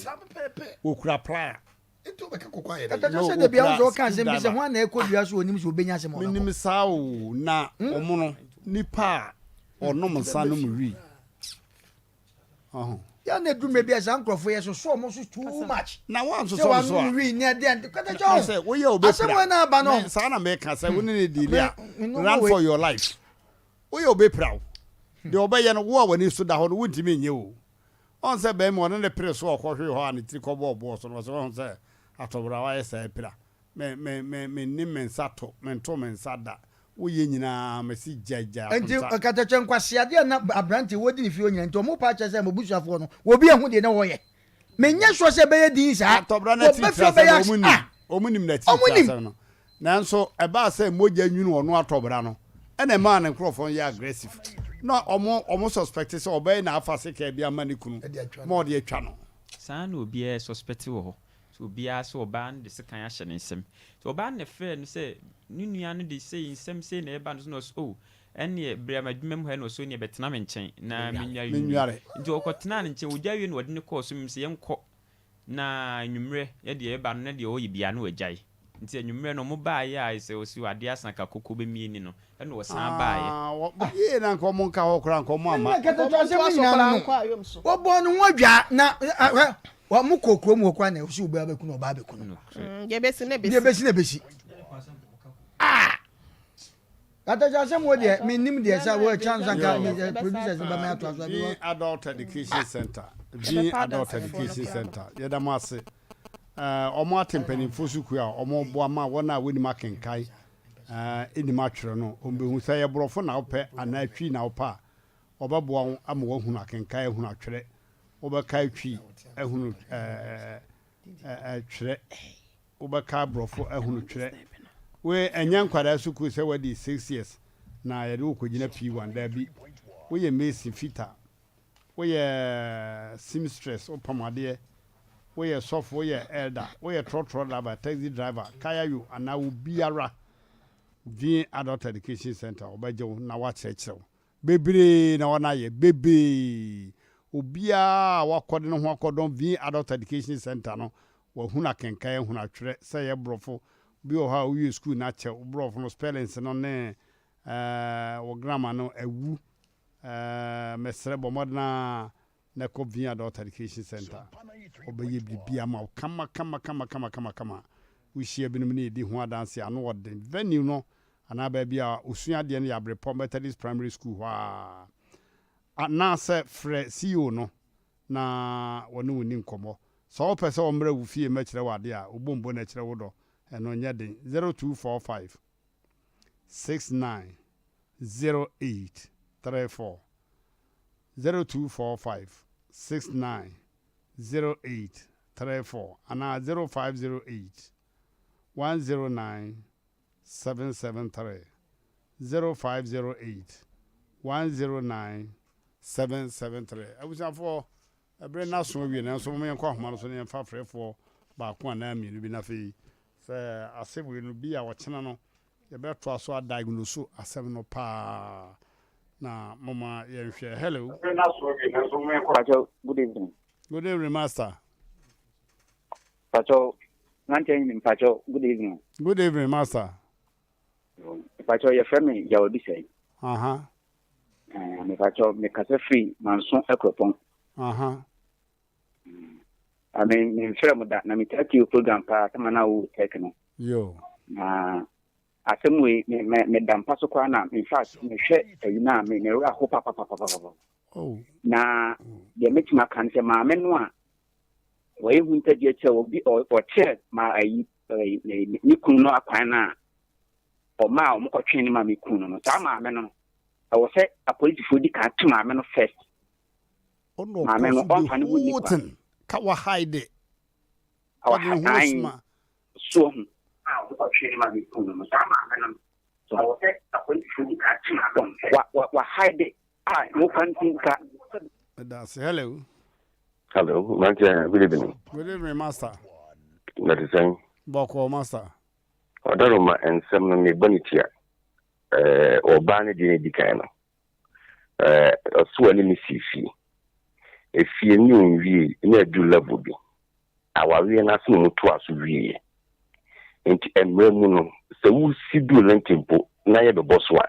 wɔkura playa. Ɛtɔtɔ sɛ dabi ahosuo ɔka asɛm bi sɛ ho ana ɛkɔ dua so onim sɛ obenya asɛm ɔbɛkɔ. Menim saa o na ɔmo no nipa a ɔnom nsa nom wii. Yɛ na edu mmerɛ bi a saa nkurɔfoɔ yɛ soso wɔn so too much. Na wɔn soso wɔn so a. Sɛ wɔn wi ne adeɛ ade kɔtɛ kyɛw. Sɛ woyɛ obe pira. Asɛm wɔn na aba no. Saa na mɛka sɛ wo ne ne deal a run for your life. Woyɛ obe pira wo. Deɛ ɔbɛyɛ no wo a w'ani so da hɔ no wontumi nyɛ o. Ɔn sɛ bɛrima ɔne ne pere so ɔkɔhwee hɔ a ne tiri kɔbɔɔ boɔ so no ɔsɛ ɔho sɛ atɔbra wayɛ saa pira. Me me me mennim me nsa to mento me nsa da. Woyɛ nyinaa mese gyae gyae Nti akonta. katakyɛ nkwaseadeɛ a na abranteɛ wɔ di ne fie hɔ nyinaa nti ɔmo paa kyerɛ sɛ m'abusuafoɔ no obi ahu deɛ na wɔyɛ. Menyɛ sure sɛ ɛbɛyɛ din saa. Atɔbra no Wɔba fie atiritirasɛm ɔbɛyɛ no as ɔmo nim ah ɔmo nim ɔmo nim. n'atiritirasɛm no nanso ɛbaa sɛ mogya nwunu ɔno atɔbra no ɛna ɛmaa ne nkorɔfoɔ no yɛ aggressive na ɔmo ɔmo suspect sɛ ɔbɛyɛ na afa sekaa bi ama ne kunu ma ɔde atwa no. Saa na obiara suspect wɔ hɔ. So obiara sɛ ɔbaa no de sekan ahyɛ ne nsam. Nti ɔbaa no na ɛfrɛɛ no sɛ ne nua no de sei nsɛm sei na ɛreba no so na ɔse oh ɛnneɛ brɛ m'adwuma mu ha na ɔse onneɛ bɛtena me nkyɛn na menware nwie. Nti ɔkɔtenaa ne nkyɛn ɔgyae wie na ɔde no kɔɔ so mim sɛ yɛnkɔ na anwummerɛ yɛdeɛ yɛba no na deɛ ɔyɛ biara na wagyae. Nti anwummerɛ no ɔmo baeɛ a sɛ ɔse adeɛ asa ka koko bɛmie ni no ɛna ɔsan baeɛ. Ah, wɔ, yie na nka ɔmo nka hɔ koraa nka ɔmo amma. Ɛnna kɛtɛtɔ asɛm no nyinaa no no, wɔbɔɔ ne ho adwaa na hwɛ, wɔn kɔ kurom hɔ koraa na ɔsi obiara bɛku no ɔbaa bɛku no. Deɛ ebesi na ebesi. Deɛ ebesi na ebesi. Ah! Kɛtɛtɔ asɛm wɔ deɛ menim deɛ sɛ wɔ chance anka producers no bɛma ato aso. Vin Adult Education Center, Vin Adult Education Center, yɛda mo ase. Wɔn ate mpanimfoɔ sukuu a wɔboa ma wɔn a wɔnim akenkan nnim atwerɛ no, wɔbɛhu. Sɛ ɛyɛ borɔfo na wopɛ anaa Twi na wopɛ a, wɔbɛboa wo ama woahunu akenkan ahunu atwerɛ. Wobɛkae Twi ahunu twerɛ, wobɛkae borɔfo ahunu twerɛ. Wei ɛnyɛ nkwadaa sukuu sɛ woadi 6 years na yɛde wo kɔgyina P1, daabi. Woyɛ mason, fitter, Woyɛ seamstress, wopam adeɛ, woyɛ sɔfo, woyɛ elder, woyɛ trɔtrɔ driver, taxi driver, kayayo anaa obiara, Vin Adult Education Centre wɔbɛgye wo na wɔakyerɛkyerɛ wo. Bebree na wɔn ayɛ, bebree. Obiara a wakɔde ne ho akɔdɔm Vin Adult Education Centre no, wahunu akenkan, ahunu atwerɛ, sɛ ɛyɛ borɔfo. Bi wɔ hɔ a wowie sukuu no akyɛ, wo borɔfo no spellings no ne. Ɛɛ wo grammar no awu. Ɛɛ mesrɛ bɔ mmɔden ara na kɔ Via Adult Education Center. Wɔbɛyɛ biribi ama wo kama kama kama kama kama kama. Wohyia binom ne yɛdi ho adanse ano ɔden. Venue no anaa baabi a wɔsua adeɛ no yɛ Abrepɔ Methodist Primary School hɔ ara. Anaasɛ frɛ CEO no na wɔne wo nni nkɔmmɔ. Sɛ wopɛ sɛ wɔmmrɛ wo fie mmɛkyerɛ wo adeɛ a, wobɔ mbo na ɛkyerɛ wo dɔ. Ɛno nyɛ den. 0245 69 08 34 0245 69 08 34 anaa 0508 109 773 0508 109 773. Abusuafoɔ, ɛberɛ no aso awie nanso momma yɛnkɔ ahoma no so na yɛmfa afrɛfoɔ baako anaa mmienu bi na afei sɛ asɛm wei no bi a ɔkyena no yɛbɛtoa so adiagnose asɛm no paa na momma yɛnhwɛ. Hello. Ɛberɛ no aso awie nanso momma yɛnkɔ. Pacho, good evening. Good evening, Master. Pacho, Nante evening, Pacho, good evening. Good evening, Master. Pacho, yɛfrɛ me Yaw Adusɛe. Aha. Eh, me pacho, me kasa firi Manso Akuropɔn. Aha. I mean, me mfrɛ mo da, na me taa tie program paa, tama na wo tech no. Yo. Na asɛm wei, me me me da mpa so koraa na, in fact, mehwɛ ayi na me me werɛ aho papapapapapa. Oh. Na deɛ mɛtumi aka no sɛ maame no a wɔyɛ hu ntagye kyerɛ obi ɔkyerɛ ma ayi ne kunu no akwan no a ɔma a wɔkɔtwe ne maame kunu no no saa maame no ɛwɔ sɛ apolisifoɔ di kan to maame no first maame no ɔmfa ne ho nni kwa ka wa hide ɔde ho soɔ ho a wɔkɔtwe ne maame kunu no no saa maame no ɛwɔ sɛ apolisifoɔ di kan to maame no wa wa wa hide a mo fa nti nka. Medase. Hello. Hello, Mante, good evening. Good evening, Master. Na te sɛn? Bɔkɔɔ, Master. Ɔdaroma nsɛm no mebɔ ne tia. Ɛɛ ɔbaa no deɛ edi kan no. Ɛɛ ɔso ne me si fie. Efie ne onwie na adu level bi. Awareɛ no ase na ɔmo toa so wieɛ. Nti mmerɛ mu no sɛ wosi duru lente mpo na yɛbɛbɔ so a,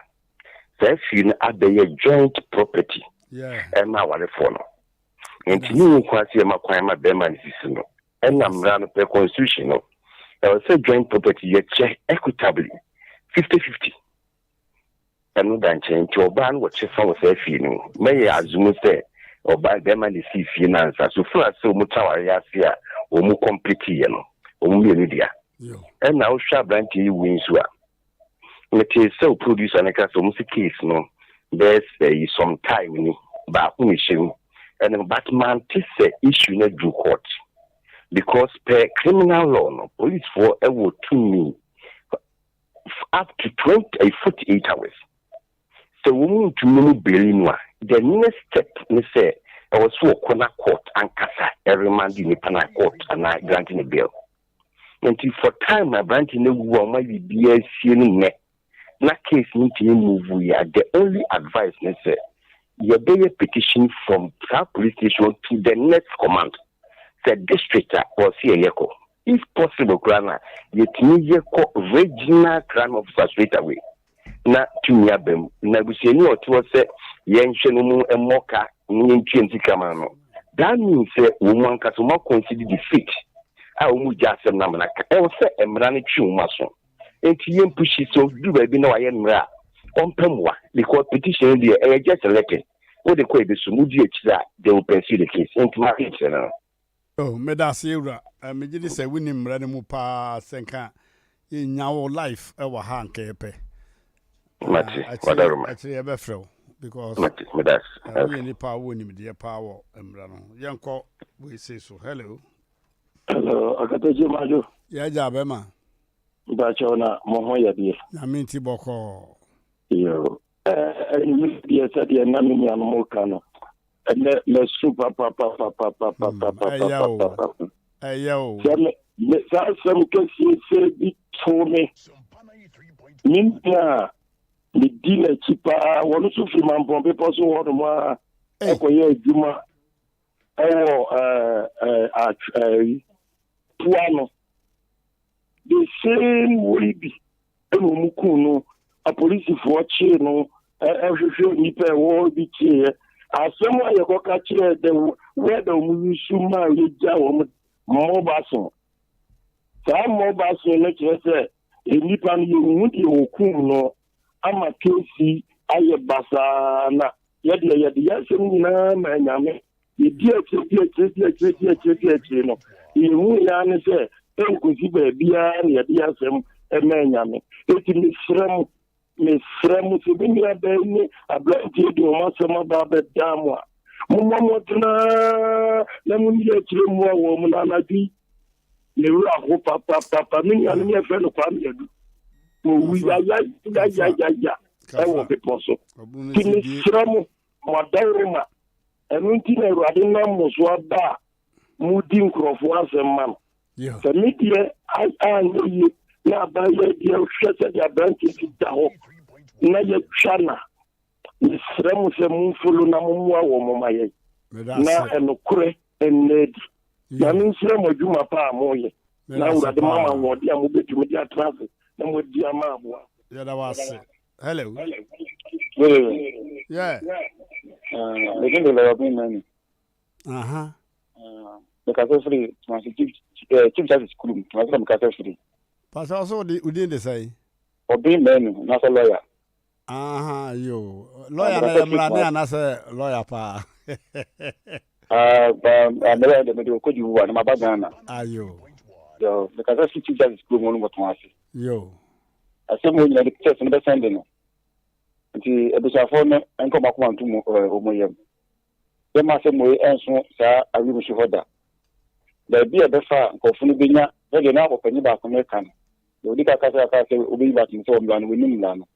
saa fie no abɛyɛ joint property ɛma awarefoɔ no. Nti ne ho kwan sɛ yɛma kwan ma bɛrima no sisi no. Ɛna mmara no pɛ constitution no, ɛwɔ sɛ joint property yɛkyɛ equitably, 50-50. Ɛno da nkyɛn. Nti ɔbaa no wɔ kyɛfa wɔ saa fie no mu. Mɛyɛ azumu sɛ ɔbaa bɛrima na esii fie no ansa. So far sɛ wɔn te awareɛ ase a wɔn complete yɛ no, wɔn mmienu dea. Ɛna wohwɛ aberanteɛ yi wei nso a, metee sɛ wo producer no ka sɛ wɔn si case no bɛyɛ sɛ some time ni, baako na ɛhyɛ mu. Ɛno but mante sɛ issue no aduru court because per criminal law no, policefoɔ wɔ tumi up to 20, 48 hours. Sɛ wɔn mu ntumi mu baili no a, the next step ne sɛ ɛwɔ sɛ wɔkɔ na court ankasa ɛremand nipa na court anaa grant ne bail. Nti for time aberante no awu a wɔn ayɛ biribiara sie no nnɛ na case no ntumi move yi a, the only advice ne sɛ yɛbɛyɛ petition from saa police station to the next command sɛ district a wɔsi yɛyɛ kɔ. If possible koraa na yɛtumi yɛ kɔ regional crime officer straight away na tumi aba mu na abusuani a ɔte hɔ sɛ yɛnhwɛ no mu mmɔ ka na yɛntua ne sika ma no. That means sɛ wɔn mu ankasa wɔn akɔnsidi defeat a wɔn gya asɛm no amena ka. Ɛwɔ sɛ mmara no twe wɔn aso. Nti yɛn pushi sɛ ɔduru baabi na wayɛ mmara a ɔmpɛ mmoa because petition no deɛ ɛyɛ just a letter. Wode kɔ ebi so wodi akyire a they will pursue the case. Nti ma kyerɛ no. Oh, meda ase ewura. Megye di sɛ wonim mmara no mu paa sɛ nka yɛnya wo life wɔ ha nka yɛpɛ. Mate, wadaroma. Akyire yɛbɛfrɛ wo because Mate, meda ase. woyɛ nipa a wowɔ nimdeɛ paa wɔ mmara no ho. Yɛnkɔ wei sei so. Hello. Hello, Akatakyie Madwo. Yɛagya bɛma. Mpakyɛw na mo ho yɛ deɛ. Nyame nti bɔkɔɔ. Yo. Ɛnwuma deɛ sɛdeɛ na me nuanom ka no. Ɛnɛ masu papapapapapapapapapa. Ɛyɛ o. Sɛ me me saa asɛm kɛseɛ sɛ bi too me. Me nua a medi n'akyi paa wɔn nso firi Mampɔn bepɔ so hɔ nom a ɛkɔyɛ adwuma ɛwɔ ɛɛ ɛɛ pua no. The same way bi ɛna wɔn kuu no apolisifoɔ. Polisifoɔ kyee no hwehwɛɛ nnipa a ɛwɔ hɔ bi kyeeɛ. Asɛm a yɛkɔka kyerɛɛ the word a wɔn use maa yɛgyaa wɔn mob action. Saa mob action no kyerɛ sɛ nnipa no yɛnhu deɛ wɔkum no ama kesi ayɛ basaa na yɛdeɛ yɛde yɛn asɛm nyinaa ma Nyame. Yɛdi akyire di akyire di akyire di akyire di akyire no, deɛ yɛhu yɛ ara ne sɛ ɛnkɔsi baabiara na yɛde yɛn asɛm ma Nyame. Enti mesrɛ mo, mesrɛ mo sɛ me nuabaa yi ne aberanteɛ de wɔn asɛm aba abɛdaa mo a, mommɔ mmɔden ara na monni akyire mmoa wɔn na anadwo yi me werɛ aho papapapa. Me nuanom yɛfrɛ no Kwame Adu. Ɔwu yayayayayaya ɛwɔ bepɔ so. Nti mesrɛ mo, Mo adaworoma, ɛno nti na Awurade nam mo so aba a modi nkurɔfoɔ asɛm ma no. Sɛ me deɛ anyɛ yie na abaayewa deɛ hwɛ sɛdeɛ aberanteɛ si da hɔ na yɛtwa na mesrɛ mo sɛ momfolo na mommoa wɔ mo ma yɛn na ɛnokorɛ ɛnnɛ adi. Nyame nhyira mo adwuma pa a moyɛ na Awurade ma mo ahoɔden a mobɛtumi de atena ase na moadi ama aboa. Yɛda wo ase. Hello. Yeah. Mekin de lɔyɔ bin mɛni. Aha. Mekasa firi Kumasi Chief Chief Justice kurom. Kumasi na mekasa firi. Pastor ɔsɛ ɔde odin de sɛn? Ɔbin mɛnu n'asɛ lɔya. Aha yo lɔya na yɛ mmara ne anasɛ lɔya paa. Ah ba mɛlɛ de mede okɔ di wuwa na maba Ghana. Ayo. Yo mekasa firi Chief Justice kurom no mɔtɔn ase. Yo. Asɛm wei nyinaa de test no bɛsɛnde no. Nti abusuafoɔ no nka wɔn akoma nto mu wɔn yam. Yɛmma asɛm wei nso saa awiemsu hɔ da. Baabi a ɛbɛfa a nkurɔfoɔ no bɛnya sɛdeɛ na ɔpanyin baako no reka no, deɛ ɔdi kan kasa kaa sɛ ɔbɛyi baako no sɛ ɔmmra no, wɔnim mmara no.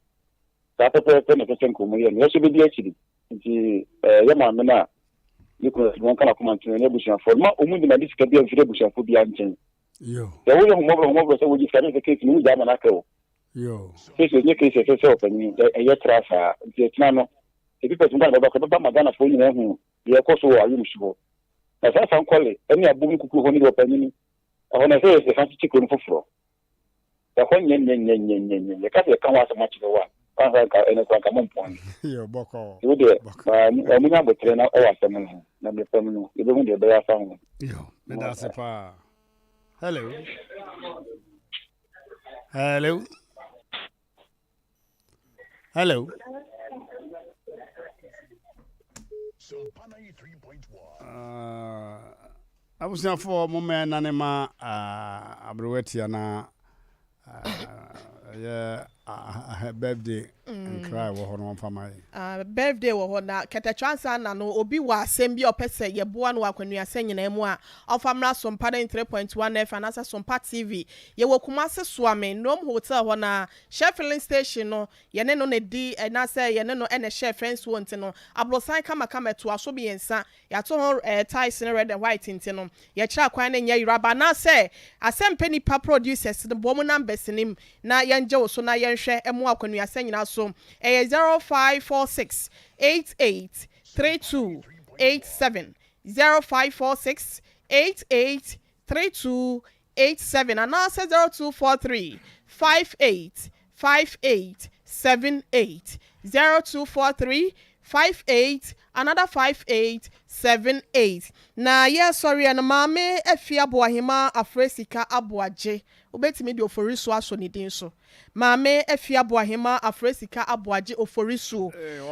Saa pɛpɛɛpɛ na ɛsɛ sɛ nka wɔyɛ no. Yɛn nso bɛdi akyiri. Nti yɛ maame no a ne kunu afiri no, ɔnka n'akoma nto ne abusuafoɔ no. Mma wɔn nnimade sika biara mfiri abusuafoɔ biara nkyɛn. Sɛ woyɛ hummɔborɔ hummɔborɔ sɛ wogye sika ne sɛ case no wogyaa ma no akɛ o. Case ɛnyɛ case ɛsɛ sɛ ɔpanyin ɛyɛ tra saa nti ɛtena no ebi pɛsɛ nka na bɛba kɔ ɛbɛba ma Ghanafoɔ nyinaa ahu deɛ ɛkɔ so wɔ ayomsu hɔ. Na saa sankɔle ɛne abom ne kukuo hɔ no deɛ ɔpanyin ɛhɔ no ɛsɛ yɛsan kyekye kuro no foforɔ. Ɛhɔ nyɛ nyɛ nyɛ nyɛ nyɛ nyɛ yɛka sɛ yɛka ho asɛm akyerɛ wo a wanhwɛ nka ɛno koraa nka mompɔn. Nti wo deɛ munya aboterɛ na ɛwɔ asɛm no ho na mmerɛ pa mu no yɛbɛhu deɛ ɛbɛyɛ afa ho. Yo, meda ase paa. Hello. Hello. Hello. Uh, abusuafoɔ momma nane ma uh, aberewa tia na ɛyɛ uh, birthday mm. nkra ɛwɔ hɔ no wɔmfa ma yɛ uh, birthday wɔ hɔ na kɛtɛtwa ansa na no obi wɔ asɛm bi a ɔpɛ sɛ yɛboa no wɔ akwanuasɛ nyinaa mu a ɔmfa mmra Sompa 93.1 FM anaasɛ Sompa TV yɛwɔ Kumase Soame Nome Hotel hɔ na Shell filling station no, yɛne no na ɛdi anaasɛ yɛne no na ɛhyɛ fence wall nti no, aborosan kamakama ɛtoa so mmiɛnsa, yɛato ho eh, tiles no red and white nti no, yɛkyerɛ akwan no nyɛ yeraba anaasɛ asɛmpɛ nipa producers no bɔ wɔn numbers no mu na yɛngye wo so na yɛnhwɛ mmoa akwanuasɛ nyinaa so, ɛyɛ 0546 88 32 87, 0546 88 32 87 anaasɛ 0243 58 58 78, 0243 58 another 58 78. Na yɛresɔreɛ no, Maame Afie Aboahema afrɛ sika aboagye. Wobɛtumi de Oforisuo asɔ ne din so. Maame Afie Aboahema afrɛ sika aboagye Oforisuo.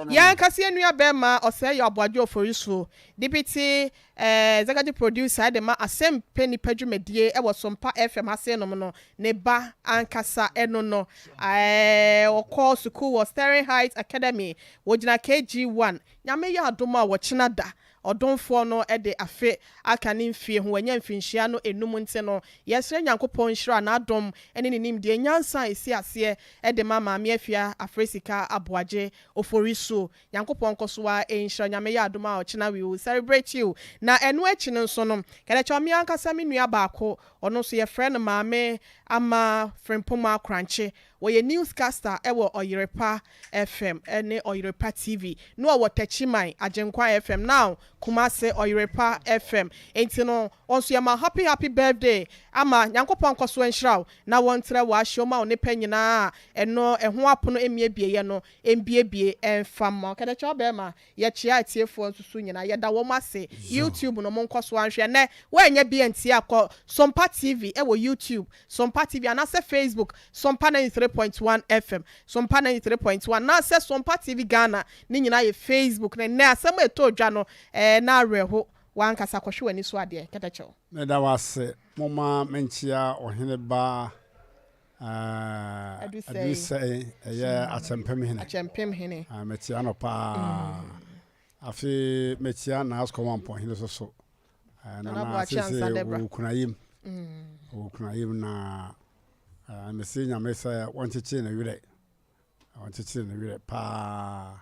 Yɛn ankasa yɛn nua barima Ɔsɛeyaw Aboagye Oforisuo, Deputy Executive Producer de ma Asɛmpɛ Nnipa dwumadie wɔ Sompa FM ha sei nom no, ne ba ankasa ɛno no. Ɔkɔ sukuu wɔ Sterling Heights Academy, wɔgyina KG1. Nyame yɛ adom a wɔkyena da ɔdomfoɔ no de afe aka ne mfie ho, wanya mfinhyia no enum nti no, yɛsrɛ Nyankopɔn nhyira, n'adom ne ne nimdeɛ, nyansa a ɛsi aseɛ de ma Maame Afia Afresika Aboagye Oforisuo. Nyankopɔn nkɔ so ara nhyira. Nyame yɛ adom a ɔkyena we will celebrate you. Na ɛno akyi no nso no, kɛdɛkyɛw me ankasa me nua baako. Ɔno nso yɛfrɛ no Maame Ama Frimpomah Korankye. Ɔyɛ newscaster wɔ Ɔyerepa FM ne Ɔyerepa TV. Na ɔwɔ Techiman, Agyenkwa FM, now Kumasi, Ɔyerepa FM. Enti no, wo nso yɛma wo happy happy birthday Ama. Nyankopɔn nkɔ so nhyira wo na wɔntrɛ w'ahyew ma wo nnepa nyinaa a ɛno ɛho apono mmiebieɛ no mbiebie mfa mma wo. Kɛtɛkyɛw bɛɛma, Yɛkyea atiefoɔ nso so nyinaa. Yɛda wɔn ase. YouTube no monkɔ so ara nhwɛ. Ɛnnɛ woannya bi antie a, kɔ Sompa TV wɔ YouTube, Sompa TV, anaasɛ Facebook, Sompa 93.1 FM, Sompa 93.1, anaasɛ Sompa TV Ghana. Ne nyinaa yɛ Facebook. Na ɛnnɛ asɛm a ɛtɔɔ dwa no, ɛɛ, na awerɛho. W'ankasa kɔhwɛ w'ani so adeɛ. Kɛtɛkyɛw. Meda wo ase. Momma menkyea ɔhene ba Adusɛe ɛyɛ Akyɛmpem hene. Akyɛmpem hene. Mekyea no paa. Afei mekyea Naaskɔ Mampɔn hene so so. Nana sese wɔ Kunayim. Wɔ Kunayim na mese Nyame sɛ wɔnkyekyere ne werɛ. Ɔnkyekyere ne werɛ paa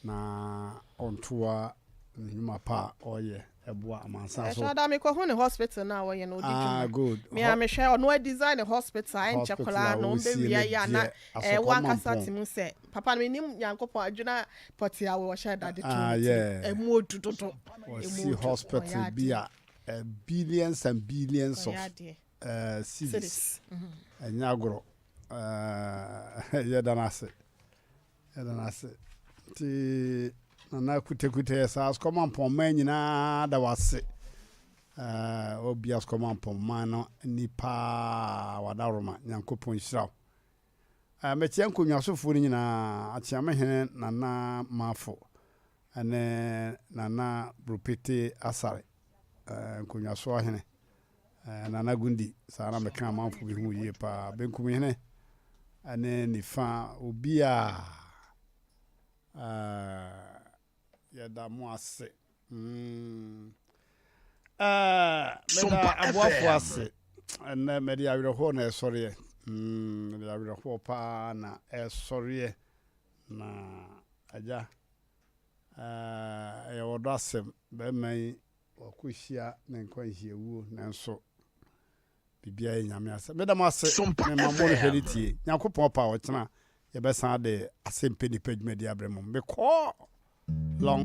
na ɔntoa ne nnwuma pa a ɔyɛ ɛboa amansan so. Ɛhyɛ da mekɔhu ne hospital no a wɔyɛ no ɔdi Ah, dwuma. good. Me a mehwɛ ɔno adesign ne hospital a ɛnkyɛ Hospital koraa a na ɔresie ɔmbɛwia no yi a na deɛ, eh, Asokwa wankasa Mampong. te mu sɛ papa no menim Nyankopɔn adwene pɔtee a wɔhyɛ da de too Ah, ne tirim. yeah. Ɛmu odu dodo. Ɛmu Wɔsi odu. Ɔyɛ hospital bi adeɛ. a eh, billions and billions of Ɔyɛ adeɛ. eh, cedis. Cedis. Mhm. Ɛnyɛ agorɔ. Yɛda no ase. Yɛda no ase. Nti Nana Kutekute yɛ saa Asukɔma Mpɔnman nyinaa da wo ase. Obi Asukɔma Mpɔnman no ni paa wadaworoma. Nyankopɔn nhyira wo. Mekyia nkonnwasofoɔ no nyinaa, Akyeamehene Nana Mafo ne Nana Brupete Asare, nkonnwasoɔ hene. Eh, Nana Gundi, saa na meka amanfo bi ho yie paa. Benkumhene ne nifa obiaa eh, yɛda mo ase. Mm. Eh, meda aboafo ase. Ɛnɛ mede awerɛhoɔ na ɛsɔreɛ. Mm, mede awerɛhoɔ paa na ɛsɔreɛ. Na agya, eh, ɛyɛ ɔdɔ asɛm. Bɛrima yi Wakohyia ne nkwanhyiawuo nanso biribiara yɛ Nyame asɛm. Meda mo ase mema mo rehwɛ ne tie. Nyankopɔn pɛ a ɔkyena yɛbɛsan de asɛmpɛ nipa dwumadi abrɛ mo. Mekɔ long.